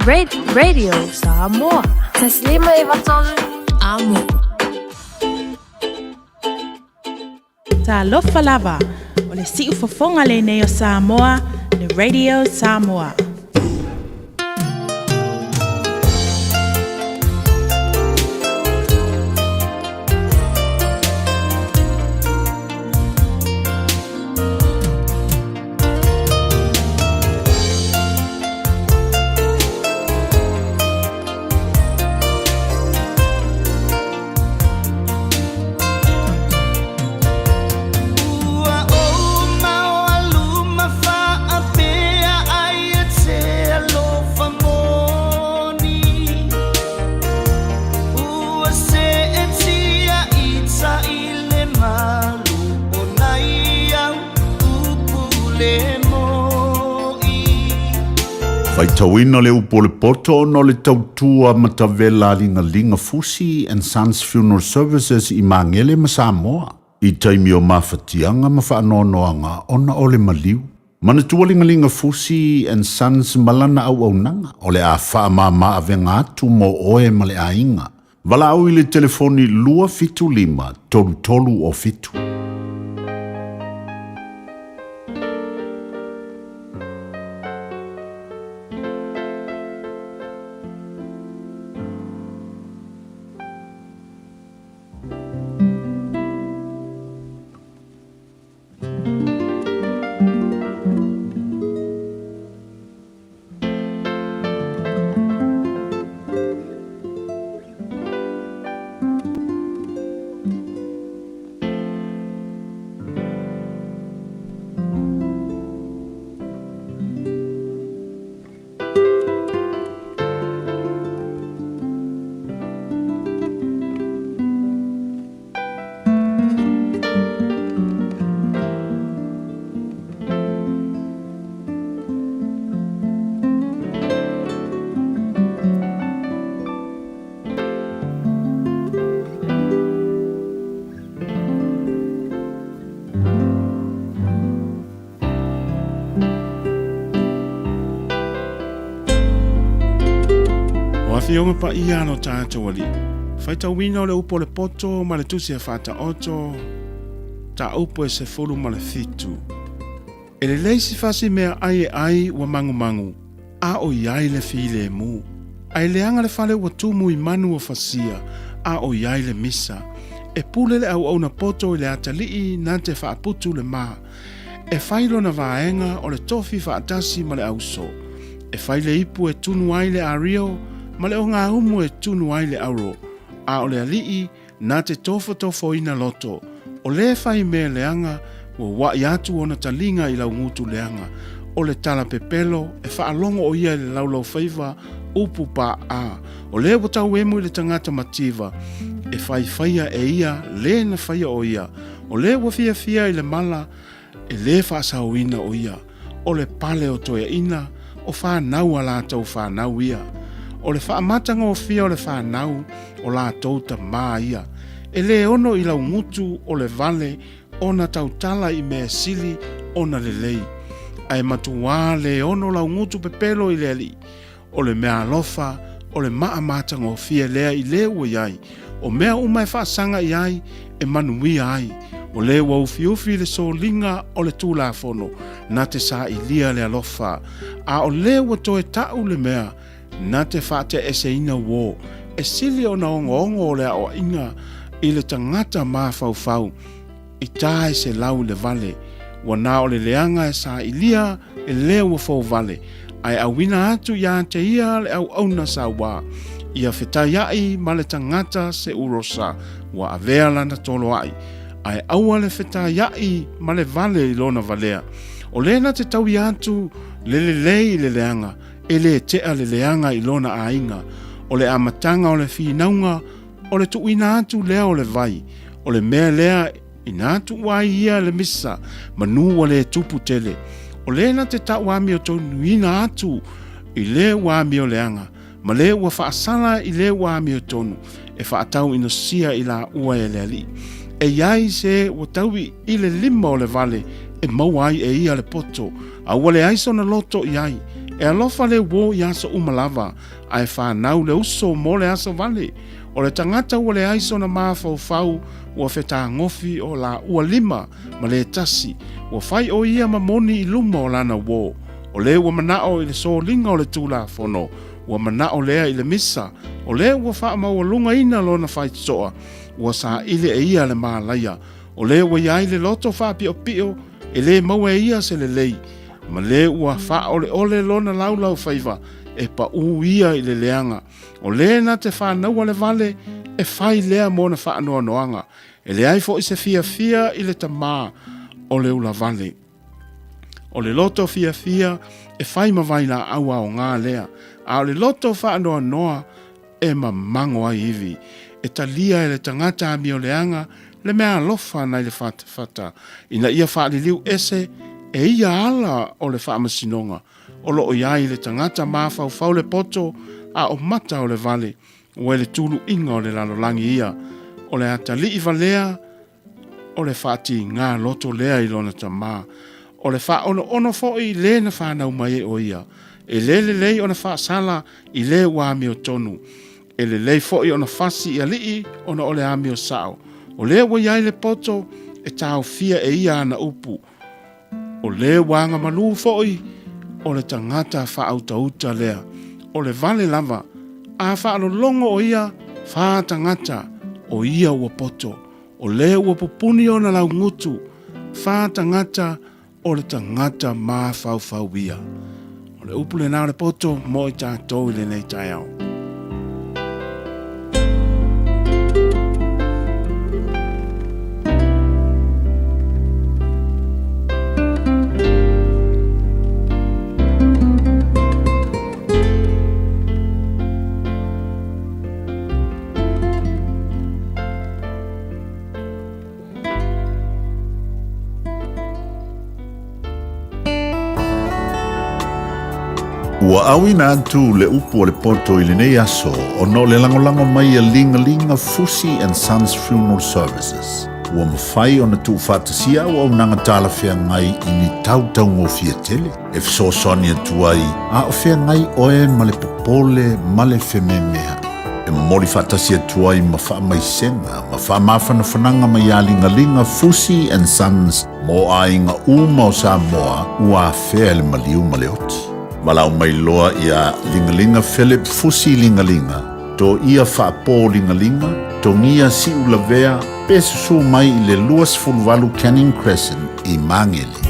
Radio Samoa. Taslima e vatolu amo. Talofa lava, o le siufofoga lenei o Samoa, le Radio Samoa. Ua ou maualuma faapea ai e te alofa moni. Ua seetia i tai le malu o nai au upu le moi. Faitauina le upu o le poto ona o le tautua matavela a Ligaliga Fusi and Sons Funeral Services i Magele ma Samoa i taimi o mafatiaga ma faanoanoaga ona o le maliu. Manatua Ligaliga Fusi and Sons ma lana auaunaga o le a faamama avega atu mo oe ma le aiga. Valaau i le telefoni 275 33 o 7. O Afioga Paia lo tātou alii. Faitauina o le upu o le poto ma le tusi a Faataoto, ta upu e 17. E lelei sifasi mea ai e ai ua mangumangu, a o i ai le filemu. A e leaga le fale ua tumu i manu o fasia, a o i ai le misa. E pule le auauna poto i le atalii na te faaputu le ma. E fai lona vaega o le tofi faatasi ma le auso. E fai le ipu e tunu ai le ario, ma le ogaumu e tunu ai le auro, a o le alii na te tofotofoina loto, o lē fai mea leaga ua uaʻi atu ona taliga i laugutu leaga, o le tala pepelo e faalogo o ia i le laulaufaiva upu paʻa, o lē ua tauemu i le tagata mativa, e faifaia e ia lē na faia o ia, o lē ua fiafia i le mala, e lē faasaoina o ia, o le pale o toeaina, o fanau a latou fanau ia. O le faamatagofie o le fanau o latou tamā ia. E lē ono i laugutu o le vale ona tautala i mea sili ona lelei. Ae matuā lē ono laugutu pepelo i le Alii. O le mea alofa, o le maa matagofie lea i lē ua i ai, o mea uma e faasaga i ai e manuia ai. O lē ua ufiufi le soliga o le Tulafono na te sailia le alofa, a o lē ua toe taʻu le mea na te faateʻeseina uō, e sili ona ogoogo o le aʻoaʻiga i le tagata mafaufau i tā e selau i le vale, ua na o le leaga e sailia e lē ua fouvale, ae auina atu iā te ia le auauna sauā, ia fetaiaʻi ma le tagata se urosa ua avea lana toloaʻi, ae aua le fetaiaʻi ma le vale i lona valea. O lē na te tauia atu le lelei i le leaga, e lē teʻa le leaga i lona aiga. O le amataga o le finauga, o le tuuina atu lea o le vai, o le mea lea inā tuu ai ia le misa, manu ua lē tupu tele. O lē na te taʻu amiotonuina atu i lē ua amioleaga, ma lē ua faasala i lē ua amiotonu, e faatau inosia i laua e le Alii. E i ai se ua taui i le lima o le vale e maua ai e ia le poto, a ua leai sona loto i ai. E alofa le uō i aso uma lava, ae fanau le uso mo le aso vale. O le tagata ua leai sona mafaufau ua fetagofi o laua lima ma le tasi, ua fai ʻo ia ma moni i luma o lana uō. O lē ua manaʻo i le soliga o le Tulafono, ua manaʻo lea i le misa, o lē ua faamaualugaina lona faitotoa, ua saili e ia le mālaia. O lē ua i ai le loto faapiʻopiʻo e lē maua e ia se lelei, ma lē ua faaʻoleʻole lona laulaufaiva e paʻū ia i le leaga. O lē na te fanaua le vale e fai lea mo ona faanoanoaga, e leai foʻi se fiafia i le tamā o le ulavale. O le loto fiafia e fai ma vailaau aogā lea, a o le loto faanoanoa e mamago ai ivi. E talia e le tagata amioleaga le mea alofa nai le fatafata, ina ia faaliliu ese e ia ala o le faamasinoga o loo i ai le tagata mafaufau le poto a o mata o le vale, ua i le tuluiga o le lalolagi ia. O le atalii valea o le faatigā loto lea i lona tamā. O le faaonoono foʻi lē na fanau mai ai ʻo ia. E lē lelei ona faasala i lē ua amiotonu. E lelei foʻi ona fasi i alii ona o le amio saʻo. O lē ua i ai le poto e taofia e ia ana upu. O lē ua agamalū foʻi o le tagata faautauta lea. O le vale lava, a faalologo ʻo ia fā tagata, ʻo ia ua poto. O lē ua pupuni ona laugutu, fā tagata o le tagata mafaufau ia. O le upu lenā o le poto mo i tatou i lenei taeao. Ua auina atu le upu o le poto i lenei aso ona o le lagolago mai a Ligalinga Fusi and Sons Funeral Services. Ua mafai ona tuufaatasia auaunaga talafeagai i ni tautaugofie tele e fesoasoani atu ai a o feagai oe ma le popole ma le fememeaʻi. E momoli faatasi atu ai ma faamaisega ma faamafanafanaga mai iā Ligaliga Fusi and Sons mo aiga uma o Samoa ua afea e le maliu ma le oti. Valaau mai loa iā Ligaliga Philip Fusi Ligaliga, Toia Faapō Ligaliga, Togia Siulavea pe susū mai i le 28 Canning Crescent i Magele.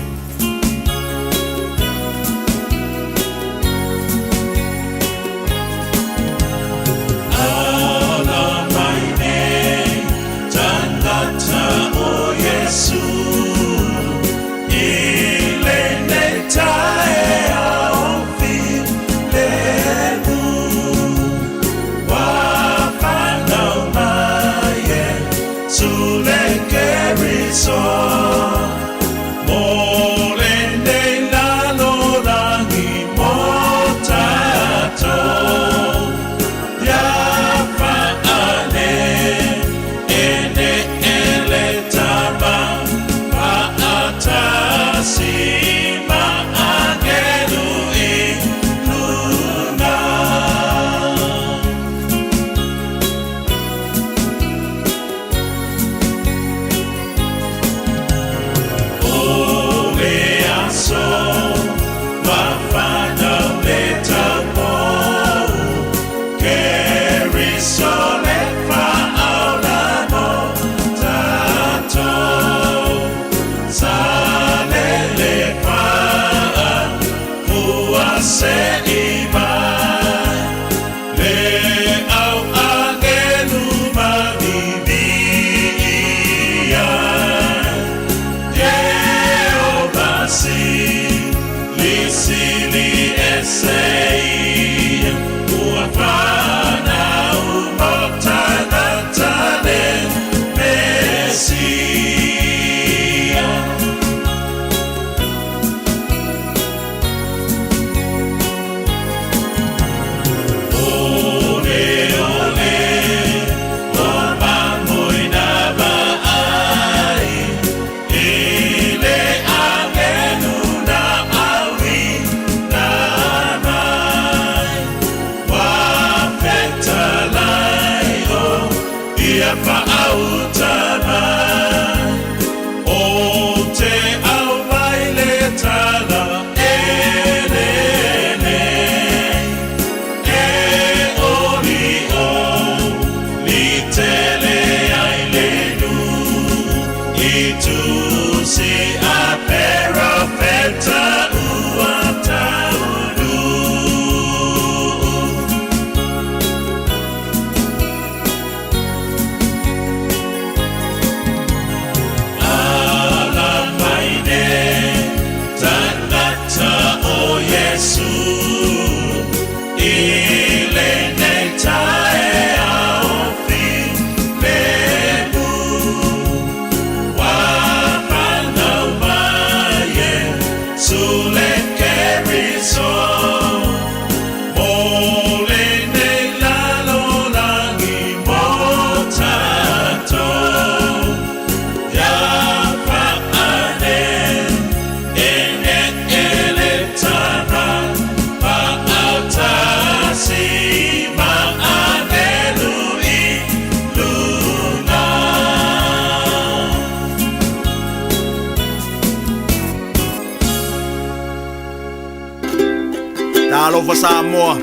Talofa Samoa.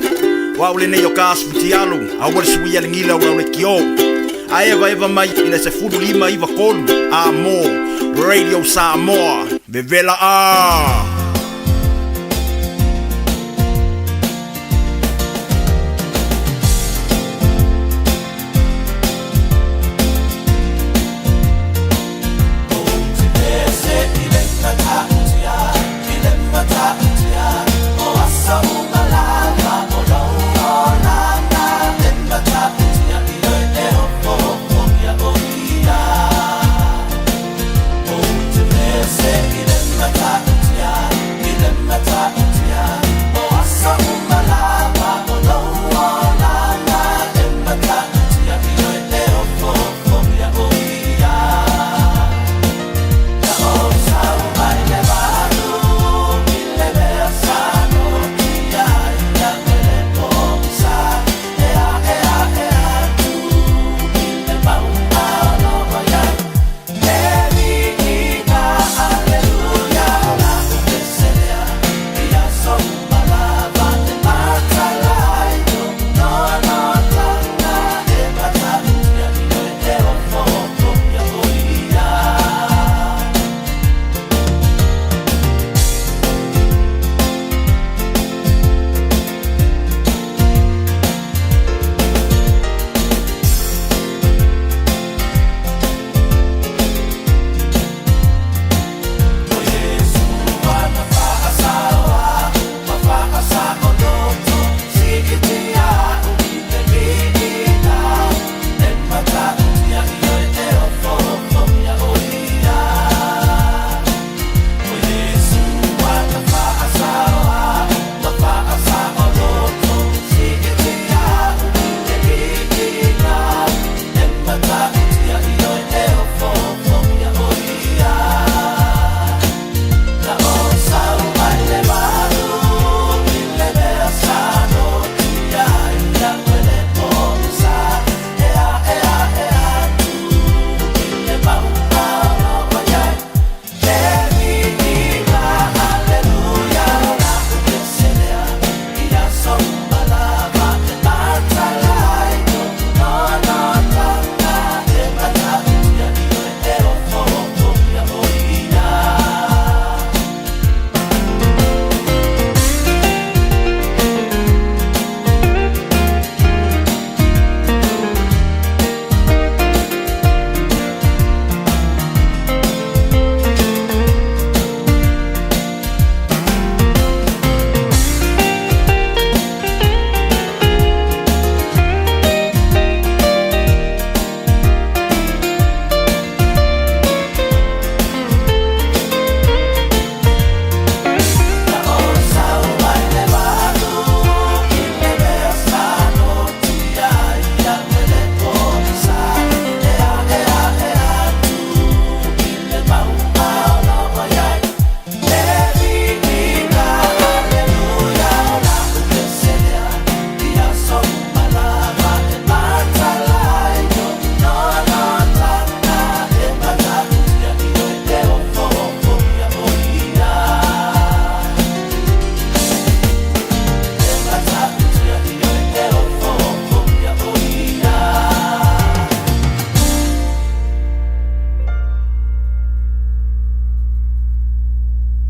O au lenei o ka asu fitialu, aua le suia le gila o lau leitio. A evaeva mai i le 1593 a mo Radio Samoa. Vevela a!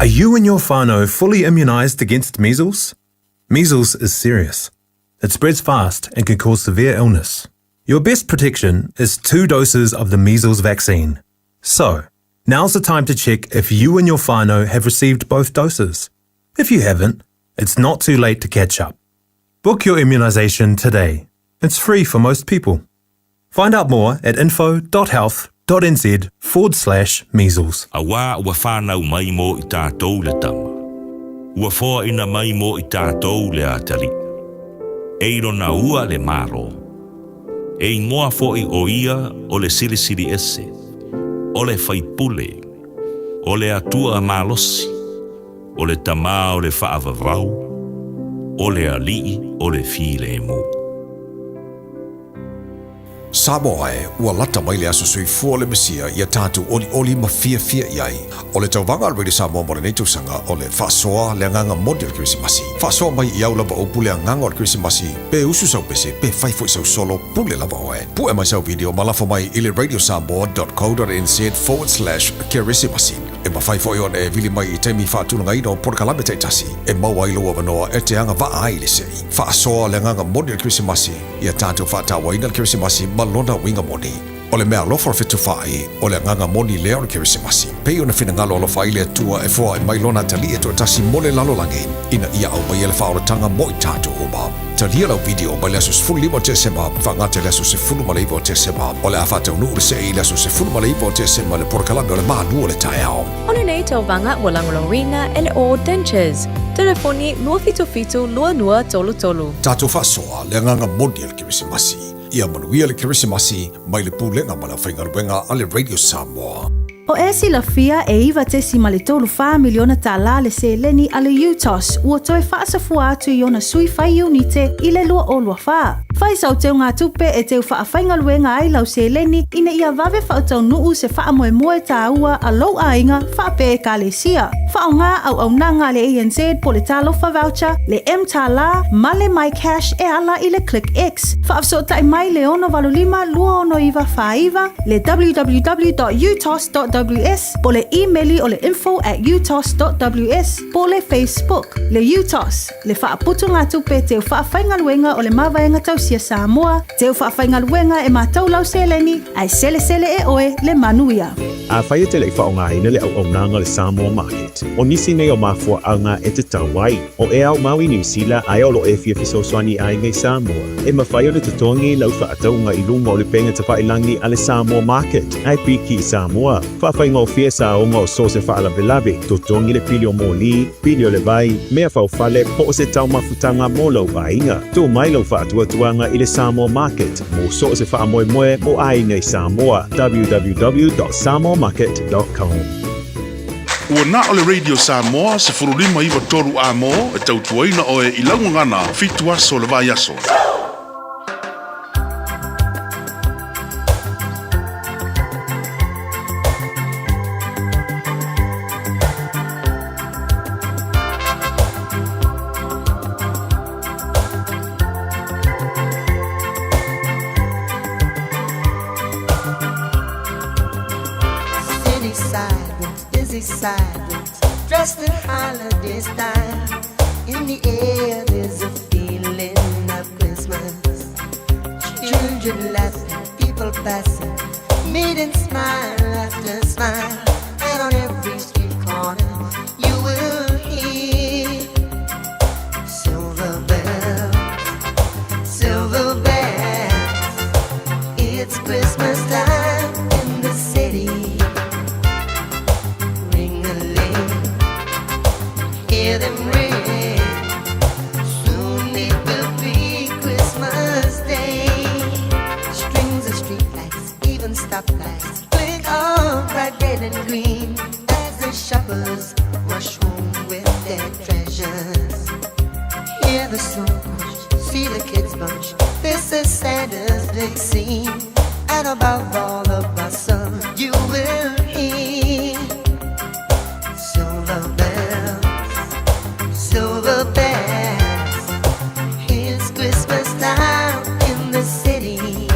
Are you and your whānau fully immunised against measles? Measles is serious. It spreads fast and can cause severe illness. Your best protection is two doses of the measles vaccine. So, now's the time to check if you and your whānau have received both doses. If you haven't, it's not too late to catch up. Book your immunisation today. It's free for most people. Find out more at info.health.nz forward slash measles. Auā ua whānau mai mō i tātou le tama. Ua foaina mai mō i tātou le atalii. E i lona ua le Malo. E ingoa foʻi o ia o le Silisili Ese, o le Faipule, o le Atua Malosi, o le Tamā o le Faavavau, o le Alii o le Filemu. Samoa e, ua lata mai le aso soifua o le Mesia ia tatou olioli ma fiafia i ai. O le tauvaga a le Radio Samoa mo lenei tausaga o le faasoa le agaga moni o le Kerisimasi. Faasoa mai i au lava upu le agaga o le Kerisimasi, pe usu sau pese, pe fai foi sau solo, pule lava oe. Pue mai sau video ma lafo mai i le radiosamoa.co.nz/kerisimasi. E mafai foi ona e vili mai i taimi faatulagaina o polokalame taitasi e maua ai lou avanoa e te agavaa ai i le sei. Faasoa le agaga moni o le Kerisimasi, ia tatou faatauaina le Kerisimasi ma lona uiga moni. O le meaalofa o le fetufaai, o le agaga moni lea o le Kerisimasi. Pei ona finagalo alofa ai le Atua e foai mai Lona Atalii e toatasi mo le lalolagi, ina ia aumaia le faaolataga mo i tatou uma. Talia lau video mai le aso 15 o Tesema faagata i le aso 19 o Tesema. O le a faataunuu le sei i le aso 19 o Tesema i le polokalame o le Malu o le Taeao. O lenei tauvaga ua lagolagoina e le All Dentures. Telefoni 277 2233. Tatou faasoa le agaga moni o le Kerisimasi. Ia manuia le Kerisimasi mai le Pulega ma le Aufaigaluega a le Radio Samoa. O e silafia e $9.34 miliona tālā le seleni a le UTOS ua toe faasafua atu i ona sui fai iunite i le 2024. Fai sau teugatupe e teu faafaigaluega ai lau seleni ina ia vave faataunuu se faamoemoe tāua a lou aiga faapea ekalesia. Faaaoga auaunaga a le ANZ po o le Talofa Voucher, le mTālā ma le MyCash e ala i le ClickX. Faafesootai mai le 685 269 49, le www.utos.ws po o le imeli o le info@utos.ws po o le Facebook. Le UTOS, le faaputugatupe teu faafaigaluega o le Mavaega Tausia Samoa, teu faafaigaluega e matou lau seleni, ae selesele e oe le manuia. Afai e te le i faaaogaina le auaunaga o le Samoa Market, o nisi nei o mafuaaga e tatau ai. O e ao mau i Niu Sila ae o lo o e fia fesoasoani i aiga i Samoa, e mafai ona totogi lau faatauga i luga o le pega tafailagi a le Samoa Market ae piki i Samoa. Faafaigofie saoga o so o se faalavelave, totogi le pili o moli, pili o le vai, mea faufale po o se taumafutaga mo lou aiga. Tuu mai lau faatuatuaga i le Samoa Market mo so o se faamoemoe mo aiga i Samoa. www.samoamarket.com. Ua na o le Radio Samoa 15 9 3 amo e tautuaina oe i lau gagana 7 aso o le vaiaso. City sidewalks, busy sidewalks, dressed in holiday style. In the air, there's a feeling of Christmas. Children laughing, people passing, meeting smile after smile. And on every street corner, you will hear silver bells, silver bells. It's Christmas time in the city. Ring-a-ling, hear them ring. Soon it will be Christmas Day. Strings of streetlights, even stoplights, blink of bright red and green as the shoppers rush home with their treasures. Hear the snow crunch, see the kids bunch. This is Santa's big scene, and above all the bustle, you will hear silver bells, silver bells. It's Christmas time in the city.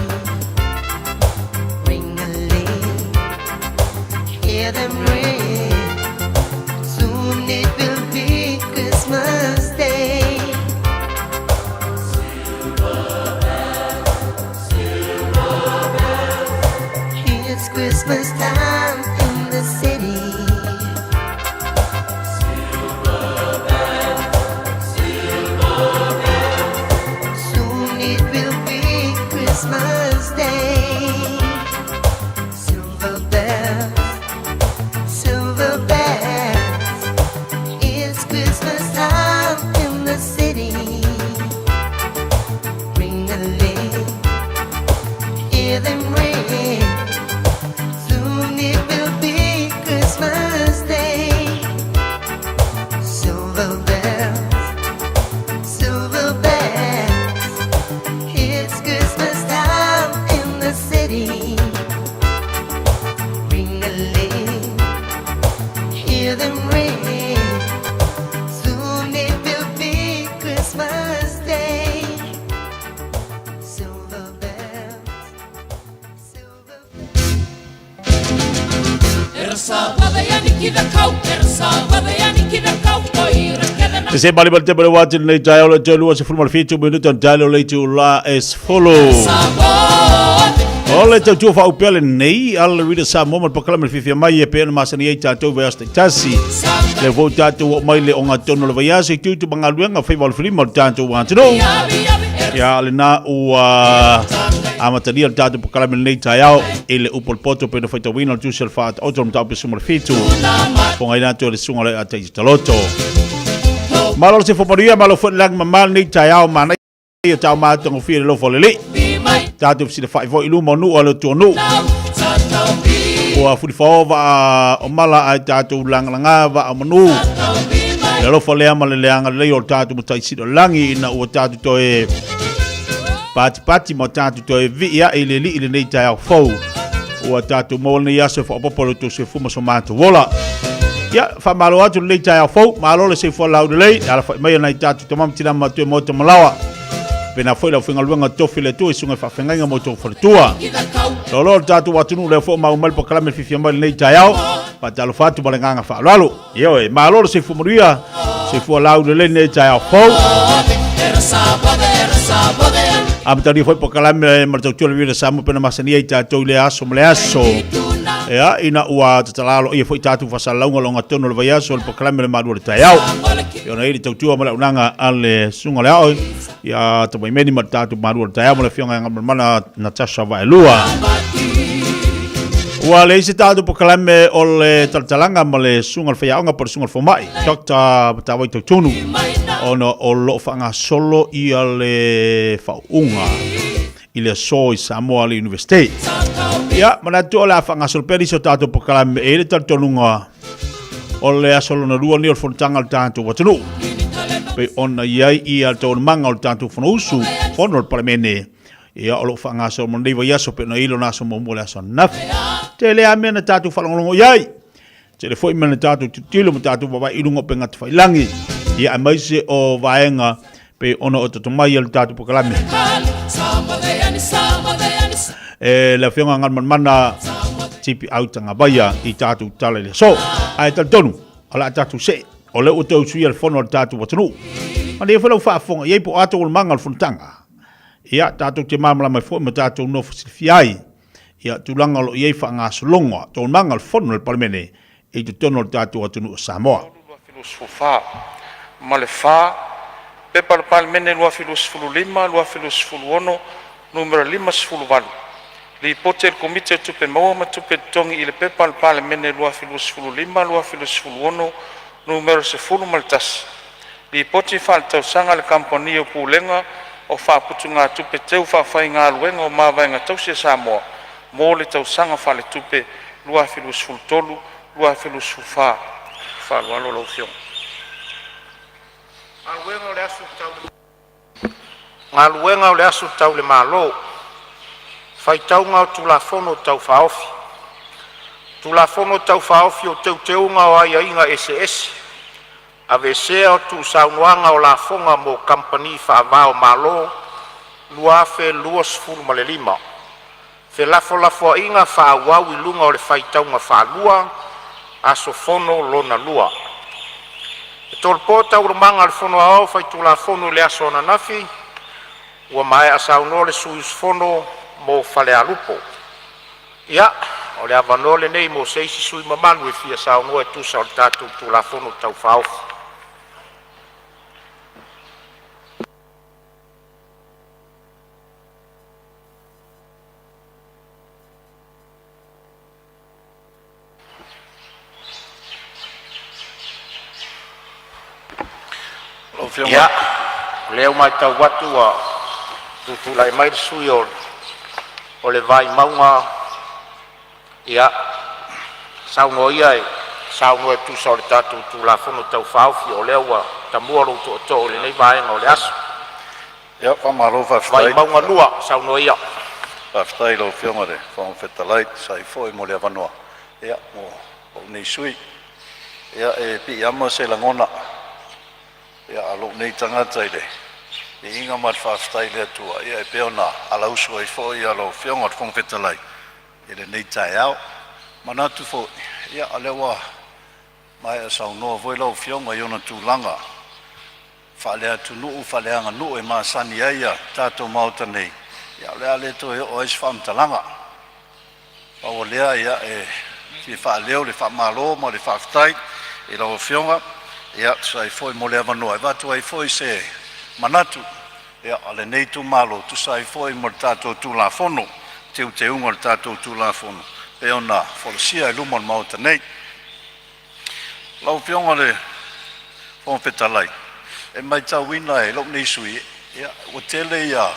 Ring-a-ling, hear them ring. Soon it will be Christmas Day. It's Christmas time in the city. Soon it will be Christmas Day. Silver bells, silver bells. It's Christmas time in the city. Ring-a-ling, hear them ring. Soon it will be Christmas Day. Silver bells, silver bells. It's Christmas time in the city. Se mali mali te wati nei tae o le te lua se fulu ma le fitu minuta tale o le itulā e 10. O le tautua faaupea lenei a le Radio Samoa ma le pakalame le fiafia mai e pei ona masani ai tatou vaiaso taitasi. Lea foi tatou oo mai le ogatotonu o le vaiaso i tutu ma galuega faiva o le filima o le tatou atunuu. Ia lena ua amatalia le tatou pakalame lenei taeao i le upu o le poto pei ona faitauina le tusi o le faataoto o le mataupu 17. Fofogaina atu e le susuga o le Ataiti Taloto. Malo le sefo manuia, malo foi le lagi mama lenei taeao manaia ia tau matagofie le alofa o le Alii. Tatou fesilafai foi i luma o nuu a le atunuu. Ua fulifao vaa o mala ae tatou lagalaga vaa o manu. Le alofa lea ma le leaga lelei o le tatou Matai Sili o le Lagi ina ua tatou toe patipati ma tatou toe vii ae i le Alii i lenei taeao fou. Ua tatou maua lenei aso e faaopoopo i lo outou soifua ma so matou ola. Ia, faamalo atu lenei taeao fou, malo le soifua laulelei, le alafai mai o nai tatou tama ma tina matua i maota malaoa. Pena foi le aufaigaluega tofi le Atua i susuga i faafeagaiga ma outou faletua. Loaloa le tatou atunuu lea foi ua maua mai le pakalame fiafia mai lenei taeao. Faatalofa atu ma le agaga faaaloalo. Ioe, malo le soifua manuia, soifua laulelei lenei taeao fou. Amatalia foi pakalame ma le tautua le vila Samoa pena masani ai tatou i lea aso ma le aso. Ea, ina ua tatala aloaia foi tatou faasalalauga logatonu o le vaiaso o le pakalame o le malu o le taeao. E ona i le tautua ma le auaunaga a le susuga o le ao ia Tamaimeni ma le tatou malu o le taeao ma le afioga ia Galumalemana Natasha Vaelua. Ua leai se tatou pakalame o le talatalaga ma le susuga o le faiaoga po o le susuga o le fomai, Dr. Matawai Tautonu, ona o lo o faagasolo ia le faauuga i le aso i Samoa le University. Ia, manatu o le a faagasolo pea nisi o tatou pakalame e i le talitonuga o le aso lona lua lenei o le fonotaga a le tatou atunuu. Pei ona i ai ia le taualumaga o le tatou Fonousu, fono o le Palemene, ia o lo o faagasolo mo lenei vaiaso pei ona i ai lona aso muamua le aso ananafi. Tele lava mea na tatou faalogologo i ai. Tele foi mea na tatou tilotilo ma tatou vaavaai i luga o upega tafailagi, ia aemaise o vaega pei ona o toto mai a le tatou pakalame. E le afioga Galumalemana Tipi Autagavaia i tatou tala i le aso. Ae talitonu, o le a tatou see, o lea ua toe usuia le fono a le tatou atunuu. Malie foi lau faafofoga i ai po o a taualumaga o le fonotaga. Ia, tatou te malamalama ai foi ma tatou nofo silafia ai ia tulaga o lo o i ai faagasologa taualumaga o le fono a le Palemene i totonu o le tatou atunuu o Samoa. 2024 ma le 4. P.P.2025/2026 Nu.58, Lipoti a le Komiti o Tupe Maua ma Tupe Totogi i le P.P.2025/2026 Nu.11, Lipoti faaletausaga a le Kamupani o Pulega o Faaputugatupe Teu Faafaigaluega o Mavaega Tausi a Samoa mo le tausaga faaletupe 2023/2024. Faaaloalo lau Afioga. Galuega o le Aso Tau le Malo. Faitauga o Tulafono Tau Faaofi. Tulafono Tau Faaofi o Teuteuga o Aiaiga Eseese (Aveesea o Tuusaunoaga o Lafoga mo Kamupani Faava-o-Malo) 2025. Felafolafoaiga faaauau i luga o le faitauga faalua, aso fono lona lua. E tolopo Taualumaga a le Fono Aoao Faitulafono i le aso ananafi, ua maea saunoa le sui usufono mo Falealupo. Ia, o le avanoa lenei mo se isi sui usufono mamalu e fia saunoa e tusa o le tatou Tulafono Tau Faaofi. Ia, o lea ua matau atu ua tutulai mai le sui usufono o le Vaimauga, ia saunoa ia e saunoa e tusa o le tatou Tulafono Tau Faaofi o lea ua tamua lou tootoo i lenei vaega o le aso. Ia, faamalo faafetai. Vaimauga 2, saunoa ia. Faafetai i lau Afioga i le Fofoga Fetalai e tusa ai foi mo le avanoa mo lou nei sui usufono. Ia, e piiama se lagona a lou nei tagata i le viiga ma le faafetai i le Atua e pei ona alausu ai foi lau Afioga i le Fofoga Fetalai i lenei taeao. E manatu foi, Ia, o lea ua maea saunoa foi lau Afioga i ona tulaga faaleatunuu, faaleaganuu e masani ai ia tatou Maota nei, ia o le a le toe oo i ai se faamatalaga. Pau o lea, ia, e fia faaleo le faamalo ma le faafetai i lau Afioga e tusa ai foi mo le avanoa e avatu ai foi se manatu o lenei itumalo e tusa ai foi ma le tatou Tulafono, Teuteuga o le tatou Tulafono e pei ona folasia i luma o le Maota nei. Lau Afioga i le Fofoga Fetalai, e matauina e lou nei sui usufono ua tele ia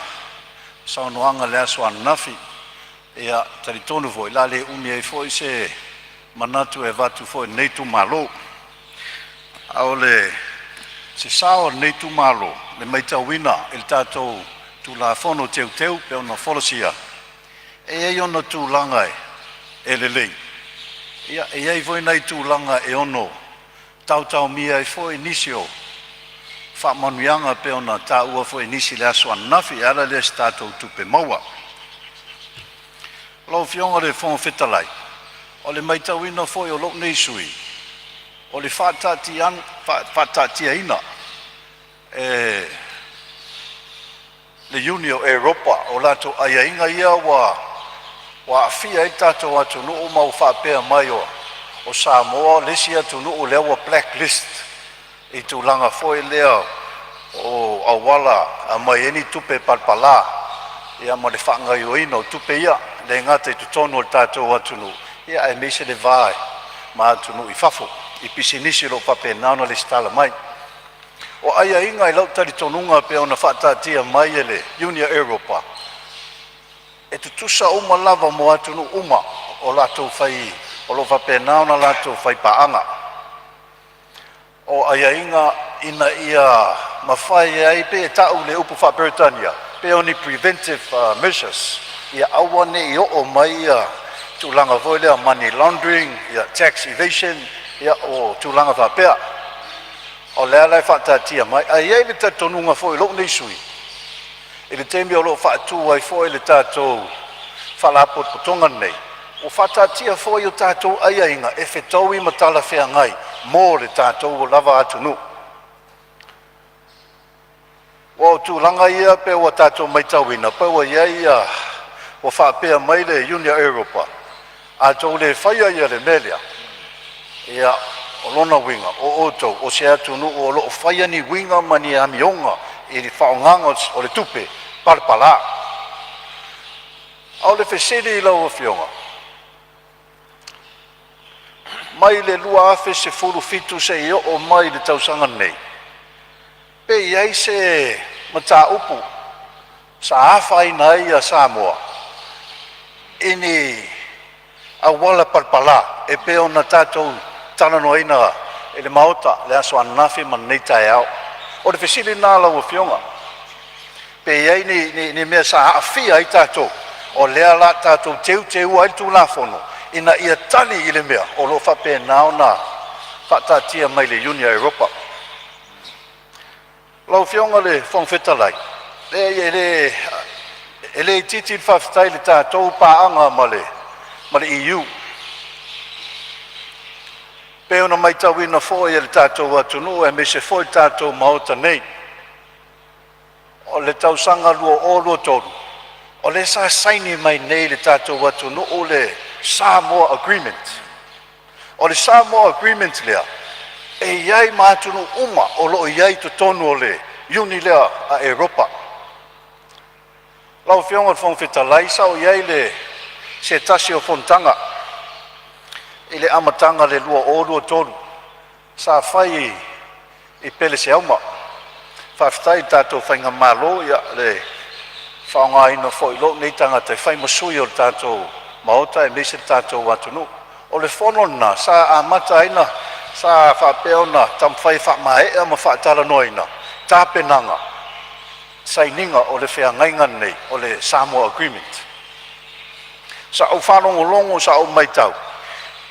saunoaga i le aso ananafi. Ia, e talitonu foi o le a le umi ai foi se manatu e avatu foi e lenei itumalo. A o le se sao o lenei itumalo i le matauina i le tatou Tulafono Teuteu e pei ona folasia, e i ai ona tulaga e lelei, ia e i ai foi nai tulaga e ono taotaomia ai foi nisi o faamanuiaga e pei ona taua foi e nisi i le aso ananafi e ala lea i se tatou tupe maua. Lau Afioga i le Fofoga Fetalai, o le matauina foi o lou nei sui usufono, o le faataatiaina e le Iuni o Europa o latou aiaiga ia ua aafia ai le tatou atunuu ma ua faapea mai o Samoa le isi atunuu lea ua blacklist i tulaga foi lea o auala e aumai ai ni tupe palapala ma le faagaoioiga o tupe ia, e le gata i totonu o le tatou atunuu, aemaise le va ma atunuu i fafo i pisinisi o lo o faapena ona resitala mai. O aiaiga i lau talitonuga pei ona faataatia mai e le Iuni a Europa, e tutusa uma lava mo atunuu uma o latou fai o lo o faapena ona latou faipaaga. O aiaiga ina ia mafai ai, pei e ta'u i le upu faa-Peretania, pei o ni preventive measures, ia aua ne i oo mai ia tulaga foi lea money laundering, ia tax evasion, ia o tulaga faapea. O le ala e faataatia mai. Ae i ai le talitonuga foi o lou nei sui usufono, i le taimi o lo o faatu ai foi le tatou Faalapotopotoga lenei, ua faataatia foi o tatou aiaiga e fetaui ma talafeagai mo le tatou lava atunuu. Aua o tulaga ia pei ua tatou matauina, pei ua i ai ia ua faapea mai le Iuni a Europa, a outou le faia ia le mea lea, ia o lona uiga o outou o se atunuu o lo o faia ni uiga ma ni amioga i le faaaogaina o le tupe palapala. A o le fesili i lau Afioga, mai le 2017 seia oo mai i le tausaga nei, pe i ai se mataupu sa afaina ai Samoa i ni auala palapala e pei ona tatou talanoaina i le Maota i le aso ananafi ma lenei taeao. O le fesili lena lau Afioga, pe i ai ni mea sa aafia ai tatou, o lea o le a tatou teuteuina ai le Tulafono ina ia tali i le mea o lo o faapena ona faataatia mai e le Iuni a Europa. Lau Afioga i le Fofoga Fetalai, leai e le itiiti le faafetai i le tatou paaga ma le EU. Pei ona matauina foi e le tatou atunuu aemaise foi le tatou Maota nei, o le tausaga 2023, o lea sa saini mai nei i le tatou atunuu le Samoa Agreement. O le Samoa Agreement lea e i ai ma atunuu uma o lo o i ai i totonu o le Iuni lea a Europa. Lau Afioga i le Fofoga Fetalai, sa ou i ai i le se tasi o fonotaga i le amataga o le 2023 sa fai i Peleseauma. Faafetai i le tatou faigamalo i le faaaogaina foi o lou nei tagata e fai ma sui o le tatou Maota aemaise le tatou atunuu. O le fono lena sa amata ai ona sa faapea ona taumafai e faamaea ma faatalanoaina tapenaga sainiga o le feagaiga lenei o le Samoa Agreement. Sa ou faalogologo, sa ou matau,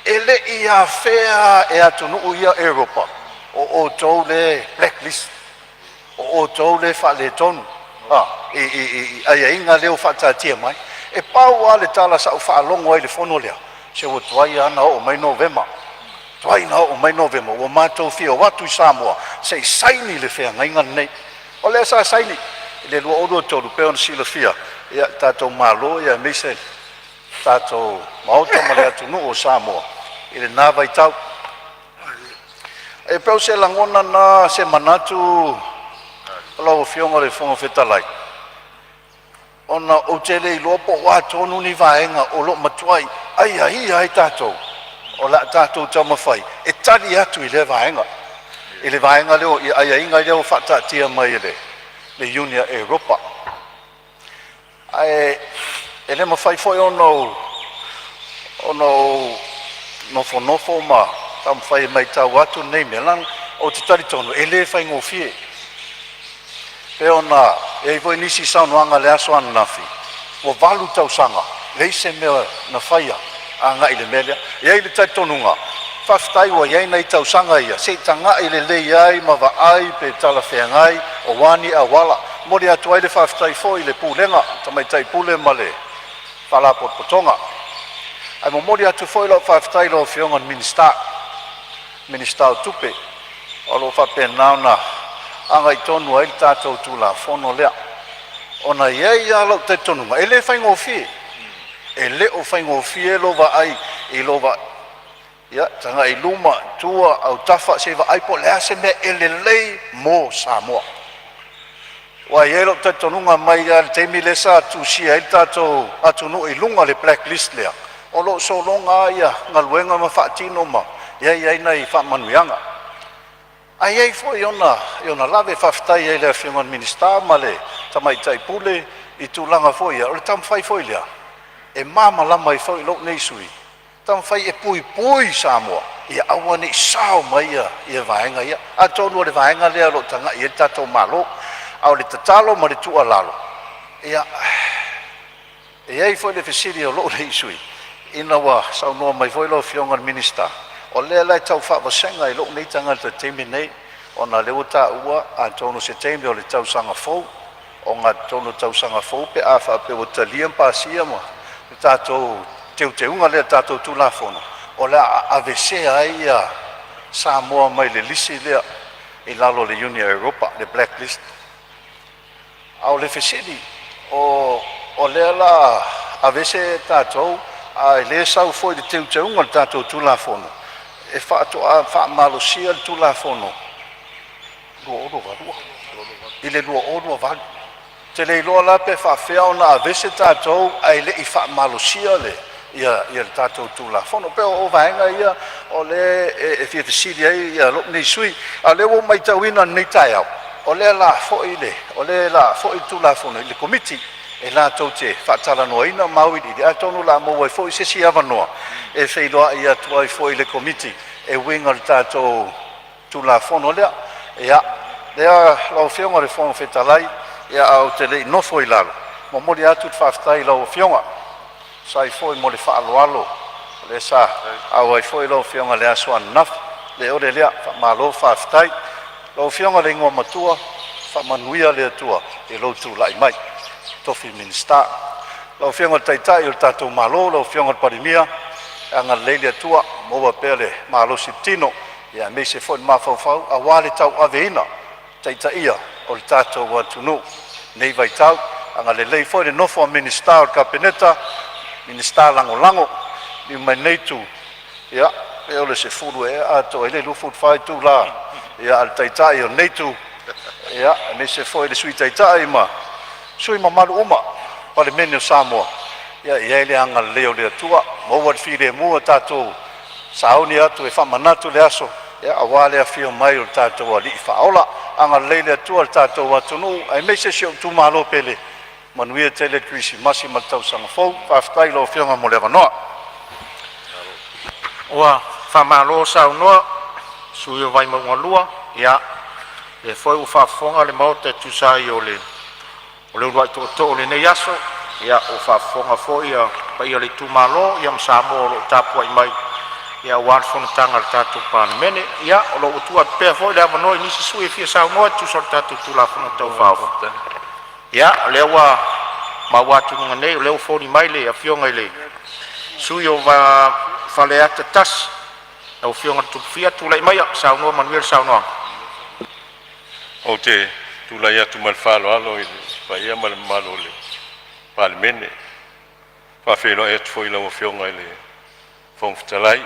e le i afea e atunuu ia Europa o outou lea e blacklist, o outou lea e faaletonu i aiaiga lea ua faataatia mai. E pau lava le tala sa ou faalogo ai i le fono lea, Se ua tuai lava ona oo mai Novema, tuai na oo mai Novema, ua matou fia o atu i Samoa se i saini le feagaiga lenei. O lea sa saini i le 2023 pei ona silafia ia le tatou Malo ia aemaise le tatou Maota ma le atunuu o Samoa i lena vaitau. E pei o se lagona lena, se manatu lau Afioga i le Fofoga Fetalai, ona ou te le iloa po o a tonu ni vaega o lo o matuai aiaia ai tatou o le a tatou taumafai e tali atu i lea vaega, i le vaega lea i aiaiga lea ua faataatia mai e le Iuni a Europa. Ae e le mafai foi ona ou nofonofo ma taumafai e matau atu lenei mea, leaga ou te talitonu e le faigofie. Pei ona i ai foi nisi saunoaga i le aso ananafi, ua 8 tausaga leai se mea na faia agai i le mea lea. E i ai le talitonuga, faafetai ua i ai nai tausaga ia se i tagai lelei ai ma vaai pe talafeagai o a ni auala. E momoli atu ai le faafetai foi i le Pulega, Tamaitai Pule ma le Faalapotopotoga. Ae momoli atu foi lau faafetai i lau Afioga i le Minisita, Minisita o Tupe, o lo o faapena ona agai tonu ai le tatou Tulafono lea. Ona e i ai lava lou talitonuga e le faigofie, e le o faigofie lou vaai i lou vaai, ia tagai i luma, tua, autafa se i vaai po o le a se mea e lelei mo Samoa. Aua e i ai lou talitonuga mai lava i le taimi lea sa tusia ai le tatou atunuu i luga o le black list lea, o lo o sologa lava galuega ma faatino ma i ai nai faamanuiaga. Ae i ai foi ona lave. Faafetai ai i le Afioga i le Minisita ma le Tamaitai Pule i tulaga foi ia, o le taumafai foi lea e malamalama ai foi lou nei sui usufono, taumafai e puipui Samoa ia aua ne i sao mai ia vaega ia. Atonu o le vaega lea o lo o tagai i ai le tatou Malo. A o le tatalo ma le tuualalo, ia e i ai foi le fesili a lou nei sui usufono ina ua saunoa mai foi lau Afioga i le Minisita, o lea la e tau faavasega e lou nei tagata i le taimi lenei, ona o lea ua taua atonu o se taimi o le tausaga fou, ogatotonu o le tausaga fou pe a faapea ua talia ma pasia ma le tatou teuteuga lea i le tatou Tulafono, o le a aveesea ai ia Samoa mai le lisi lea i lalo o le Iuni a Europa, le black list. A o le fesili, o lea o le a aveese tatou, ae le sau foi i le teuteuga o le tatou Tulafono e faatoa faamalosia le Tulafono 2022 i le 2028. Ou te le iloa la pe faapefea ona aveese tatou ae le i faamalosia le ia le tatou Tulafono. E pei o vaega ia o lea e fia fesili ai lou nei sui usufono. A o lea ua ou matauina i lenei taeao, o lea o le a foi le o lea o le a foi le Tulafono i le Komiti e latou te faatalanoaina ma auiliili, atonu o le a maua ai foi se isi avanoa e feiloai atu ai foi i le Komiti e uiga i le tatou Tulafono lea. Ia, lea lau Afioga i le Fofoga Fetalai, ia ae ou te le i nofo i lalo, momoli atu le faafetai i lau Afioga e tusa ai foi mo le faaaloalo o lea sa auai foi lau Afioga i le aso ananafi. Le ole lea, faamalo faafetai. Lau Afioga i le Igoamatua, faamanuia le Atua i lou tulai mai tofi Minisita. Lau Afioga i le Taitai o le tatou Malo, lau Afioga i le Palemia, agalelei le Atua, maua pea le malosi i le tino aemaise foi le mafaufau aua le tauaveina taitaia o le tatou atunuu i lenei vaitau. Agalelei foi i le nofo a Minisita o le Kapeneta, Minisita Lagolago. Liliu mai i lenei itu, ia pe o le 10 ea atoa ai le 24 itula a le Taitai o lenei itu, ia aemaise foi le Sui Taitai ma sui usufono mamalu uma o le Palemene o Samoa. Ia i ai le agalelei o le Atua, maua le filemu a tatou sauni atu e faamanatu le aso aua le afio mai o le tatou Alii Faaola. Agalelei le Atua i le tatou atunuu aemaise si ou itumalo pele. Manuia tele le Kerisimasi ma le tausaga fou. Faafetai i lau Afioga mo le avanoa. Ua faamalo saunoa sui o Vaimauga 2, ia lea foi ua faafofoga le Maota e tusa ai o le uluai tootoo o lenei aso. Ia ua faafofoga foi ia paia o le itumalo ia ma Samoa o lo o tapuai mai ia aua le fonotaga a le tatou Palemene. Ia o lo o ua tuu atu pea foi le avanoa i nisi sui e fia saunoa e tusa o le tatou Tulafono Tau Faaofi. Ia, o lea ua maua atu i luga nei o lea ua foliga mai le Afioga i le Sui o Faleata 1, lau Afioga i le Tupufia. Tulai maia e saunoa manuia le saunoaga. Ou te tulai atu ma le faaaloalo i le paia ma le mamalu o le Palemene. E faafeiloai atu foi i lau Afioga i le Fofoga Fetalai,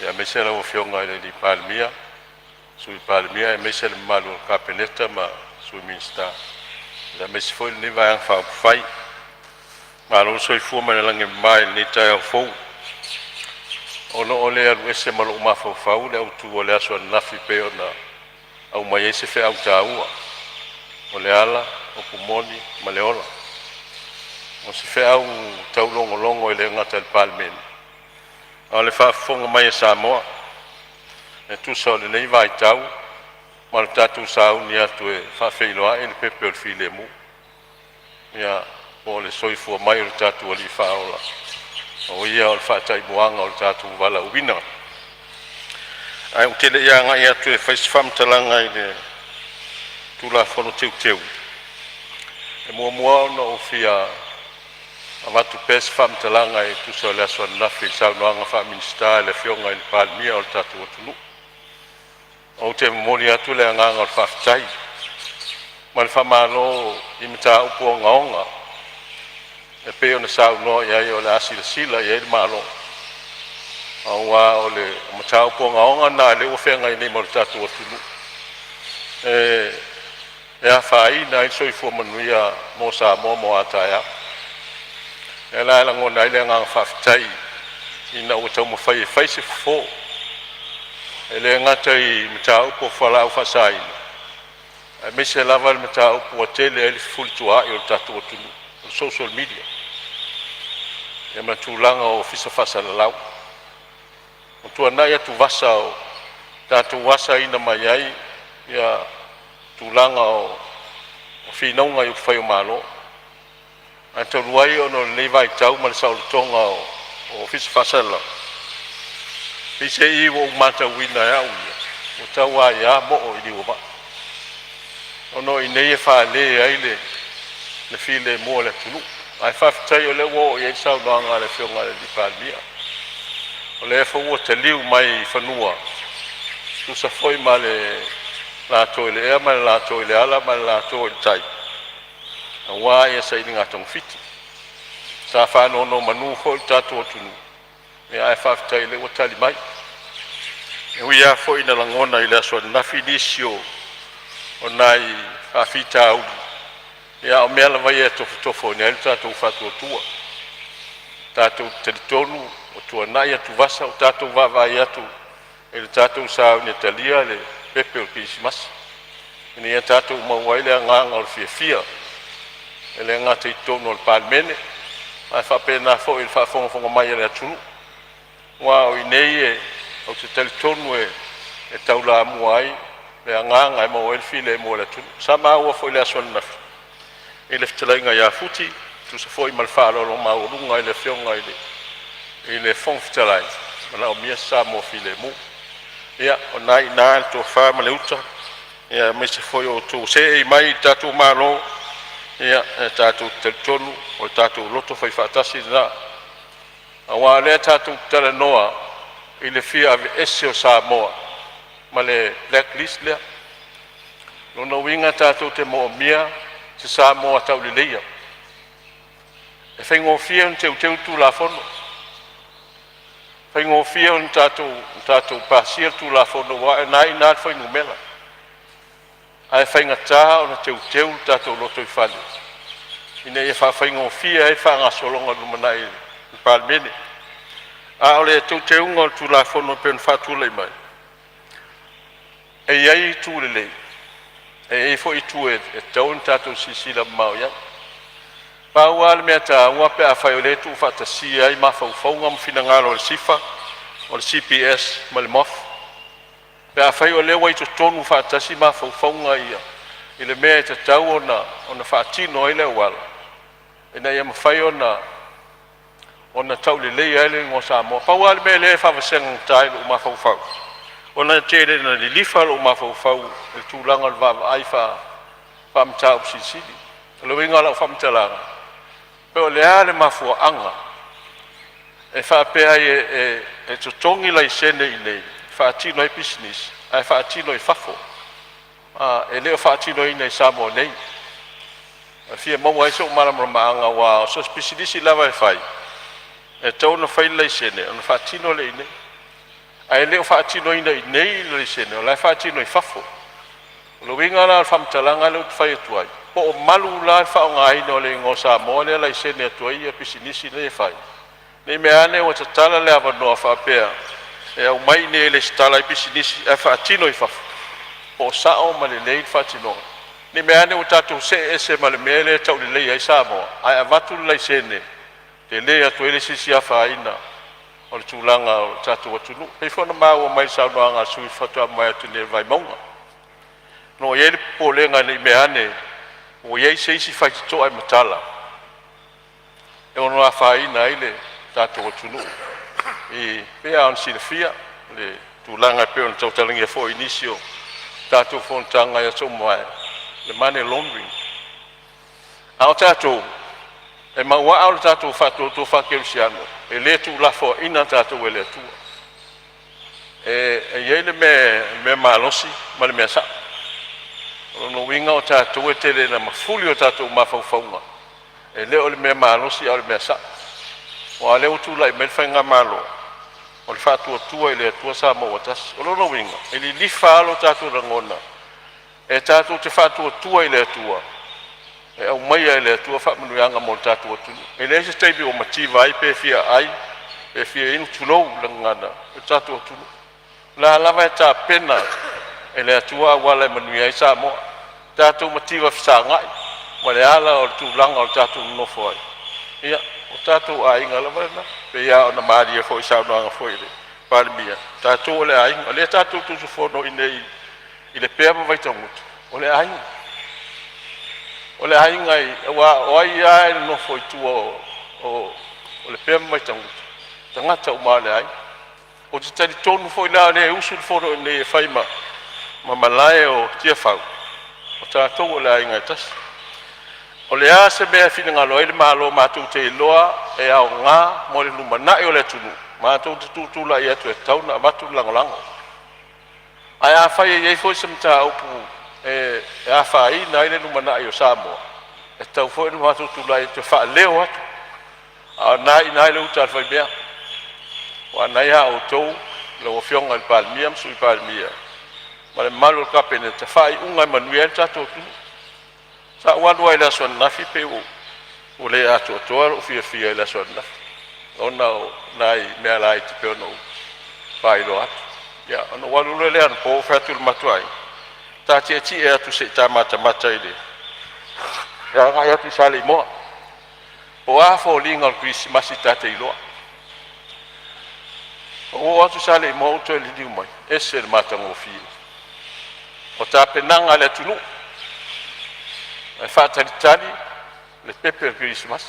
aemaise lau Afioga i le Palemia, Sui Palemia aemaise le mamalu o le Kapeneta ma Sui Minisita, aemaise foi lenei Vaega Faaupufai. Malo le soifua ma le lagi e mama i lenei taeao fou. Ona o le alu ese ma lou mafaufau le autu o le aso ananafi e pei ona aumai ai se feau taua, o le ala, upu moni ma le ola. O se feau taulogologo e le gata i le Palemene, a o le faafofoga mai a Samoa e tusa o lenei vaitau ma le tatou sauni atu e faafeiloai le pepe o le filemu, ia, po o le soifua mai o le tatou Alii Faaola, o Ia o le faataimuaga o le tatou valaauina. Ae ou te le i agai atu e fai se faamatalaga i le Tulafono Teuteu, e muamua ona ou fia avatu pea se faamatalaga e tusa o le aso ananafi i le saunoaga faa-Minisita a le Afioga i le Palemia o le tatou atunuu. Ou te momoli atu le agaga o le faafetai ma le faamalo i mataupu ogaoga e pei ona saunoa i ai o le a silasila i ai le Malo, aua o le mataupu ogaoga lena lea ua feagai nei ma le tatou atunuu e afaina ai le soifua manuia mo Samoa mo a taeao. O lea la e lagona ai le agaga faafetai ina ua taumafai e fai se fofo, e le gata i mataupu o fualaau faasaina, aemaise lava le mataupu ua tele ai le fefulituaai o le tatou atunuu, o le social media, ia ma le tulaga o ofisa faasalalau. Ua tuanai atuvasa o tatou asaina mai ai ia tulaga o finauga i upufai o Malo. Ae talu ai ona o lenei vaitau ma le saolotoga o ofisa faasalalau, peiseai ua ou matauina e au ia, ua tau aia mo'o i liu o vaa, ona o i inei e fale ai le filemu o le atunuu. Ae faafetai o lea ua oo i ai le saunoaga a le Afioga i le Palemia, o lea foi ua taliu mai i fanua, e tusa foi ma le lato i le ea ma le lato i le ala ma le lato i le tai, aua sailiga togafiti. Sa faanonomanu foi lo tatou atunuu, ae faafetai o lea ua tali mai. E ui lava foi ina lagona i le aso ananafi nisi o nai faafitauli, a o mea lava ia e tofotofo ane ai lo tatou faatuatua. Tatou te talitonu ua tuanai atuvasa, ua tatou vaavaai atu i le tatou sauni e talia le pepe o le Kerisimasi, ina ia tatou maua ai le agaga o le fiafia, e le gata i totonu o le Palemene, ae faapena foi i le faafogafoga mai a le atunuu. Aua o i inei ou te talitonu e taulamua ai le agaga e maua ai le filemu o le atunuu. Sa maua foi i le aso ananafi i le fetalaiga ia Futi, e tusa foi ma le faaaloalo maualuga i le Afioga i le Fofoga Fetalai, e manaomia se Samoa filemu. Ia, o lena e i ina le tofa ma le uta, aemaise foi o outou seei mai i le tatou Malo, ia e tatou te talitonu o le tatou loto faifaatasi lena, aua o lea tatou te talanoa i le fia aveese o Samoa ma le black list lea. O lona uiga tatou te moomia se Samoa tauleleia. E faigofie ona teuteu le Tulafono, e faigofie ona tatou pasia le Tulafono aua o lena e i ina le fuainumera, ae faigata ona teuteu le tatou lotoifale ina ia faafaigofie ai le faagasologa i le lumanai i le Palemene. A o le teuteuga o le Tulafono e pei ona faatulai mai, e i ai itu lelei, e i ai foi itu e tatau ona tatou silasila mamao i ai. Pau lava le mea taua pe afai o lea e tuufaatasia ai mafaufauga ma finagalo o le SIFA, o le GPS ma le MOF. Pe afai o lea ua i totonu faatasi mafaufauga ia i le mea e tatau ona faatino ai le auala ina ia mafai ona tauleleia ai le igoa o Samoa. Pau lava le mea lea e faavasega i lou mafaufau, ona e tele ina lilifa lou mafaufau i le tulaga o le vaavaai faa-mataupu silisili. O le uiga o lau faamatalaga, po o le a le mafuaaga E faapea ai e totogi laisene i inei e faatino ai pisinisi ae faatino i fafo, e le o faatinoina i Samoa nei. E fia maua ai sou malamalamaaga aua so o se pisinisi lava e fai, e tatau ona fai le laisene ona faatino lea i inei, ae le o faatinoina i inei le laisene, o la e faatino i fafo. O le uiga la o le faamatalaga lea ou te fai atu ai, po o malu la le faaaogaina o le igoa o Samoa lea e laisene atu ai pisinisi ia e fai, ne i meaane ua tatala le avanoa faapea e aumai i inei e resitala ai pisinisi ae faatino i fafo. Po o sao ma lelei le faatinoga? Ne i meaane ua tatou see ese ma le mea lea e tauleleia ai Samoa ae avatu le laisene e tele atu ai le isi afaina o le tulaga o le tatou atunuu. E pei foi ona maua mai i le saunoaga a le sui usufono faatoa mavae atu nei o Vaimauga. O lo o i ai le popolega ne i meaane ua i ai se isi faitotoa e matala e ono afaina ai le tatou atunuu. E pei lava ona silafia le tulaga e pei ona tautalagia foi i nisi o tatou fonotaga i aso ua mavae, le money laundering. A o tatou, e mauaa lo tatou faatuatua faakerisiano, e le tuulafoaina tatou e le Atua. E i ai le mea malosi ma le mea sao. O lona uiga o tatou e tele ina mafuli o tatou mafaufauga, e le o le mea malosi a o le mea sao. Aua o lea ua tulai mai le faigamalo o le Faatuatua i le Atua Samoa ua Tasi. O lona uiga, e lilifa lava lo tatou lagona e tatou te faatuatua i le Atua e aumaia e le Atua faamanuiaga mo le tatou atunuu. E leai se taimi ua mativa ai pe fia ai pe fia inu, tulou le gagana, le tatou atunuu. O la lava e tapena e le Atua auala e manuia ai Samoa. Tatou mativa fesagai ma le ala o le tulaga o le tatou nonofo ai, ia o tatou aiga lava na. E pei lava ona malie foi i le saunoaga foi a le Palemia, o tatou o le aiga. O lea tatou te usufono i inei i Lepea ma Vaitagutu, o le aiga. O le aiga, aua o ai lava e nonofo i tua o Lepea ma Vaitagutu, o tagata uma lava o le aiga. Ou te talitonu foi la o lea e usu le fono i inei e fai ma malae o Tiafau, o tatou o le aiga e tasi. O le a se mea e finagalo ai le Malo matou te iloa e aoga mo le lumanai o le atunuu, matou te tutulai atu e tatau ona avatu le lagolago. Ae afai e i ai foi se mataupu e afaina ai le lumanai o Samoa, e tatau foi ona matou tulai atu e faaleo atu, a o lena e i ina le uta a le faimea, aua o lena ia outou lau Afioga i le Palemia ma le Sui Palemia ma le mamalu o le Kapeneta i faaiuga e manuia ai le tatou atunuu. Sa ou alu lava i le aso ananafi pei ua le atoatoa lou fiafia i le aso ananafi ona o nai mea laiti pei ona ou faailoa atu. Ia, ona ou alu loa lea anapo ou fai atu i le matou aiga, ta tietie atu se i ta matamata i le agai atu i Saleimoa. Po o a foliga o le Kerisimasi ta te iloa. Ou oo atu i Saleimoa ou toe liliu mai, e ese le matagofie o tapenaga a le atunuu e faatalitali le pepe o le Kerisimasi,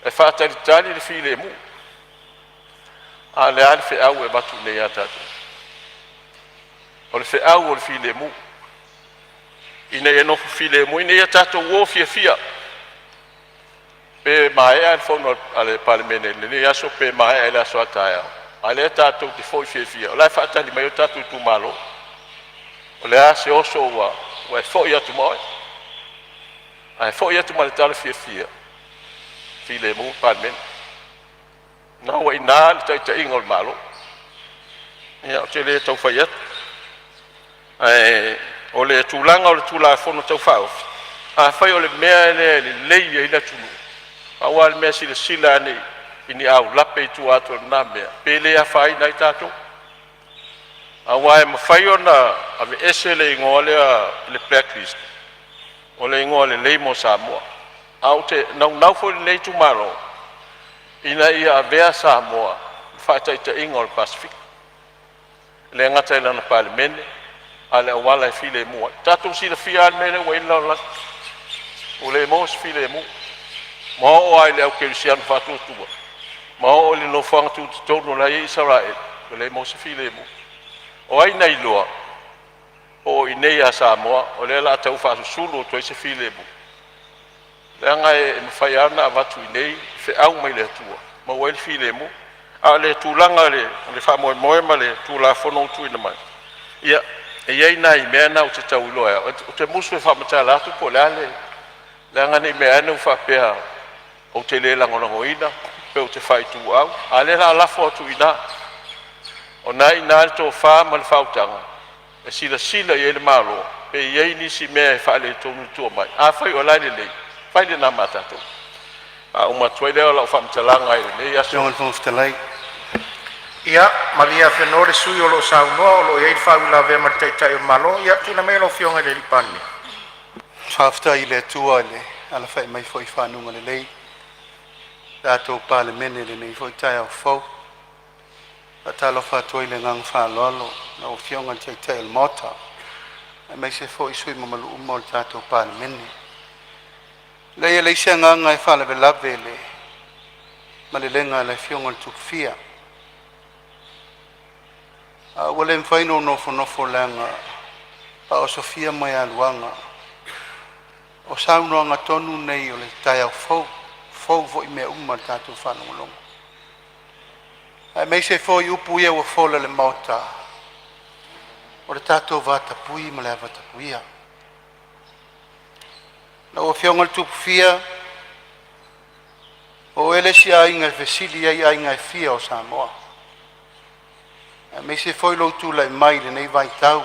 e faatalitali le filemu. A o le a le feau e avatu nei ia tatou? O le feau o le filemu, ina ia nofo filemu, ina ia tatou o fiafia. Pe maea le fono a le Palemene i lenei aso pe maea i le aso a taeao, a o lea tatou te foi fiafia o la e faatali mai o tatou itumalo. O le a se oso ua e foi atu ma oe, ae foi atu ma le tala fiafia, filemu le Palemene. O lena ua i ina le taitaiga o le Malo. Ia, ou te le tau fai atu, ae o le tulaga o le Tulafono Tau Faaofi, afai o le mea lea e lelei ai le atunuu, pau lava le mea silasila ane i ni aulape i tua atu o lena mea, pe le afaina ai tatou. Aua e mafai ona aveese le igoa lea o le Black List, o le igoa lelei mo Samoa. Ae ou te naunau foi lenei itumalo ina ia avea Samoa ma faataitaiga o le Pasefika, e le gata i lana Palemene a o le auala e filemu ai. Ua tatou silafia lava le mea lea ua i ai le lalolagi, ua le maua se filemu. Ma oo lava i le au kerisiano faatuatua ma oo i le nofoaga tutotonu o la e i ai Isaraelu, ua le maua se filemu. O ai na iloa po o i inei ia Samoa o lea o le a tau faasusulu atu ai se filemu? Leaga e mafai lava ona avatu i inei feau mai le Atua. maua ai le filemu. A o le tulaga o le faamoemoe ma le Tulafono ua tuuina mai, ia e i ai nai mea na ou te tau iloa e au, ou te musu e faamatala atu po o le a le leaga ne i meaane ua faapea ou te le lagolagoina pe ou te faaituau, a o lea o le a lafo atu i ina. O lena e i ina le tofa ma le faautaga e silasila i ai le Malo pe i ai nisi mea e faaletonu i tua mai. Afai o la e lelei, fai lena ma tatou. Faauma atu ai lea o lau faamatalaga i lenei aso. Ia, malie afenoa le sui usufono o lo o saunoa o lo o i ai le faauilavea ma le Taitai o le Malo. Ia, tulai maia lau Afioga i le Palemia. Faafetai i le Atua i le alafai mai foi i fanuga lelei o le tatou Palemene i lenei foi taeao fou. E faatalofa atu ai i le agaga faaaloalo i lau Afioga i le Taitai o le Maota aemaise foi sui usufono mamalu uma o le tatou Palemene. E leai, e leai se agaga e faalavelave i le malelega a le Afioga i le Tupufia, a ua le mafai ona ou nofonofo leaga e faaosofia moegaluaga. O saunoaga tonu nei o le taeao fou, e fou foi mea uma i le tatou faalogologo, aemaise foi upu ia ua fola i le Maota, o le tatou vatapuia ma le vatapuia. Lau Afioga i le Tupufia, o oe le isi aiga e fesili i ai aiga e fia o Samoa, aemaise foi lou tulai mai i lenei vaitau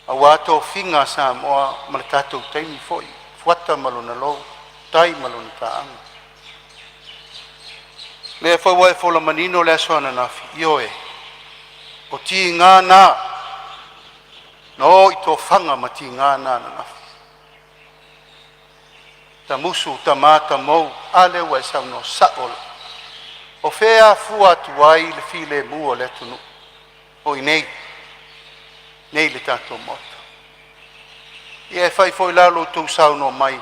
aua tofiga a Samoa ma le tatou taimi foi, Fuata ma lona lou, tai ma lona taaga. O lea foi ua e fola manino le aso ananafi, ioe, o tiga na na o i tofaga ma tiga na ananafi. Tamusu, tama, tamou, a lea ua e saunoa sao lava. O fea e afua atu ai le filemu o le atunuu? O i inei, i le tatou Maota. Ia e fai foi la lo outou saunoa mai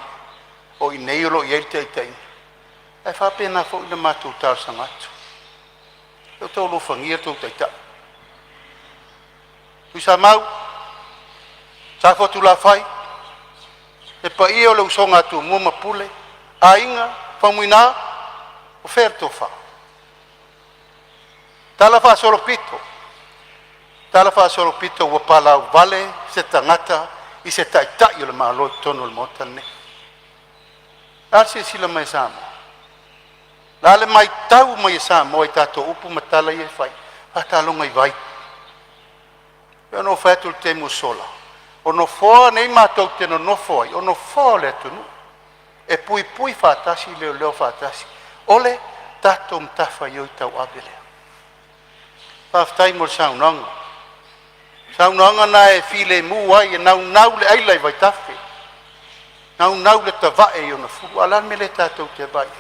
o i inei o lo o i ai le taitaiga, ae faapena foi ona matou talosaga atu, se outou alofagia lo outou Taitai. Tuisamau, Safotulafai, le paia o le usoga a Tumua ma Pule, Aiga, Faumuina, o fea le tofa? Talafaasolopito, talafaasolopito ua palauvale se tagata i se taitai o le Malo i totonu o le Maota lenei. O le a le silasila mai a Samoa? O le a le matau mai a Samoa i tatou upu ma tala ia e fai? Faataloga i vai. E pei ona ou fai atu i le taimi ua sola, o nofoa nei matou te nonofo ai, o nofoa o le atunuu, e puipui faatasi, leoleo faatasi. O le tatou matafaioi tauave lea. Faafetai mo le saunoaga. O saunoaga na e filemu ai, e naunau le aila i vaitafe, naunau le tavae i ona fulu. A o le a le mea lea tatou te vaai i ai?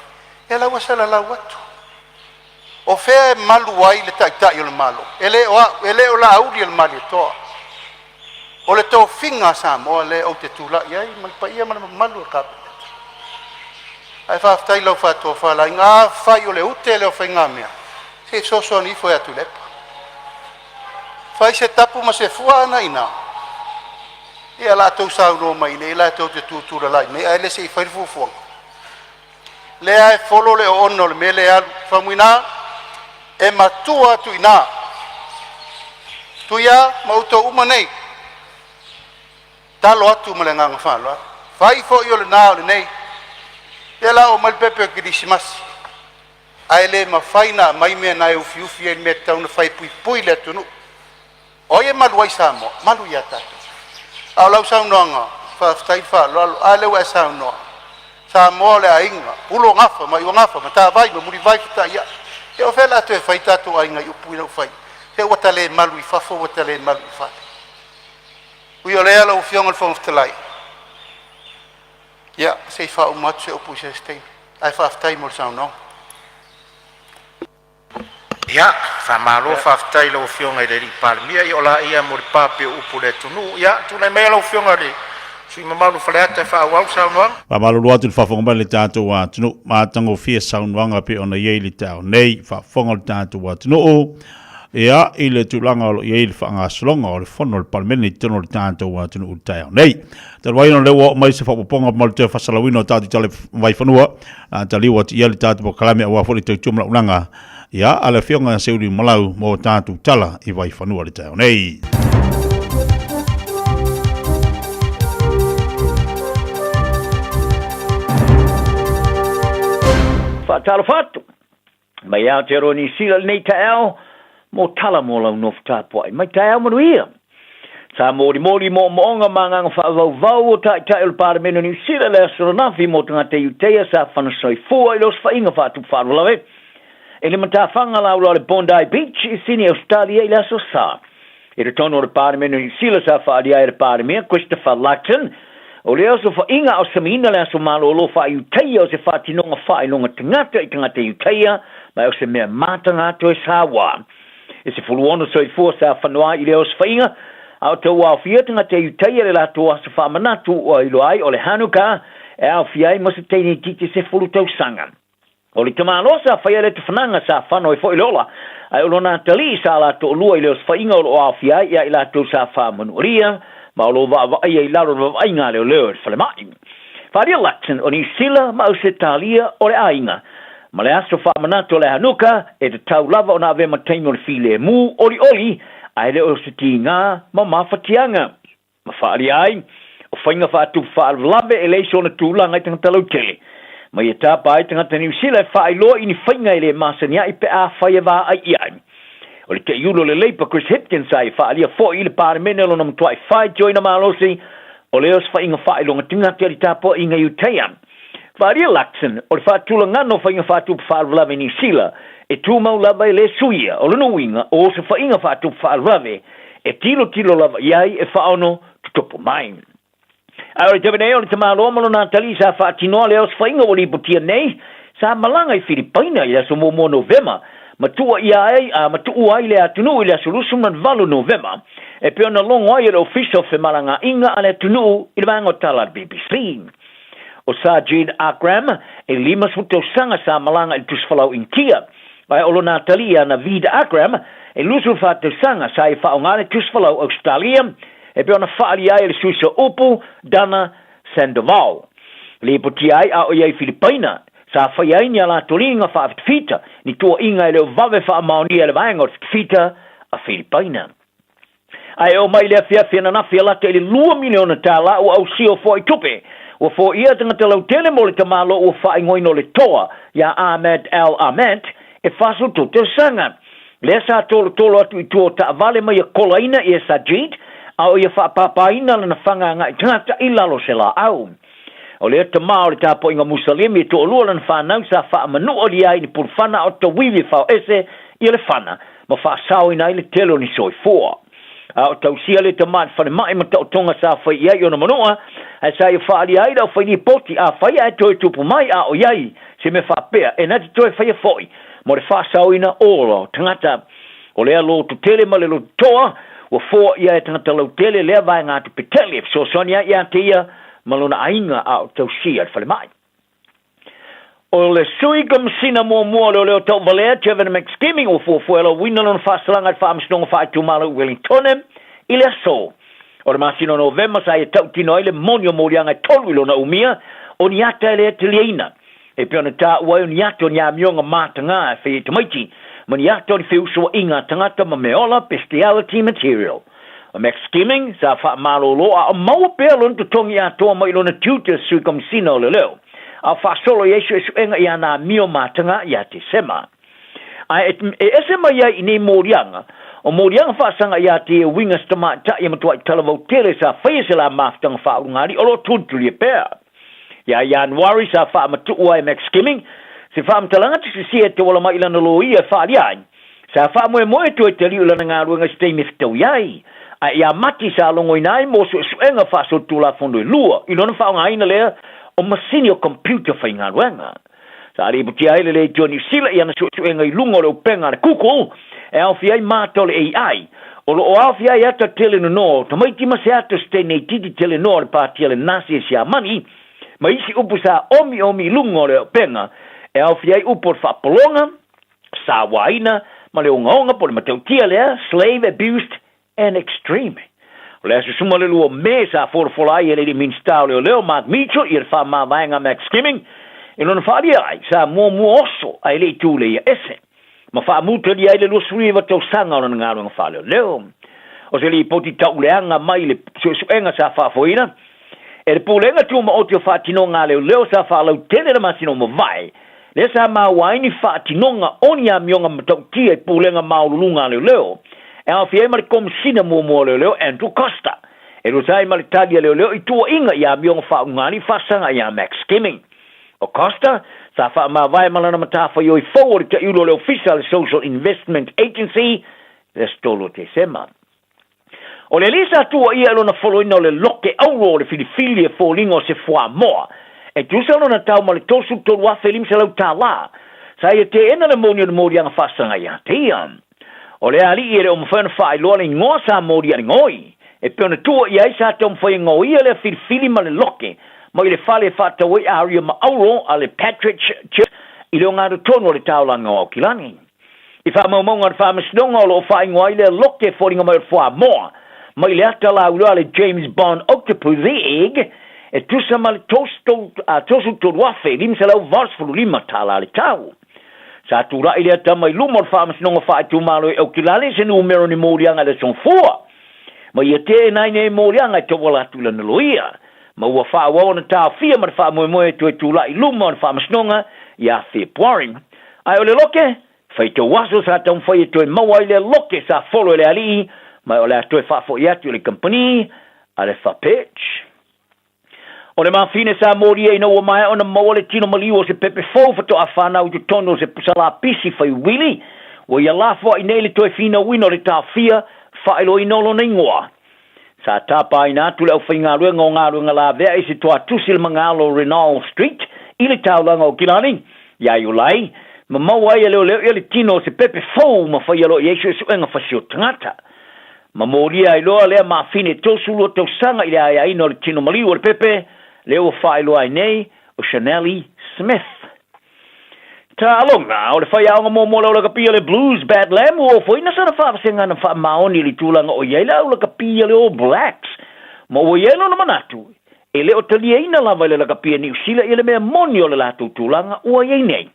Ia o la e ua salalau atu. O fea e malu ai le Taitai o le Malo? E le o au, e le o Laaulialemalietoa, o le tofiga a Samoa lea ou te tulai ai ma le paia ma le mamalu o le Kapeneta. Ae faafetai i lau faatofalaiga. Afai o le ute lea o faigamea, se i fesoasoani ifo ia Tuilaepa, fai se tapu ma se fua a na i ina. Ia o la outou saunoa mai i inei tou te tutulalai mai ae le se i fai le fuafuaga. Lea e folo le oona o le mea lea e alu, Faumuina, e matua atu i ina. Tuia ma outou uma nei, talo atu ma le agaga faaaloalo. Fai foi o lena o lenei, ia o le a oo mai le pepe o le Kerisimasi, ae le mafai ona aumai mea na e ufiufi ai le mea e tatau ona fai e puipui le atunuu. O ai e malu ai Samoa? E malu ia tatou. A o lau saunoaga, faafetai le faaaloalo. A lea ua e saunoa, Samoa o le aiga, Pulu o Gafa ma Maiuagafa, Matavai ma Mulivai fetaiai. Ia o fea o le a toe fai tatou aiga i upu ia ua fai? Se ua ta le malu i fafo ua ta le malu i fale. Ui o lea lau Afioga i le Fofoga Fetalai, ia se i faauma atu se upu i se isi taimi, ae faafetai mo le saunoaga. Ia, faamalo faafetai i lau Afioga i le Palemia, ia o laia mo le pape o upu i le atunuu. Ia, tulai maia lau Afioga i le sui usufono mamalu o Faleata e faaauau le saunoaga. Faamalulu atu i le faafofoga mai a le tatou atunuu, matagofie saunoaga e pei ona i ai i le taeao nei, faafofoga le tatou atunuu. Ia, i le tulaga o lo o i ai le faagasologa o le Fono a le Palemene i totonu o le tatou atunuu i le taeao nei. Talu ai ona o lea ua oo mai se faaopoopoga ma le toe faasalauina o tatou tala vaifanua, a taliu atu i ai le tatou polokalame aua foi le tautua ma launaga, ia, a le Afioga ia Seuliu Malau mo tatou tala i vaifanua i le taeao nei. Faatalofa atu Mai Aotearoa Niu Sila lenei taeao mō tala mō lau nofo tapuai. Mai taeao manuia! Sa molimoli moomooga ma agaga faavauvau o Taitai o le Palemene o Niu Sila i le aso ananafi mō tagata Iuteia sa fanasoifua i le osofaiga faatupu faalavelave i le matafaga laula o le Bondi Beach i Sydney, Ausetalia i le aso Sa. I totonu o le Palemene o Niu Sila sa faaalia ai e le Palemia Christopher Luxon o le osofaiga a o samiina le aso malolo faa-Iutaia o se faatinoga faailoga tagata i tagata Iutaia ma o se mea mataga toe saua. E 16 soifua sa fanoa ai i lea osofaiga, a o tauaofia tagata Iutaia le latou aso faamanatu ua iloa ai o le Hanukkah e aofia ai ma se teine itiiti 10 tausaga. O le tamaloa sa faia le tafanaga sa fano ai foi le ola, ae o lona atalii sa la toalua i le osofaiga o lo o aofia ai ia i latou sa faamanualia ma o lo o vaavaaia i lalo o le vavaaiga a leoleo i le falemai. Faaalia Luxon o Niu Sila ma Ausetalia o le aiga ma le aso faamanatu o le Hanukkah e tatau lava ona avea ma taimi o le filemu olioli ae le o se tiga ma mafatiaga. Ma faaalia ai, o faiga faatupu faalavelave e leai sona tulaga i tagata lautele. Ma ia tapa ai tagata Niu Sila e faailoa i ni faiga e le masani ai pe afai e vaai i ai. O le teiulo o le Labour Chris Hipkins sa ia faaalia foi i le Palemene o lona matuai faitioina malosi o le osofaiga faailoga tagata i le tapuaiga i Utea. Faaalia Luxon, o le faatulagana o faiga faatupu faalavelave i Niu Sila e tumau lava e le suia o lona uiga o osofaiga faatupu faalavelave e tilotilo lava i ai e faaono totopo mai. Ae o le taimi nei o le tamaloa ma lona atalii sa faatinoa le osofaiga ua lipotia nei, sa malaga i Filipaina i le aso muamua Novema, ma tuuaia ai a ma tuua ai le atunuu i le aso 28 Novema, e pei ona logo ai e le Ofisa o Femalagaaiga a le Atunuu i le vaega o tala a le BBC. O Sajid Akram, e 50 tausaga sa malaga i le tusifalau Initia, Ae o lona atalii ia Naveed Akram, e 24 tausaga, sa ia faaaoga le tusifalau Ausetalia e pei ona faaalia ai e le suiso upu Dana Sandoval. Lipotia ai a o ia i Filipaina, sa faia ai ni a latou liga faafitafita, ni tuuaiga e le o vave faamaonia e le vaega o le fitafita a Filipaina. Ae oo mai i le afiafi ananafi a lata i le $2 miliona ua ausia o foai tupe. Ua foia tagata lautele mo le tamaloa ua faaigoaina o le Toa ia Ahmad Al Ahmad e 43 tausaga. Lea sa tolotolo atu i tua o taavale ma ia kolaina ia Sajid a o ia faapapaina lana faga agai tagata i lalo o se laau. O lea tama o le tapuaiga Musalemi e toalua lana fanau sa faamanualia ai i ni pulufana a o tauivi e faoese ia le fana ma faasaoina ai le tele o ni soifua. A o tausia le tama i le falemai ma taotoga sa fai i ai ona manua, ae sa ia faaalia ai le aufailipoti afai ae toe tupu mai a o i ai se mea faapea e na te toe faia foi mo le faasaoina o ola o tagata. O lea loto tele ma le loto toa ua foa ia e tagata lautele lea vaegatupe tele e fesoasoani ai ia te ia ma lona aiga a o tausia i le falemai. O le Sui Kamasina muamua o Leoleo Tauvalea, Trevor McSkimming, ua fuafua e lauina lona faasalaga i le Faamasinoga Faaitumalo i Wellingtone i le aso o le masina o Novema sa ia tautino ai le moni o moliaga e tolu i lona umia o ni ata e le taliaina e pei ona taua ai o ni ata o ni amioga mataga e faia i tamaiti ma ni ata o ni feusuaiga a tagata ma meaola, bestiality material. O McSkimming sa faamalolo a o maua pea lona totogi atoa mai lona tiute Sui Kamasina o Leoleo, a o faasolo i ai suesuega i ana amio mataga ia Tesema. Ae e ese mai ai i nei moliaga, o moliaga faasaga ia te ia uiga se tamaitai e matuai talavou tele sa faia se la mafutaga faaulugali o lo o tulitulia pea. Ia Ianuari sa faamatuu ai e McSkimming se faamatalaga tusisia e tauala mai i lana loia e faaalia ai Sa faamoemoe toe taliu i lana galuega i se taimi e fetaui ai, a ia Mati sa logoina ai mo suesuega faasolitulafono e lua i lona faaaogaina lea o masini o computer faigaluega. Sa lipotia ai le Leitio Niu Sila i ana suesuega i luga o le upega a le Google e aofia ai mata o le AI, o lo o aofia ai ata tele nonoa o tamaiti ma se ata o se teine itiiti tele noa o le Pāti a le Nasi e Siamani, ma isi upu sa omiomi i luga o le upega e aofia ai upu o le faapologa, sauaina. ma le ogaoga po o le matautia lea, Slave Abuse and Extreme. O le Aso Suma le 2 o Me sa folafola ai e le alii Minisita o Leoleo Mark Mitchell ia le faamavaega a Max Skimming i lona faaalia ai sa muamua oso ae le i tuleia ese ma faamutalia ai le 29 tausaga o lana galuega faaleoleo. O se lipoti tauleaga mai le suesuega sa faafoeina e le Pulega Tumaoti o Faatinoga a Leoleo sa faalautele le masina ua mavae, lea sa maua ai ni faatinoga o ni amioga matautia i pulega maualuluga a leoleo, e aofia ai ma le Komesina muamua o Leoleo Andrew Coster, e tusa ai ma le tali a leoleo i tuuaiga i amioga faauigalii faasaga ia Max Skimming. O Coster, sa faamavae ma lana matafaioi fou o le taiulu o le Ofisa a le Social Investment Agency i le aso 3 o Tesema. O le alii sa tuuaia i lona foloina o le loke auro o le filifili e foliga o se fuamoa e tusa lona tau ma le $33,500 tālā. Sa ia teena le moni o le moliaga faasaga ia te ia. O le alii e le o mafai ona faailoa le igoa sa molia le goi e pei ona tuuaia ai sa taumafai e gaoia lea filifili ma le loke mai le fale e faatau ai aria ma auro a le Patrick Church i le ogatotonu o le taolaga o Aukilani. I faamaumauga a le Faamasinoga o lo o faaigoa ai lea loke e foliga mai o le fuamoa mai le ata lauiloa a le James Bond Octopussy Egg e tusa ma le $33,585 tala le tau. Sa tulai lea tama i luma o le Faamasinoga Faaitumalo i Aukilale i se numera o ni moliaga i le aso Gafua. Ma ia teena ai nei moliaga e tauala atu i lana loia. Ma ua faaauau ona taofia ma le faamoemoe e toe tulai i luma o le Faamasinoga ia Fepuari. Ae o le loke, faitau aso sa taumafai e toe maua ai lea loke sa folo e le alii, ma o le a toe faafoi atu i le kamupani a le Fapech. O le mafine sa molia ina ua maea ona maua le tino maliu o se pepe fou faatoa fanau i totonu o se pusa lapisi fai uili, ua ia lafoai nei le toe finauina o le taofia faailoaina o lona igoa. Sa tapaina atu le aufaigaluega o galuega lavea i se toatusi le magalo Renault Street i le taulaga o Kilani ia Iulai, ma maua ai e leoleo ia le tino o se pepe fou ma faia loa i ai suesuega fasi o tagata. Ma molia ai loa lea mafine 32 tausaga i le aiaina o le tino maliu o le pepe, lea ua faailoa ai nei o Shanelly Smith. Taaloga, o le faiaoga muamua o le aulakapi a le Blues, Bad Lamb, ua ofoina sana faavasega na faamaoni i le tulaga o i ai le aulakapi a le All Blacks, ma ua i ai lona manatu, e le o taliaina lava e le lakapi a Niu Sila ia le mea moni o le latou tulaga ua i ai nei.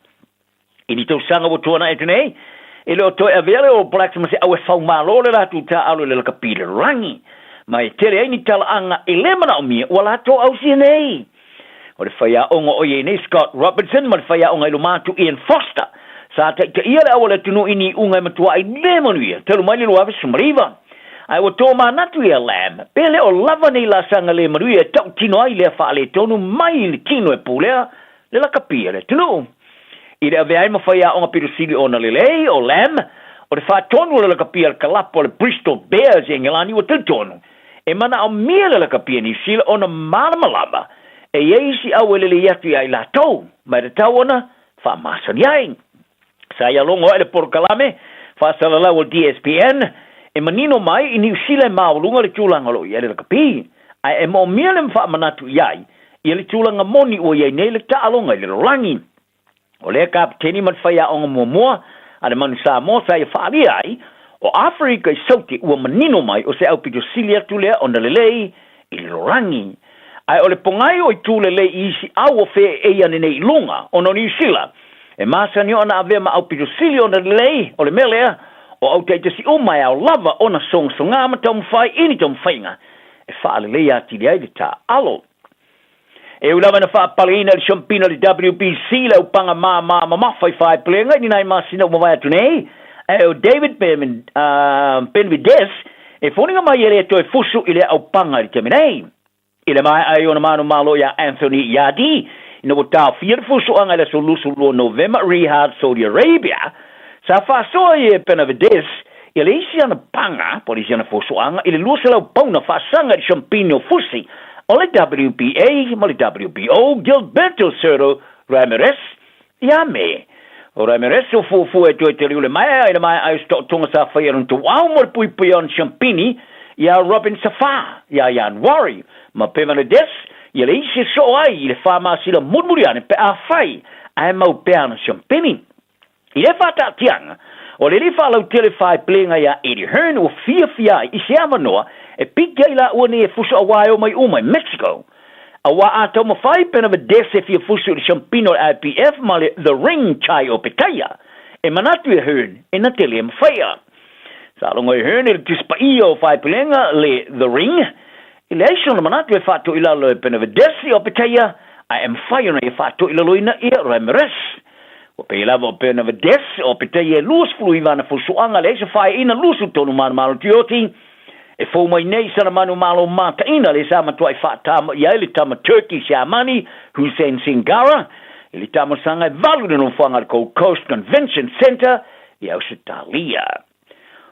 I ni tausaga ua tuanai atu nei, e le o toe avea le All Blacks ma se au e faumalo le latou taaalo i le lakapi i le lalolagi, ma e tele ai ni talaaga e le manaomia ua latou ausia nei. O le faiaoga o i ai nei Scott Robertson ma le faiaoga i luma atu Ian Foster sa taitaia le au o le atunuu i ni iuga e matuai le manuia talu mai le 2019. Ae ua tomanatu ia Lamb pe le o lava nei laasaga le manuia e tautino ai lea faaletonu mai i le tino e pulea le lakapi a le atunuu. I le avea ai ma faiaoga pito sili ona lelei o Lamb, o le faatonu o le lakapi a le kalapu a le Bristol Bears i Engelani ua talitonu E manaomia le lakapi a Niu Sila ona malamalama e i ai isi au e lelei atu iā i latou, ma e tatau ona faamasani ai. Sa ia logo aʻe le polokalame faasalalau o DSPN e manino mai i Niu Sila e maualuga le tulaga o lo o i ai le lakapi, ae e moomia le faamanatu i ai ia le tulaga moni ua i ai nei le taaloga i le lalolagi. O lea kapeteni ma le faiaoga muamua a le Manu Samoa sa ia faaalia ai, o Aferika i Saute ua manino mai o se aupito sili atu lea ona lelei i le lalolagi. Ae o le pogai o itu lelei i isi au o feeei ane nei i luga, ona o Niu Sila e masani ona avea ma aupito sili ona lelei, o le mea lea, o au taitasi uma e ao lava ona sogasogā ma taumafai i ni taumafaiga e faaleleia atili ai le taaalo. E ui lava ina faapaleina e le Siampina o le WBC le aupaga māmā mamafa i Faepulega i ni nai masina ua mavae atu nei, ae o David Benavidez e foliga mai e le toe fusu i lea aupaga i le taimi nei. I le maea ai ona manumalo iā Anthony Yarde ina ua taofia le fusuaga i le aso 22 Novema Riyadh, Saudi Arabia, sa faasoa ai e Benavidez ia le isi ana paga, po o le isi ana fusuaga i le 200 pauna faasaga i le Siampini o Fusi o le WBA ma le WBO, Gilberto Zurdo Ramirez, ia me. O Ramirez o fuafua e toe taliu le maea i le maea ai o se taotoga sa faia lona tauau mo le puipuia o ana siampini iā Robin Safar iā Ianuari, ma Benavidez ia le isi e soo ai i le 4 masina mulimuli ane pe afai ae mau pea ana siampini. I lea faataatiaga, O le lē faalautele faepelega iā Eddie Hearn ua fiafia ai i se avanoa e piki ai laua nei e fusu auā e omai uma i Mexico. Auā a taumafai Benavidez e fia fusu i le siampina o le IBF ma le The Ring Chai o Petaia, e manatu e Hearn e na te lē mafaia. Sa logo e Hearn i le Tusi Paia o Faepelega le The Ring, e leai sona manatu e faatoilalo e Benavidez o Petaia, ae e mafai ona ia faatoilaloina ia Ramirez. Ua pei lava o Benavidez o Petaia e 29 ana fusuaga, leai se faeaina 23 manumalo tioti, e fou mai nei sana manumalo mataina le sa matuai faatama i ai le tama Turkey Siamani Hussein Singara i le tamosaga e valu le nofoaga le Gold Coast Convention Centre i Ausetalia.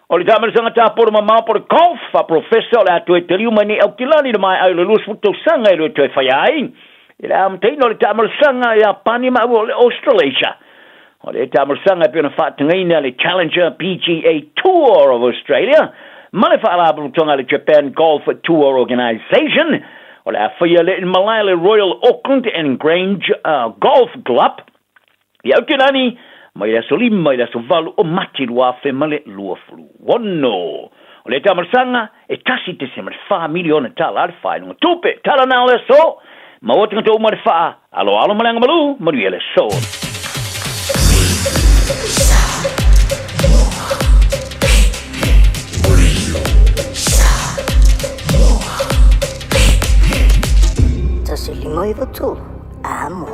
O le taamalosaga tapolo mamao po o le golf a Professor o le a toe taliu mai nei Aukilani i le maea o le 20 tausaga e le toe faia ai i le amataina o le taamalosaga Iapani ma o le Australasia. O le taamalosaga e pei ona faatagaina le Challenger PGA Tour of Australia ma le faalapotopotoga a le Japan Golf Tour Organisation o le a faia le malae le Royal Auckland and Grange Golf Club i Aukilani mai le aso 5 i le aso 8 o Mati 2026. O le taamalosaga e $1.4 miliona le faailuga tupe. Tala na o le aso, maua tagata uma le faa, aloalo ma le agamalu, manuia le aso. 1 5 9 3, amo.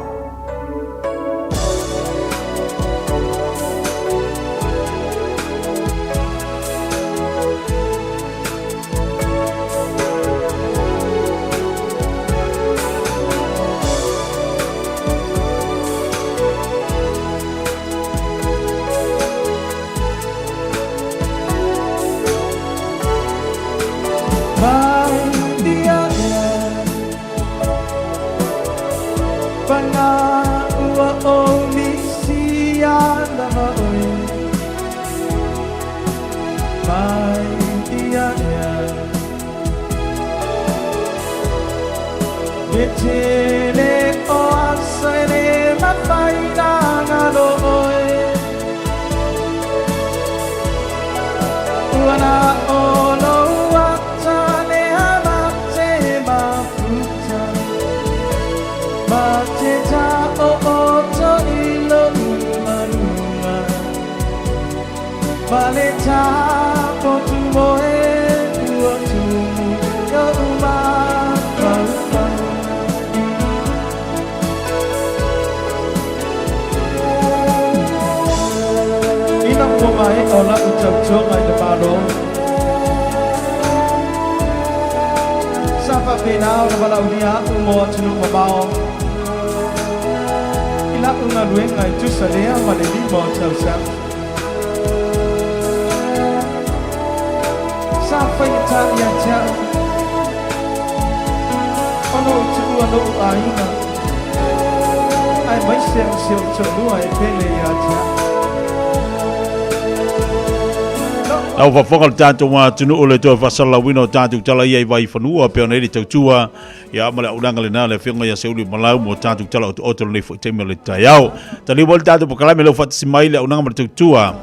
Lau faafofoga le tatou atunuu le toe faasalalauina o tatou tala ia i Vaifanua pei ona i ai le tautua ia ma le auaunaga lena le afioga ia Seuli Malau mo tatou tala otooto lenei foi taimi o le taeao. Taliu mai le tatou polokalame leo faatasi mai le auaunaga ma le tautua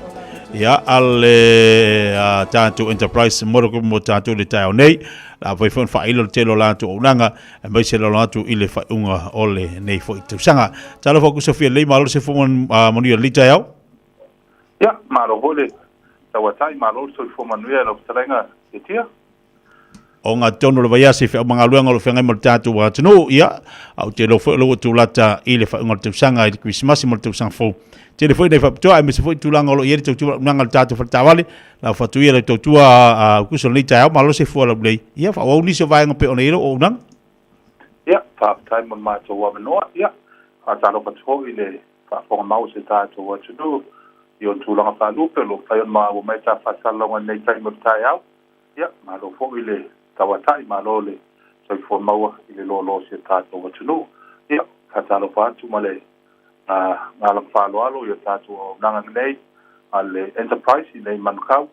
ia a le tatou Enterprise Motor Group mo tatou le taeao nei. La fai foi faailo le tele o latou auaunaga aemaise le alo atu i le faaiuga o lenei foi tausaga. Talofa ku Sofia lelei malo le soifua manuia lenei taeao. Ia, malo foi le tauatai, malo le soifua manuia i lau fetalaiga Setia. O ngā tonu o le vaiaso i whaumangāluenga o lo whengai mo le tātou atunuu, ia, au te lo foi o lo ua tūlata i le whaunga o le tausaga i le Krisimasi mo le tausaga fou. Tele foi nei whapitoa, aemaise foi tūlanga o lo i ai le tautua unanga le tātou whaletawale, la whatuia le tautua a kuso lenei taeao, malo se fua lau lei. Ia, whaau nisi o vaenga pe o nei lo o unanga. Ia, faafetai mo le matou avanoa. Ia, faatalofa atu foi i le faafofoga mau o se tatou atunuu i ona tulaga faalupe o lo o mafai ona maua mai ta faasalalauga i lenei taimi o le taeao. Ia, malo foi le tauatai, malo le soifua maua i le loaloa o si o tatou atunuu. Ia, faatalofa atu ma le agaga faaaloalo i o tatou auaunaga nei a le Enterprise i nei Manukau,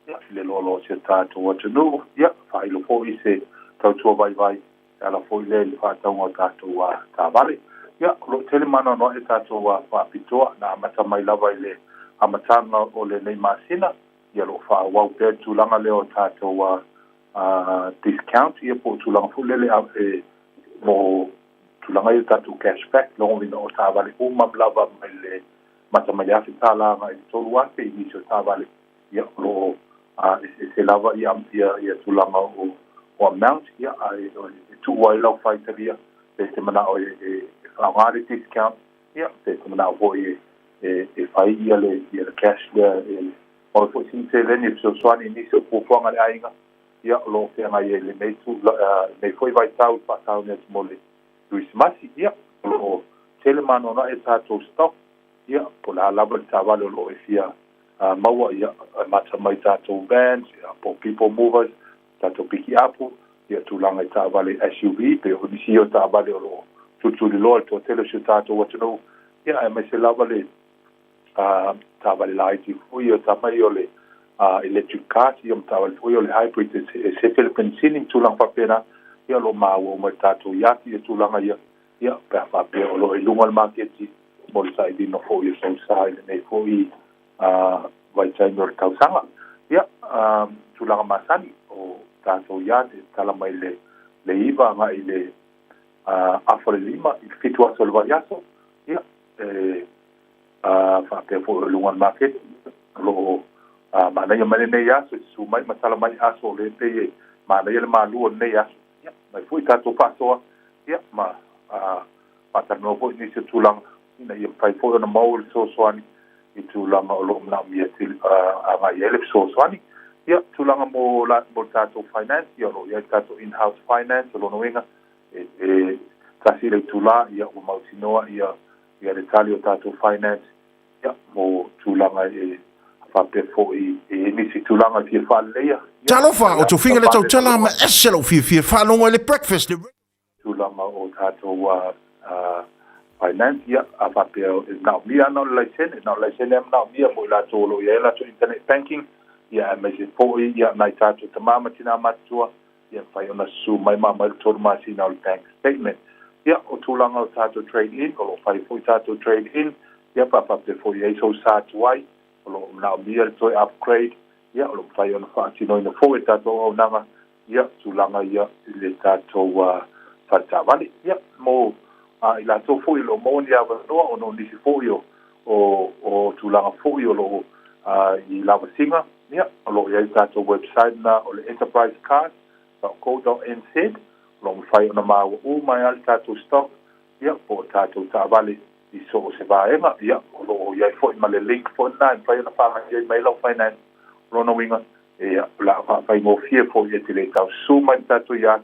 ia, i le loaloa o si o tatou atunuu. Ia, faailo foi se tautua vaivai e ala foi lea i le faatauga o tatou taavale. Ia, o lo o tele ma anoanoai tatou faapitoa na amata mai lava i le amataga o lenei masina, ia o lo o faaauau pea le tulaga lea o tatou discount, ia po o tulaga foi lele e mo tulaga ia o tatou cash back, lona uiga o taavale uma lava mai le amata mai le $1,000 agai i le $3,000 i nisi o taavale, ia o lo o eseese lava ia ia tulaga o amount, ia ae e tuu ai lau faitalia pe e te manao e faaaoga le discount, ia pe e te manao foi e fai ia le ia le cash lea e maua foi sina seleni e fesoasoani i nisi o fuafuaga a le aiga, ia o lo o feagai ai i lenei lenei foi vaitau i faasauni atu mo le Kerisimasi. Ia o lo o tele ma anoanoai a tatou stock, ia po o le a lava le taavale o lo o e fia maua, ia amata mai tatou vans, ia po o people movers, tatou pikiapu, ia tulaga i taavale SUV, pei o nisi ia o taavale o lo o tulituliloa i le toatele o si o tatou atunuu, ia aemaise lava le taavale laiti foi ia tamai o le electric cars, ia ma taavale foi o le hybrid e sefe le penisini ma tulaga faapena, ia o lo o maua uma i le tatou iati ia tulaga ia, ia pe a faapea o lo o i luga o le maketi mo le sailiga foi o sou sa i lenei foi vaitaimi o le tausaga. Ia, tulaga masani o tatou iati e tatala mai le 9 agai i le afa o le 5 i le 7 aso o le vaiaso, ia, e faapea foi o luga o le maketi, o lo o manaia mai lenei aso, e susu mai ma tala mai aso o lea e pei e manaia le malu o lenei aso. Ia, mai foi tatou faasoa, ia, ma faatalanoa foi nisi o tulaga ina ia mafai foi ona maua le fesoasoani i tulaga o lo o manaomia agai i ai le fesoasoani. Ia, tulaga mo le tatou finance, ia, o lo o i ai le tatou in-house finance, o lona uiga, e tasi le itulā, ia, ua mautinoa ia le tali o tatou finance, ia, mo tulaga e faapea foi e i ai nisi tulaga e fia faaleleia. Talofa, o tofiga le tautala ma ese lou fiafia faalogo ai le breakfast le. Tulaga o tatou finance, ia, a faapea e manaomia ana o le laisene, na o le laisene lava e manaomia mo i latou o lo o i ai a latou internet banking, ia, aemaise foi ia nai tatou tama ma tina matutua, ia mafai ona susu mai ma aumai le 3 masina o le bank statement. Ia, o tulaga o tatou trade in, o lo o fai foi tatou trade in, ia pe a faapea foi e i ai sou sa tuai, o lo o manaomia le toe upgrade, ia o lo o mafai ona faatinoina foi e le tatou auaunaga, ia tulaga ia i le tatou fale taavale. Ia, mo i latou foi o lo o maua ni avanoa ona o nisi foi o o tulaga foi o lo o i lavasiga, Ia, o lo o i ai le tatou website lena o le enterprisecars.co.nz, o lo o mafai ona maua uma ai lava le tatou stock, ia, po o tatou taavale i so o se vaega. Ia, o lo o i ai foi ma le link foi lena e mafai ona faagaioioi mai ai lau finance. O lona uiga, ia, o le a faafaigofie foi e te le tau susu mai le tatou yard,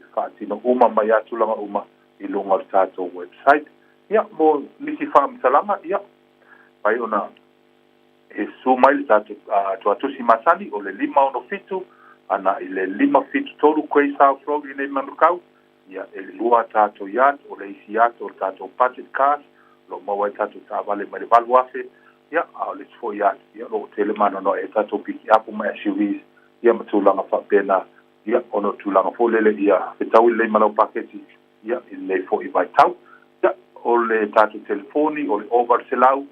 e faatino uma mai lava tulaga uma i luga o le tatou website. Ia, mo nisi faamatalaga, ia, mafai ona E susu mai le tatou tuatusi masani o le 567 ana i le 573 Grey South Road i inei Manukau, ia e lua a tatou yard, o le isi yard o le tatou budget cars, o lo o maua ai tatou taavale mai le 8,000, ia a o le isi foi yard, ia o lo o tele ma anoanoai ai tatou pikiapu ma SUVs, ia ma tulaga faapena, ia ona o tulaga foi lele ia fetaui lelei ma lau paketi, ia i lenei foi vaitau. Ia, o le tatou telefoni o le 0800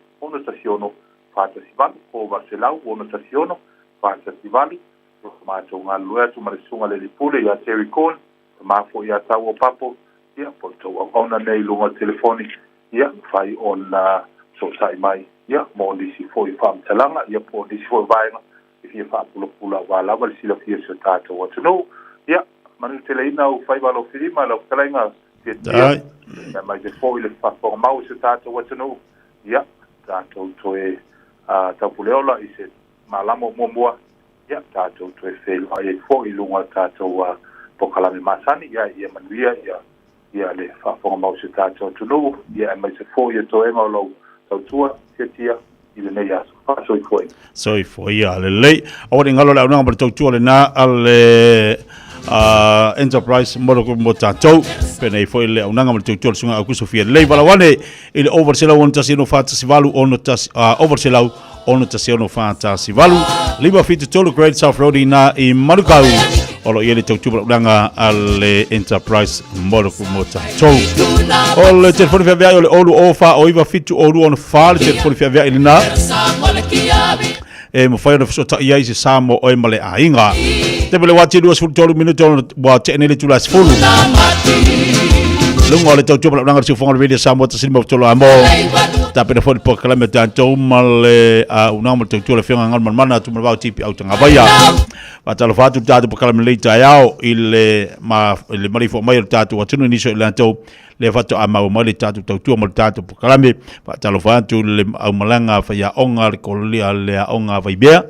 616 418, 0800 616 418, o lo matou galulue atu ma le Susuga i le Alii Pule ia Terry Corn, tama foi ia Tauo Papo, ia, po o le tou auauna nei i luga o le telefoni, ia, mafai ona fesootai mai, ia, mo nisi foi faamatalaga, ia, po o nisi foi vaega e fia faapulapula aua lava le silafia o si o tatou atunuu. Ia, manuteleina ou faiva alofilima lau fetalaiga Tiatia, aemaise foi le faafofoga mau o si o tatou atunuu. Ia, tatou toe taupuleola i se malama o muamua, ia, tatou toe feiloai ai foi i luga o le tatou polokalame masani. Ia, ia manuia ia ia le faafofoga mau o si o tatou atunuu, ia aemaise foi ia toega o lau tautua Tiatia i lenei aso. Faasoifuaina. Soifua ia lelei. Aua ne i galo le auaunaga ma le tautua lena a le Enterprise Motor Group mo tatou. Penei foi le auaunaga ma le tautua a le Susuga Aukuso Fia Lelei Valawane i le over 161 418 61 over 161 418 573 Great South Road i na i Manukau. O lo o i ai le tautua valaauina a le Enterprise Motor Group mo tatou. O le telefoni feaveai o le 0 20 4 9 7 0 2 6 4 le telefoni feaveai lena e mafai ona fesootai ai se sa mo oe ma le aiga. Te mele wati 23 minute ona ua tee nei le itula e 10. Luga o le tautua valaauina a le Siufofoga o le Radio Samoa tasi lima tolu amo. Tapena foi le polokalame o tatou ma le auaunaga ma le tautua le Afioga Galumalemana Tumanavao TP Autagavaia. Faatalofa atu le tatou polokalame lelei taeao i le ma i le maleifua mai o le tatou atunuu i nisi o i latou lea faatoa maua mai le tatou tautua ma le tatou polokalame. Faatalofa atu i le aumalaga faiaoga le kolia le aoga Vaimea.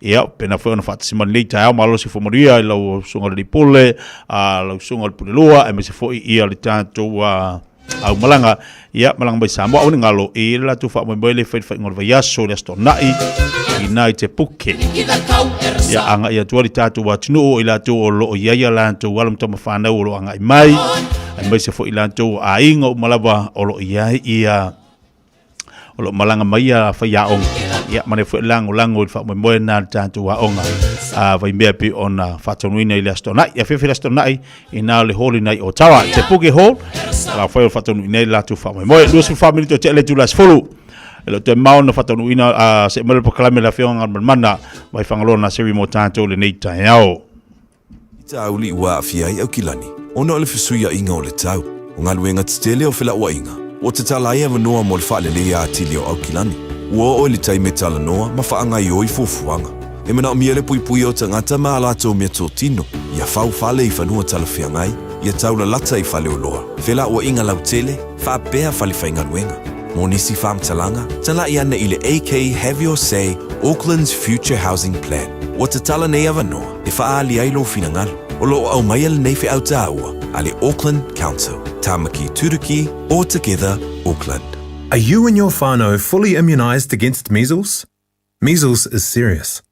Ia, pena foi ona faatasi mai lenei taeao, malo le soifua manuia i lau susuga i le Pule, lau susuga i le Pulelua, aemaise foi ia le tatou aumalaga, ia, malaga mai Samoa, aua ne galo i le latou faamoemoe le fai le faaiuga o le vaiaso i le Aso Toonai, i ina i Te Puke. Ia, agai atu ai le tatou atunuu o i latou o lo o i ai a latou alo ma tamafanau o lo o agai mai, aemaise foi i latou o aiga uma lava o lo o i ai ia o lo o malaga mai a faiaoga, ia ma le foi lagolago i le faamoemoe lena a le tatou aoga a Vaimea pei ona faataunuuina i le Aso Toonai. Ia fiafia le Aso Toonai i na o le hall i na i Otawa, Te Puke Hall, la foi o le faataunuuina ai le latou faamoemoe. 24 minute o tea le itula e 10. E le o toe mamao ona faataunuuina a se'e mai le polokalame a le Afioga Galumalemana mai Fagaloa Naseri mo tatou i lenei taeao. I tāuli ua aafia ai Aukilani ona o le fesuiaiga o le tau, o galuega tetele o felauaiga, ua tatala ai avanoa mo le faaleleia atili o Aukilani. Ua oo i le taimi e talanoa ma faagaioi fuafuaga. E manaomia le puipuia o tagata ma a latou meatotino, ia fau fale i fanua talafeagai, ia taulalata i faleoloa, felauaiga lautele, faapea fale faigaluega. Mo nisi faamatalaga, talai ana i le AK Have Your Say Auckland's Future Housing Plan. Ua tatala nei avanoa e faaali ai lou finagalo. O lo o aumaia lenei feau tāua a le Auckland Council. Tāmaki Turuki All Together Auckland. Are you and your whānau fully immunised against measles? Measles is serious.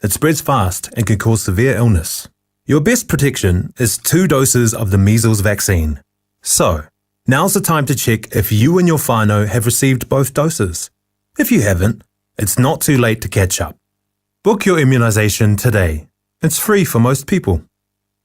It spreads fast and can cause severe illness. Your best protection is two doses of the measles vaccine. So, now's the time to check if you and your whānau have received both doses. If you haven't, it's not too late to catch up. Book your immunisation today. It's free for most people.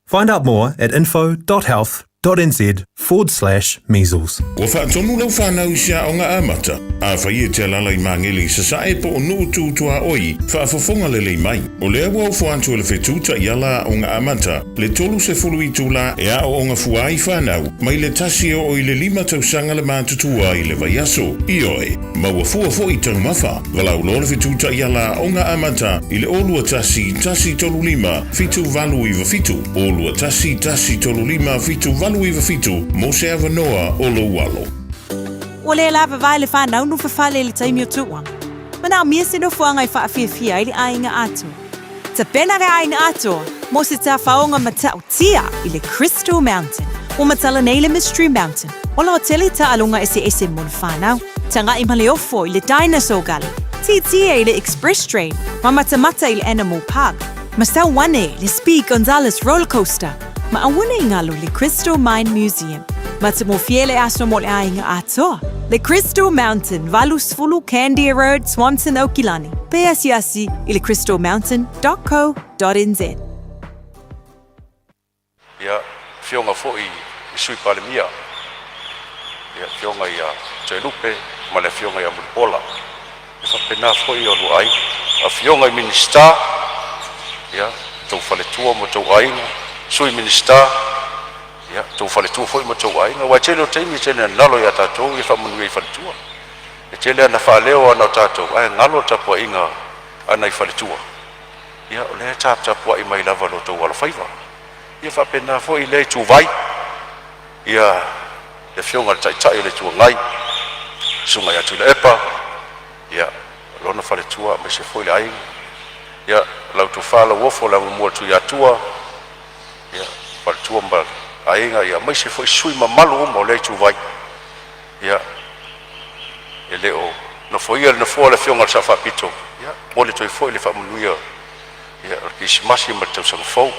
Find out more at info.health.nz forward slash measles. Ua faatonu lau fanau i se aoga amata, afai e te alaala i Magele i Sasae po o Nuu Tu Tuaoi, faafofoga lelei mai. O lea ua ofo atu e le fetu taiala aoga amata, le 30 itula e aooga fua ai fanau, mai le tasi e oo i le lima tausaga le matutua i le vaiaso. Ioe, maua fua foi taumafa. Valaau loa le fetu taiala aoga amata i le 0 21 135 7897, 0 21 135 7897 mo se avanoa o lou alo. Ua le lava vae le whanau no whawhale i le taimi o tuuanga. Manaomia se nofoanga e whaafiafia ai le aiga atoa. Tapena le aiga atoa mo se tafaoga matautia i le Crystal Mountain. Ua matala nei le Mystery Mountain, o lo o tele taaloga eseese mo le whanau. Taga'i ma le ofo i le Dinosaur Gully, tietie i le Express Train, ma matamata i le Animal Park, ma sau ane le Speed Gonzales Roller Coaster, ma aua ne i galo le Crystal Mine Museum. Matamofie le aso mo le aiga atoa. Le Crystal Mountain, 80 Candia Road, Swanson, Aukilani. Pe asiasi i le crystalmountain.co.nz. Ia, Afioga foi i Sui Palemia, ia, Afioga ia Toelupe ma le Afioga ia Mulipola. E faapena foi o lua aiga, Afioga i Minisita, ia, tou faletua ma tou aiga, Sui Minisita, ia, tou faletua foi ma tou aiga. Aua e tele o taimi e tele ina galo ia tatou ia faamanuia i faletua. E tele ana faaleo ana o tatou, ae galo le tapuaiga a nai faletua. Ia, o lea e taputapuai mai lava lo outou alofaiva. Ia faapena foi lea ituvai, ia le Afioga i le Taitai o le Itu Agai, Susuga ia Tuilaepa, ia, lona faletua aemaise foi le aiga. Ia, lau tofa Lauofo le Amomua Tuiatua, ia, faletua ma aiga, ia, aemaise foi sui usufono mamalu uma o lea ituvai. Ia, e le o nofoia le nofoa o le Afioga i le Sao Faapito, ia, momoli atu ai foi le faamanuia ia, o le Kerisimasi ma le Tausaga Fou.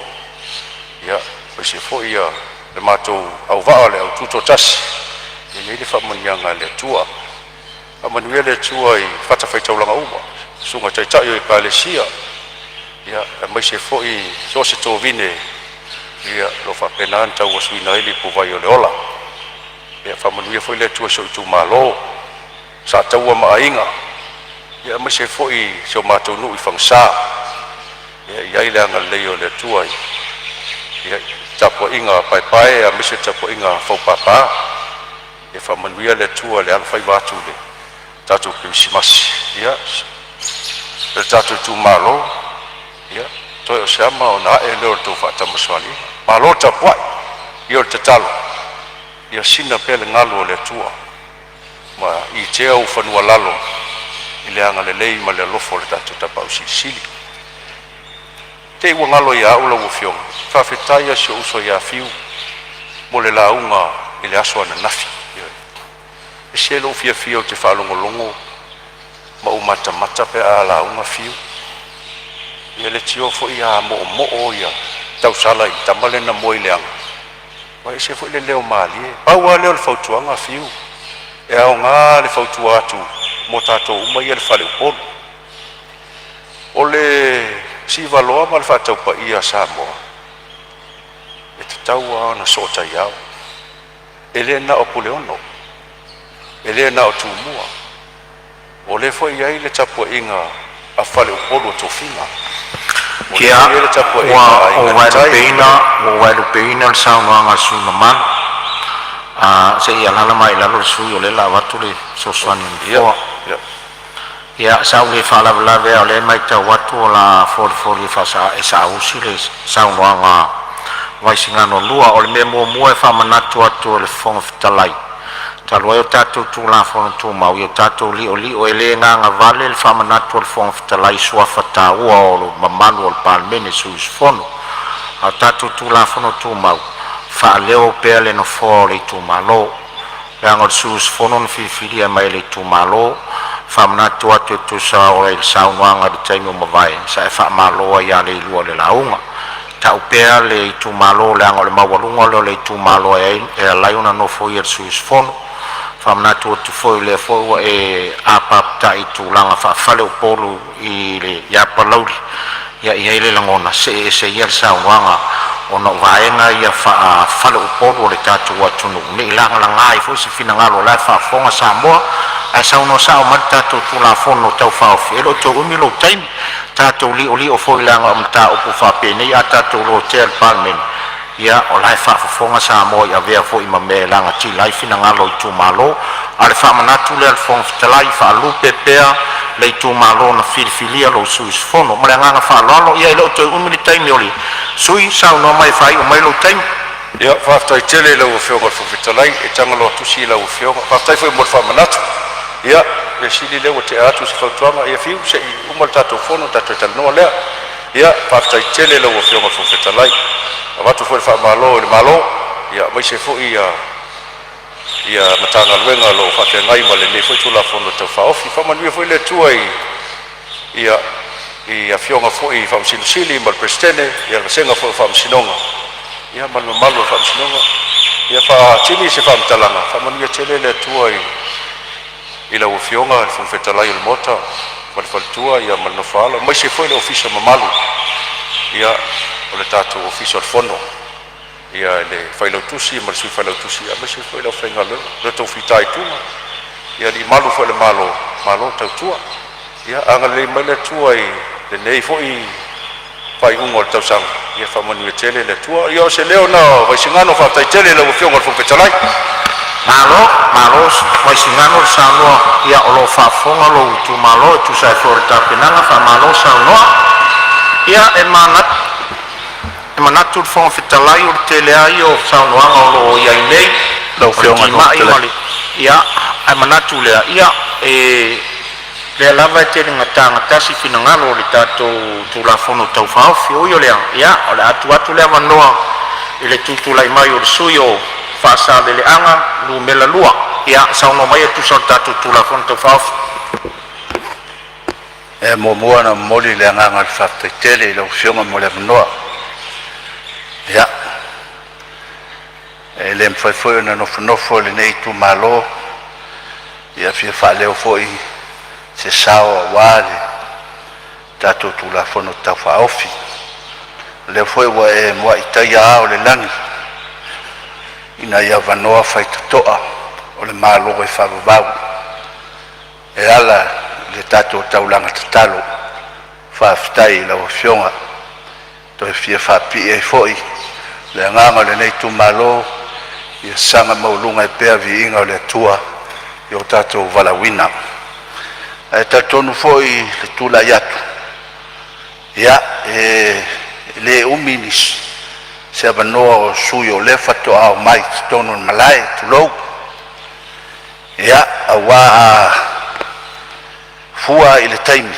Ia, aemaise foi ia, le matou auvaa o le au tutoatasi, ia i ai le faamanuiaga a le Atua. Faamanuia le Atua i fatafaitaulaga uma, susuga taitai o Ekalesia, ia, aemaise foi so o se tovine Ia, o lo o faapena ona tauasuina ai le ipuvai o le ola. Ia faamanuia foi le Atua i si ou itumalo, Sataua ma Aiga, ia aemaise ai foi si o matou nuu i Fagasa. Ia i ai le agalelei o le Atua i le tapuaiga a paepae aemaise le tapuaiga a faupapa. Ia faamanuia le Atua i le alofaiva atu i le tatou Kerisimasi. Ia le tatou itumalo, ia toe o se ama ona ae lea o le tou faatamasoaliiga. Malo le tapuai. Ia o le tatalo, ia sina pea le galu o le Atua ma itea ou fanua lalo i le agalelei ma le alofa o le tatou Tapaau Silisili. Te i ua galo ia au lau Afioga, faafetai lava i si ou uso ia Fiu mo le lauga i le aso ananafi. Ioe. E ese lou fiafia ou te faalogologo ma ou matamata pe a lauga Fiu. Ia leitioa foi a moomoo ia tausala i le tama lea na moe i le aga, Ua ese foi le leo malie. Pau lava lea o le fautuaga Fiu, e aoga le fautua atu mo tatou uma ia i le faleupolu. O le sivaloa ma le faataupaia a Samoa, e tatau lava ona sootaiao. E le na o Puleono, e le na o Tumua, O lea foi e i ai le tapuaiga a faleupolu o tofiga. O lea Ia, foi e i ai le tapuaiga ua a ou Aiga i le Tai. vaelupeina, ua ou vaelupeina le saunoaga a le sui usufono mamalu. Ah, se i alaala mai i lalo le sui usufono o lea o le a avatu le fesoasoani a le Ia, Nofoa. ia. Ia, sa ou le faalavelave a o lea e matau atu o le a folifoli e faasa e saausi le saunoaga a Vaisigano 2. O le mea muamua e faamanatu atu e le Fofoga Fetalai, talu ai o tatou Tulafono Tumau, ia o tatou li'oli'o, e le gagavale le faamanatu a le Fofoga Fetalai i suafa taua o le mamalu o le Palemene, sui usufono. A o tatou Tulafono Tumau, faaleo pea le nofoa o le itumalo, leaga o le sui usufono na filifilia mai e le itumalo. Faamanatu atu e tusa o le saunoaga i le taimi ua mavae sa e faamalo ai ia Leilua i le lauga. Tau pea le itumalo leaga o le maualuga lea o le itumalo e ala ai ona nofoia le sui usufono. Faamanatu atu foi o lea foi ua e apapatai i tulaga faa-faleupolu i le ia Palauli, ia e i ai le lagona, see ese ia le saunoaga ona o vaega ia faa-faleupolu o le tatou atunuu, ne i lagalaga ai foi se finagalo o la e faafofoga Samoa. Ae saunoa sao mai le tatou Tulafono Tau Faaofi, e le o toe umi lou taimi. Tatou li'oli'o foi leaga o mataupu faapenei a tatou lotea e le Palemene, ia o la e faafofoga Samoa i avea foi ma mea e lagatila ai finagalo o itumalo. A o le faamanatu lea a le Fofoga Fetalai, faalupe pea le itumalo na filifilia lou sui usufono. Ma le agaga faaaloalo, ia e le o toe umi le taimi o le sui usufono, saunoa mai e faaiu mai lou taimi. Ia, faafetai tele i lau Afioga i le Fofoga Fetalai, e tagaloa tusi i lau Afioga. Faafetai foi mo le faamanatu. Ia, mea sili lea ua tea atu se fautuaga, ia Fiu se i uma le tatou fono ona tatou talanoa lea. Ia, faafetai tele i lau Afioga i le Fofoga Fetalai. Avatu foi le faamalo i le Malo, ia aemaise foi ia Matagaluega o lo o faafeagai ma lenei foi Tulafono Tau Faaofi. Faamanuia foi le Atua i ia i afioga foi i Faamasino Sili ma le Peresetene, ia le vasega foi o Faamasinoga, ia ma le mamalu o le Faamasinoga. Ia faatini se faamatalaga, faamanuia tele le Atua i lau Afioga i le Fofoga Fetalai o le Maota ma le faletua ia ma le nofoaalo, aemaise foi le ofisa mamalu ia o le tatou Ofisa o le Fono, ia le Failautusi ma le Sui Failautusi, aemaise foi le aufaigaluega, lo outou fitaituga i alii malu foi o le Malo, malo tautua. Ia agalelei mai le Atua i lenei foi faaiuga o le tausaga, ia faamanuia tele le Atua. Ia o se leo lena o Vaisigano, faafetai tele i lau Afioga i le Fofoga Fetalai. Malo, malo Vaisigano le saunoa, ia o lo o faafofoga lou itumalo e tusa ai foi o le tapenaga, faamalo saunoa. Ia e manatu le Fofoga Fetalai o le tele lava ia o saunoaga o lo o i ai nei Lau o le Afioga i le Fofoga timai ma Fetalai. le ia ae manatu lea ia e lea lava e tele ina tagatasi finagalo o le tatou Tulafono Tau Faaofi. Ui o lea, ia o le a tuu atu le avanoa i le tutulai mai o le sui usufono o Faasaleleaga Nu.2, ia saunoa mai e tusa o le tatou Tulafono Tau Faaofi. E muamua ona momoli le agaga o le faafetai tele i lau Afioga mo le avanoa. Ia, e le mafai foi ona nofonofo lenei itumalo e fia faaleo foi se sao aua le tatou Tulafono Tau Faaofi. Lea foi ua e muai taia ao o le lagi ina ia avanoa faitotoa o le Malo e faavavau e ala i le tatou taulaga tatalo. Faafetai i lau Afioga, toe fia faapipii ai foi le agaga o lenei itumalo, ia saga maualuga ai pea le viiga o le Atua i lo tatou valaauina. Ae talitonu foi i le tulai atu, ia e le umi se avanoa o sui usufono o lea faatoa omai i totonu o le malae, tulou. Ia, aua a fua i le taimi,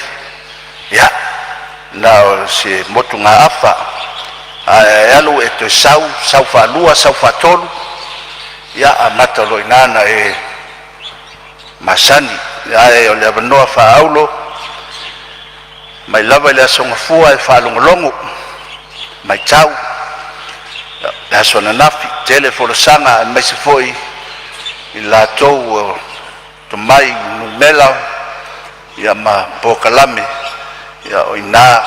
ia, na o se motugaafa, ae alu e toe sau, sau faalua, sau faatolu, ia amata loa i ina ona e masani. Ae o le avanoa faaauro mai lava i le aso Gafua e faalogologo, matau, le aso ananafi, tele folasaga aemaise foi i latou ua tomai i numera ma polokalame. Ia o i ina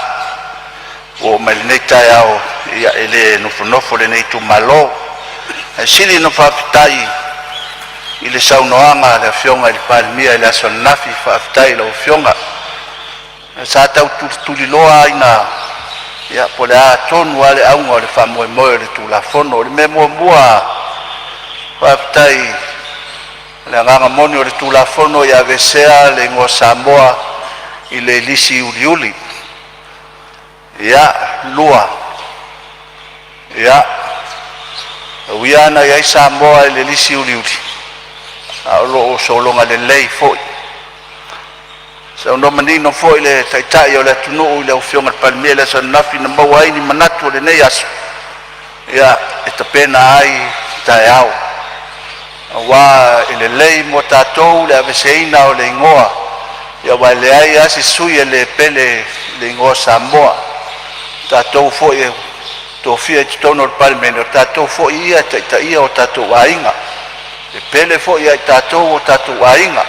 ua oo mai i lenei taeao, ia e le nofonofo lenei itumalo. Ae sili ona faafetai i le saunoaga a le Afioga i le Palemia i le aso ananafi. Faafetai i lau Afioga. Sa tau tulituliloa lava ina po o le a tonu lava le auga o le faamoemoe o le Tulafono. O le mea muamua, faafetai o le agaga moni o le Tulafono ia aveesea le igoa Samoa i le lisi uliuli. Ia, lua, ia, e ui lava ina i ai Samoa i le lisi uliuli, a o lo o sologa lelei foi. Saunoa manino foi le Taitai o le atunuu i lau Afioga i le Palemia i le aso ananafi na maua ai ni manatu o lenei aso, ia, e tapena ai taeao, aua e lelei mo tatou le aveeseina o le igoa, aua e leai lava se sui usufono e le pele i le igoa Samoa. O tatou foi e tofia i totonu o le Palemene, o tatou foi ia e taitaia o tatou aiga. E pele foi ia i tatou o tatou aiga,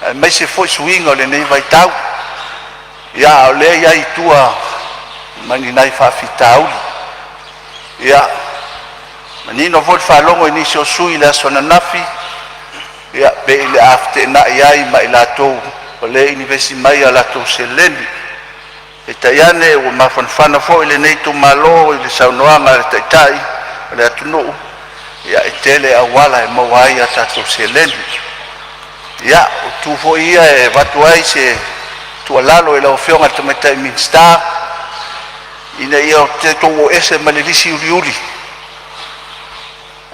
aemaise foi suiga o lenei vaitau, ia a o lea e i ai i tua ma ni nai faafitauli. Ia, manino foi le faalogo i nisi o sui usufono i le aso ananafi, ia pei o le a feteenai ai ma i latou o lea e inivesi mai a latou seleni. Peitai ane ua mafanafana foi lenei itumalo i le saunoaga a le Taitai o le atunuu, ia e tele auala e maua ai a tatou seleni. Ia, o itu foi ia e avatu ai se tuualalo i lau Afioga i le Tamaitai Minisita ina ia tatou o ese ma le lisi uliuli,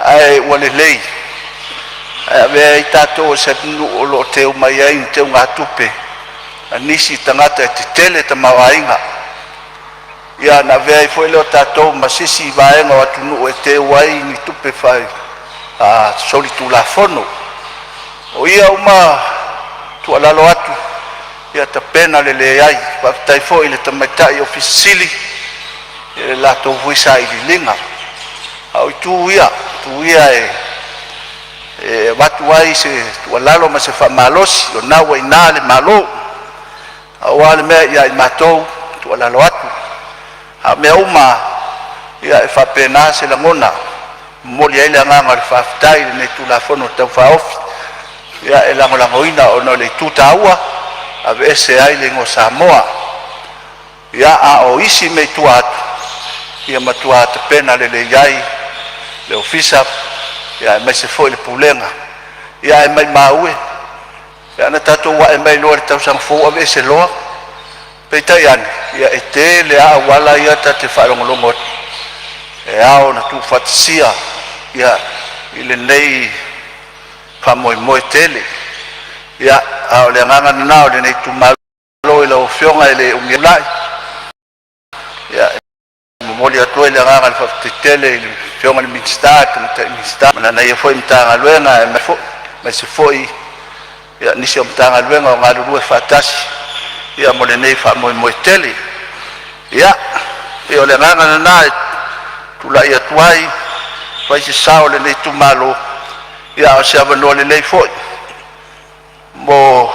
ae ua lelei ae avea ai tatou o se atunuu o lo o teu mai ai ni teugatupe a nisi tagata e tetele tamaoaiga, ia ona avea ai foi lea o tatou ma se isi vaega o atunuu e teu ai ni tupe faasolitulafono. O ia uma tuualalo atu, ia tapena lelei ai. Faafetai foi i le tamaitai Ofisa Sili i le latou foi sailiiliga. A o itu ia, o itu ia e avatu ai se tuualalo ma se faamalosi, o lena ua i ina le Malo. Pau lava le mea ia i matou e tuualalo atu, a o mea uma lava, ia e faapena se lagona e momoli ai le agaga o le faafetai i lenei Tulafono Tau Faaofi. Ia e lagolagoina ona o le itu taua, e aveese ai le igoa o Samoa. Ia, a o isi mea i tua atu, ia matua tapena lelei i ai le Ofisa aemaise foi le Pulega. Ae maimau e, pe ana tatou ae mai loa i le tausaga fou aveese loa. Peitai ane, ia e tele lava auala ia ta te faalogologo atu e ao ona tuufaatasia ia i lenei faamoemoe tele. Ia, a o le agaga lena o lenei itumalo i lau Afioga e le umi ae tulai, e momoli atu ai le agaga o le faafetai tele i le Afioga i le Minisita, le Tamaitai Minisita ma lana ia foi Matagaluega, aemaise foi nisi o Matagaluega o galulue faatasi mo lenei faamoemoe tele. Ia, pei o le agaga lena e tulai atu ai e fai se sao o lenei itumalo, a o se avanoa lelei foi mo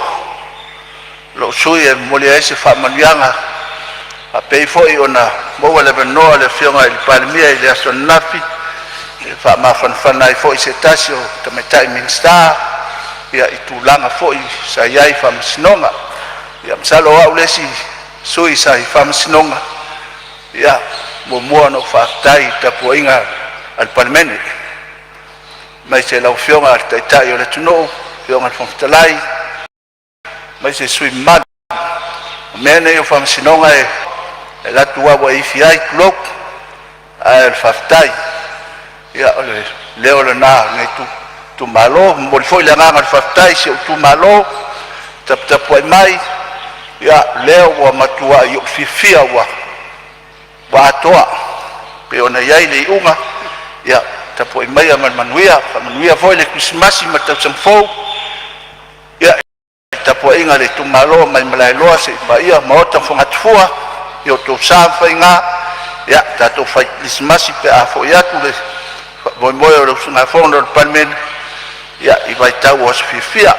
lou sui usufono e momoli ai se faamanuiaga Faapei foi ona maua le avanoa o le Afioga i le Palemia i le aso ananafi e faamafanafana ai foi i se tasi o tamaitai Minisita i tulaga foi sa i ai i faamasinoga. Ia masalo o au le isi sui sa i faamasinoga e muamua ona ou faafetai i le tapuaiga a le Palemene, aemaise lau Afioga i le Taitai o le atunuu, lau Afioga i le Fofoga Fetalai aemaise sui usufono mamalu. O mea nei o faamasinoga e alu atu lava ua e ifi ai, tulou, ae o le faafetai. Ia o le leo lena o lenei itumalo. E momoli foi le agaga o le faafetai i si ou itumalo le taputapuai mai, o lea ua matuai ou fiafia ua atoa pei ona i ai le iuga. Ia tapuai maia ma le manuia, faamanuia foi le Kerisimasi ma le tausaga fou i le tapuaiga a le itumalo mai Malaeloa seia paia Maota ma Fogatafua i o outou sa ma faiga. Ia tatou fai kerisimasi pe a foi atu le faamoemoe o le usugafono a le Palemene i vaitau o aso fiafia.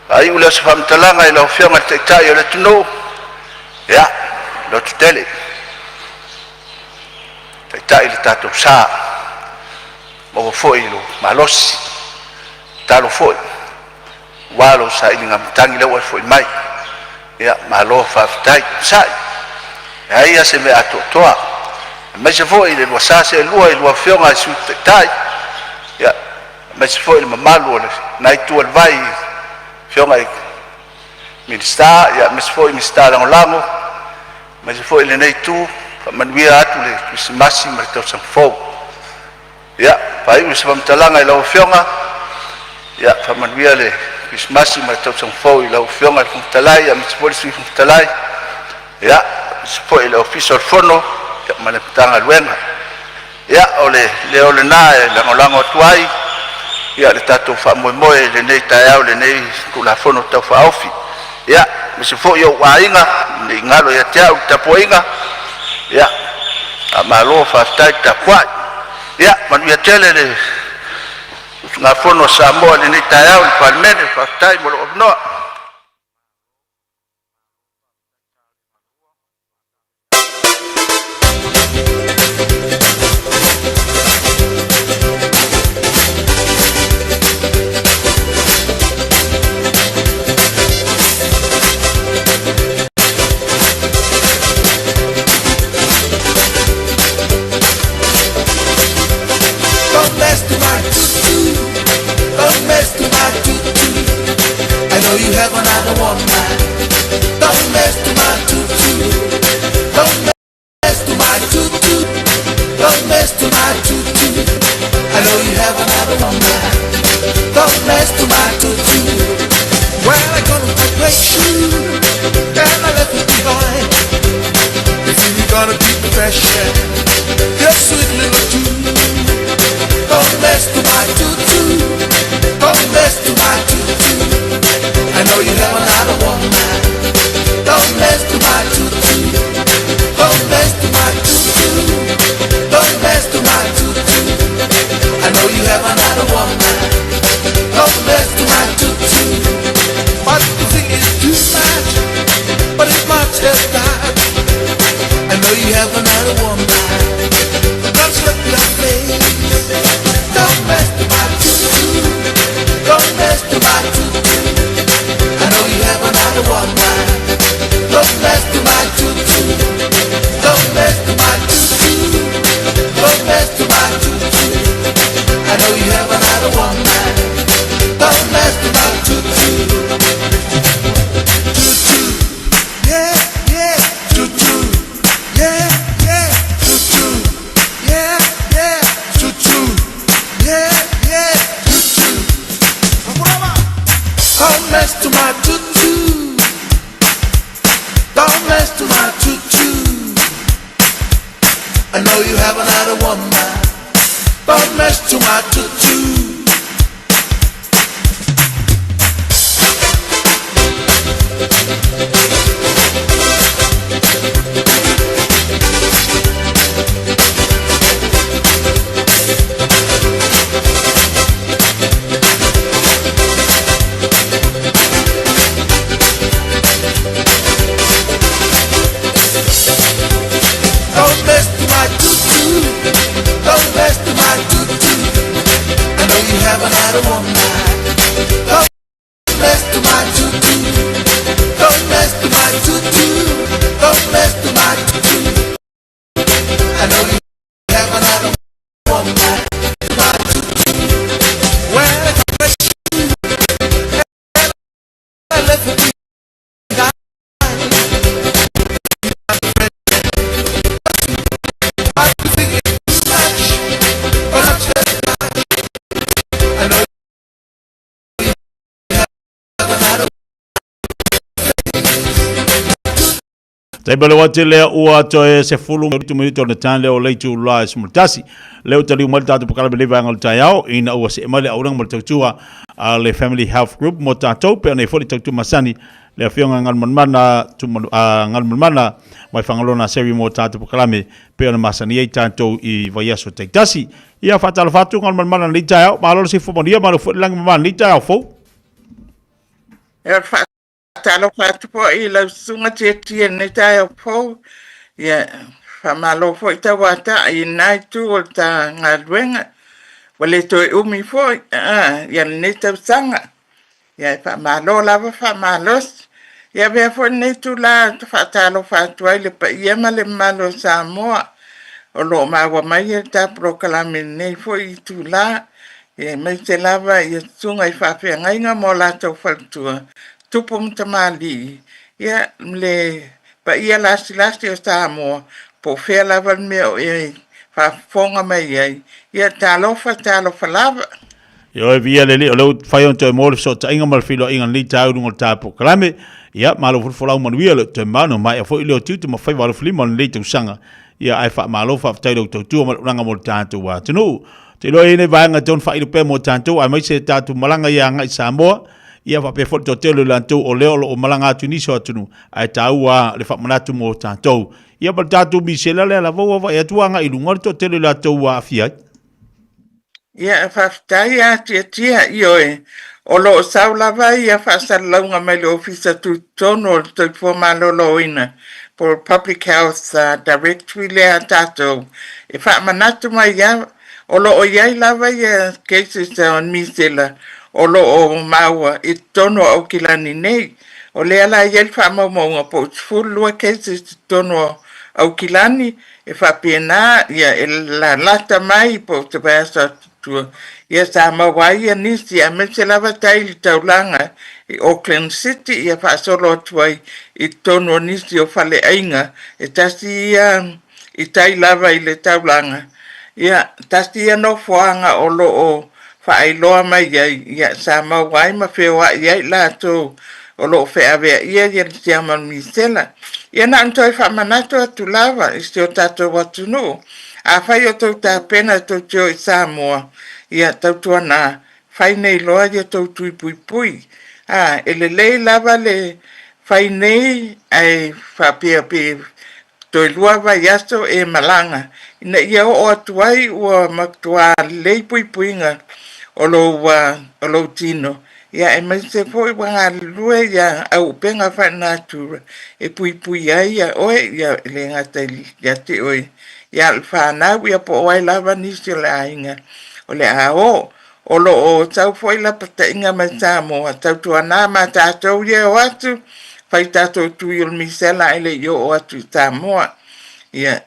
Faaiu lea o se faamatalaga i lau Afioga i le Taitai o le atunuu, ia lototele, taitai le tatou sa, maua foi lou malosi. Tatalo foi aua lou sailigamatagi lea ua e foi mai. Ia malo faafetai. Onosai, e leai lava se mea atoatoa, aemaise foi le lua sa seelua i lua Afioga i Sui Taitai, aemaise foi le mamalu o lena itu o le vai i Afioga i Minisita aemaise foi Minisita Lagolago, aemaise foi lenei itu, faamanuia atu le Kerisimasi ma le tausaga fou. Ia faaiu se faamatalaga i lau Afioga, ia faamanuia le Kerisimasi ma le tausaga fou i lau Afioga i le Fofoga Fetalai aemaise foi le Sui Fofoga Fetalai, aemaise foi le Ofisa o le Fono ma le Matagaluega. Ia o le leo lena e lagolago atu ai le tatou faamoemoe i lenei taeao i lenei Tulafono Tau Faaofi. Ia, aemaise foi ou aiga, ne i galo ia te au le tapuaiga, ia faamalo faafetai le tapuai. Ia manuia tele le usugafono a Samoa i lenei taeao le Palemene, faafetai mo lou avanoa. Don't mess to my tutu. Don't mess to my tutu. I know you have another woman. Don't mess to my tutu. Don't mess to my tutu. Don't mess to my tutu. I know you have another woman. Don't mess to my tutu. Well, I got my great shoe and I left it behind. If you're gonna keep the fashion, your sweet little tune. Don't mess to my tutu. Don't mess to my tutu. I know you have another woman. Don't mess to my tutu. Don't mess to my tutu. Don't mess to my tutu. I know you have another woman. Don't mess to my tutu. But the thing is too much. But it's much as that. I know you have another woman. Don't slip your face. Don't mess to my tutu. Don't mess to my tutu. I know you have another woman. Don't mess to my tutu. Don't mess to my tutu. Don't mess to my tutu. I know you have another woman. Don't mess to my tutu. Tutu, yeah, yeah, tutu, yeah, yeah, tutu, yeah, yeah, tutu, yeah, yeah, tutu. Don't mess to my tutu. Don't mess to my tutu. I know you have another woman. Don't mess to my tutu. Taimi o le wati lea ua toe 17 minute o le tae lea o le itula e 11. Lea ua taliu mai le tatou polokalame i lenei vaega o le taeao ina ua see mai le auaunaga ma le tautua a le Family Health Group mo tatou pei ona i ai foi le tautua masani le afioga Galumalemana Galumalemana mai Fagaloa Naseri mo tatou polokalame pei ona masani ai tatou i vaiaso taitasi. Ia faatalofa atu Galumalemana i lenei taeao, malo le soifua manuia, malo foi le lagi mama i lenei taeao fou. Ia, faatalofa atu foi i lau susuga Tiatia i lenei taeao fou. Ia, faamalo foi tauatai i lena itu o le ta galuega. Ua le toe umi foi ia lenei tausaga. Ia, e faamalo lava faamalosi. Ia, avea foi lenei itula ou te faatalofa atu ai i le paia ma le mamalu o Samoa o lo o maua mai le ta polokalame i lenei foi itula, aemaise lava i susuga i faafeagaiga ma o latou faletua, tupu ma tamalii, ia, le paia lasilasi o Samoa, po o fea lava le mea o e faafofoga mai ai. Ia, talofa, talofa lava. Ioe, viia le Alii o lea ua mafai ona toe maua le fesootaiga ma le feiloaiga i lenei taeao i luga o le ta polokalame. Ia, malo foi le folau manuia, le toe maea ona maea foi lea o tiute ma faiva alofilima o lenei tausaga. Ia, ae faamalo faafetai i lau tautua ma le ulaga mo le tatou atunuu. Ou te iloa e i ai nei vaega e tatau ona faailo pea mo tatou, aemaise tatou malaga ia agai i Samoa, ia faapea foi le toatele o i latou o lea o lo o malaga atu i nisi o atunuu, ae taua le faamanatu mo tatou. Ia ma le tatou misela lea lava ua vaai atu ua agai i luga le toatele o i latou ua aafia ai. Ia, faafetai a Tiatia, ioe, o lo o sau lava ia faasalalauga mai le Ofisa Tutotonu o le Soifua Maloloina po o le Public Health Directory lea a tatou, e faamanatu mai lava, o lo o i ai lava ia cases o misela o lo o maua i totonu o Aukilani nei. O lea la e i ai le faamaumauga po o 12 cases i totonu o Aukilani, E faapena, ia, e lalata mai po o se vaiaso atu i tua, ia sa maua ai ia nisi, aemaise lava tai i le taulaga i Auckland City, ia faasolo atu ai i totonu o nisi o faleaiga, e tasi ia i tai lava i le taulaga, ia, tasi ia nofoaga o lo o faailoa mai ai, ia, sa maua ai ma feoai ai i latou o lo o feaveaia ia le siama o le misela. Ia na ona toe faamanatu atu lava i si o tatou atunuu, afai o tou tapena tou te o i Samoa, ia tautuana fai nei loa ia tou tui puipui. A, e lelei lava le fai nei ae faapea pe toe lua vaiaso e malaga ina ia oo atu ai ua matua lelei puipuiga o lou tino, ia aemaise foi ua galulue ia auupega faalenatura e puipui ai ia oe, ia e le gata ia te oe, ia o le fanau, ia po o ai lava nisi o le aiga o le a o. O lo o sau foi lapataiga mai Samoa, tautuana ma tatou ia e o atu, fai tatou tui o le misela ae le i oo atu i Samoa. Ia,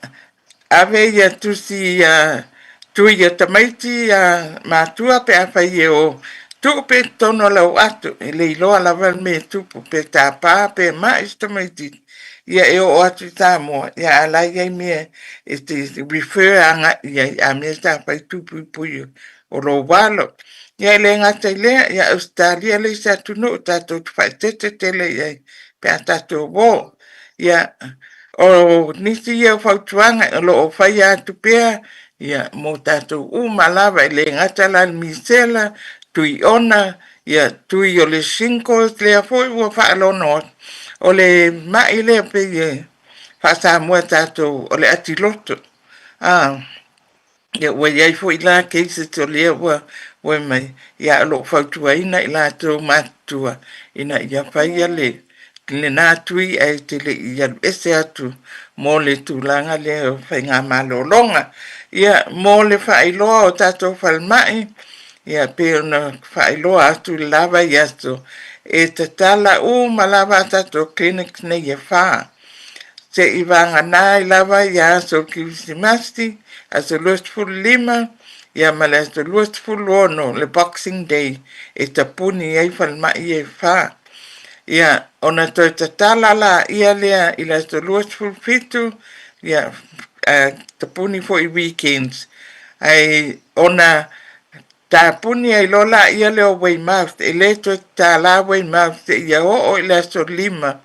ave ia tusi ia tui ia tamaiti ia matua pe afai e o, tuu pea i totonu o lau ato, e le iloa lava le mea e tupu, pe tapa pe mai se tamaititi, ia e oo atu i Samoa, ia a la e i ai mea e te refer agai i ai, a mea sa fai tui puipui o lou alo. Ia e le gata i lea, ia Ausetalia le isi atunuu tatou te faaeteete tele i ai pe a tatou o. Ia, o nisi ia o fautuaga o lo o faia atu pea ia mo tatou uma lava, e le gata la i le misela, tui ona, ia tui o le shingles lea foi ua faalono atu. O le mai lea pei e faa-Samoa tatou o le atiloto. Ia ua i ai foi la cases o lea ua mai, ia o lo o fautuaina i latou matutua ina ia faia le lena tui ae te le i alu ese atu mo le tulaga lea o faigamalologa. Ia mo le faailoa o tatou falemai, ia pei ona faailoa atu i le la vaiaso, e tatala uma lava a tatou clinics nei e fa. Se'i vagana ai lava ia aso Kirisimasi, aso 25, ia ma le aso 26, le Boxing Day, e tapuni ai falemai e fa. Ia, ona toe tatala laia lea i le aso 27, ia, tapuni foi weekends. Ae ona tapuni ai loa laia lea o Weymouth, e le toe tatala Weymouth seia oo i le aso 5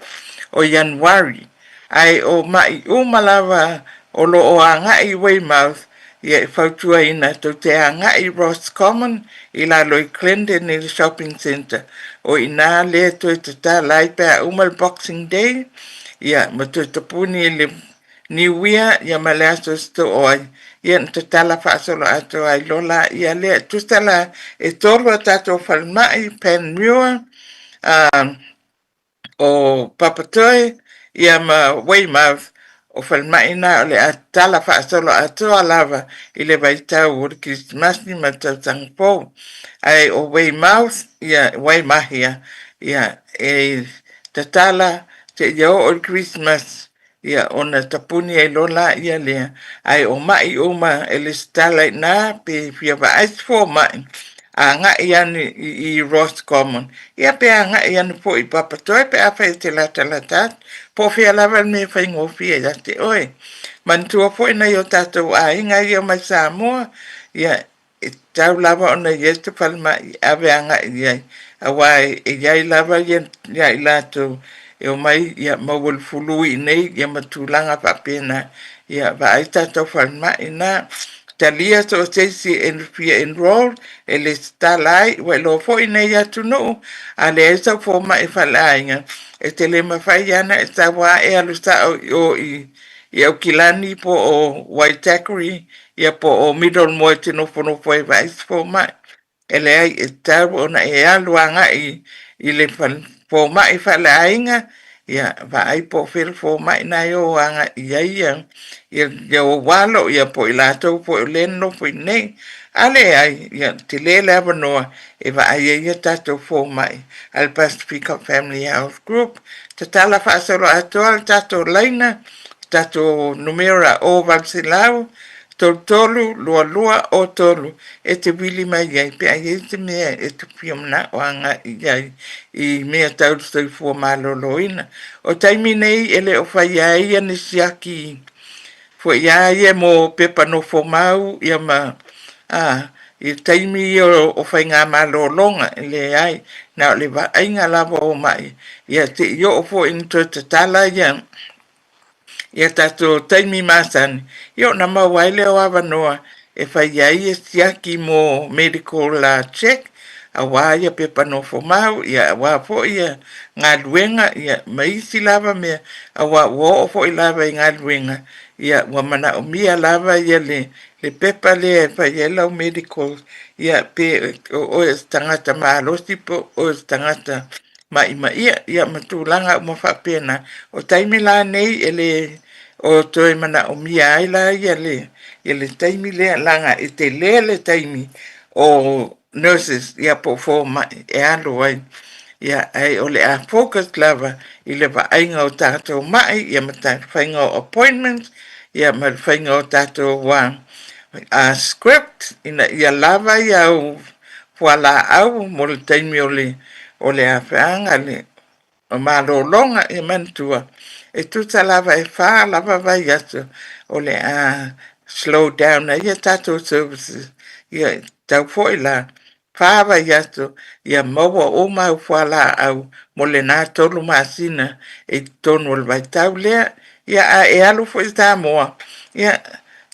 o Ianuari. Ae o maʻi uma lava o lo o agai i Weymouth, ia e fautuaina tou te agai i Roscommon i lalo i Glendon i le shopping centre. O i ina lea e toe tatala ai pe a uma le Boxing Day, ia ma toe tapuni i le New Year, ia ma le aso e sotoo ai, ia na tatala faasoloatoa ai loa laia lea. E tusa la e tolu a tatou falemai, Panmure, o Papatoe ia ma Weymouth, o falemai na o le a tatala faasoloatoa lava i le vaitau o le Kerisimasi ma le tausaga fou. Ae o Weymouth, ia Waimahia, ia e tatala seia oo i le Kerisimasi Ia, ona tapuni ai loa laia lea, ae o maʻi uma e lesitala i ina pe fia vaai se fomai, agai ane i i Roscommon, ia pe agai ane foi i Papatoe pe afai e te latalata atu, po o fea lava le mea e faigofie ia te oe. Manatua foi nai o tatou aiga ia mai Samoa, ia E tatau lava ona i ai se falemai e ave agai i ai, aua e i ai lava ia i latou e omai ia maua le fulu i inei ia ma tulaga faapena. Ia vaai tatou falemai na. Talia so o se isi e fia enroll e lesitala ai, ua iloa foi nei atunuu, a leai sau fomai faleaiga, e te le mafai lava ona e sau lava e alu sao i o i Aukilani po o Waitakere ia po o Middlemore e te nofonofo ai vaai se fomai. E leai, e tatau ona e alu agai i le fomai faaleaiga, ia vaai po o fea le fomai na e o agai i ai ia, ia, ia ou alo, ia po o i latou foi o lea e nonofo i inei. A leai, ia tele le avanoa e vaai ai ia tatou fomai a le Pasifika Family Health Group. Tatala faasoloatoa le tatou laina tatou numera o 800 33 22 o 3 e te vili mai ai pe a i ai se mea e te fia manao agai i ai i mea tau le soifua maloloina. O taimi nei e le o faia ai ia ni siaki foi a ia mo pepa nofo mau ia ma a i le taimi ia o faigamalologa e leai na o le vaaiga lava o mai ia se i oo foi ina toe tatala ia ia tatou taimi masani, ia ona maua ai lea o avanoa e fai ai e siaki mo medical check, aua ia pepa nofo mau, ia aua foi ia galuega, ia ma isi lava mea, aua ua oo foi lava i galuega, ia ua manaomia lava ia le, le pepa lea e fai ai lau medical, ia pe o oe o se tagata malosi po o oe o se tagata maʻimaʻia, ia ma tulaga uma faapena. O taimi la nei e le o toe manaomia ai la ia le, ia le taimi lea, leaga e tele le taimi o nurses ia po o fomai e alu ai. Ia, ae o le a focus lava i le vaaiga o tatou maʻi, ia ma le faiga o appointments, ia ma le faiga o tatou script ina ia lava ia au fualaau mo le taimi o le o le afeaga le malologa ia manatua e tusa lava e fa lava vaiaso o le a slow down ai a tatou services ia tatau foi la fa vaiaso ia maua uma au fualaau mo lena tolu masina i totonu o le vaitau lea ia a e alu foi i Samoa ia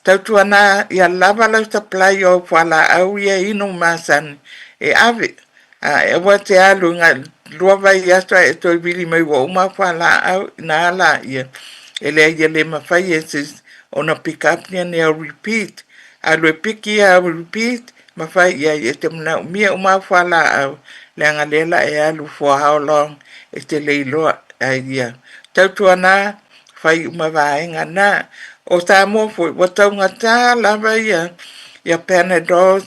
Tautuana ia lava lau supply o au fualaau ia inu masani e ave, a e aua te alu i ga lua vaiaso ae e toe vili mai ua uma au fualaau ina laia e leai e le mafai e se isi ona pick up nia ni au repeat. Alu e piki ia au repeat ma fai i ai e te manaomia uma au fualaau leaga lea la e alu for how long e te le iloa ai ia. Tautuana fai uma vaega na. O Samoa foi, ua taugata lava ia, ia Panadol,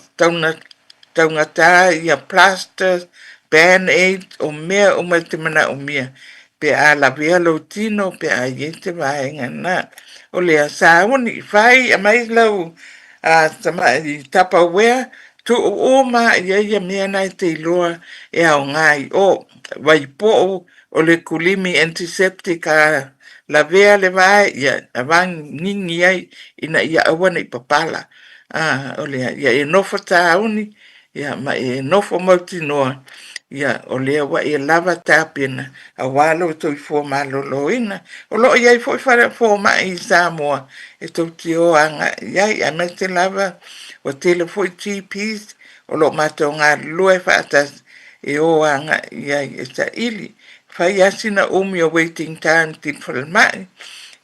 taugata ia plasters, band-aids, o mea uma e te manaomia pe a lavea lou tino pe a i ai se vaega na. O lea, sauni, fai, aumai lau tamai Tupperware, tuu uma i ai ia mea na e te iloa e aoga i o, vaipou, O le kulimi antiseptic a lavea le vae, ia avagigi ai ina ia aua ne i papala. A, o le, ia e nofo tāuni, ia ma e nofo mautinoa Ia, o lea ua e lava tapena aua lou soifua maloloina. O lo o i ai foi fale fomai i Samoa e tou te o agai i ai, aemaise lava ua tele foi GPs o lo o matou galulue faatasi e o agai i ai e saili. Fai lava sina umi o waiting time i le falemai,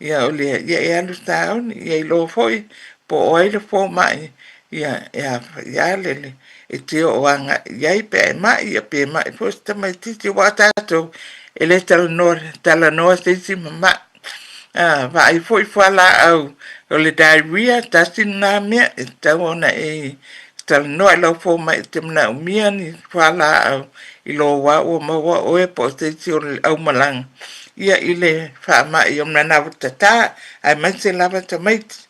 ia o lea, ia e alu sauni, ia iloa foi po o ai le fomai, ia e a foi lava le e te oo agai i ai pe a e mai, ia pe mai foi se tamaitiiti, aua o tatou e le talanoa, talanoa se isi ma mai. A, vaai foi fualaau o le diarrhea, tasi lena mea e tatau ona e talanoa i lau fomai e te manaomia ni fualaau i lou wā ua maua oe po o se isi o le aumalaga ia i le faamai o manawa tatā, aemaise lava tamaiti,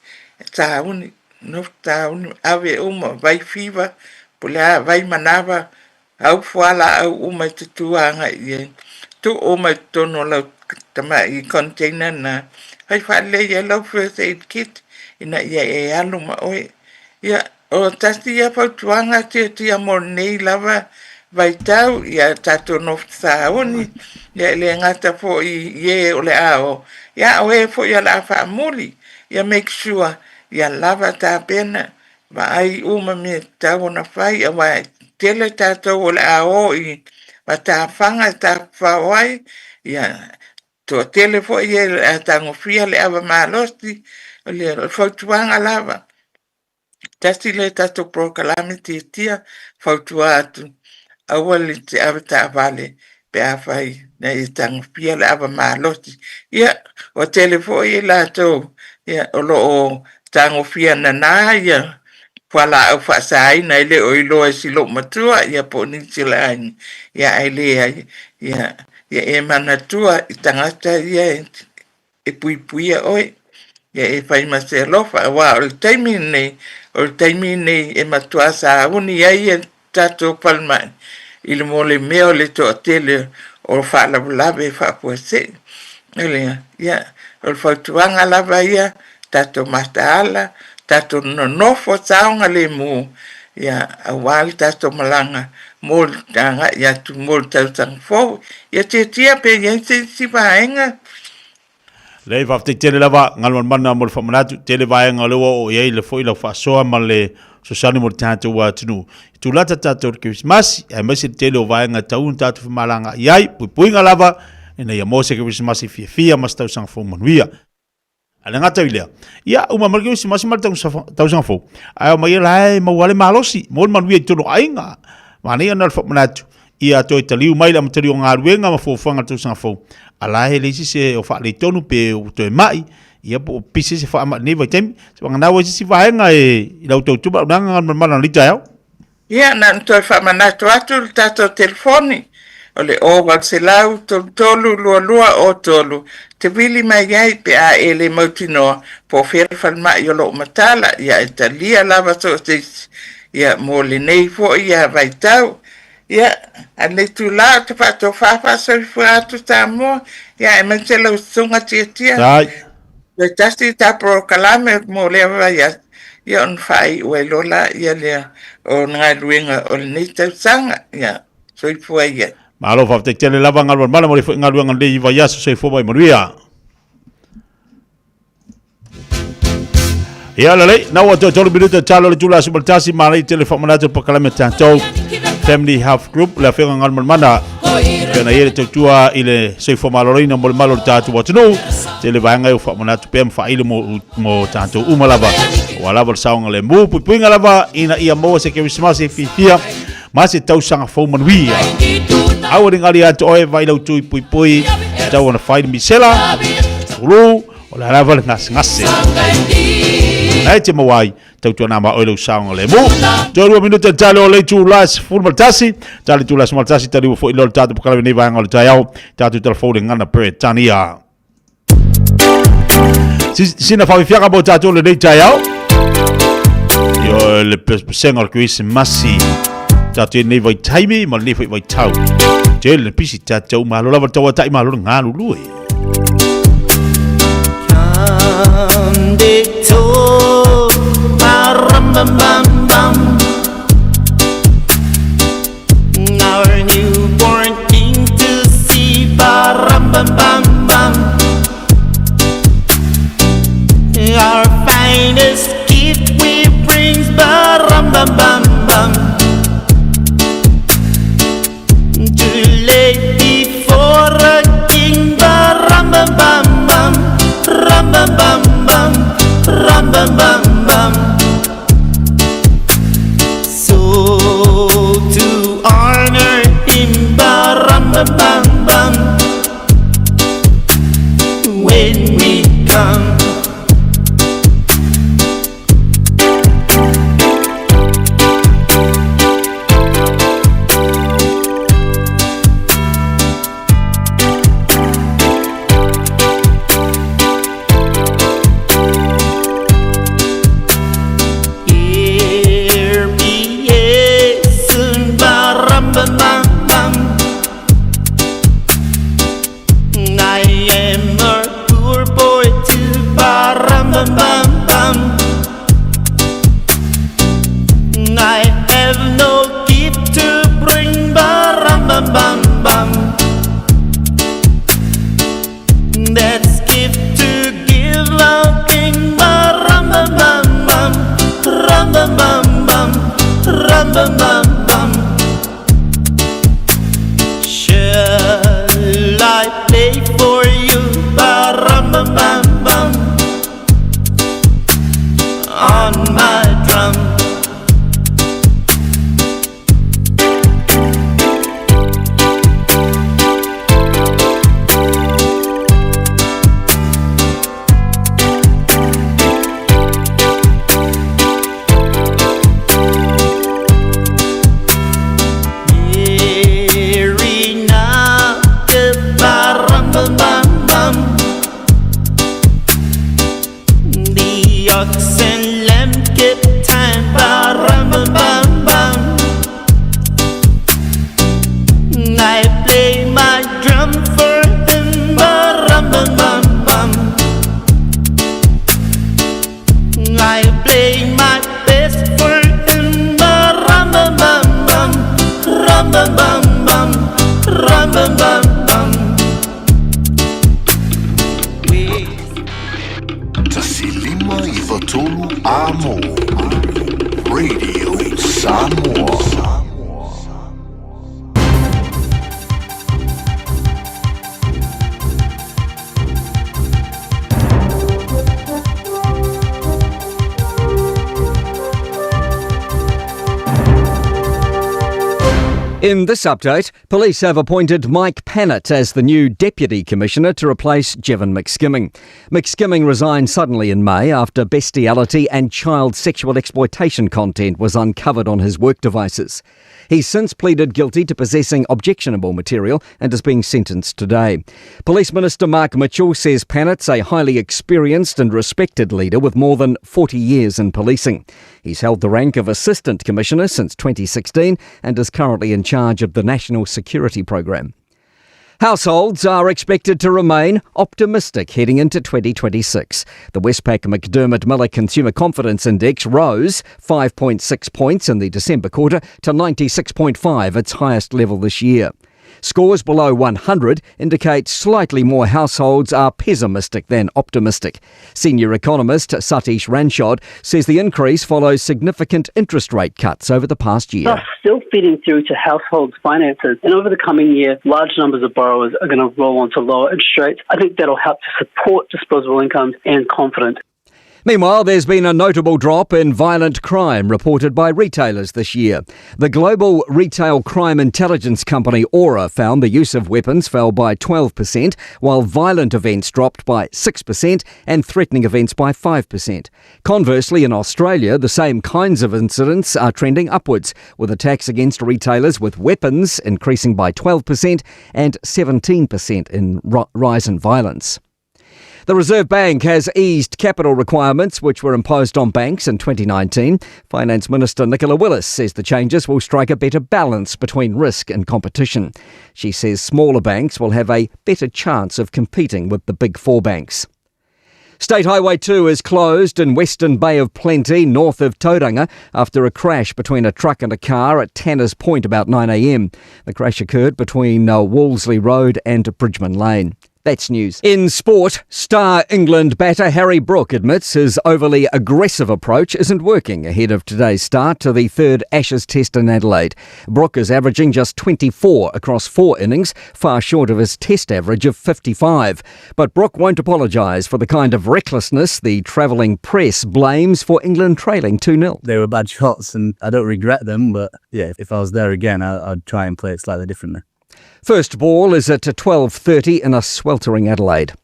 sauni. Nofo tauni ave uma vai fiva po o le a vai manava au fualaau uma e te tu agai i ai tuu uma i totonu o lau tamai container na fai faalelei ai lau first aid kit ina ia e alu ma oe. Ia, o tasi ia fautuaga tiatia mo lenei lava vaitau ia tatou nofo sauni, ia e le gata foi i e o le a o, ia o e foi o le a faamuli, ia make sure Ia lava tapena, vaai uma mea e tatau ona fai, aua e tele tatou o le a o i matafaga e tafafao ai, ia toatele foi e o le a tagofia le ava malosi. O le fautuaga lava, tasi lea tatou polokalame tiatia, fautua atu, aua le te avetaavale pe afai na ia tagofia le ava malosi. Ia, ua tele foi i latou ia, o lo o tagofia nana ia fualaau faasaina e le o iloa e si loomatua ia po o nisi o le aiga, ia ae leai, ia, ia e manatua i tagata ia e e puipuia oe, ia e fai ma se alofa, aua o le taimi lenei, o le taimi lenei e matua sauni ai ia tatou falemai i le mo le mea o le toatele o faalavelave faafuasei. O le, ia, o le fautuaga lava ia, tatou mataala, tatou nonofo saogalemu, ia, aua le tatou malaga mo le agai atu mo le tausaga fou. Ia tiatia pe i ai se isi vaega. Leai, faafetai tele lava Galumalemana mo le faamanatu. Tele vaega o lea ua oo i ai le foi lau faasoa ma le fesoasoani mo le tatou atunuu. I tulata tatou i le Kerisimasi, aemaise le tele o vaega e tatau ona tatou femalagaai ai, puipuiga lava ina ia maua se Kerisimasi fiafia ma se tausaga fou manuia. Ae le gata i lea, ia, uma mai le Kerisimasi ma le tausaga fou, ae omai la e maua le malosi, maua le manuia i totonu o aiga. Manaia ona o le faamanatu, ia toe taliu mai le amatalia o galuega ma fuafuaga o le tausaga fou, a la e leai se isi o faaletonu pe ua toe mai, ia po o pisi se faamai i lenei vaitaimi. Se vagana ua i se isi vaega e i lau tautua ma lau naga galumalemana i lenei taeao. Ia, na ona toe faamanatu atu le tatou telefoni, o le 0800 33 22 03, te vili mai ai pe a e le mautinoa po o fea le falemai o lo o matala, ia e talia lava so o se isi, ia, mo lenei foi ia vaitau. Ia, a lenei itula ou te faatofa faasoifua atu Samoa, ia aemaise lau susuga Tiatia. Sai. Toe tasi ta polokalame mo lea vaiaso, ia ona faaiu ai loa laia lea o galuega o lenei tausaga. Ia, soifua ia. Malo faafetai tele lava Galumalemana mo le foi galuega lenei vaiaso soifua ma ia manuia. Ia lelei, na ua toe tolu minuta talo le tula 11 manaia tele faamanatu le polokalame a tatou Family Health Group le afioga Galumalemana pei ona i ai le tautua i le soifua maloloina mo le malo o le tatou atunuu tele vaega e faamanatu pea ma faailo mo, mo tatou uma lava ua lava le saogalemu puipuiga lava ina ia maua se Kerisimasi e fiafia ma se tausaga fou manuia. Aua ne gali atu oe vai lau tui puipui tau ona fai le misela ulu o le a lava le gasegase. Nai te maua ai tautuana ma oe lau saogalemu. Toe 2 minute tale o le itula 11, tale itula 11 taliua foi lea o le tatou polokalame nei vaega o le taeao, tatou talafou le gana Peretania. Sina faafiafiaga mo tatou lenei taeao. Io le pesega o le Kerisimasi. Tatou i lenei vaitaimi ma lenei foi vaitau. Tele le pisi tatou malo lava le tauatai malo le galulue. made me come. Here be soon, ba-rum, bum, bum, bum. I am a poor boy too, ba-rum, bum, bum, bum. I have no gift to bring, ba-rum, bum, bum, bum. That's gift to give our king, ba-rum, bum, bum, bum. Rum, bum, bum, bum. Rum, bum, bum, bum. Shall I play for you? Ba-rum, bum, bum, bum. On my drum. Mary na ba-rum, bum, bum, bum. The ox and lamb kept time, ba-rum, bum, bum, bum. I play my drum for him, ba-rum, bum, bum, bum. I play my best for him, ba-rum, bum, bum, bum. Rum, bum, bum, bum. Rum, bum, bum, bum. 1593 Amo Radio Samoa. In this update, police have appointed Mike Pannett as the new Deputy Commissioner to replace Jevon McSkimming. McSkimming resigned suddenly in May after bestiality and child sexual exploitation content was uncovered on his work devices. He's since pleaded guilty to possessing objectionable material and is being sentenced today. Police Minister Mark Mitchell says Pannett's a highly experienced and respected leader with more than 40 years in policing. He's held the rank of Assistant Commissioner since 2016 and is currently in charge of the National Security Program. Households are expected to remain optimistic heading into 2026. The Westpac McDermott Miller Consumer Confidence Index rose 5.6 points in the December quarter to 96.5, its highest level this year. Scores below 100 indicate slightly more households are pessimistic than optimistic. Senior economist Satish Ranchod says the increase follows significant interest rate cuts over the past year. That's still feeding through to households' finances, and over the coming year, large numbers of borrowers are going to roll onto lower interest rates. I think that'll help to support disposable incomes and confidence. Meanwhile, there's been a notable drop in violent crime reported by retailers this year. The global retail crime intelligence company Aura found the use of weapons fell by 12%, while violent events dropped by 6% and threatening events by 5%. Conversely, in Australia, the same kinds of incidents are trending upwards, with attacks against retailers with weapons increasing by 12% and 17% in rise in violence. The Reserve Bank has eased capital requirements which were imposed on banks in 2019. Finance Minister Nicola Willis says the changes will strike a better balance between risk and competition. She says smaller banks will have a better chance of competing with the big four banks. State Highway 2 is closed in Western Bay of Plenty, north of Tauranga, after a crash between a truck and a car at Tanner's Point about 9 a.m. The crash occurred between Wolseley Road and Bridgman Lane. That's news. In sport, star England batter Harry Brook admits his overly aggressive approach isn't working ahead of today's start to the third Ashes Test in Adelaide. Brook is averaging just 24 across 4 innings, far short of his test average of 55. But Brook won't apologise for the kind of recklessness the travelling press blames for England trailing 2-0. They were bad shots and I don't regret them, but if I was there again, I'd try and play it slightly differently. First ball is at 12:30 in a sweltering Adelaide.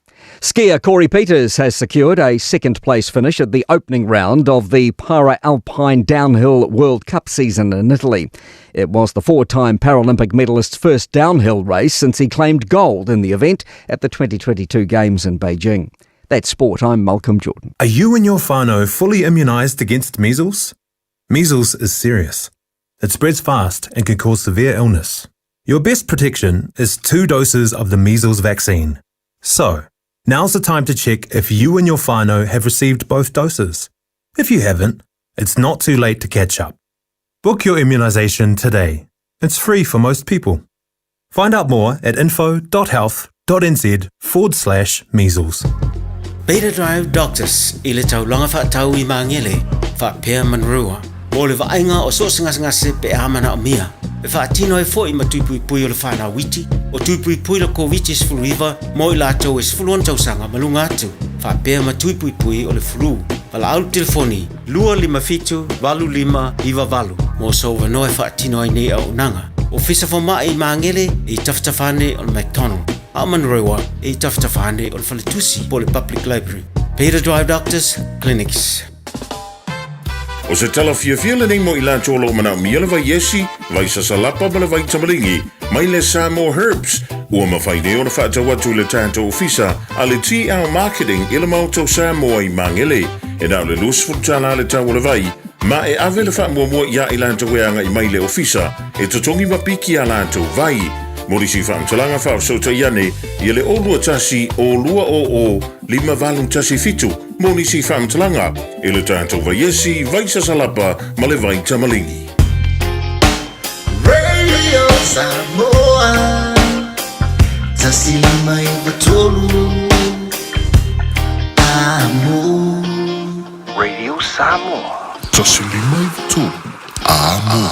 Skier Corey Peters has secured a second place finish at the opening round of the Para Alpine Downhill World Cup season in Italy. It was the four time Paralympic medalist's first downhill race since he claimed gold in the event at the 2022 Games in Beijing. That's sport. I'm Malcolm Jordan. Are you and your whānau fully immunised against measles? Measles is serious. It spreads fast and can cause severe illness. Your best protection is two doses of the measles vaccine. So, now's the time to check if you and your whānau have received both doses. If you haven't, it's not too late to catch up. Book your immunisation today. It's free for most people. Find out more at info.health.nz forward slash measles. Beta Drive Doctors i le taulaga faatau i Magele faapea Manurewa mo le vaaiga o so o se gasegase pe a manaomia e faatino ai foi ma tui puipui o le fanau iti o tui puipui le Koviti-19 mo i latou e 16 tausaga ma luga atu faapea ma tui puipui o le flu. Valaau le telefoni 257 8598 mo sou avanoa e faatino ai nei auaunaga. Ofisa Fomai i Magele e i tafatafa ane o le McDonald, a o Manurewa e i tafatafa ane o le Faletusi po o le Public Library. Peter Drive Doctors Clinics. O se tala fiafia lenei mo i latou o lo o manaomia le vai esi, vai sasalapa ma le vai tamaligi mai le Samoa Herbs, ua mafai nei ona faatau atu i le tatou ofisa a le TL Marketing i le Maota o Samoa i Magele. E na o le 20 tala le tau o le vai, ma e ave le faamuamua ia i latou e agai mai i le ofisa e totogi ma piki a latou vai. Mo nisi faamatalaga faafesootai ane ia le 021 0 200 5817 mo nisi faamatalaga i le tatou vaiesi, vaisasalapa ma le vaitamaligi. Radio Samoa 159 Amo. Radio Samoa. 153 Amo.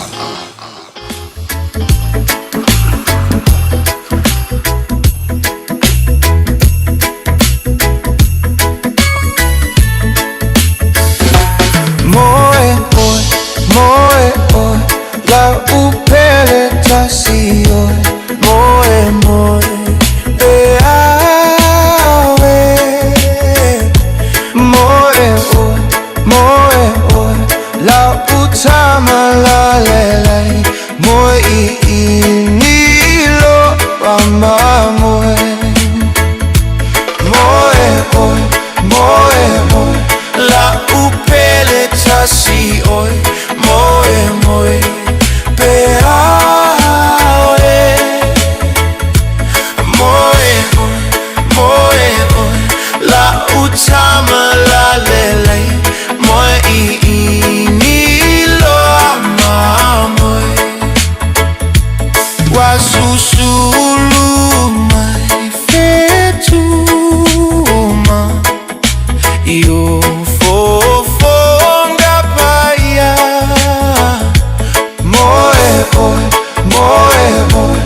Moe oe, moe oe, lau pele tasi oe, moe moe, pe awe. Moe oe, moe oe, lau tama la lelei, moe i i ni loa ma moe. Moe oe, moe oe, lau pele tasi oe, moe moe, pe awe. Moe oe, moe oe, lau tama la lelei, moe i i ni loa ma moe. Ua susulu mai fetu ma i o fofoga paia. Moe oe, moe oe,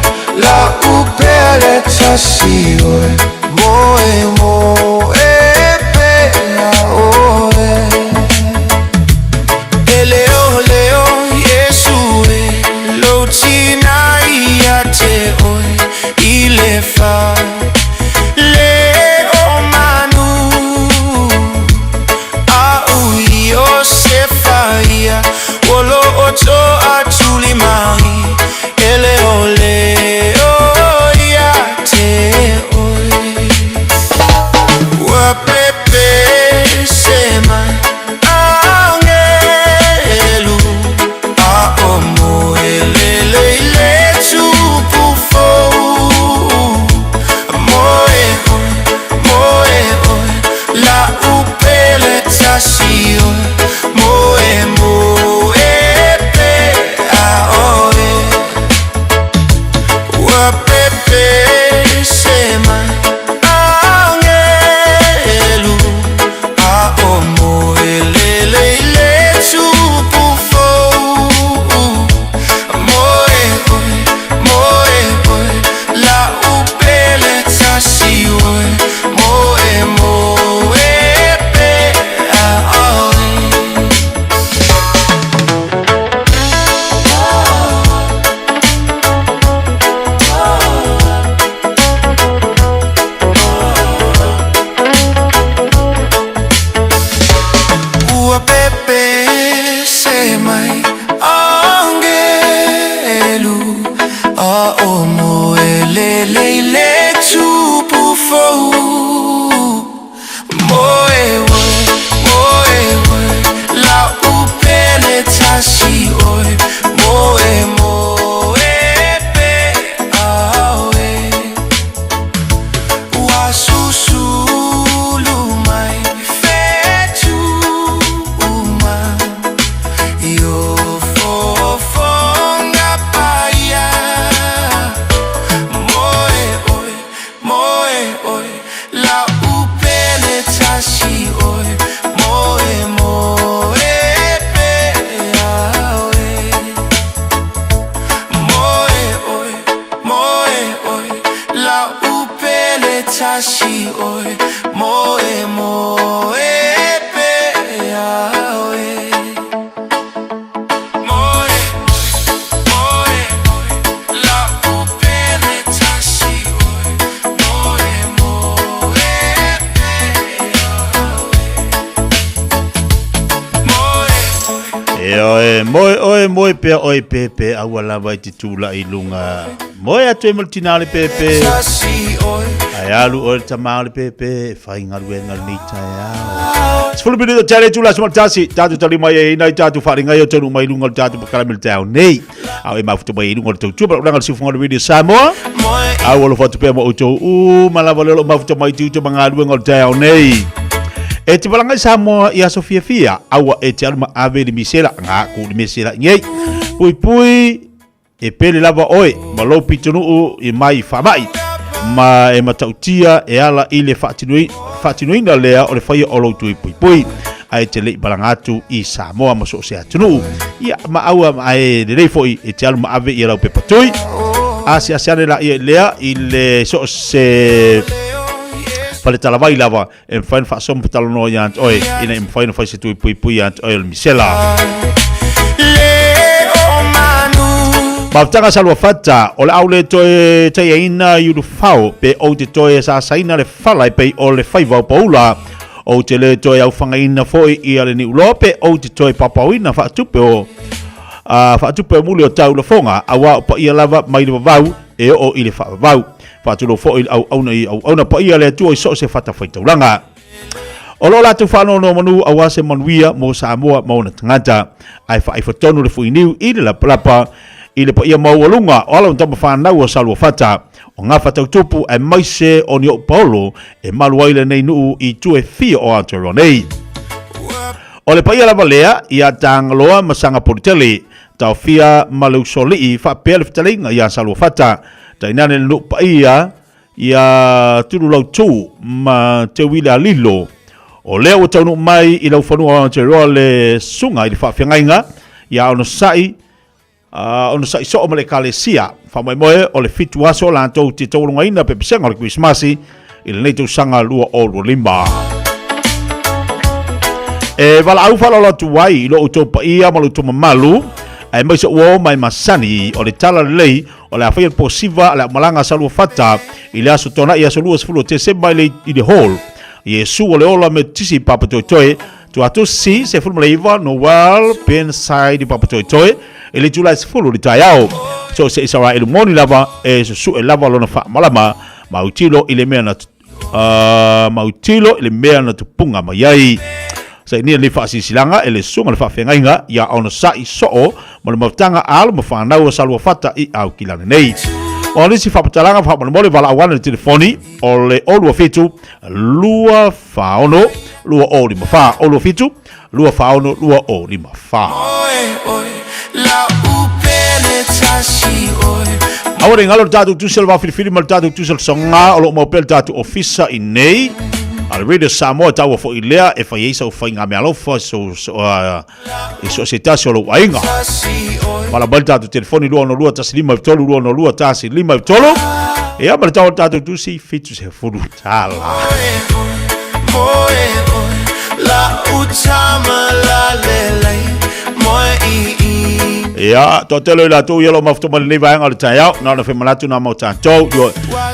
lau pele tasi oe, moe moe pea oe. E leo leo Iesu e, lou tina ia te oe, Ioe, moe oe, moe pea oe pēpē, aua lava i te tūlaʻi i luga. Moe atu ai ma le tinā o le pēpē. Ae alu oe le tamā o le pēpē, e fai galuega lenei taeao. 10 minute tele tula suma tasi, tātou tali mai e ina i tātou wharinga i o tonu mai lunga o le tātou pakalame le taeao nei. Au e mafuta mai i lunga o le tautua, ma le siufunga o le Radio Samoa. Au alofa atu pea ma outou u, ma lava lea o loo mafuta mai tiute ma galuega o le taeao nei. E te malaga i Samoa i aso fiafia, aua e te alu ma ave i le misela, ngā ku le misela i ngei. Pui pui, e pele lava oe, ma lou pitonuu i mai i faamai, ma e matautia e ala i le faatinoina lea o le faia o lou tui pui pui. Ae te le i malaga atu i Samoa ma so o se atunuu. Ia, ma aua ae lelei foi e te alu ma ave ia lau pepa tui. Asiasi ane laia i lea i le so o se faletalavai lava e mafai ona faasoa ma fatalanoa ia te oe ina ia mafai ona fai se tui puipui ia te oe o le misela. Mafutaga Saluafata, o le a ou le toe taiaina i Ulufao pe ou te toe asasaina le fala e pei o le faiva o Paula. Ou te le toe aufagaina foi ia le niuloa pe ou te toe papaoina faatupe o a faatupe o muli o tau lafoga, auā o paia lava mai le vavau e oo i le faavavau. Faatulou foi i le auauna i auauna paia a le Atua i so o se fatafaitaulaga. O lo o latou faanonomanu auā se manuia mo Samoa ma ona tagata, ae faaifatonu le fuiniu i le lapalapa i le paia maualuga o alo ma tama fanau o Saluafata. O gafa tautupu aemaise o ni o'u paolo e malu ai lenei nuu i itu e fia o Aotearoa nei. O le paia lava lea ia Tagaloa ma Sagapolitele, taofia ma le usoalii faapea le fetalaiga ia Saluafata, tainane le nuu paia ia Tululautu ma Teuilealilo. O lea ua taunuu mai i laufanua o Aotearoa le susuga i le faafeagaiga ia Onosai A onosai soo ma le Ekalesia. Faamoemoe o le fitu aso latou te taualogaina pepesega o le Kerisimasi i lenei tausaga 2025. E valaau faaaloalo atu ai i lo outou paia ma lo outou mamalu, aemaise ua oo mai masani o le tala lelei o le a faia le posiva a le aumalaga a Saluafata i le aso Toanai aso 20 o Tesema i le Hall Iesu o le Ola Metotisi i Papatoetoe. Tuatusi 19 Noel Burnside i Papatoetoe i le itula e 10 i le taeao. So o se Isaraelu moni lava e susue lava lona faamalama ma autilo i le mea na mautilo i le mea na tupunga mai ai. Sainia lenei faasilasilaga e le susuga le faafeagaiga ia onosai soo ma le mafutaga a alo ma fanau a Saluafata i Aukilani nei. O nisi faamatalaga faamolemole valaau ane le telefoni o le 027 246 2054 027 246 2054. Aua ne i galo le tatou tusi o le vaafilifili ma le tatou tusi o le soga o lo o mau pea le tatou ofisa i nei a le Radio Samoa e taua foi lea e fai ai sau faigamealofa i so o se tasi o lou aiga. Vala mai le tatou telefoni 262 153 262 153 ia ma le tau o le tatou tusi 70 tala. Ia, toatele o i latou ia o lo o mafuta mai lenei vaega o le taeao, na ona faimanatu na mo tatou.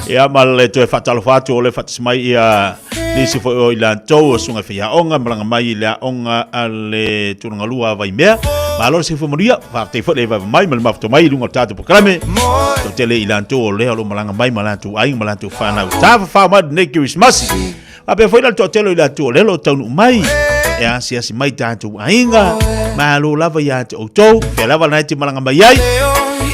Ia, ma le toe faatalofa atu o le faatasi mai ia nisi foi o i latou o susuga i faiaoga, malaga mai i le aoga a le Tulagalua a Vaimea. Malo le soifua manuia, faafetai foi le vaeva mai ma le mafuta mai i luga o le tatou polokalame. Toatele i latou o lea o lo o malaga mai ma latou aiga ma latou fanau. Tafafao mai lenei Kerisimasi. Faapea foi la le toatele o i latou o lea o lo o taunuu mai e asiasi mai tatou aiga. Malo lava ia te outou, fea lava lena e te malaga mai ai.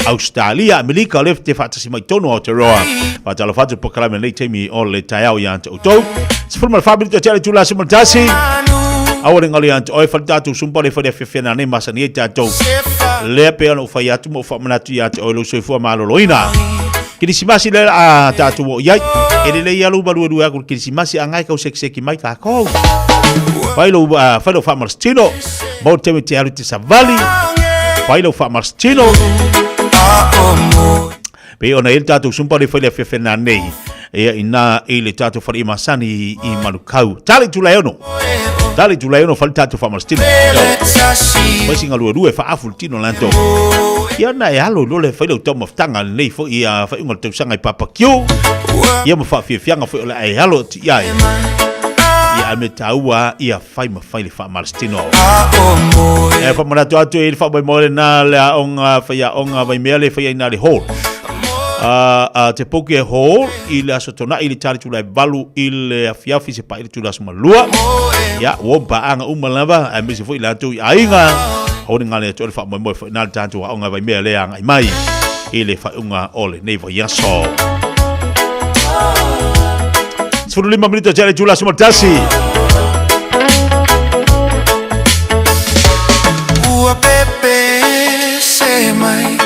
Australia, Amerika, o lea te faatasi mai tonu Aotearoa. Faatalofa atu le polokalame lenei taimi o le taeao ia te outou. 14 minute o te ale tula se tasi. Aua le galo ia te oe, fale tatou sumpa le fale afiafi na nei masani ai tatou. Lea pe ona ou fai atu ma ou faamanatu ia te oe lou soifua maloloina. Kerisimasi lea a tatou o i ai. E lelei lava lou maluelue aku i le Kerisimasi a ngae kau sekiseki mai kākou. Fai lou, fai lou faamalositino. Mau le taimi e te alu i te savali. Fai lou faamalositino. Pei ona i ai le tatou sumpa le fai le afiafi na nei. Ia ina i le tatou fale i masani i Manukau. Tali tula e ono. Tali tula e ono fale tatou faamalositino. Fai singa lua lua e faaafu le tino lanto. Ia na e alo i le fai lau taumafataga lenei foi ia faaiuga o le tausaga i Papakio. Ia ma faafiafiaga foi o le a e alo atu i ai. Ia A me tāua ia fai ma fai le faamalositino. E faamanatu atu i le faamoemoe lenā le aoga faiaoga Vaimea le faia i ina le hall. Te Poke Hall i le aso Tona'i i le tali itula e 8 i le afiafi sepaia i le itula aso malua. Ia, ua paaga uma lava, aemaise foi i latou i aiga. Aua ne i gale atu ai le faamoemoe foi i ina le tatou aoga Vaimea lea agai mai i le faaiuga o lenei vaiaso. 15 minute tea le itula aso 11. Ua pepese mai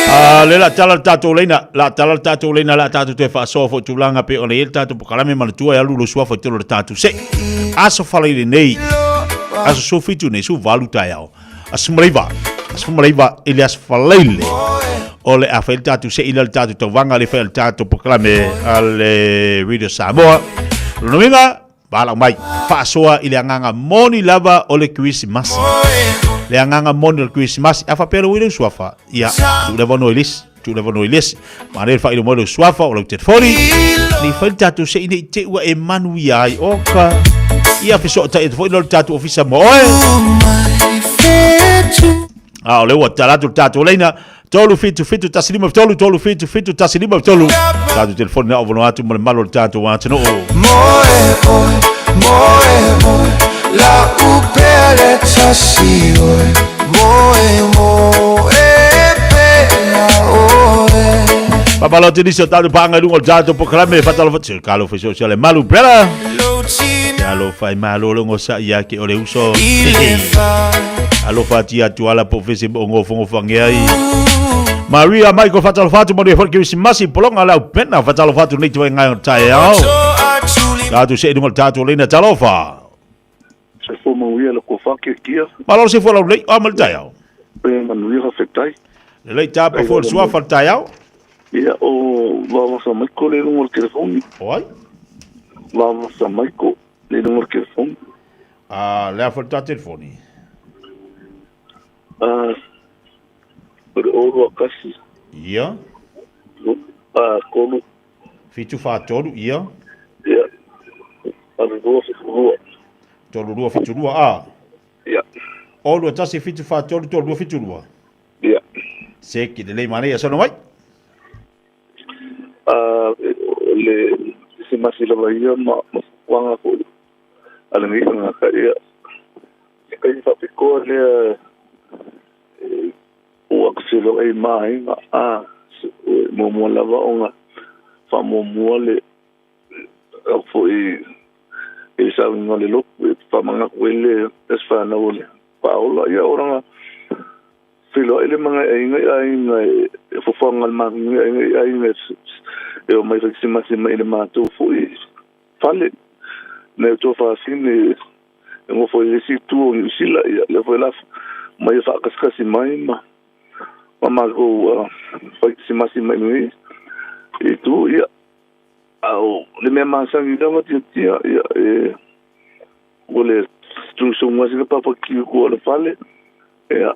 A le la tala le tatou leina, la tala le tatou leina, la tatou toe faasoa foi tulaga pe ona i ai le tatou polokalame manatua e alu lo suafa i telo le tatou se. Aso Faraile nei, aso 17 nei, 18 taeao, aso 19, aso 19 i le aso Faraile. O le a fai le tatou se i le tatou tauvaga le fai le tatou polokalame a le Radio Samoa. Lona uiga, Valaau mai, faasoa i le agaga moni lava o le Kerisimasi. Le agaga moni o le Kerisimasi. A faapea lau i lou suafa, ia, tuu le avanoa i le isi, tuu le avanoa i le isi. Manaia le faailoa mai o lou suafa, o lau telefoni. Nei fai le tatou se i ne i te i ua e manuia ai. Oka. Ia fesootai atu foi lea o le tatou ofisa ma oe. A o lea ua tatala atu le tatou laina 377 153 377 153 tatou telefoni na avanoa atu ma le malu o le tatou atunuu. Moe oe, moe oe, la upea le tasi oe, moe moe pea oe. Papalo atu nisi o tatou paaga i luga o le tatou polokalame faatalofa atu kalo fai so le malu brother. Alofa e malo le ngosa ia ke o le uso. Alofa atu ia tuala po fese mo ngofongofange ai. Maria Michael faatalofa atu manuia foi le Kerisimasi pologa le au pena faatalofa atu nei tuai ngai o taeao. Tatou se i luga o le tatou leina talofa. Se fo manuia le kofa ke kia. Malo se fo lau lei o ma le taeao. Pe manuia ka fetai. Le lei tapa fo le suafa le taeao. Ia o Vavasa Maiko le luga o le telefoni. O ai? Vavasa Maiko le luga o le telefoni. Ah, le a fo le ta telefoni? Ah, o le olu a kasi. Ia. Ah, kolu. Fitu whā tolu, ia. Ia. Alu lua fitu lua. Tolu lua fitu lua, a. Ia. O lua tasi fitu whā tolu, tolu lua fitu lua. Ia. Se ki lelei manaia sono mai. Ah, o le Krisimasi lava ia ma ma fuafuaga foi a lenei tagata, ia, se taimi faapitoa lea e ua feiloai ma aiga, a, muamua lava ona faamuamua le au foi i le sauniga o le lotu e faamanatu ai le aso fanau o le Paola, ia, o lana feiloai le ma nai aiga i aiga e fofoga le matou aiga i aiga e omai fai mai i le matou foi fale. Nai o tuafafine e nofo i le isi itu o Niu Sila, ia, lea foi la mai e faakasikasi mai ma ma matou fai kisimasi mai lenei itu, ia. A o le mea masani lava tiatia, ia, e o le tuusuga sina papa kiuku o le fale, ia,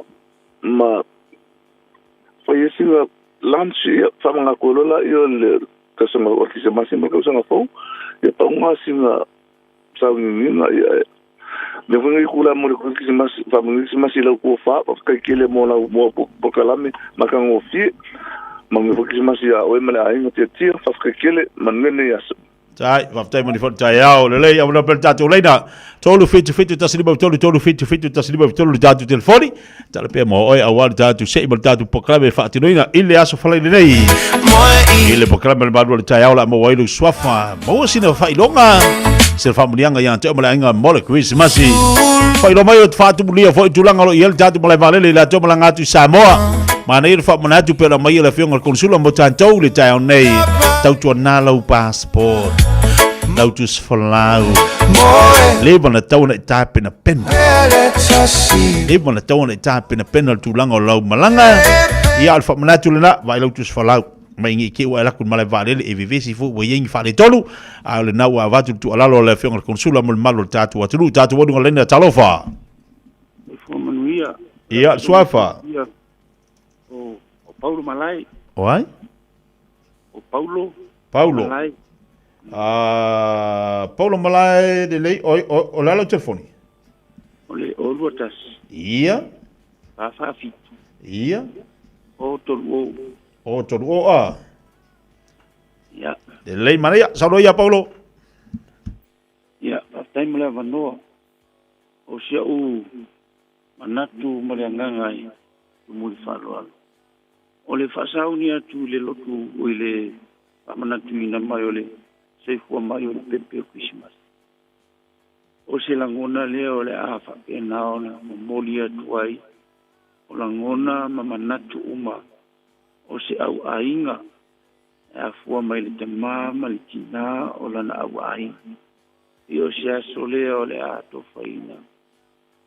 ma fai ai sina lunch, ia, faamanatu ai loa laia o le tausaga o le Kisimasi ma le tausaga fou, ia, pauga sina sauniuniga, ia, e lea foi na i kula mo le Kisimasi, faamanuia Kisimasi i lau tofa, faafetai tele mo lau mo polokalame matagofie, manuia foi Kisimasi ia oe ma le aiga tiatia, faafetai tele, manuia lenei aso. Tai, faafetai mo ni foi taeao. Lelei, avanoa pea le tatou laina. 3 7 7 1 5 3 3 7 7 1 5 3 le tatou telefoni. Tala pea mo oe aua le tatou sei ma le tatou polokalame e faatinoina i le aso Faraile nei. I le polokalame o le malu o le taeao la maua ai lou suafa. Maua sina faailoga. Se faamuniaga ia te oe ma le aiga mo le Kerisimasi. Faailoa mai o te faatumulia foi tulaga o lo o i ai le tatou malae vaalele i latou malaga atu i Samoa. Manaia le faamanatu pei ona aumai e le Afioga i le Konesula mo tatou i le taeao nei. Tautuana lau passport, lau tusi folau. Leva ona tatau ona e tapenapena. Leva ona tatau ona e tapenapena le tulaga o lau malaga. Ia, o le faamanatu lena, vaai lau tusi folau. Mai nei te i ua e alu atu i le malae vaalele e vevesi foi ua i ai ni faaletonu. A o lena ua avatu le tuualalo a le Afioga i le Konesula mo le mamalu o le tatou atunuu. Tatou alu laina, talofa. Soifua manuia. Ia, le suafa. Ia, o, o Paulo Malai. O ai? O Paulo. Paulo. Malai. A Paulo Malae lelei, o, o, o le a lau telefoni? O le 021. Ia. 447. Ia. 030. 030 a. Ia. Lelei manaia, saunoa ia Paulo. Ia, faafetai mo le avanoa. O si a'u manatu ma le agaga e tumu i le faaaloalo. O le faasauni atu i le lotu i le faamanatuina mai o le soifua mai o le pepe o Kerisimasi. O se lagona lea o le a faapena ona momoli atu ai o lagona ma manatu uma o se auaiga e afua mai le tamā ma le tinā o lana auaiga. I o se aso lea o le a atofaina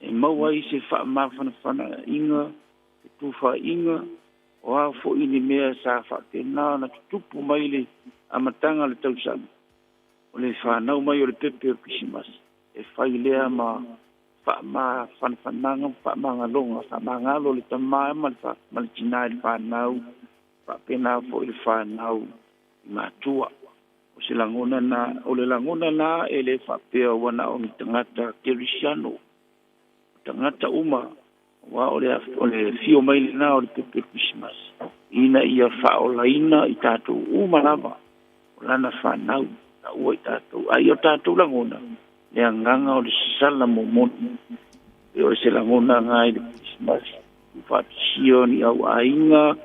e maua ai se faamafanafanaina, fetufaaiga, o a foi ni mea sa faapena ona tutupu mai le amataga o le tausaga, o le fanau mai o le pepe o le Kerisimasi, e fai lea ma faamafanafanaga ma faamagaloga, faamagalo le tama ma le tinā i le fanau, faapena foi le fanau i matua. O se lagona na, o le lagona na e le faapea ua na o ni tagata kerisiano, o tagata uma, aua o le o le afio mai lena o le pepe o le Kerisimasi, ina ia faaolaina i tatou uma lava, o lana fanau, taua i tatou, a ia o tatou lagona, le agaga o le sala momoli. E o se lagona na i le Kerisimasi, tuufaatasia o ni auaiga,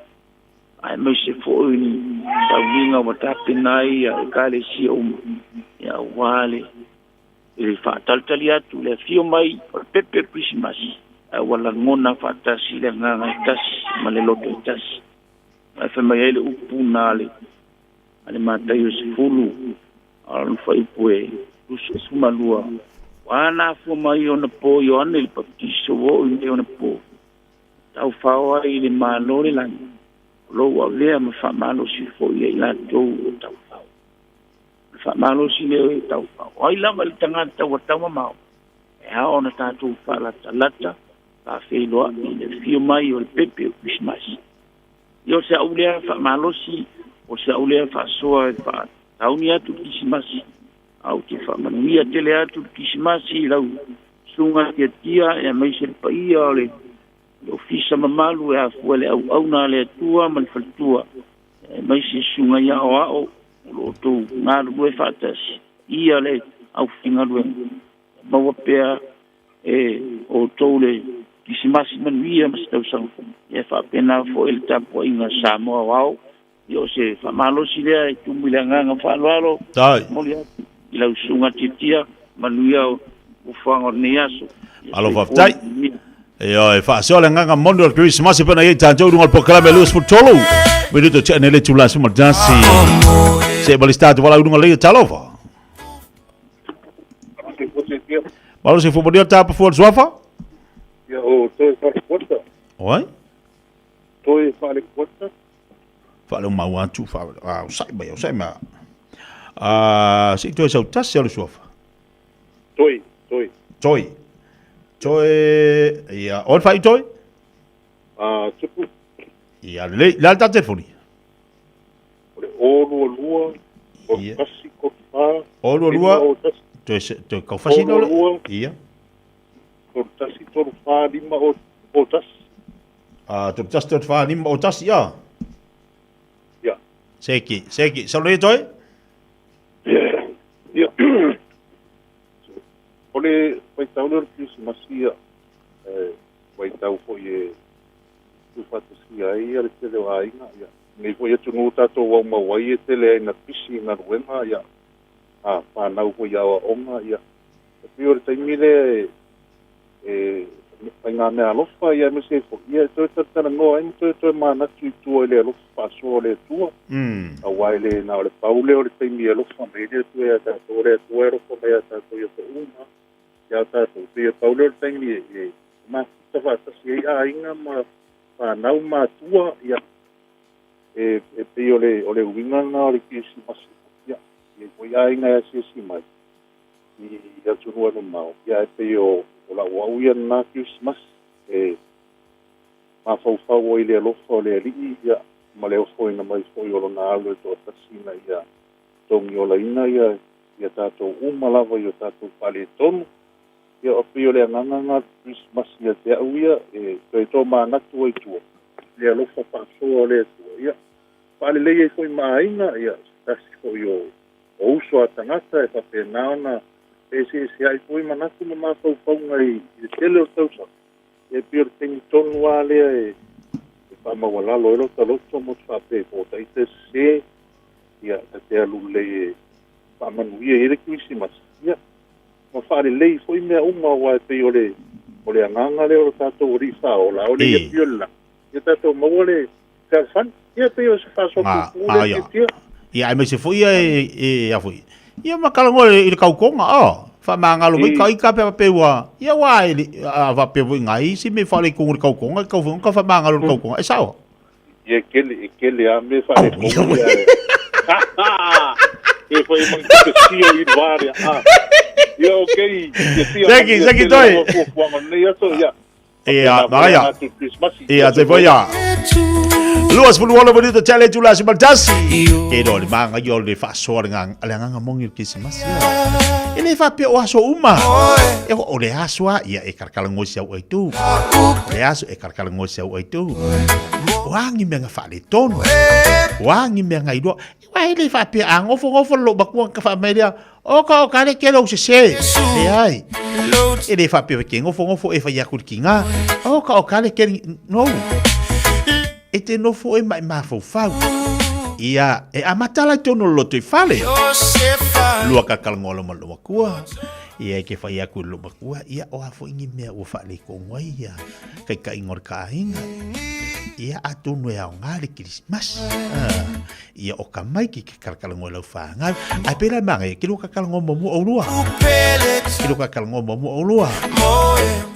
aemaise foi ni tauliga ua tapena ai ia ekalesia uma, ia aua le le faatalitali atu le afio mai o le pepe o le Kerisimasi, ae ua lagona faatasi le agaga e tasi ma le loto e tasi. Ae fai mai ai le upu na a le a le Mataio 10 a lona fuaiupu e 22, Ua ana afua mai ona po Ioane le Papatiso ua oo i nei ona po, Taufao ai i le Malo o le lagi, o lou avea ma faamalosi foi ia i latou o taufao. O le faamalosi lea o e taufao. O ai lava le tagata ua taumamao, e ao ona tatou faalatalata, faafeiloai i le afio mai o le pepe o Kerisimasi. Ia o se au lea faamalosi, o se au lea faasoa e faatauni atu le Kerisimasi, a ou te faamanuia tele atu le Kerisimasi i lau susuga tiatia, aemaise le paia o le ofisa mamalu e afua i le auauna a le Atua ma le faletua, aemaise susuga i aoao o lo o outou galulue faatasi, ia le aufaigaluega, maua pea e outou le Kerisimasi manuia ma se tausaga fou. Ia faapena foi le tapuaiga a Samoa aoao. Ia o se faamalosi lea e tumu i le agaga faaaloalo, momoli atu i lau susuga tiatia, manuia o fuafuaga o lenei aso. Ia Malo soifua faafetai. ma manuia. Ioe, faasoa le agaga moni o le Kerisimasi pei ona i ai tatou i luga o le polokalame 23 minuto tea nei le itula e 11. Se ma le start wala i luga leia talofa. Malo se fumonia tapa fua le suafa? Ia o toe whalekuata. Oi? Toe whalekuata. Whaleo mau atu, wha, ah, usai mai, usai mai. Ah, se i toe sautasi a le suafa. Toi, toi. Toi. Toi, ia, o le whai toi? Ah, tupu. Ia, lelei, le a le tā telefoni? O le o lua lua, o tasi, o whā, O lua lua, lima, o tasi. toe, toe kaufasi O lua lua. Ia. Tolu tasi, tolu whā, lima, o, o tasi. Ah, tolu tasi, tolu whā, lima, o tasi, ia. Ia. Seki, seki, sau le toi? Ia. O le vaitau lea o le Kerisimasi ia, e vaitau foi e tuufaatasia ai ia le tele o aiga, ia. Nei foi atunuu tatou aumau ai e tele ai ina pisi i galuega, ia, a fanau foi i aoaoga, ia. E pei o le taimi lea e e faiga meaalofa, ia aemaise ai foi, ia e toe talatalanoa ai ma toe toe manatu i tua i le alofa faasoa o le Atua. Aua e le na o le pau lea o le taimi e alofa mai ai le Atua ia tatou, o le Atua e alofa mai ia tatou ia toʻuga ia tatou. Pei e pau lea o le taimi e mafuta faatasi ai aiga ma fanau ma matua, ia e e pei o le o le uiga lena o le Kerisimasi, ia e i ai foi aiga e asiasi mai i atunuu e mamao, ia ae pei o o lau au ia lena Kerisimasi e mafaufau ai i le alofa o le Alii, ia ma le ofoina mai foi o lona alu e toatasi ina ia totogiolaina ia ia tatou uma lava i o tatou faaletonu. Ia o pei o le agaga lena o le Kerisimasi ia te au ia, e toe tomanatu ai tua i le alofa faasoa o le Atua, ia faalelei ai foi ma aiga, ia se tasi foi o o uso a tagata e faapena ona eseeseai foi manatu ma mafaufauga i le tele o tausaga. Ia e pei o le taimi tonu lava lea e faamaualalo ai lota loto ma ota faapea po o ita sese, ia ta te alu lelei e faamanuia i ai le Kerisimasi, ia ma faalelei foi mea uma, aua e pei o le o le agaga lea o lo tatou Alii Faaola, o le ia pio le lagi, ia tatou maua le fealofani. Ia e pei o se faasoa puupuu lea Tiatia. Ia aemaise foi ia e a foi. Ia ma talanoa i le tautoga, oh, faamagalo mai ka ita pe faapea ua, ia aua e le, a faapea foi nai isi mea faaletonu i le tautoga, e tatau foi ona tau faamagalo i le tautoga, e sao? Ia e tele, e tele lava mea faaletonu ia e. E fai ma ni tupe sio i le vā lea. Ah. Ia okay, Tiatia, Seki, manuia seki tele toi. lava fuafuaga o lenei aso, ia. Ia, magaia. Ia, te foi ia. 26 minuto tele tu la simaltasi. Ke no le manga yo le faasoa le nganga le nganga mongi le Krisimasi. E le faapea o aso uma. E o le aso a ia e kalakala ngosi au ai tu. Le aso e kalakala ngosi au ai tu. O angi mea nga faaletonu. O angi mea nga iloa. Aua e le faapea a gofogofo le loomatua ka faamai lea, Oka oka le kele ou sese. Leai. E le faapea ke gofogofo e fai aku i le kiga. Oka oka le kele, no. E te nofo e mai mafaufau. Ia, e amata la i tonu o le lotoifale. Lua kalakalagoa lo ma le loomatua. Ia e ke fai aku i le loomatua, ia o a foi ni mea ua faaletonu ai ia taitaiga o le taaiga. Ia atonu e aoga le Kerisimasi. Ah. Ia o ka mai ki ke kalakalagoa i lau whāngau. Ai pēlā e māngai, ki lua kakalagoa muamua o lua. Ki lua kakalagoa muamua o lua.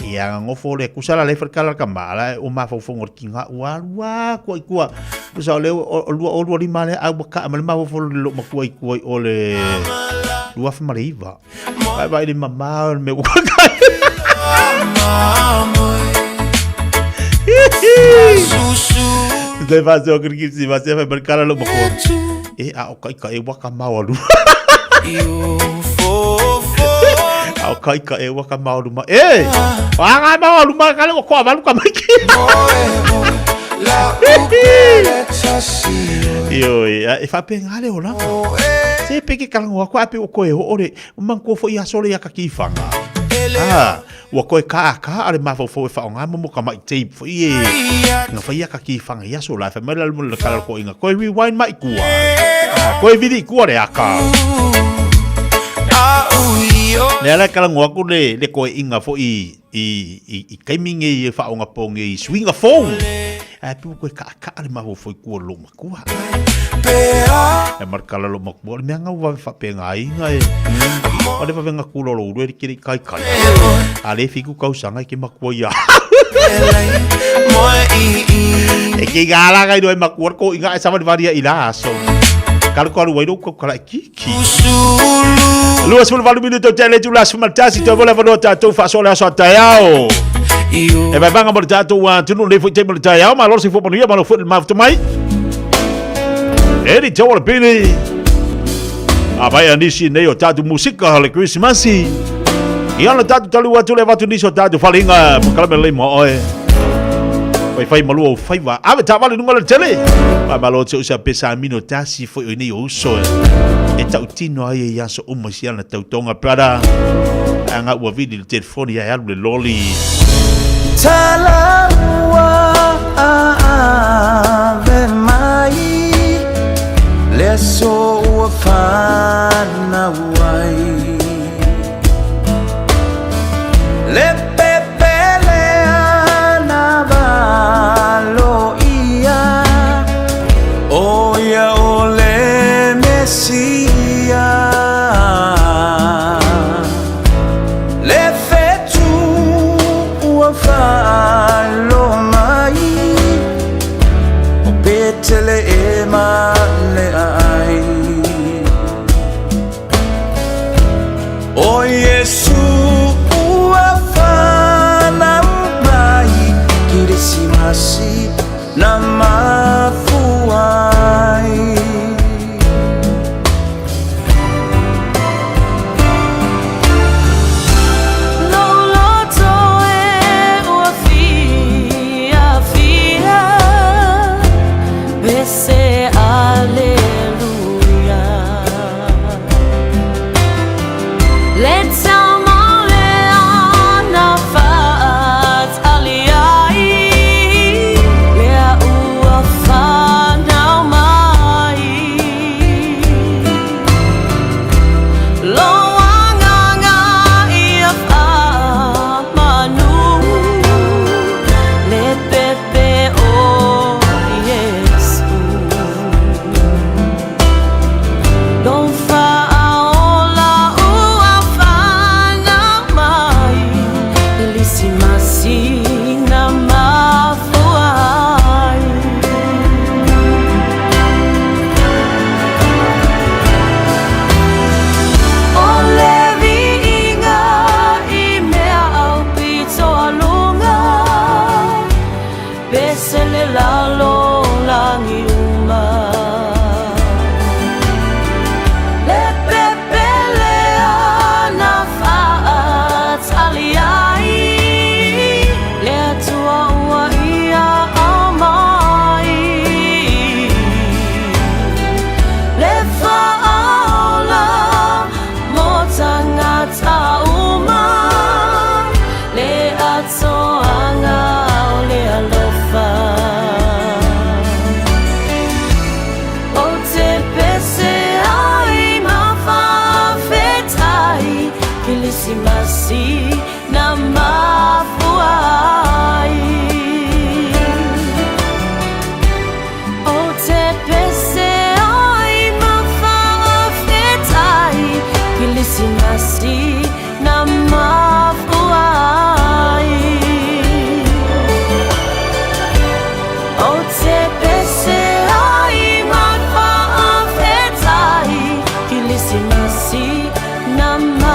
Ia nga ngofo le kusala le wharekala ka maala o mafaufauga o le ki ngā ua lua kua i kua. Kusa o le o lua o lua lima le au ka ma le mafaufau le lo makua i kua i o le 2009. Vai vai le mamā o le mea ua kai. Te whātua kuri ki si wātua whai mari kara lo makoa. E a o kai ka e waka maua luma. A o kai ka e waka maua luma. E! Wanga maua luma ka le o koa valu ka mai ki. Ioi, e whaapenga le olanga. Se pe ke kalango aku a pe o koe o ore, o man ko foi aso le ia ka ki whanga. Ah, ua koe ka ka ale mafaufau e whaonga mo mo ka mai tape foi e. Nga whai ia ka ki whanga i aso la, whai mai la mo le kala ko inga koe rewind mai kua. Ah, koe viri kua le aka. Le ala kalango aku le, le koe inga foi i, i, i kaimi ngei e whaonga po ngei swinga phone. Ai pu koe ka ka ale mafaufau kua lo makua. E markala lo makua le mea ngau wawe whapenga ai inga e. O le wawe nga kula lo uru e kiri kai kai. A le fiku kau sanga i ke makua ia. E ke ngā la ngai no e makua ko inga e sawa varia i la aso. Kalu kalu wai kau kala e kiki. 28 minuto tele tu la sumaltasi te vola vanoa tātou whaasoa le aso a taeao. E vai vanga mo le tātou tunu le foi te mo le taeao, ma lolo se fua manuia, ma lo foi le mafuta mai. E ni tau o le pili. A vai a nisi nei o tātou musika o le Krismasi. Ia na tātou talu atu le vatu nisi o tātou whalinga, mo kalame lei mo oe. Whai whai malua o whaiwa. Ave tā wale nunga le tele. Mai malo te usa pesa amino tasi foi o nei o uso e. E tau tino ai e aso uma si ana tautonga brother. Anga ua vili le telefoni ai alu le loli. Talaua ave mai le aso ua fanau ai Le pepele ana valo ia O ia o le Mesia Le fetu ua faaloa mai O Peteleema le ai O Iesu ua fanau mai Kirisimasi na mafua ai. Kerisimasi na mafua ai. Ou te pese ai ma faafetai Kerisimasi na mafua ai. Ou te pese ai ma faafetai Kerisimasi na mafua ai.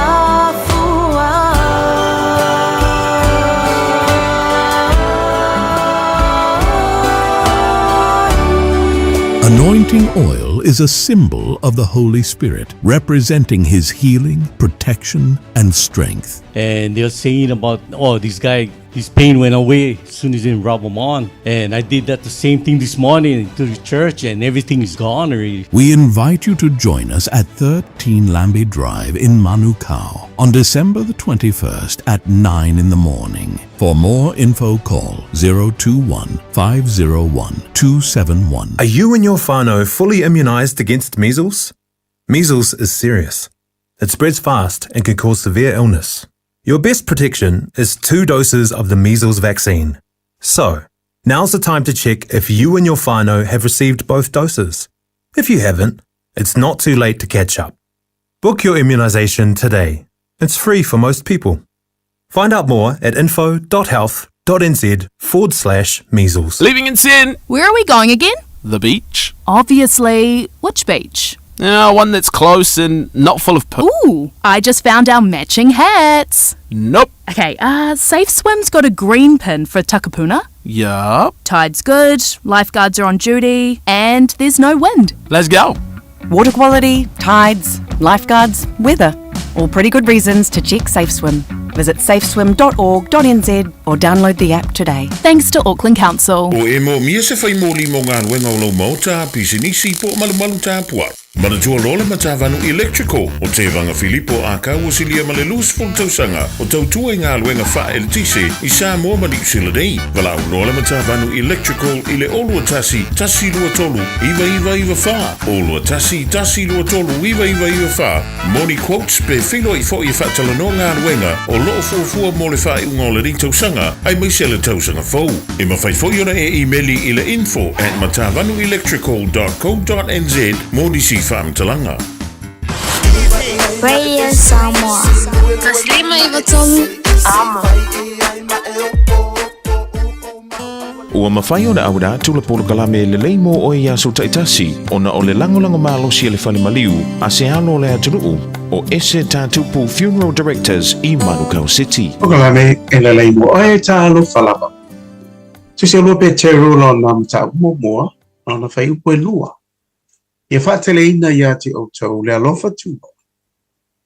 Anointing oil is a symbol of the Holy Spirit, representing His healing, protection, and strength. And they're saying about, oh, this guy, his pain went away as soon as he didn't rub them on. And I did that the same thing this morning to the church, and everything is gone already. We invite you to join us at 13 Lambie Drive in Manukau on December the 21st at 9 in the morning. For more info, call 021 501 271. Are you and your whānau fully immunised against measles? Measles is serious. It spreads fast and can cause severe illness. Your best protection is two doses of the measles vaccine. So, now's the time to check if you and your whānau have received both doses. If you haven't, it's not too late to catch up. Book your immunisation today. It's free for most people. Find out more at info.health.nz forward slash measles. Leaving in sin. Where are we going again? The beach. Obviously, which beach? Yeah, one that's close and not full of poo. Ooh, I just found our matching hats. Nope. Okay, Safe Swim's got a green pin for Takapuna. Yup. Tide's good, lifeguards are on duty, and there's no wind. Let's go. Water quality, tides, lifeguards, weather. All pretty good reasons to check Safe Swim. Visit safeswim.org.nz or download the app today. Thanks to Auckland Council. O e moomia se whai mōli mō ngā ruenga o lau maota, pisinisi, po malumalu tāpua. Manatua loa le Matavanu Electrical o Tevaga Filipo a kau o silia ma le 20 tausaga o tautua i galuega faaeletise i Samoa ma Niu Sila nei. Valaau loa le Matavanu Electrical i le 021 123 9994, 021 123 9994 mo ni quotes pe feiloai foi e faatalanoa galuega o loo fuafua mo le faaiuga o lenei tausaga aemaise le tausaga fou. E mafai foi ona e imeli i le info at matavanuelectrical.co.nz mo nisi faamatalaga. Radio Samoa. 153 Amo. Ua mafai ona auina atu le polokalame lelei mo oe i aso taitasi ona o le lagolago malosi a le fale maliu a se alo o le atunuu o Ese Tatupu Funeral Directors i Manukau City. Polokalame e lelei mo oe talofa lava. Tusi lua Peteru lona mataupu muamua, lona fuaiupu e lua. Ia faateleina ia te outou le alofa tunoa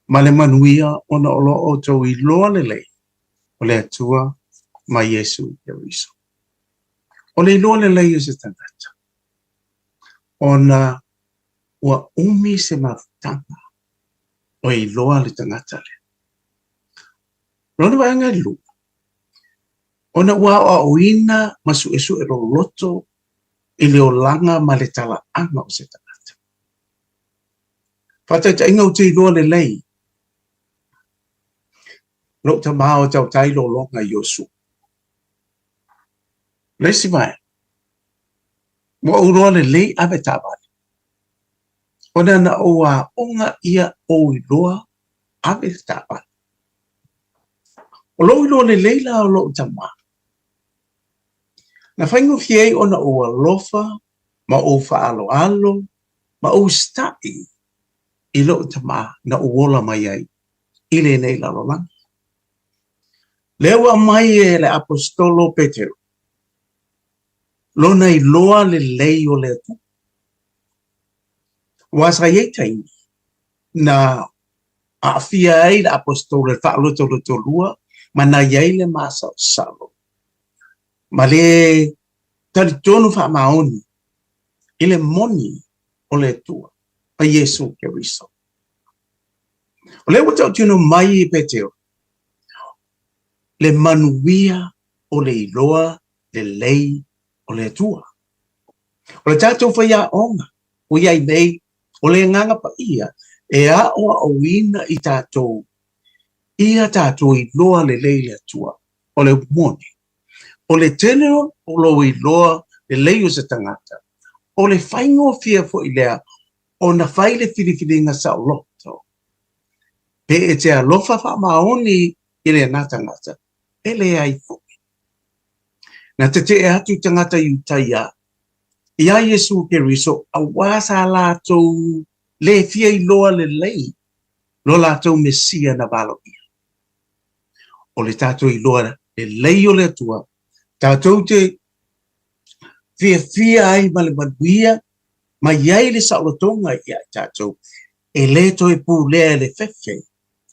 ma le manuia ona o lo o outou iloa lelei o le Atua ma Iesu Keriso. O le iloa lelei o se tagata, ona ua umi se mafutaga o e iloa le tagata lea. Lona vaega e lua, ona ua aoaoina ma suesue loloto i le olaga ma le talaaga o se tagata. Faataitaiga ou te iloa lelei lou tama o tautai lologa i Iosua. Le isi vaega, ua ou iloa lelei ave taavale, ona na ou aoga ia ou iloa ave le taavale. O lou iloa lelei la o lou tama, na faigofie ai ona ou alofa ma ou faaaloalo ma ou usitai i lou tama na ou ola mai ai i lenei lalolagi. Lea ua aumai e le Aposetolo Peteru lona iloa lelei o le Atua. Aua sa i ai taimi na aafia ai le Aposetolo i le faalotolotolua ma na i ai le masalosalo ma le talitonu faamaoni i le moni o le Atua ma Iesu Keriso. O lea ua tautino mai e Peteru le manuia o le iloa lelei o le Atua. O le tatou faiaoga ua i ai nei, o le Agaga Paia e aoaoina i tatou Ia tatou iloa lelei le Atua, o le moni. O le tele o lou iloa lelei o se tagata, o le faigofie foi lea ona fai le filifiliga saoloto. Pe e te alofa faamaoni i lena tagata, e leai foi. Na tetee atu tagata Iutaia iā Iesu Keriso auā sa latou le fia iloa lelei lo latou Mesia na valoia. O le tatou iloa lelei o le Atua, tatou te fiafia ai ma le manuia ma i ai le saolotoga ia i tatou, e le toe pulea e le fefe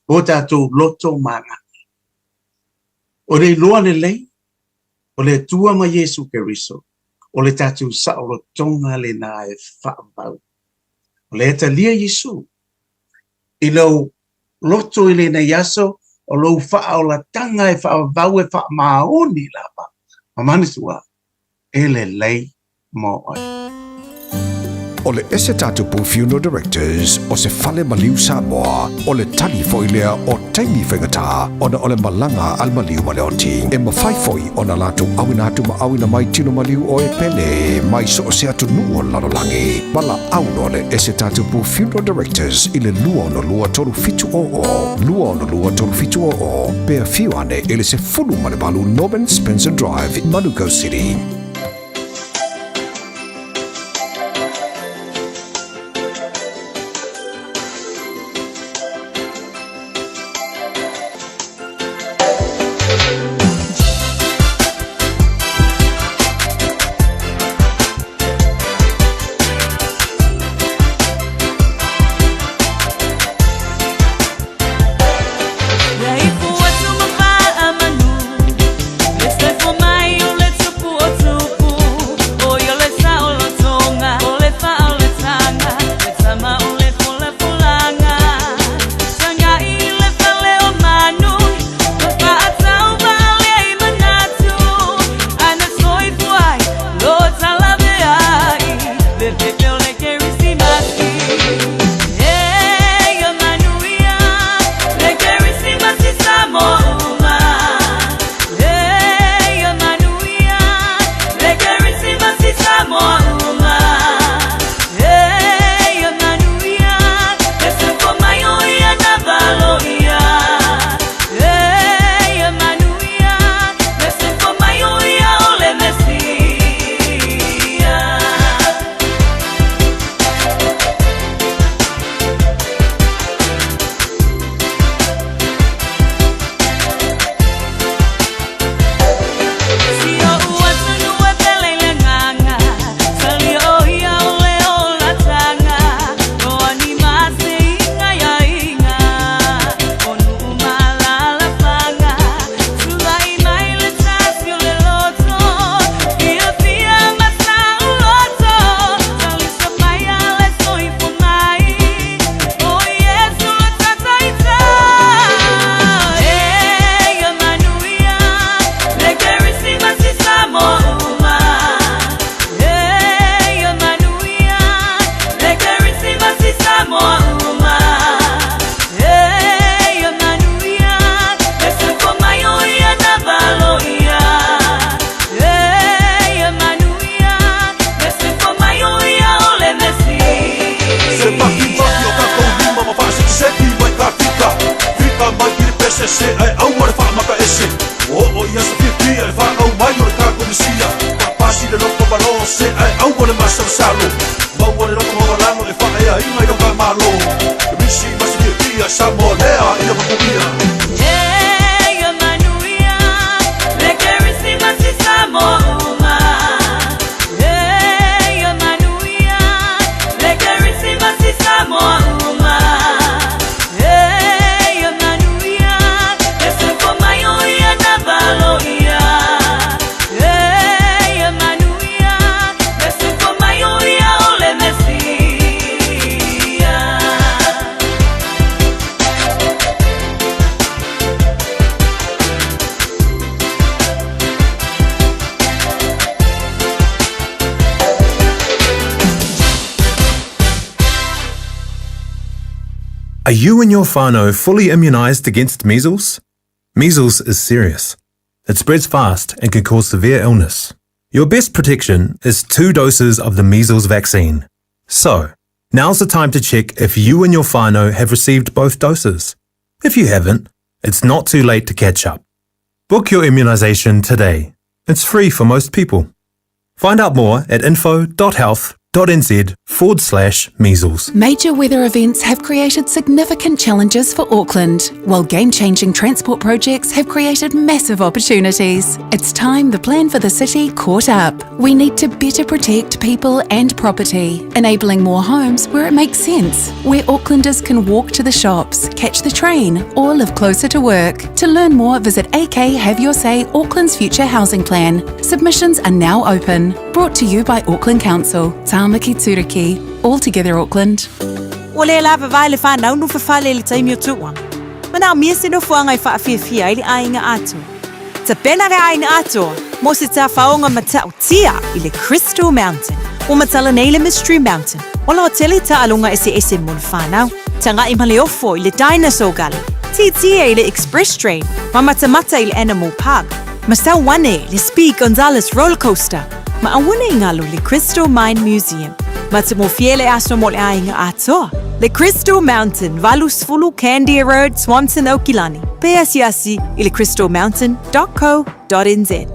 o tatou loto ma agaga. O le iloa lelei o le Atua ma Iesu Keriso, o le tatou saolotoga lena e faavavau. O lea e talia Iesu i lou loto i lenei aso, o lou faaolataga e faavavau e faamaoni lava, ma manatua, e lelei mo oe. O le ese Tatupu Funeral Directors o se fale maliu Samoa, o le tali foi lea o taimi faigata ona o le malaga a le maliu ma le oti. E mafai foi ona latou auina atu ma auina mai tino maliu o e pele mai so o se atunuu o le lalolagi. Valaau loa le ese Tatupu Funeral Directors i le 262 3700, 262 3700, pe afio ane i le 18 Norman Spencer Drive, Manukau City. Are you and your whānau fully immunised against measles? Measles is serious. It spreads fast and can cause severe illness. Your best protection is two doses of the measles vaccine. So, now's the time to check if you and your whānau have received both doses. If you haven't, it's not too late to catch up. Book your immunisation today. It's free for most people. Find out more at info.health.nz forward slash measles. Major weather events have created significant challenges for Auckland, while game changing transport projects have created massive opportunities. It's time the plan for the city caught up. We need to better protect people and property, enabling more homes where it makes sense, where Aucklanders can walk to the shops, catch the train, or live closer to work. To learn more, visit AK Have Your Say Auckland's Future Housing Plan. Submissions are now open. Brought to you by Auckland Council. Tāmaki Turuki. All together Auckland. Ua le lavavai le whanau no fafale i le taimi o tuua. Manaomia se nofoaga e faafiafia ai le aiga atoa. Tapena le aiga atoa mo se tafaoga matautia i le Crystal Mountain. Ua matala nei le Mystery Mountain, o lo o tele taaloga eseese mo le whanau. Taga'i ma le ofo i le Dinosaur Gully, tietie i le Express Train, ma matamata i le Animal Park, ma sau ane i le Speed Gonzales Roller Coaster, ma aua ne i galo le Crystal Mine Museum. Matagofie le aso mo le aiga atoa. Le Crystal Mountain, 80 Candia Road, Swanson, Aukilani. Pe asiasi i le crystalmountain.co.nz.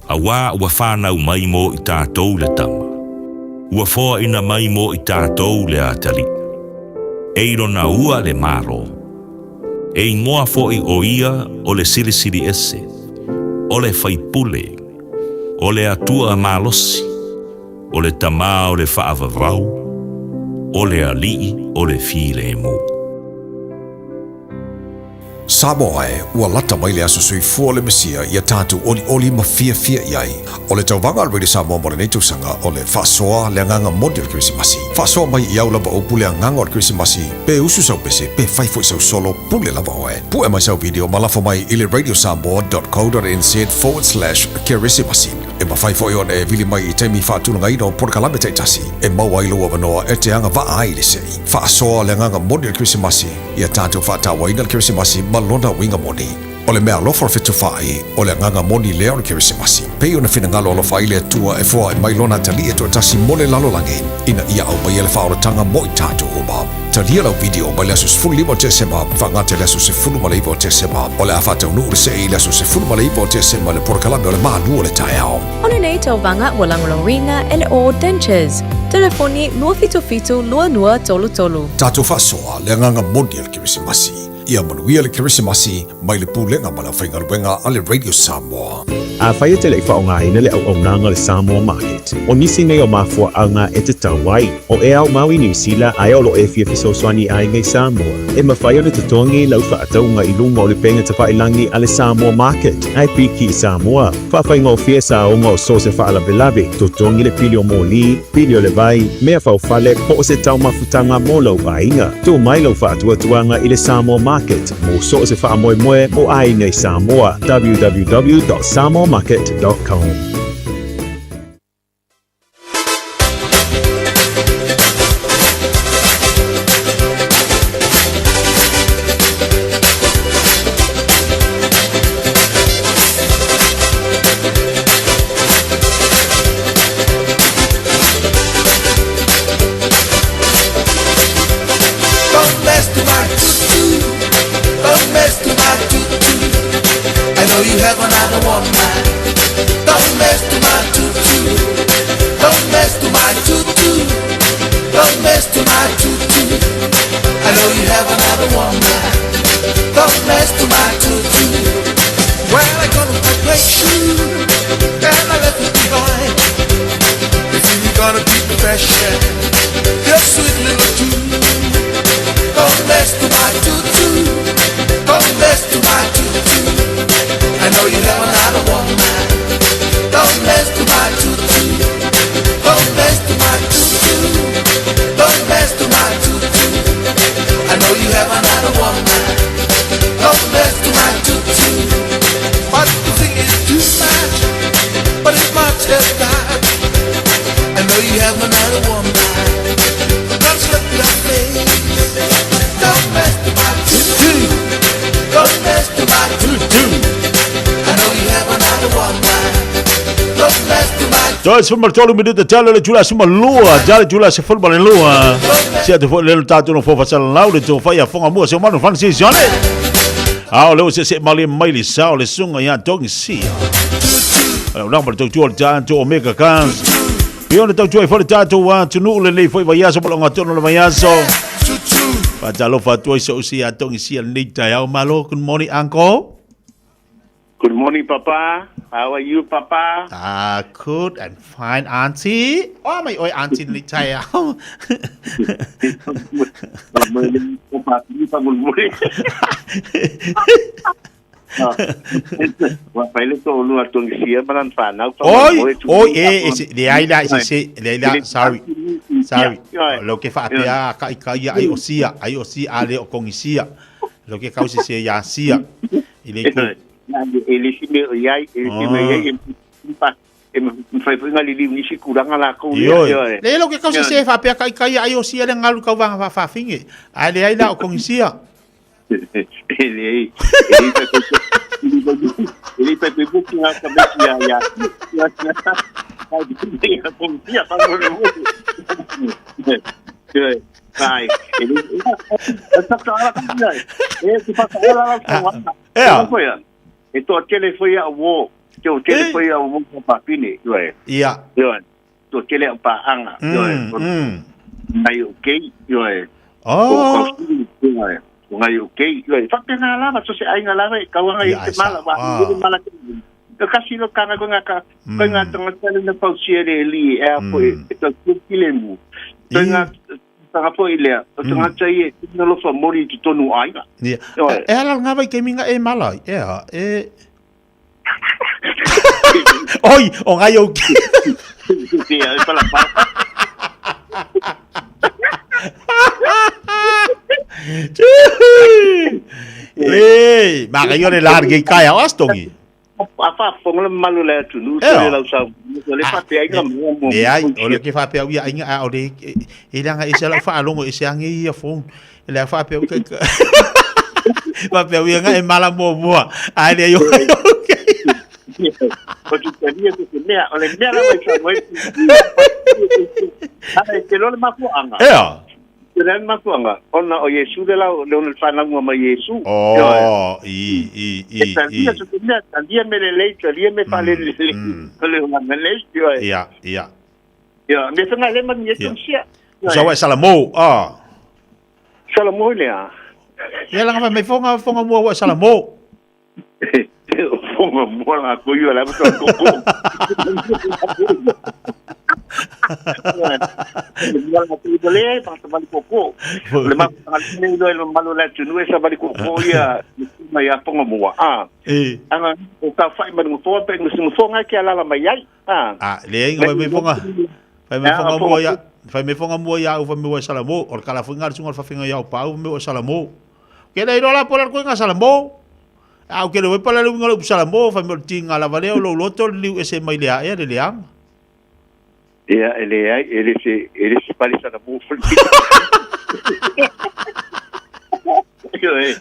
Auā ua whānau mai mō i tātou le tama. Ua foaina mai mō i tātou le atalii. E i lona ua le Malo. E igoa foʻi o ia o le Silisili Ese, o le Faipule, o le Atua Malosi, o le Tamā o le Faavavau, o le Alii o le Filemu. Samoa e, ua lata mai le aso soifua o le Mesia ia tatou olioli ma fiafia i ai. O le tauvaga a le Radio Samoa mo lenei tausaga o le faasoa le agaga moni o le Kerisimasi. Faasoa mai i au lava upu le agaga o le Kerisimasi, pe usu sau pese, pe fai foi sau solo, pule lava oe. Pue mai sau video ma lafo mai i le radiosamoa.co.nz forward slash kerisimasi. E mafai foi ona e vili mai i taimi faatulagaina o polokalame taitasi e maua ai lou avanoa e te agavaa ai i le sei. Faasoa le agaga moni o le Kerisimasi, ia tatou faatauaina le Kerisimasi ma lona uiga moni. O le meaalofa o le fetufaai, o le agaga moni lea o le Kerisimasi. Pei ona finagalo alofa ai le Atua e foai mai Lona Atalii e toatasi mo le lalolagi, ina ia aumaia le faaolataga mo i tatou uma. Talia lau video mai le aso 15 o Tesema faagata i le aso 19 o Tesema. O le a faataunuu le sei i le aso 19 o Tesema i le polokalame o le Malu o le Taeao. O lenei tauvaga ua lagolagoina e le All Dentures. Telefoni 277 2233. Tatou faasoa le agaga moni o le Kerisimasi. Ia manuia le Kerisimasi mai le Pulega ma le Aufaigaluega a le Radio Samoa. Afai e te le i faaaogaina le auaunaga o le Samoa Market, o nisi nei o mafuaaga e tatau ai, o e aumau i Niu Sila ae o lo o e fia fesoasoani i aiga i Samoa, e mafai ona totogi lau faatauga i luga o le upega tafailagi a le Samoa Market ae piki i Samoa. Faafaigofie saoga o so o se faalavelave, totogi le pili o moli, pili o le vai, mea faufale po o se taumafutaga mo lou aiga. Tuu mai lau faatuatuaga i le Samoa Market mo so o se faamoemoe mo aiga i Samoa. www.samoamarket.com. Don't mess to my tutu. Don't mess to my tutu. I know you have another woman. Don't mess to my tutu. Don't mess to my tutu. Don't mess to my tutu. I know you have another woman. Don't mess to my tutu. Well, I got my great shoe and I left it behind. If you gonna keep the fashion, your sweet little tune. Don't mess to my tutu. Don't mess to my tutu. I know you have another woman. Don't mess Toe 13 minuta tala le tula sima lua, tala tula se fulma le lua. Se atu foi le tatou no fofa sala lau le tō whai a whonga mua se o manu Francis Yone. A o leo se se mali mai le sao le sunga ia tongi sia. O nang ma le tautua le tatou Omega Cars. Ia ona tautua ai foi le tatou atunuu lenei foi vaiaso ma le ogatonu o le vaiaso. Faatalofa atu ai so'u sia tongi sia lenei taeao. Malo, good morning uncle. Good morning, Papa. How are you, Papa? Ah, good and fine, auntie. Oh, mai oi auntie lenei taeao. Ua fai le toalua Tongisia ma lana fanau Oi, oi, e, e, se, leai la, se, se, leai la, sorry, sorry. Lo ke faapea ka i ka ia ai o sia, ai o sia, a le o kongisia. Lo ke kau se se ia sia. I le ku. E le si me o iai, e le si me o iai, e pa, e mawhai foi ngā liliu nisi kuranga lākou ia. Ioe. Le lo ke kau se se faapea ka i ka ia ai o sia le ngalu kau vanga whawhinge. A le ai la o kongisia. E leai, e le pai pai ngā tameki ia ia. Ia kongisia, whamore. Ai, e le e te whakaala la whanga. Ea. E toa tele foi a wo, te o tele foi a wo papine, ioe. Ia. Ioe. Toa tele o paanga, ioe. Ngai o kei, ioe. Oh. Ioe. O ngai o kei, ioe. Whapena lava, so se ainga lava, e kauanga i te mala, wa, i mala te Ka kasi lo kana ko nga ka ko nga tangata le na pausia le li e a po e tau kile mu. Ko nga tanga po i lea, o tangata i e na lofa mori i te tonu aiga. Ia. E ala ngā vai ke minga e mala, e a, e... Oi, o ngai au ki. Ia, e pala pala. E, ma ka iore large i kai au astongi. A whaafonga le malu le atunu, so le lau sau, so le whapea inga mua mua. Le ai, o le ke whapea ia inga a o le, e langa e se lau whaalongo e se ange ia phone. E le whapea uka ka. Whapea ia nga e mala mua mua. Ai le yo. O te talia te te mea, o le mea lava i sa moe. Ana e te lole mafuanga. Ea. Te lole mafuanga, ona o Iesu le lau, le ona le whanau ma Iesu. Oh, i, i, i, E talia te mea, talia me le lei, talia me whale le lei, le hunga lei, Ia, ia. Ia, me whanga le mani e tungsia. Sa wai Salamo, ah. Salamo le a. Ia langa mai fonga fonga mua wa Salamo. Fonga mua la ko ia la ko ko. Le pa sa bali koko. Le ma le le le malu la tunu e sa bali koko ia ma ia fonga mua. Ah. E. Anga o ka fai ma ngo pe ngo fonga ke ala la mai ai. Ah. Ah, le inga mai fonga. Fai mai fonga mua ia. Fai mai fonga mua ia u fai mai Salamo. O kala fonga sunga fa finga ia o pau mai Salamo. Ke le rola pola ko inga Salamo. Au ke le we pala le winga le Salamo fai mai tinga la vale o lo loto liu e se mai le a e le leanga. Ia ele ai ele se pali Salamo. Ele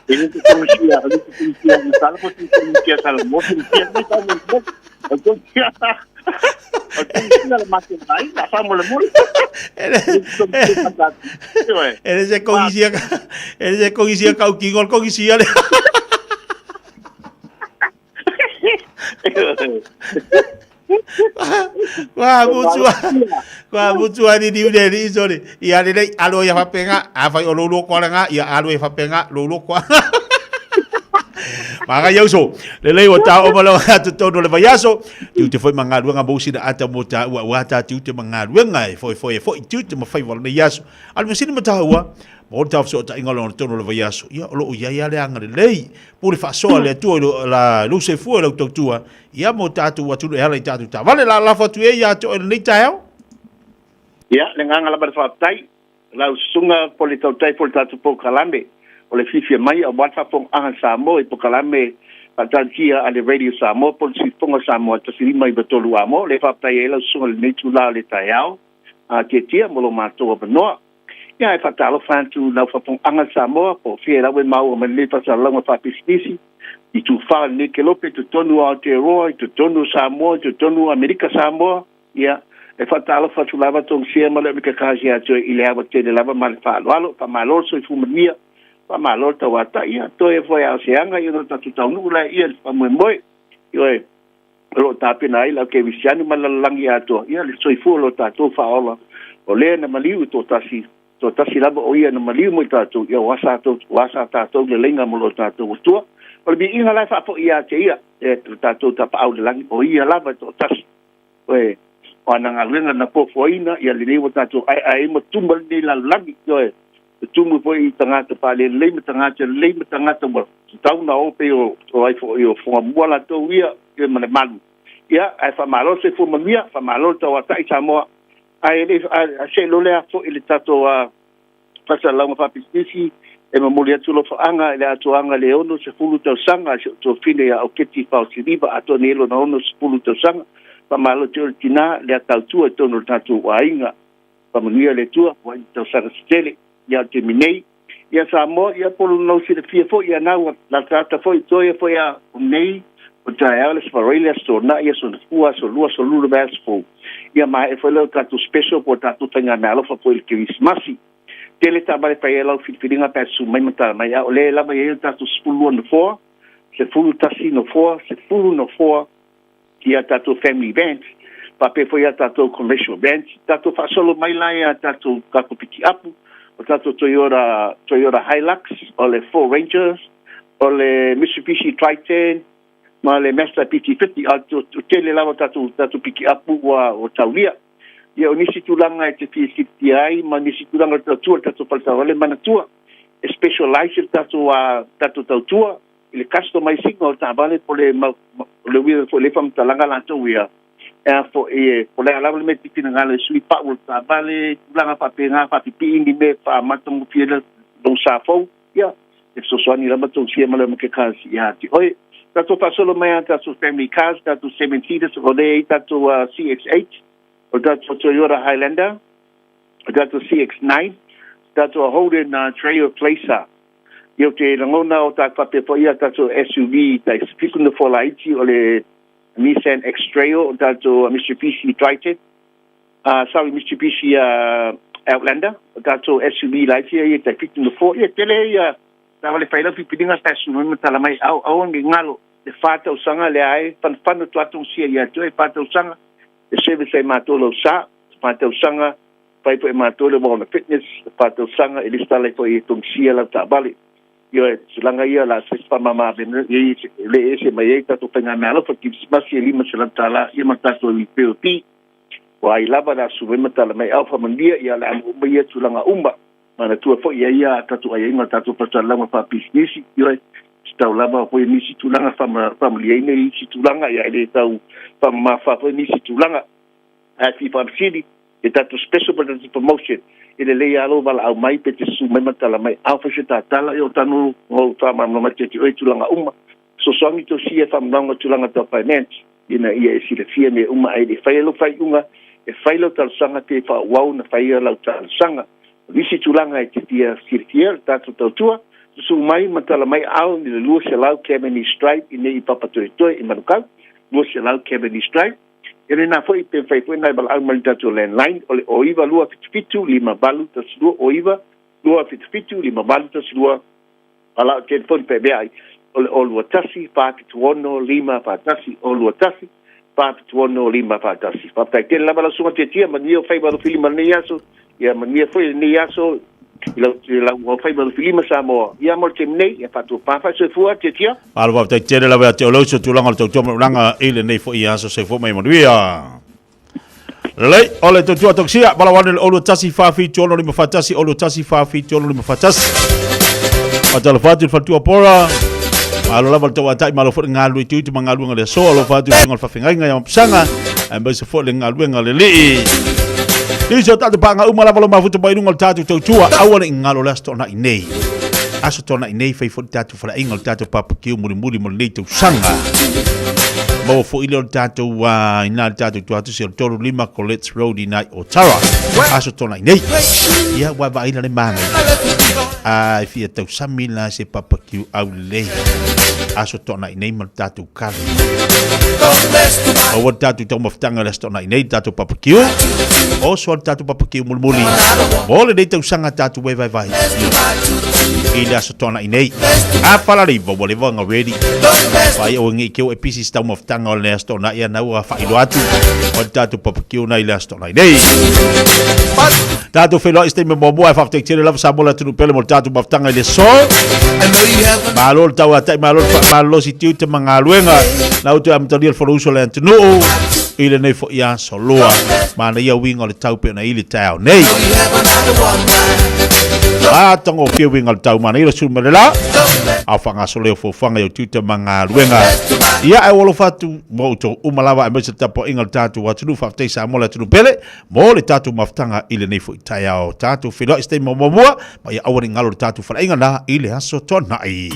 ele se conhecia, ele se conhecia, Salamo se conhecia Salamo, se conhecia Ele se conhecia, ele se conhecia cauquinho, conhecia. Kwa mutua ni niu le ni sorry. Ia le le alo ia fapenga, a fai o lolo kwa nga, ia alo ia fapenga, lolo kwa. Manga yauso, le lei o tau o malo atu tonu le vaiaso, tiu te foi mangaluenga mo sina ata mo ta ua ua ta tiu te mangaluenga e foi foi e foi tiu te mawhai wala nei aso. Alu masini mataua, mo tau so ta inga lona tonu le vaiaso. Ia o loo ia ia le anga le lei, pule whaasoa le atua i la luse fua lau tautua, ia mo tātou atunu e hala i tātou tā. Vale la la whatu e ia ato e nei taeo? Ia, le nganga lava le whaatai, lau sunga po le tautai po le tātou pō kalame, o le fifi mai a wata fong aha Samoa i pokalame whaatantia a le Radio Samoa, po le sifonga Samoa, tasirima i batolu amo, le whaatai e lau sunga le neitu la le taiao, a tia tia molo mātou apanoa. Ia, e faatalofa atu i lau faafofoga Samoa, po o fea lava e maua mai lenei faasalalauga faapisinisi, i tufa o lenei kelope i totonu o Aotearoa, i totonu o Samoa, i totonu o Amerika Samoa, ia, e faatalofa atu lava Togisia ma le Omikakasi ia te oe i le ava tele lava ma le faaaloalo. Faamalo le soifua manuia, faamalo le tauatai, ia, toe foi a o se aga, ia ona tatou taunuu laia i le faamoemoe. Ioe. O lo o tapena ai le au kerisiano ma le lalolagi atoa, ia le soifua o lo tatou faaola, o lea na maliu i toatasi, toatasi lava o ia na maliu mo i tatou, ia ua sa ua sa tatou leleiga mo lo tatou Atua. O le viiga la e faafoi ia te ia, e lo tatou Tapaau i le lagi, o ia lava e toatasi. Oe, o ana galuega na foafoaina, ia lenei ua tatou aeae ai ma tuma lenei lalolagi, ioe, e tumu foi i tagata faalelelei ma tagata lelei ma tagata ua tatau ona o pei o ai foi o Fugamua latou ia, ia ma le malu. Ia, ae faamalo le soifua manuia, faamalo le tauatai Samoa. Ae le se i lole lava foi i le tatou faasalalauga faapisinisi, e momoli atu alofaaga i le atoaga i le 60 tausaga a si ou tuafine ia Auketi Faosiliva, atoa nei lona 60 tausaga. Faamalo te oe le tina, le tautua i totonu o le tatou aiga. Faamanuia le Atua, ua i tausaga se tele. Ia o le taimi nei, ia Samoa, ia po o lou silafia foi, ia na ua latalata foi, toe foi a o nei, o taeao le Aso Faraile, le Aso Toonai, Aso Gafua, Aso Lua, Aso Lulu, vaiaso fou. Ia maea foi lea o tatou special po o tatou faigameaalofa foi i le Kerisimasi. Tele taavale fai ai lau filifiliga pe a susu mai ma tala mai, a o lea lava e i ai o tatou 12 nofoa, 11 nofoa, 10 nofoa, ia tatou family vans, faapea foi ia tatou commercial vans, tatou faasolo mai la ia tatou tatou pikiapu, o tatou Toyota, Toyota Hilux, o le Ford Rangers, o le Mitsubishi Triton, ma le Mazda BT-50, a o tele lava tatou tatou pikiapu ua ua taulia. Ia o nisi tulaga e te fia silafia ai ma nisi tulaga o le tautua o le tatou faletalavale manatua e specialize le tatou uh, tatou tautua i le customizing o le taavale po le o le uiga foi o lea faamatalaga latou ia, e a foi e, po o le a lava le mea e te finagalo e sui pau o le taavale, tulaga faapena, faapipii ni mea e faamatagofie ai lou sa fou, ia, e fesoasoani lava tou sia ma le make cars ia te oe. Tatou faasolo mai a tatou family cars, tatou seven seaters, o lea e i ai tatou CX-8, o le tatou Toyota Highlander, o le tatou CX-9, tatou Holden Trailblazer. Ia ou te lagona o ta faapea foi ia tatou SUV tai fitu nofoa laiti o le Nissan X-Trail o tatou Mitsubishi Triton sorry Mitsubishi Outlander o tatou SUV laiti ia tai fitu nofoa ia tele ia taavale fai lau filifiliga sa su mai ma tala mai au aua ne i galo le fa tausaga lea ai fanufanu atu atogusia ia te oe fa tausaga e service ai matou lau sa fa tausaga Fai foi e matou le Wellness Fitness, faatausaga e lesitala ai foi e Tongisia lau taavale. Ioe, tulaga ia o le a se faamama avega e le ese mai ai tatou faigameaalofa Kerisimasi e $500 ia ma tatou refill fee. Ua ai lava le a susu mai ma tala mai ao faamanuia ia o le a uma ia tulaga uma. Manatua foi ia ia tatou aiaiga o tatou faasalalauga faapisinisi, ioe, tatau lava foi nisi tulaga faamaliaina isi tulaga ia e le tau faamamafa foi nisi tulaga. Ae fia faafesili, e tatou special ma tatou promotion, e lelei lava lou valaau mai pe te susu mai ma tala mai, a fai se tatala, ia o tanu o faamalamalama atu ia te oe i tulaga uma. Fesoasoani tou sia faamalamalama tulaga tau finance, ina ia e silafia mea uma ae le i faia lou faaiuga, e fai lau talosaga pe faaauau ona faia lau talosaga. O nisi tulaga e te fia silafia le tatou tautua, susu mai ma tala mai ao i le 200 Cavendish Drive i nei i Papatoetoe i Manukau, 200 Cavendish Drive. Ia lena foi pe mafai foi ona e valaau mai i le tatou landline o le 09 277 5812, 09 277 5812, a la o telefoni pe mea ai o le 021 476 541, 021 476 541. Faafetai tele lava lau susuga Tiatia, manuia o faiva alofilima i lenei aso, ia manuia foi lenei aso i lau, i lau faiva alofilima Samoa. Ia mo le taimi nei, ia faatopā faasoifua Tiatia. Malo faafetai tele lava ia te oe Leuso, tulaga o le tautua ma i lenei foi aso soifua ma ia manuia. Lelei, o le tautua tausia, valaau ane le 021 476 541, 021 476 541. Faatalofa atu i le faletua Pora. Malo lava le tauatai, malo foi le galulue itiiti ma galuega le aso, alofa atu i le susuga o le faafeagaiga ia Mapusaga, aemaise foi le galuega le alii. Nisi o tatou paaga uma lava lo mafuta mai luga o le tatou tautua, aua ne i galo le aso toonai nei. Aso Toanai nei fai foi le tatou faleaiga o le tatou papakiu mulimuli mo lenei tausaga. Maua foi lea o le tatou uh, ina le tatou tuatusi o le 35 Colette's Road ina i Otara. Aso Toanai nei. Ia ua vaai la le manaia. Ai fia tausami la se papakiu aulelei. Aso Toanai nei ma le tatou kale. Aua le tatou taumafataga i le Aso Toanai nei, le tatou papakiu. Oso le tatou papakiu mulimuli. Mo lenei tausaga tatou e vaevae. I le Aso Toanai nei. A falaleiva ua leva ona ready. Vai o ngi keu e pisi se taumafataga o le Aso Toanai ana ua faailoa atu. O le tatou papakiu na i le Aso Toanai nei. Tatou feiloai i se taimi muamua e faafetai tele lava Samoa le atunuu pele mo le tatou mafutaga i le aso. Malo le tauatai, malo le faamalolosi tiute ma galuega. Na outou e amatalia le Fonousu a le atunuu i lenei foi aso loa. Manaia uiga o le tau pei ona i le taeao nei. Matagofie uiga o le tau, manaia le sulu mai le la. A o faagasolo ai o fuafuaga i ou tiute ma galuega. Ia, ae ua alofa atu mo outou uma lava aemaise le tapuaiga a le tatou atunuu. Faafetai Samoa le atunuu pele. Mo le tatou mafutaga i lenei foi taeao, tatou feiloai i se taimi muamua, ma ia aua ne i galo le tatou faleaiga na i le Aso Toanai.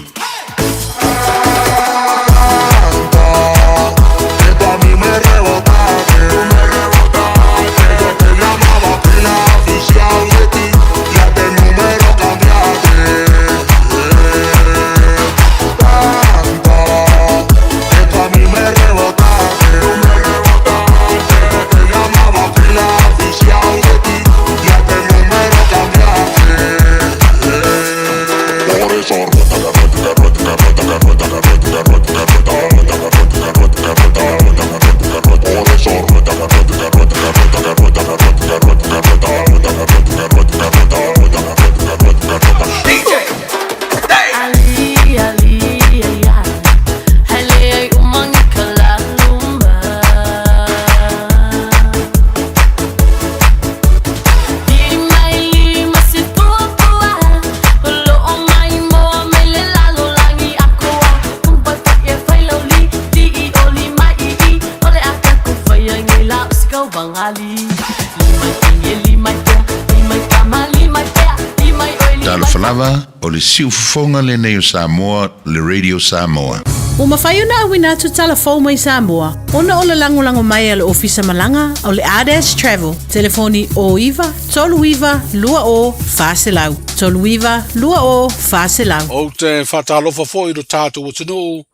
Talofa lava, o le siufofoga lenei o Samoa, le Radio Samoa. Ua mafai ona auina atu tala fou mai Samoa ona o le lagolago mai a le Ofisa Malaga o le Ardash Travel, telefoni 09 39 20 400, 39 20 400. Ou te faatalofa foi i lo tatou atunuu,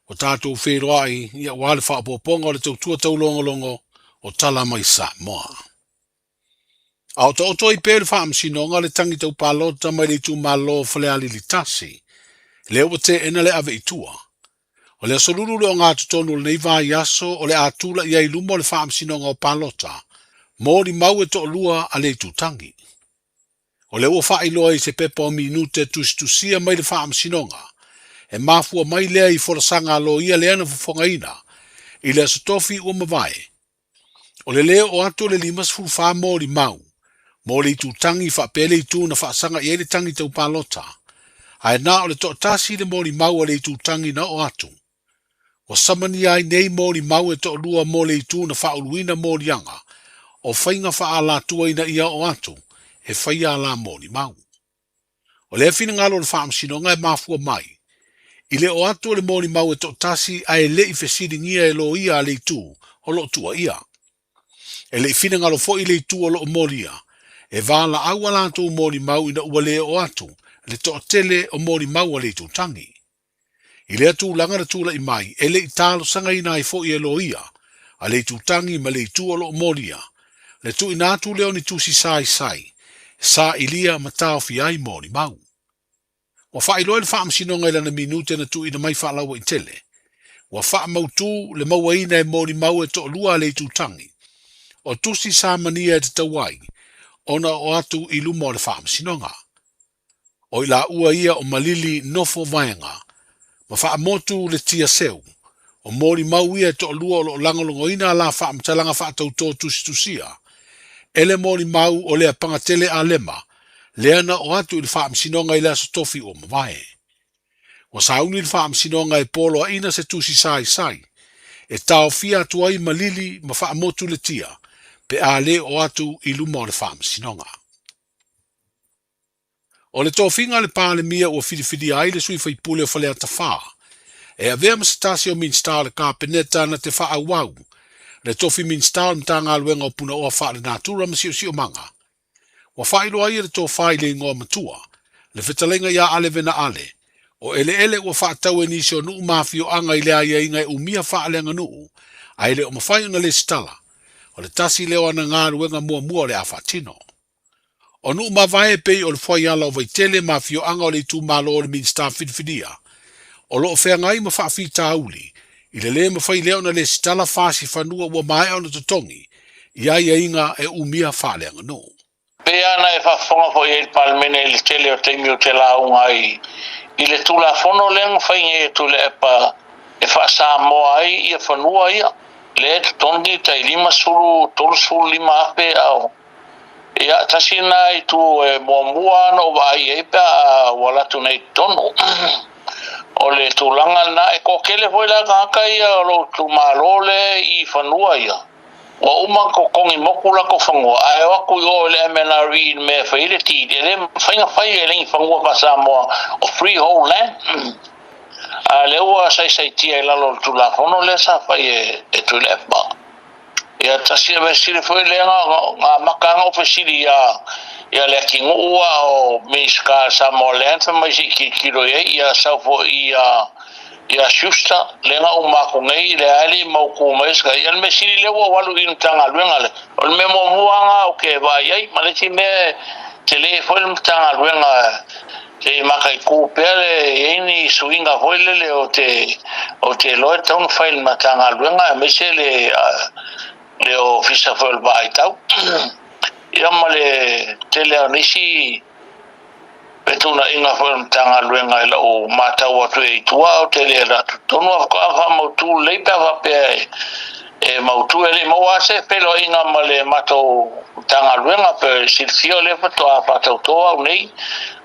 ua tatou feiloai aua le faaopoopoga o le tautua taulogologo o Tala Mai Samoa. A otooto ai pea le Faamasinoga le tagi tau palota mai le itumalo o Falealili 1, lea ua teena le ave i tua. O le aso lulu le ogatotonu o lenei vaiaso o le a tula'i ai i luma o le Faamasinoga o Palota, molimau e toalua a le itutagi. O lea ua faailoa i se pepa o minute tusitusia mai le Faamasinoga, e mafua mai lea i folasaga a loia lea na fofogaina i le Aso Tofi ua mavae. O le lē oo atu o le 54 molimau mo le itutagi faapea le itu na faasaga i ai le tagi tau palota, ae na o le toatasi le molimau a le itutagi na oo atu. Ua samania ai nei molimau e toalua mo le itu na faauluina moliaga o faiga faaalatua ina ia oo atu e faia a la molimau. O lea finagalo o le Faamasinoga e mafua mai i le oo atu o le molimau e toatasi ae le i fesiligia e loia a le itu o lo o tuuaia. E le i finagalo foi le itu o lo o molia e valaau a latou molimau ina ua le oo atu le toatele o molimau a le itutagi. I lea tulaga na tulai mai, e le i talosagaina ai foi e loia a le itutagi ma le itu o lo o molia le tuuina atu lea o ni tusi saisai e sailia ma taofia ai molimau. Ua faailoa e le Faamasinoga i lana minute na tuuina mai faalauaitele, ua faamautu le mauaina e molimau e toalua a le itutagi o tusi sa mania e tatau ai ona oo atu i luma o le Faamasinoga. O i laua ia o Malili Nofo Vaega ma Faamotu Letia Seu, o molimau ia e toalua o lo o lagolagoina a la faamatalaga faatautō tusitusia e le molimau o lea Pagatele Alema lea na oo atu i le Faamasinoga i le Aso Tofi ua mavae. Ua sauni le Faamasinoga e poloaina se tusi saisai e taofia atu ai Malili ma Faamotu Letia pe a le oo atu i luma o le Faamasinoga. O le tofiga a le Palemia ua filifilia ai le sui faipule o Faleata 4 e avea ma se tasi o Minisita o le Kapeneta na te faaauau le tofi Minisita o le Matagaluega o Punaoa Faalenatura ma Siosiomaga. Ua faailoa ai e le tofa i le igoa matua, le fetalaiga ia Ale Vena Ale, o eleele ua faatau e nisi o nuu ma afioaga i le aiaiga e umia faaleaganuu ae le o mafai ona lesitala, o le tasi lea o ana galuega muamua o le a faatino. O nuu mavae e pei o le fuaiala o Vaitele ma afioaga o le itumalo o le Minisita filifilia, o lo o feagai ma faafitauli i le le mafai lea ona lesitala fasi fanua ua maea ona totogi i aiaiga e umia faaleaganuu. Pei lava ona e faafofoga foi i ai le Palemene i le tele o taimi ou te lauga ai i le Tulafono lea na fai nei e Tuilaepa e faa-Samoa ai ia fanua ia, lea e totogi tai 50, 35 afe a o Ia, tasi lena itu e muamua ona ou vaai i ai pe a ua alu atu nei i totonu. O le tulaga lena, e toatele foi la tagata ia o lou itumalo lea i fanua ia, ua uma ona totogi motu latou fanua, ae o atu i o i le MNRE i le mea e fai ai le deed, e le mafai ona fai, e le ni fanua faa-Samoa o freehold land. A o lea ua saisaitia i lalo o le Tulafono lea sa fai e Tuilaepa. Ia tasi e fesili foi lea na amata lava ona ou fesili ia ia Leatinuu a o Minisita o Samoa Land fai mai se i tilotilo i ai ia sau foi ia ia Schuster lea na uma atu nei lea e le i mautu mai se ia le mea sili lea ua ou alu i le Matagaluega lea o le mea muamua lava ou te vaai ai ma le isi mea tele foi le Matagaluega Se i mataitu pea le i ai ni suiga foi lele o te o te iloa e tatau ona fai i le Matagaluega aemaise le le Ofisa foi o le Vaai Tau. Ia ma le tele o nisi fetuunaiga foi o le Matagaluega i lau matau atu i tua ou te le alu atu tonu a faatoa faamautu lelei pe a faapea e mautu e le i maua lava se feiloaiga ma le matou Matagaluega pe silafia o lea faatoa faatauto au nei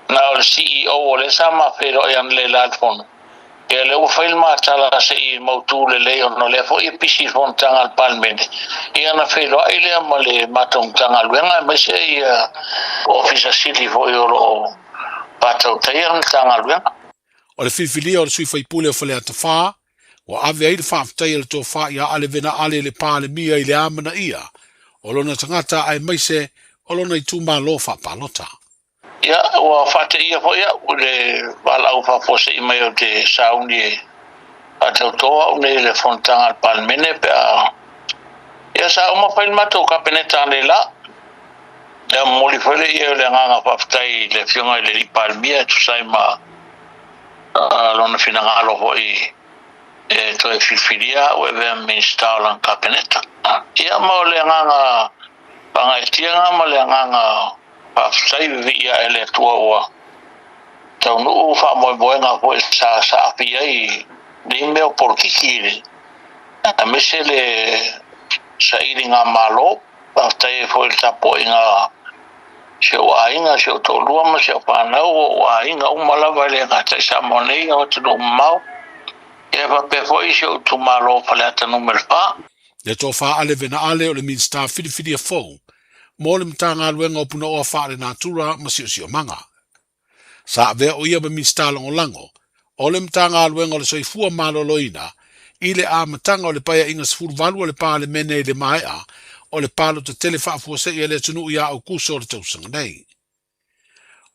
na o le CEO o lea sa ma feiloai analeila i le fono. Ia lea ua fai le ma tala se i mautu lelei ona o lea foi e pisi i fonotaga a le Palemene ia ona feiloai lea ma le matou Matagaluega aemaise ia Ofisa Sili foi o lo o faatautaia le Matagaluega. O le filifilia o le sui faipule o Faleata 4, ua ave ai le faafetai a le tofa ia Ale Vena Ale le Palemia i le amanaia o lona tagata aemaise o lona itumalo faapalota. Ia, ua faateia foi au i le valaau faafuasei mai ou te sauni e faatautō au nei i le fonotaga a le Palemene pe a Ia, sa uma fai le matou Kapeneta analeila. Ia, momoli foi le ia o le agaga faafetai i le Afioga i le Alii Palemia e tusa ai ma lona finagalo foi e toe filifilia au e avea ma Minisita o lana Kapeneta. Ia, ma o le agaga faagaeetiaga ma le agaga faafetai vivii ae le Atua ua taunuu faamoemoega foi sa saafi ai nei mea o polokiki aemaise le sailiga malo. Faafetai ai foi i le tapuaiga a si ou aiga, si ou toalua ma si au fanau, o ou aiga uma lava e le gata i Samoa nei, o atunuu mamao. Ia faapea foi si ou itumalo o Faleata Nu.4. Le tofa Ale Venaale o le Minisita filifilia fou mo le Matagaluega o Punaoa Faalenatura ma Siosiomaga. Sa avea o ia ma Minisita Lagolago o le Matagaluega o le Soifua Maloloina i le amataga o le Paeaiga 18 a le Palemene i le maea o le palota tele faafuasei a le atunuu ia Aokuso o le tausaga nei.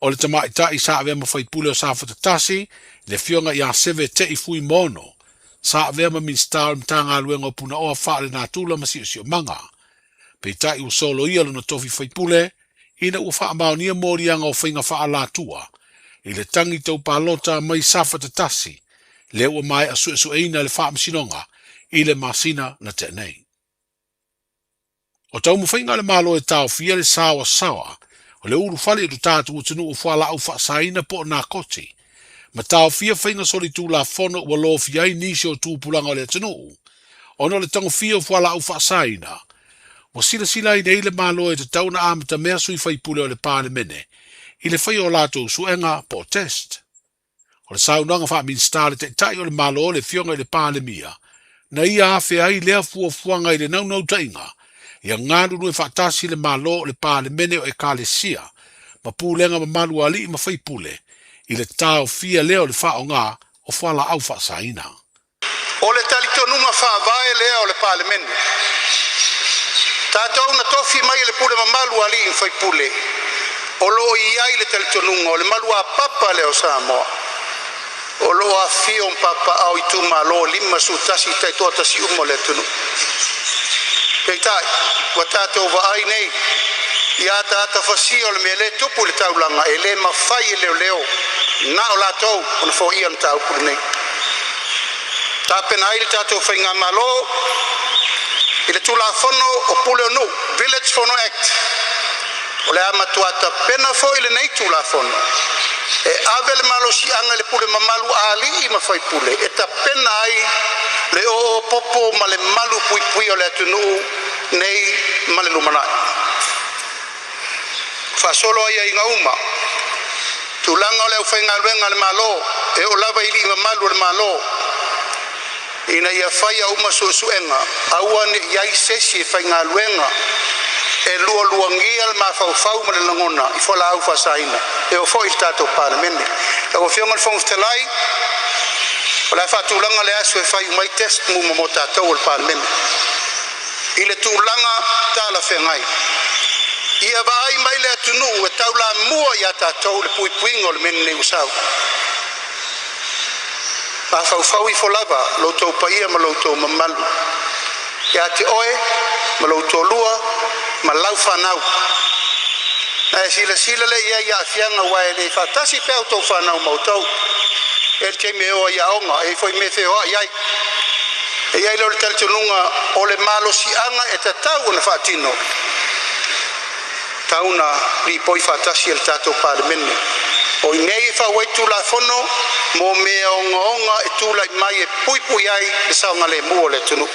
O le tamaitai sa avea ma faipule o Safata 1, le Afioga ia Seve Te'i Fuimono, sa avea ma Minisita o le Matagaluega o Punaoa Faalenatura ma Siosiomaga. Peitai ua soloia lona tofi faipule ina ua faamaonia moliaga o faiga faaalatua i le tagi tau palota mai Safata 1, lea ua maea suesueina e le Faamasinoga i le masina na tea nei. O taumafaiga a le Malo e taofia le saoasaoa o le ulufale i lo tatou atunuu o fualaau faasaina po o nakoti, ma taofia faiga solitulafono ua lofia ai nisi o tupulaga o le atunuu ona o le tagofia o fualaau faasaina. Ua silasila ai nei le Malo e tatau ona amatamea sui faipule o le Palemene i le faia o latou suega po o test. O le saunoaga faa-Minisita a le Taitai o le Malo le Afioga i le Palemia, na ia afe ai lea fuafuaga i le naunautaiga ia galulue faatasi le Malo o le Palemene o Ekalesia ma pulega mamalu a alii ma faipule i le taofia lea o le faaaoga o fualaau faasaina. O le talitonuga faavae lea o le Palemene. Tatou na tofi mai e le pule mamalu a alii ma faipule, o lo o i ai le talitonuga o le maluapapa lea o Samoa, o lo o afifio ma papaaao i itumalo 51 taitoatasi uma o le atunuu. Peitai, ua tatou vaai nei i ataata fasia o le mea lea e tupu i le taulaga, e le mafai e leoleo na o latou ona foia le mataupu lenei. Tapena ai le tatou faigamalo i le Tulafono o Pule o Nuu, Village Fono Act. O le a matua tapena foi lenei Tulafono e ave le malosiaga i le pule mamalu a alii ma faipule e tapena ai le oo popo ma le malu puipuia o le atunuu nei ma le lumanai. Faasolo aiaiga uma, tulaga o le aufaigaluega a le Malo e oo lava i alii mamalu o le Malo, ina ia faia uma suesuega, aua ne i ai se isi e faigaluega e lualuagia le mafaufau ma le lagona i fualaau faasaina e oo foi i le tatou Palemene. Lau Afioga i le Fofoga Fetalai, o le a faatulaga le aso e fai uma ai test uma mo tatou o le Palemene i le tulaga talafeagai. Ia vaai mai le atunuu e taulamua ia tatou le puipuiga o le mea lenei ua sau. Mafaufau ifo lava lo outou paia ma lo outou mamalu ia te oe ma lou toalua ma lau fanau. Na e silasila lea i ai i aafiaga aua e le faatasi pea outou fanau ma outou. E i ai le taimi e o ai i aoga, e i ai foi mea e feoai ai. E i ai lea o le talitonuga o le malosiaga e tatau ona faatino, tatau ona lipoi faatasi e le tatou Palemene. O i inei e fau ai Tulafono mo mea ogaoga e tulai mai e puipui ai le saogalemu o le atunuu.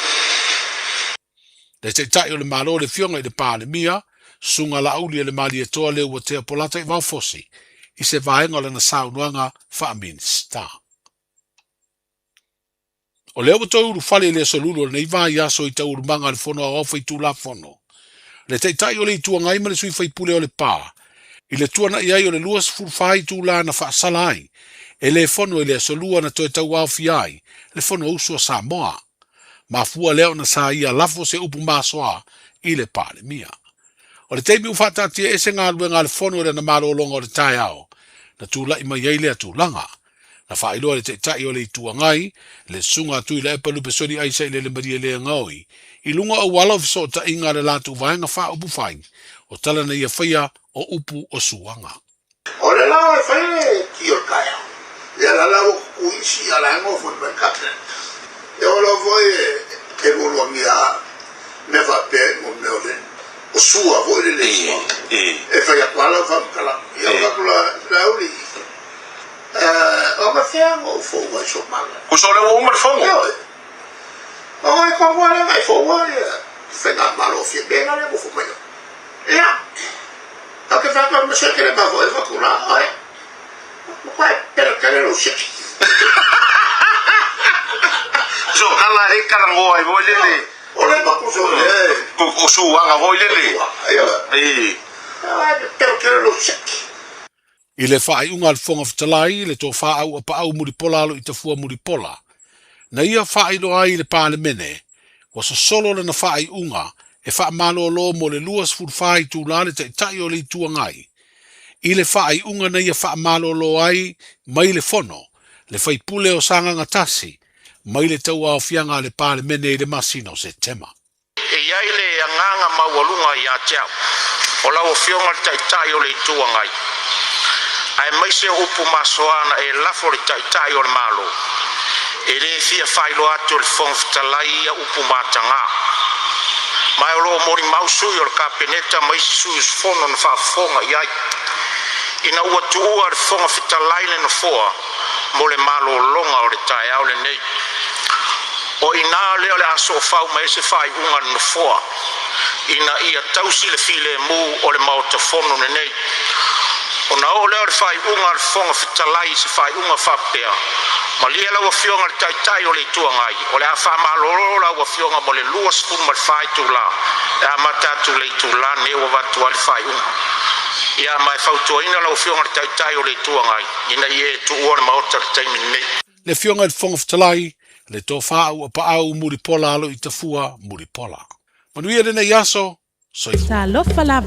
Le Taitai o le Malo le Afioga i le Palemia, Susuga Laaulialemalietoa Leuatea Polata i Vaofosi, i se vaega o lana saunoaga faa-Minisita. O lea ua toe ulufale i le Aso Lulu o lenei vaiaso i taualumaga a le Fono Aoao Faitulafono, le Taitai o le Itu Agai ma le sui faipule o Lepa, i le tuanai ai o le 24 itula na faasala ai e le Fono i le Aso Lua na toe tauaofia ai le Fonousu a Samoa. Mafua lea ona sa ia lafo se upu masoa i le Palemia. O le taimi ua faataatia ese galuega a le Fono i lana malologa o le taeao, na tulai mai ai lea tulaga. Na faailoa e le Taitai o le Itu Agai, le Susuga a Tuilaepa Lupesoli Aisa i Lele Malie Leagaoi, i luga o auala o fesootaiga a le latou Vaega Faaupufai, o tala na ia faia o upu o suaga. O le la e fai le ti o le taeao, ia la la ua tutu isi a la e nofo mai le cabinet. Ia o la foi e lualuagia mea faapea i mo mea o le o sua foi le le sua. E fai atu lava lau faamatalaga. Ia o atu la la uli. O ka fea na ou fou ai so mala. Kuso le ua uma le fono. Ioe. O ngai kohu ale ngai fou ai faigamalo fia mea na le mo fou mai. Ia. O ke whakau ma se kere ma fo e whakura oe. Ma koe pera kere lo siki. So kala he kala ngoa i voi lele. O le makuso le. Ko suanga voi lele. Ioe. E. Pera kere lo siki. I le faaiuga a le Fofoga Fetalai, le Tofa Auapaau Mulipola Aloitafua Mulipola, na ia faailoa ai i le Palemene, ua sosolo lana faaiuga e faamalolo mo le 24 itula le Taitai o le Itu Agai. I le faaiuga na ia faamalolo ai mai le Fono, le faipule o Sagaga Tasi, mai le tauaofiaga a le Palemene i le masina o Setema. E i ai le agaga maualuga ia te au, o lau Afioga le Taitai o le Itu Agai, aemaise o upu masoa na e lafo le Taitai o le Malo, e le fia faailoa atu e le Fofoga Fetalai ia upu matagā. Ma o lo o molimau sui o le Kapeneta ma isi sui usufono na faafofoga i ai, ina ua tuua e le Fofoga Fetalai le Nofoa mo le malologa o le taeao lenei. O i ina lea o le a soofau mai ai se faaiuga a le Nofoa ina ia tausi le filemu o le Maota Fono lenei. Ona oo lea o le faaiuga a le Fofoga Fetalai i se faaiuga faapea, Malie lau Afioga i le Taitai o le Itu Agai, o le a faamalolo lau Afioga mo le 24 itula e amata atu i le itula lenei ua avatu ai le faaiuga. Ia, ma e fautuaina lau Afioga i le Taitai o le Itu Agai, ina ia e tuua le Maota i le taimi lenei. Le Afioga i le Fofoga Fetalai, le Tofa Auapaau Mulipola Aloitafua Mulipola. Manuia lenei aso, soifua. Talofa lava.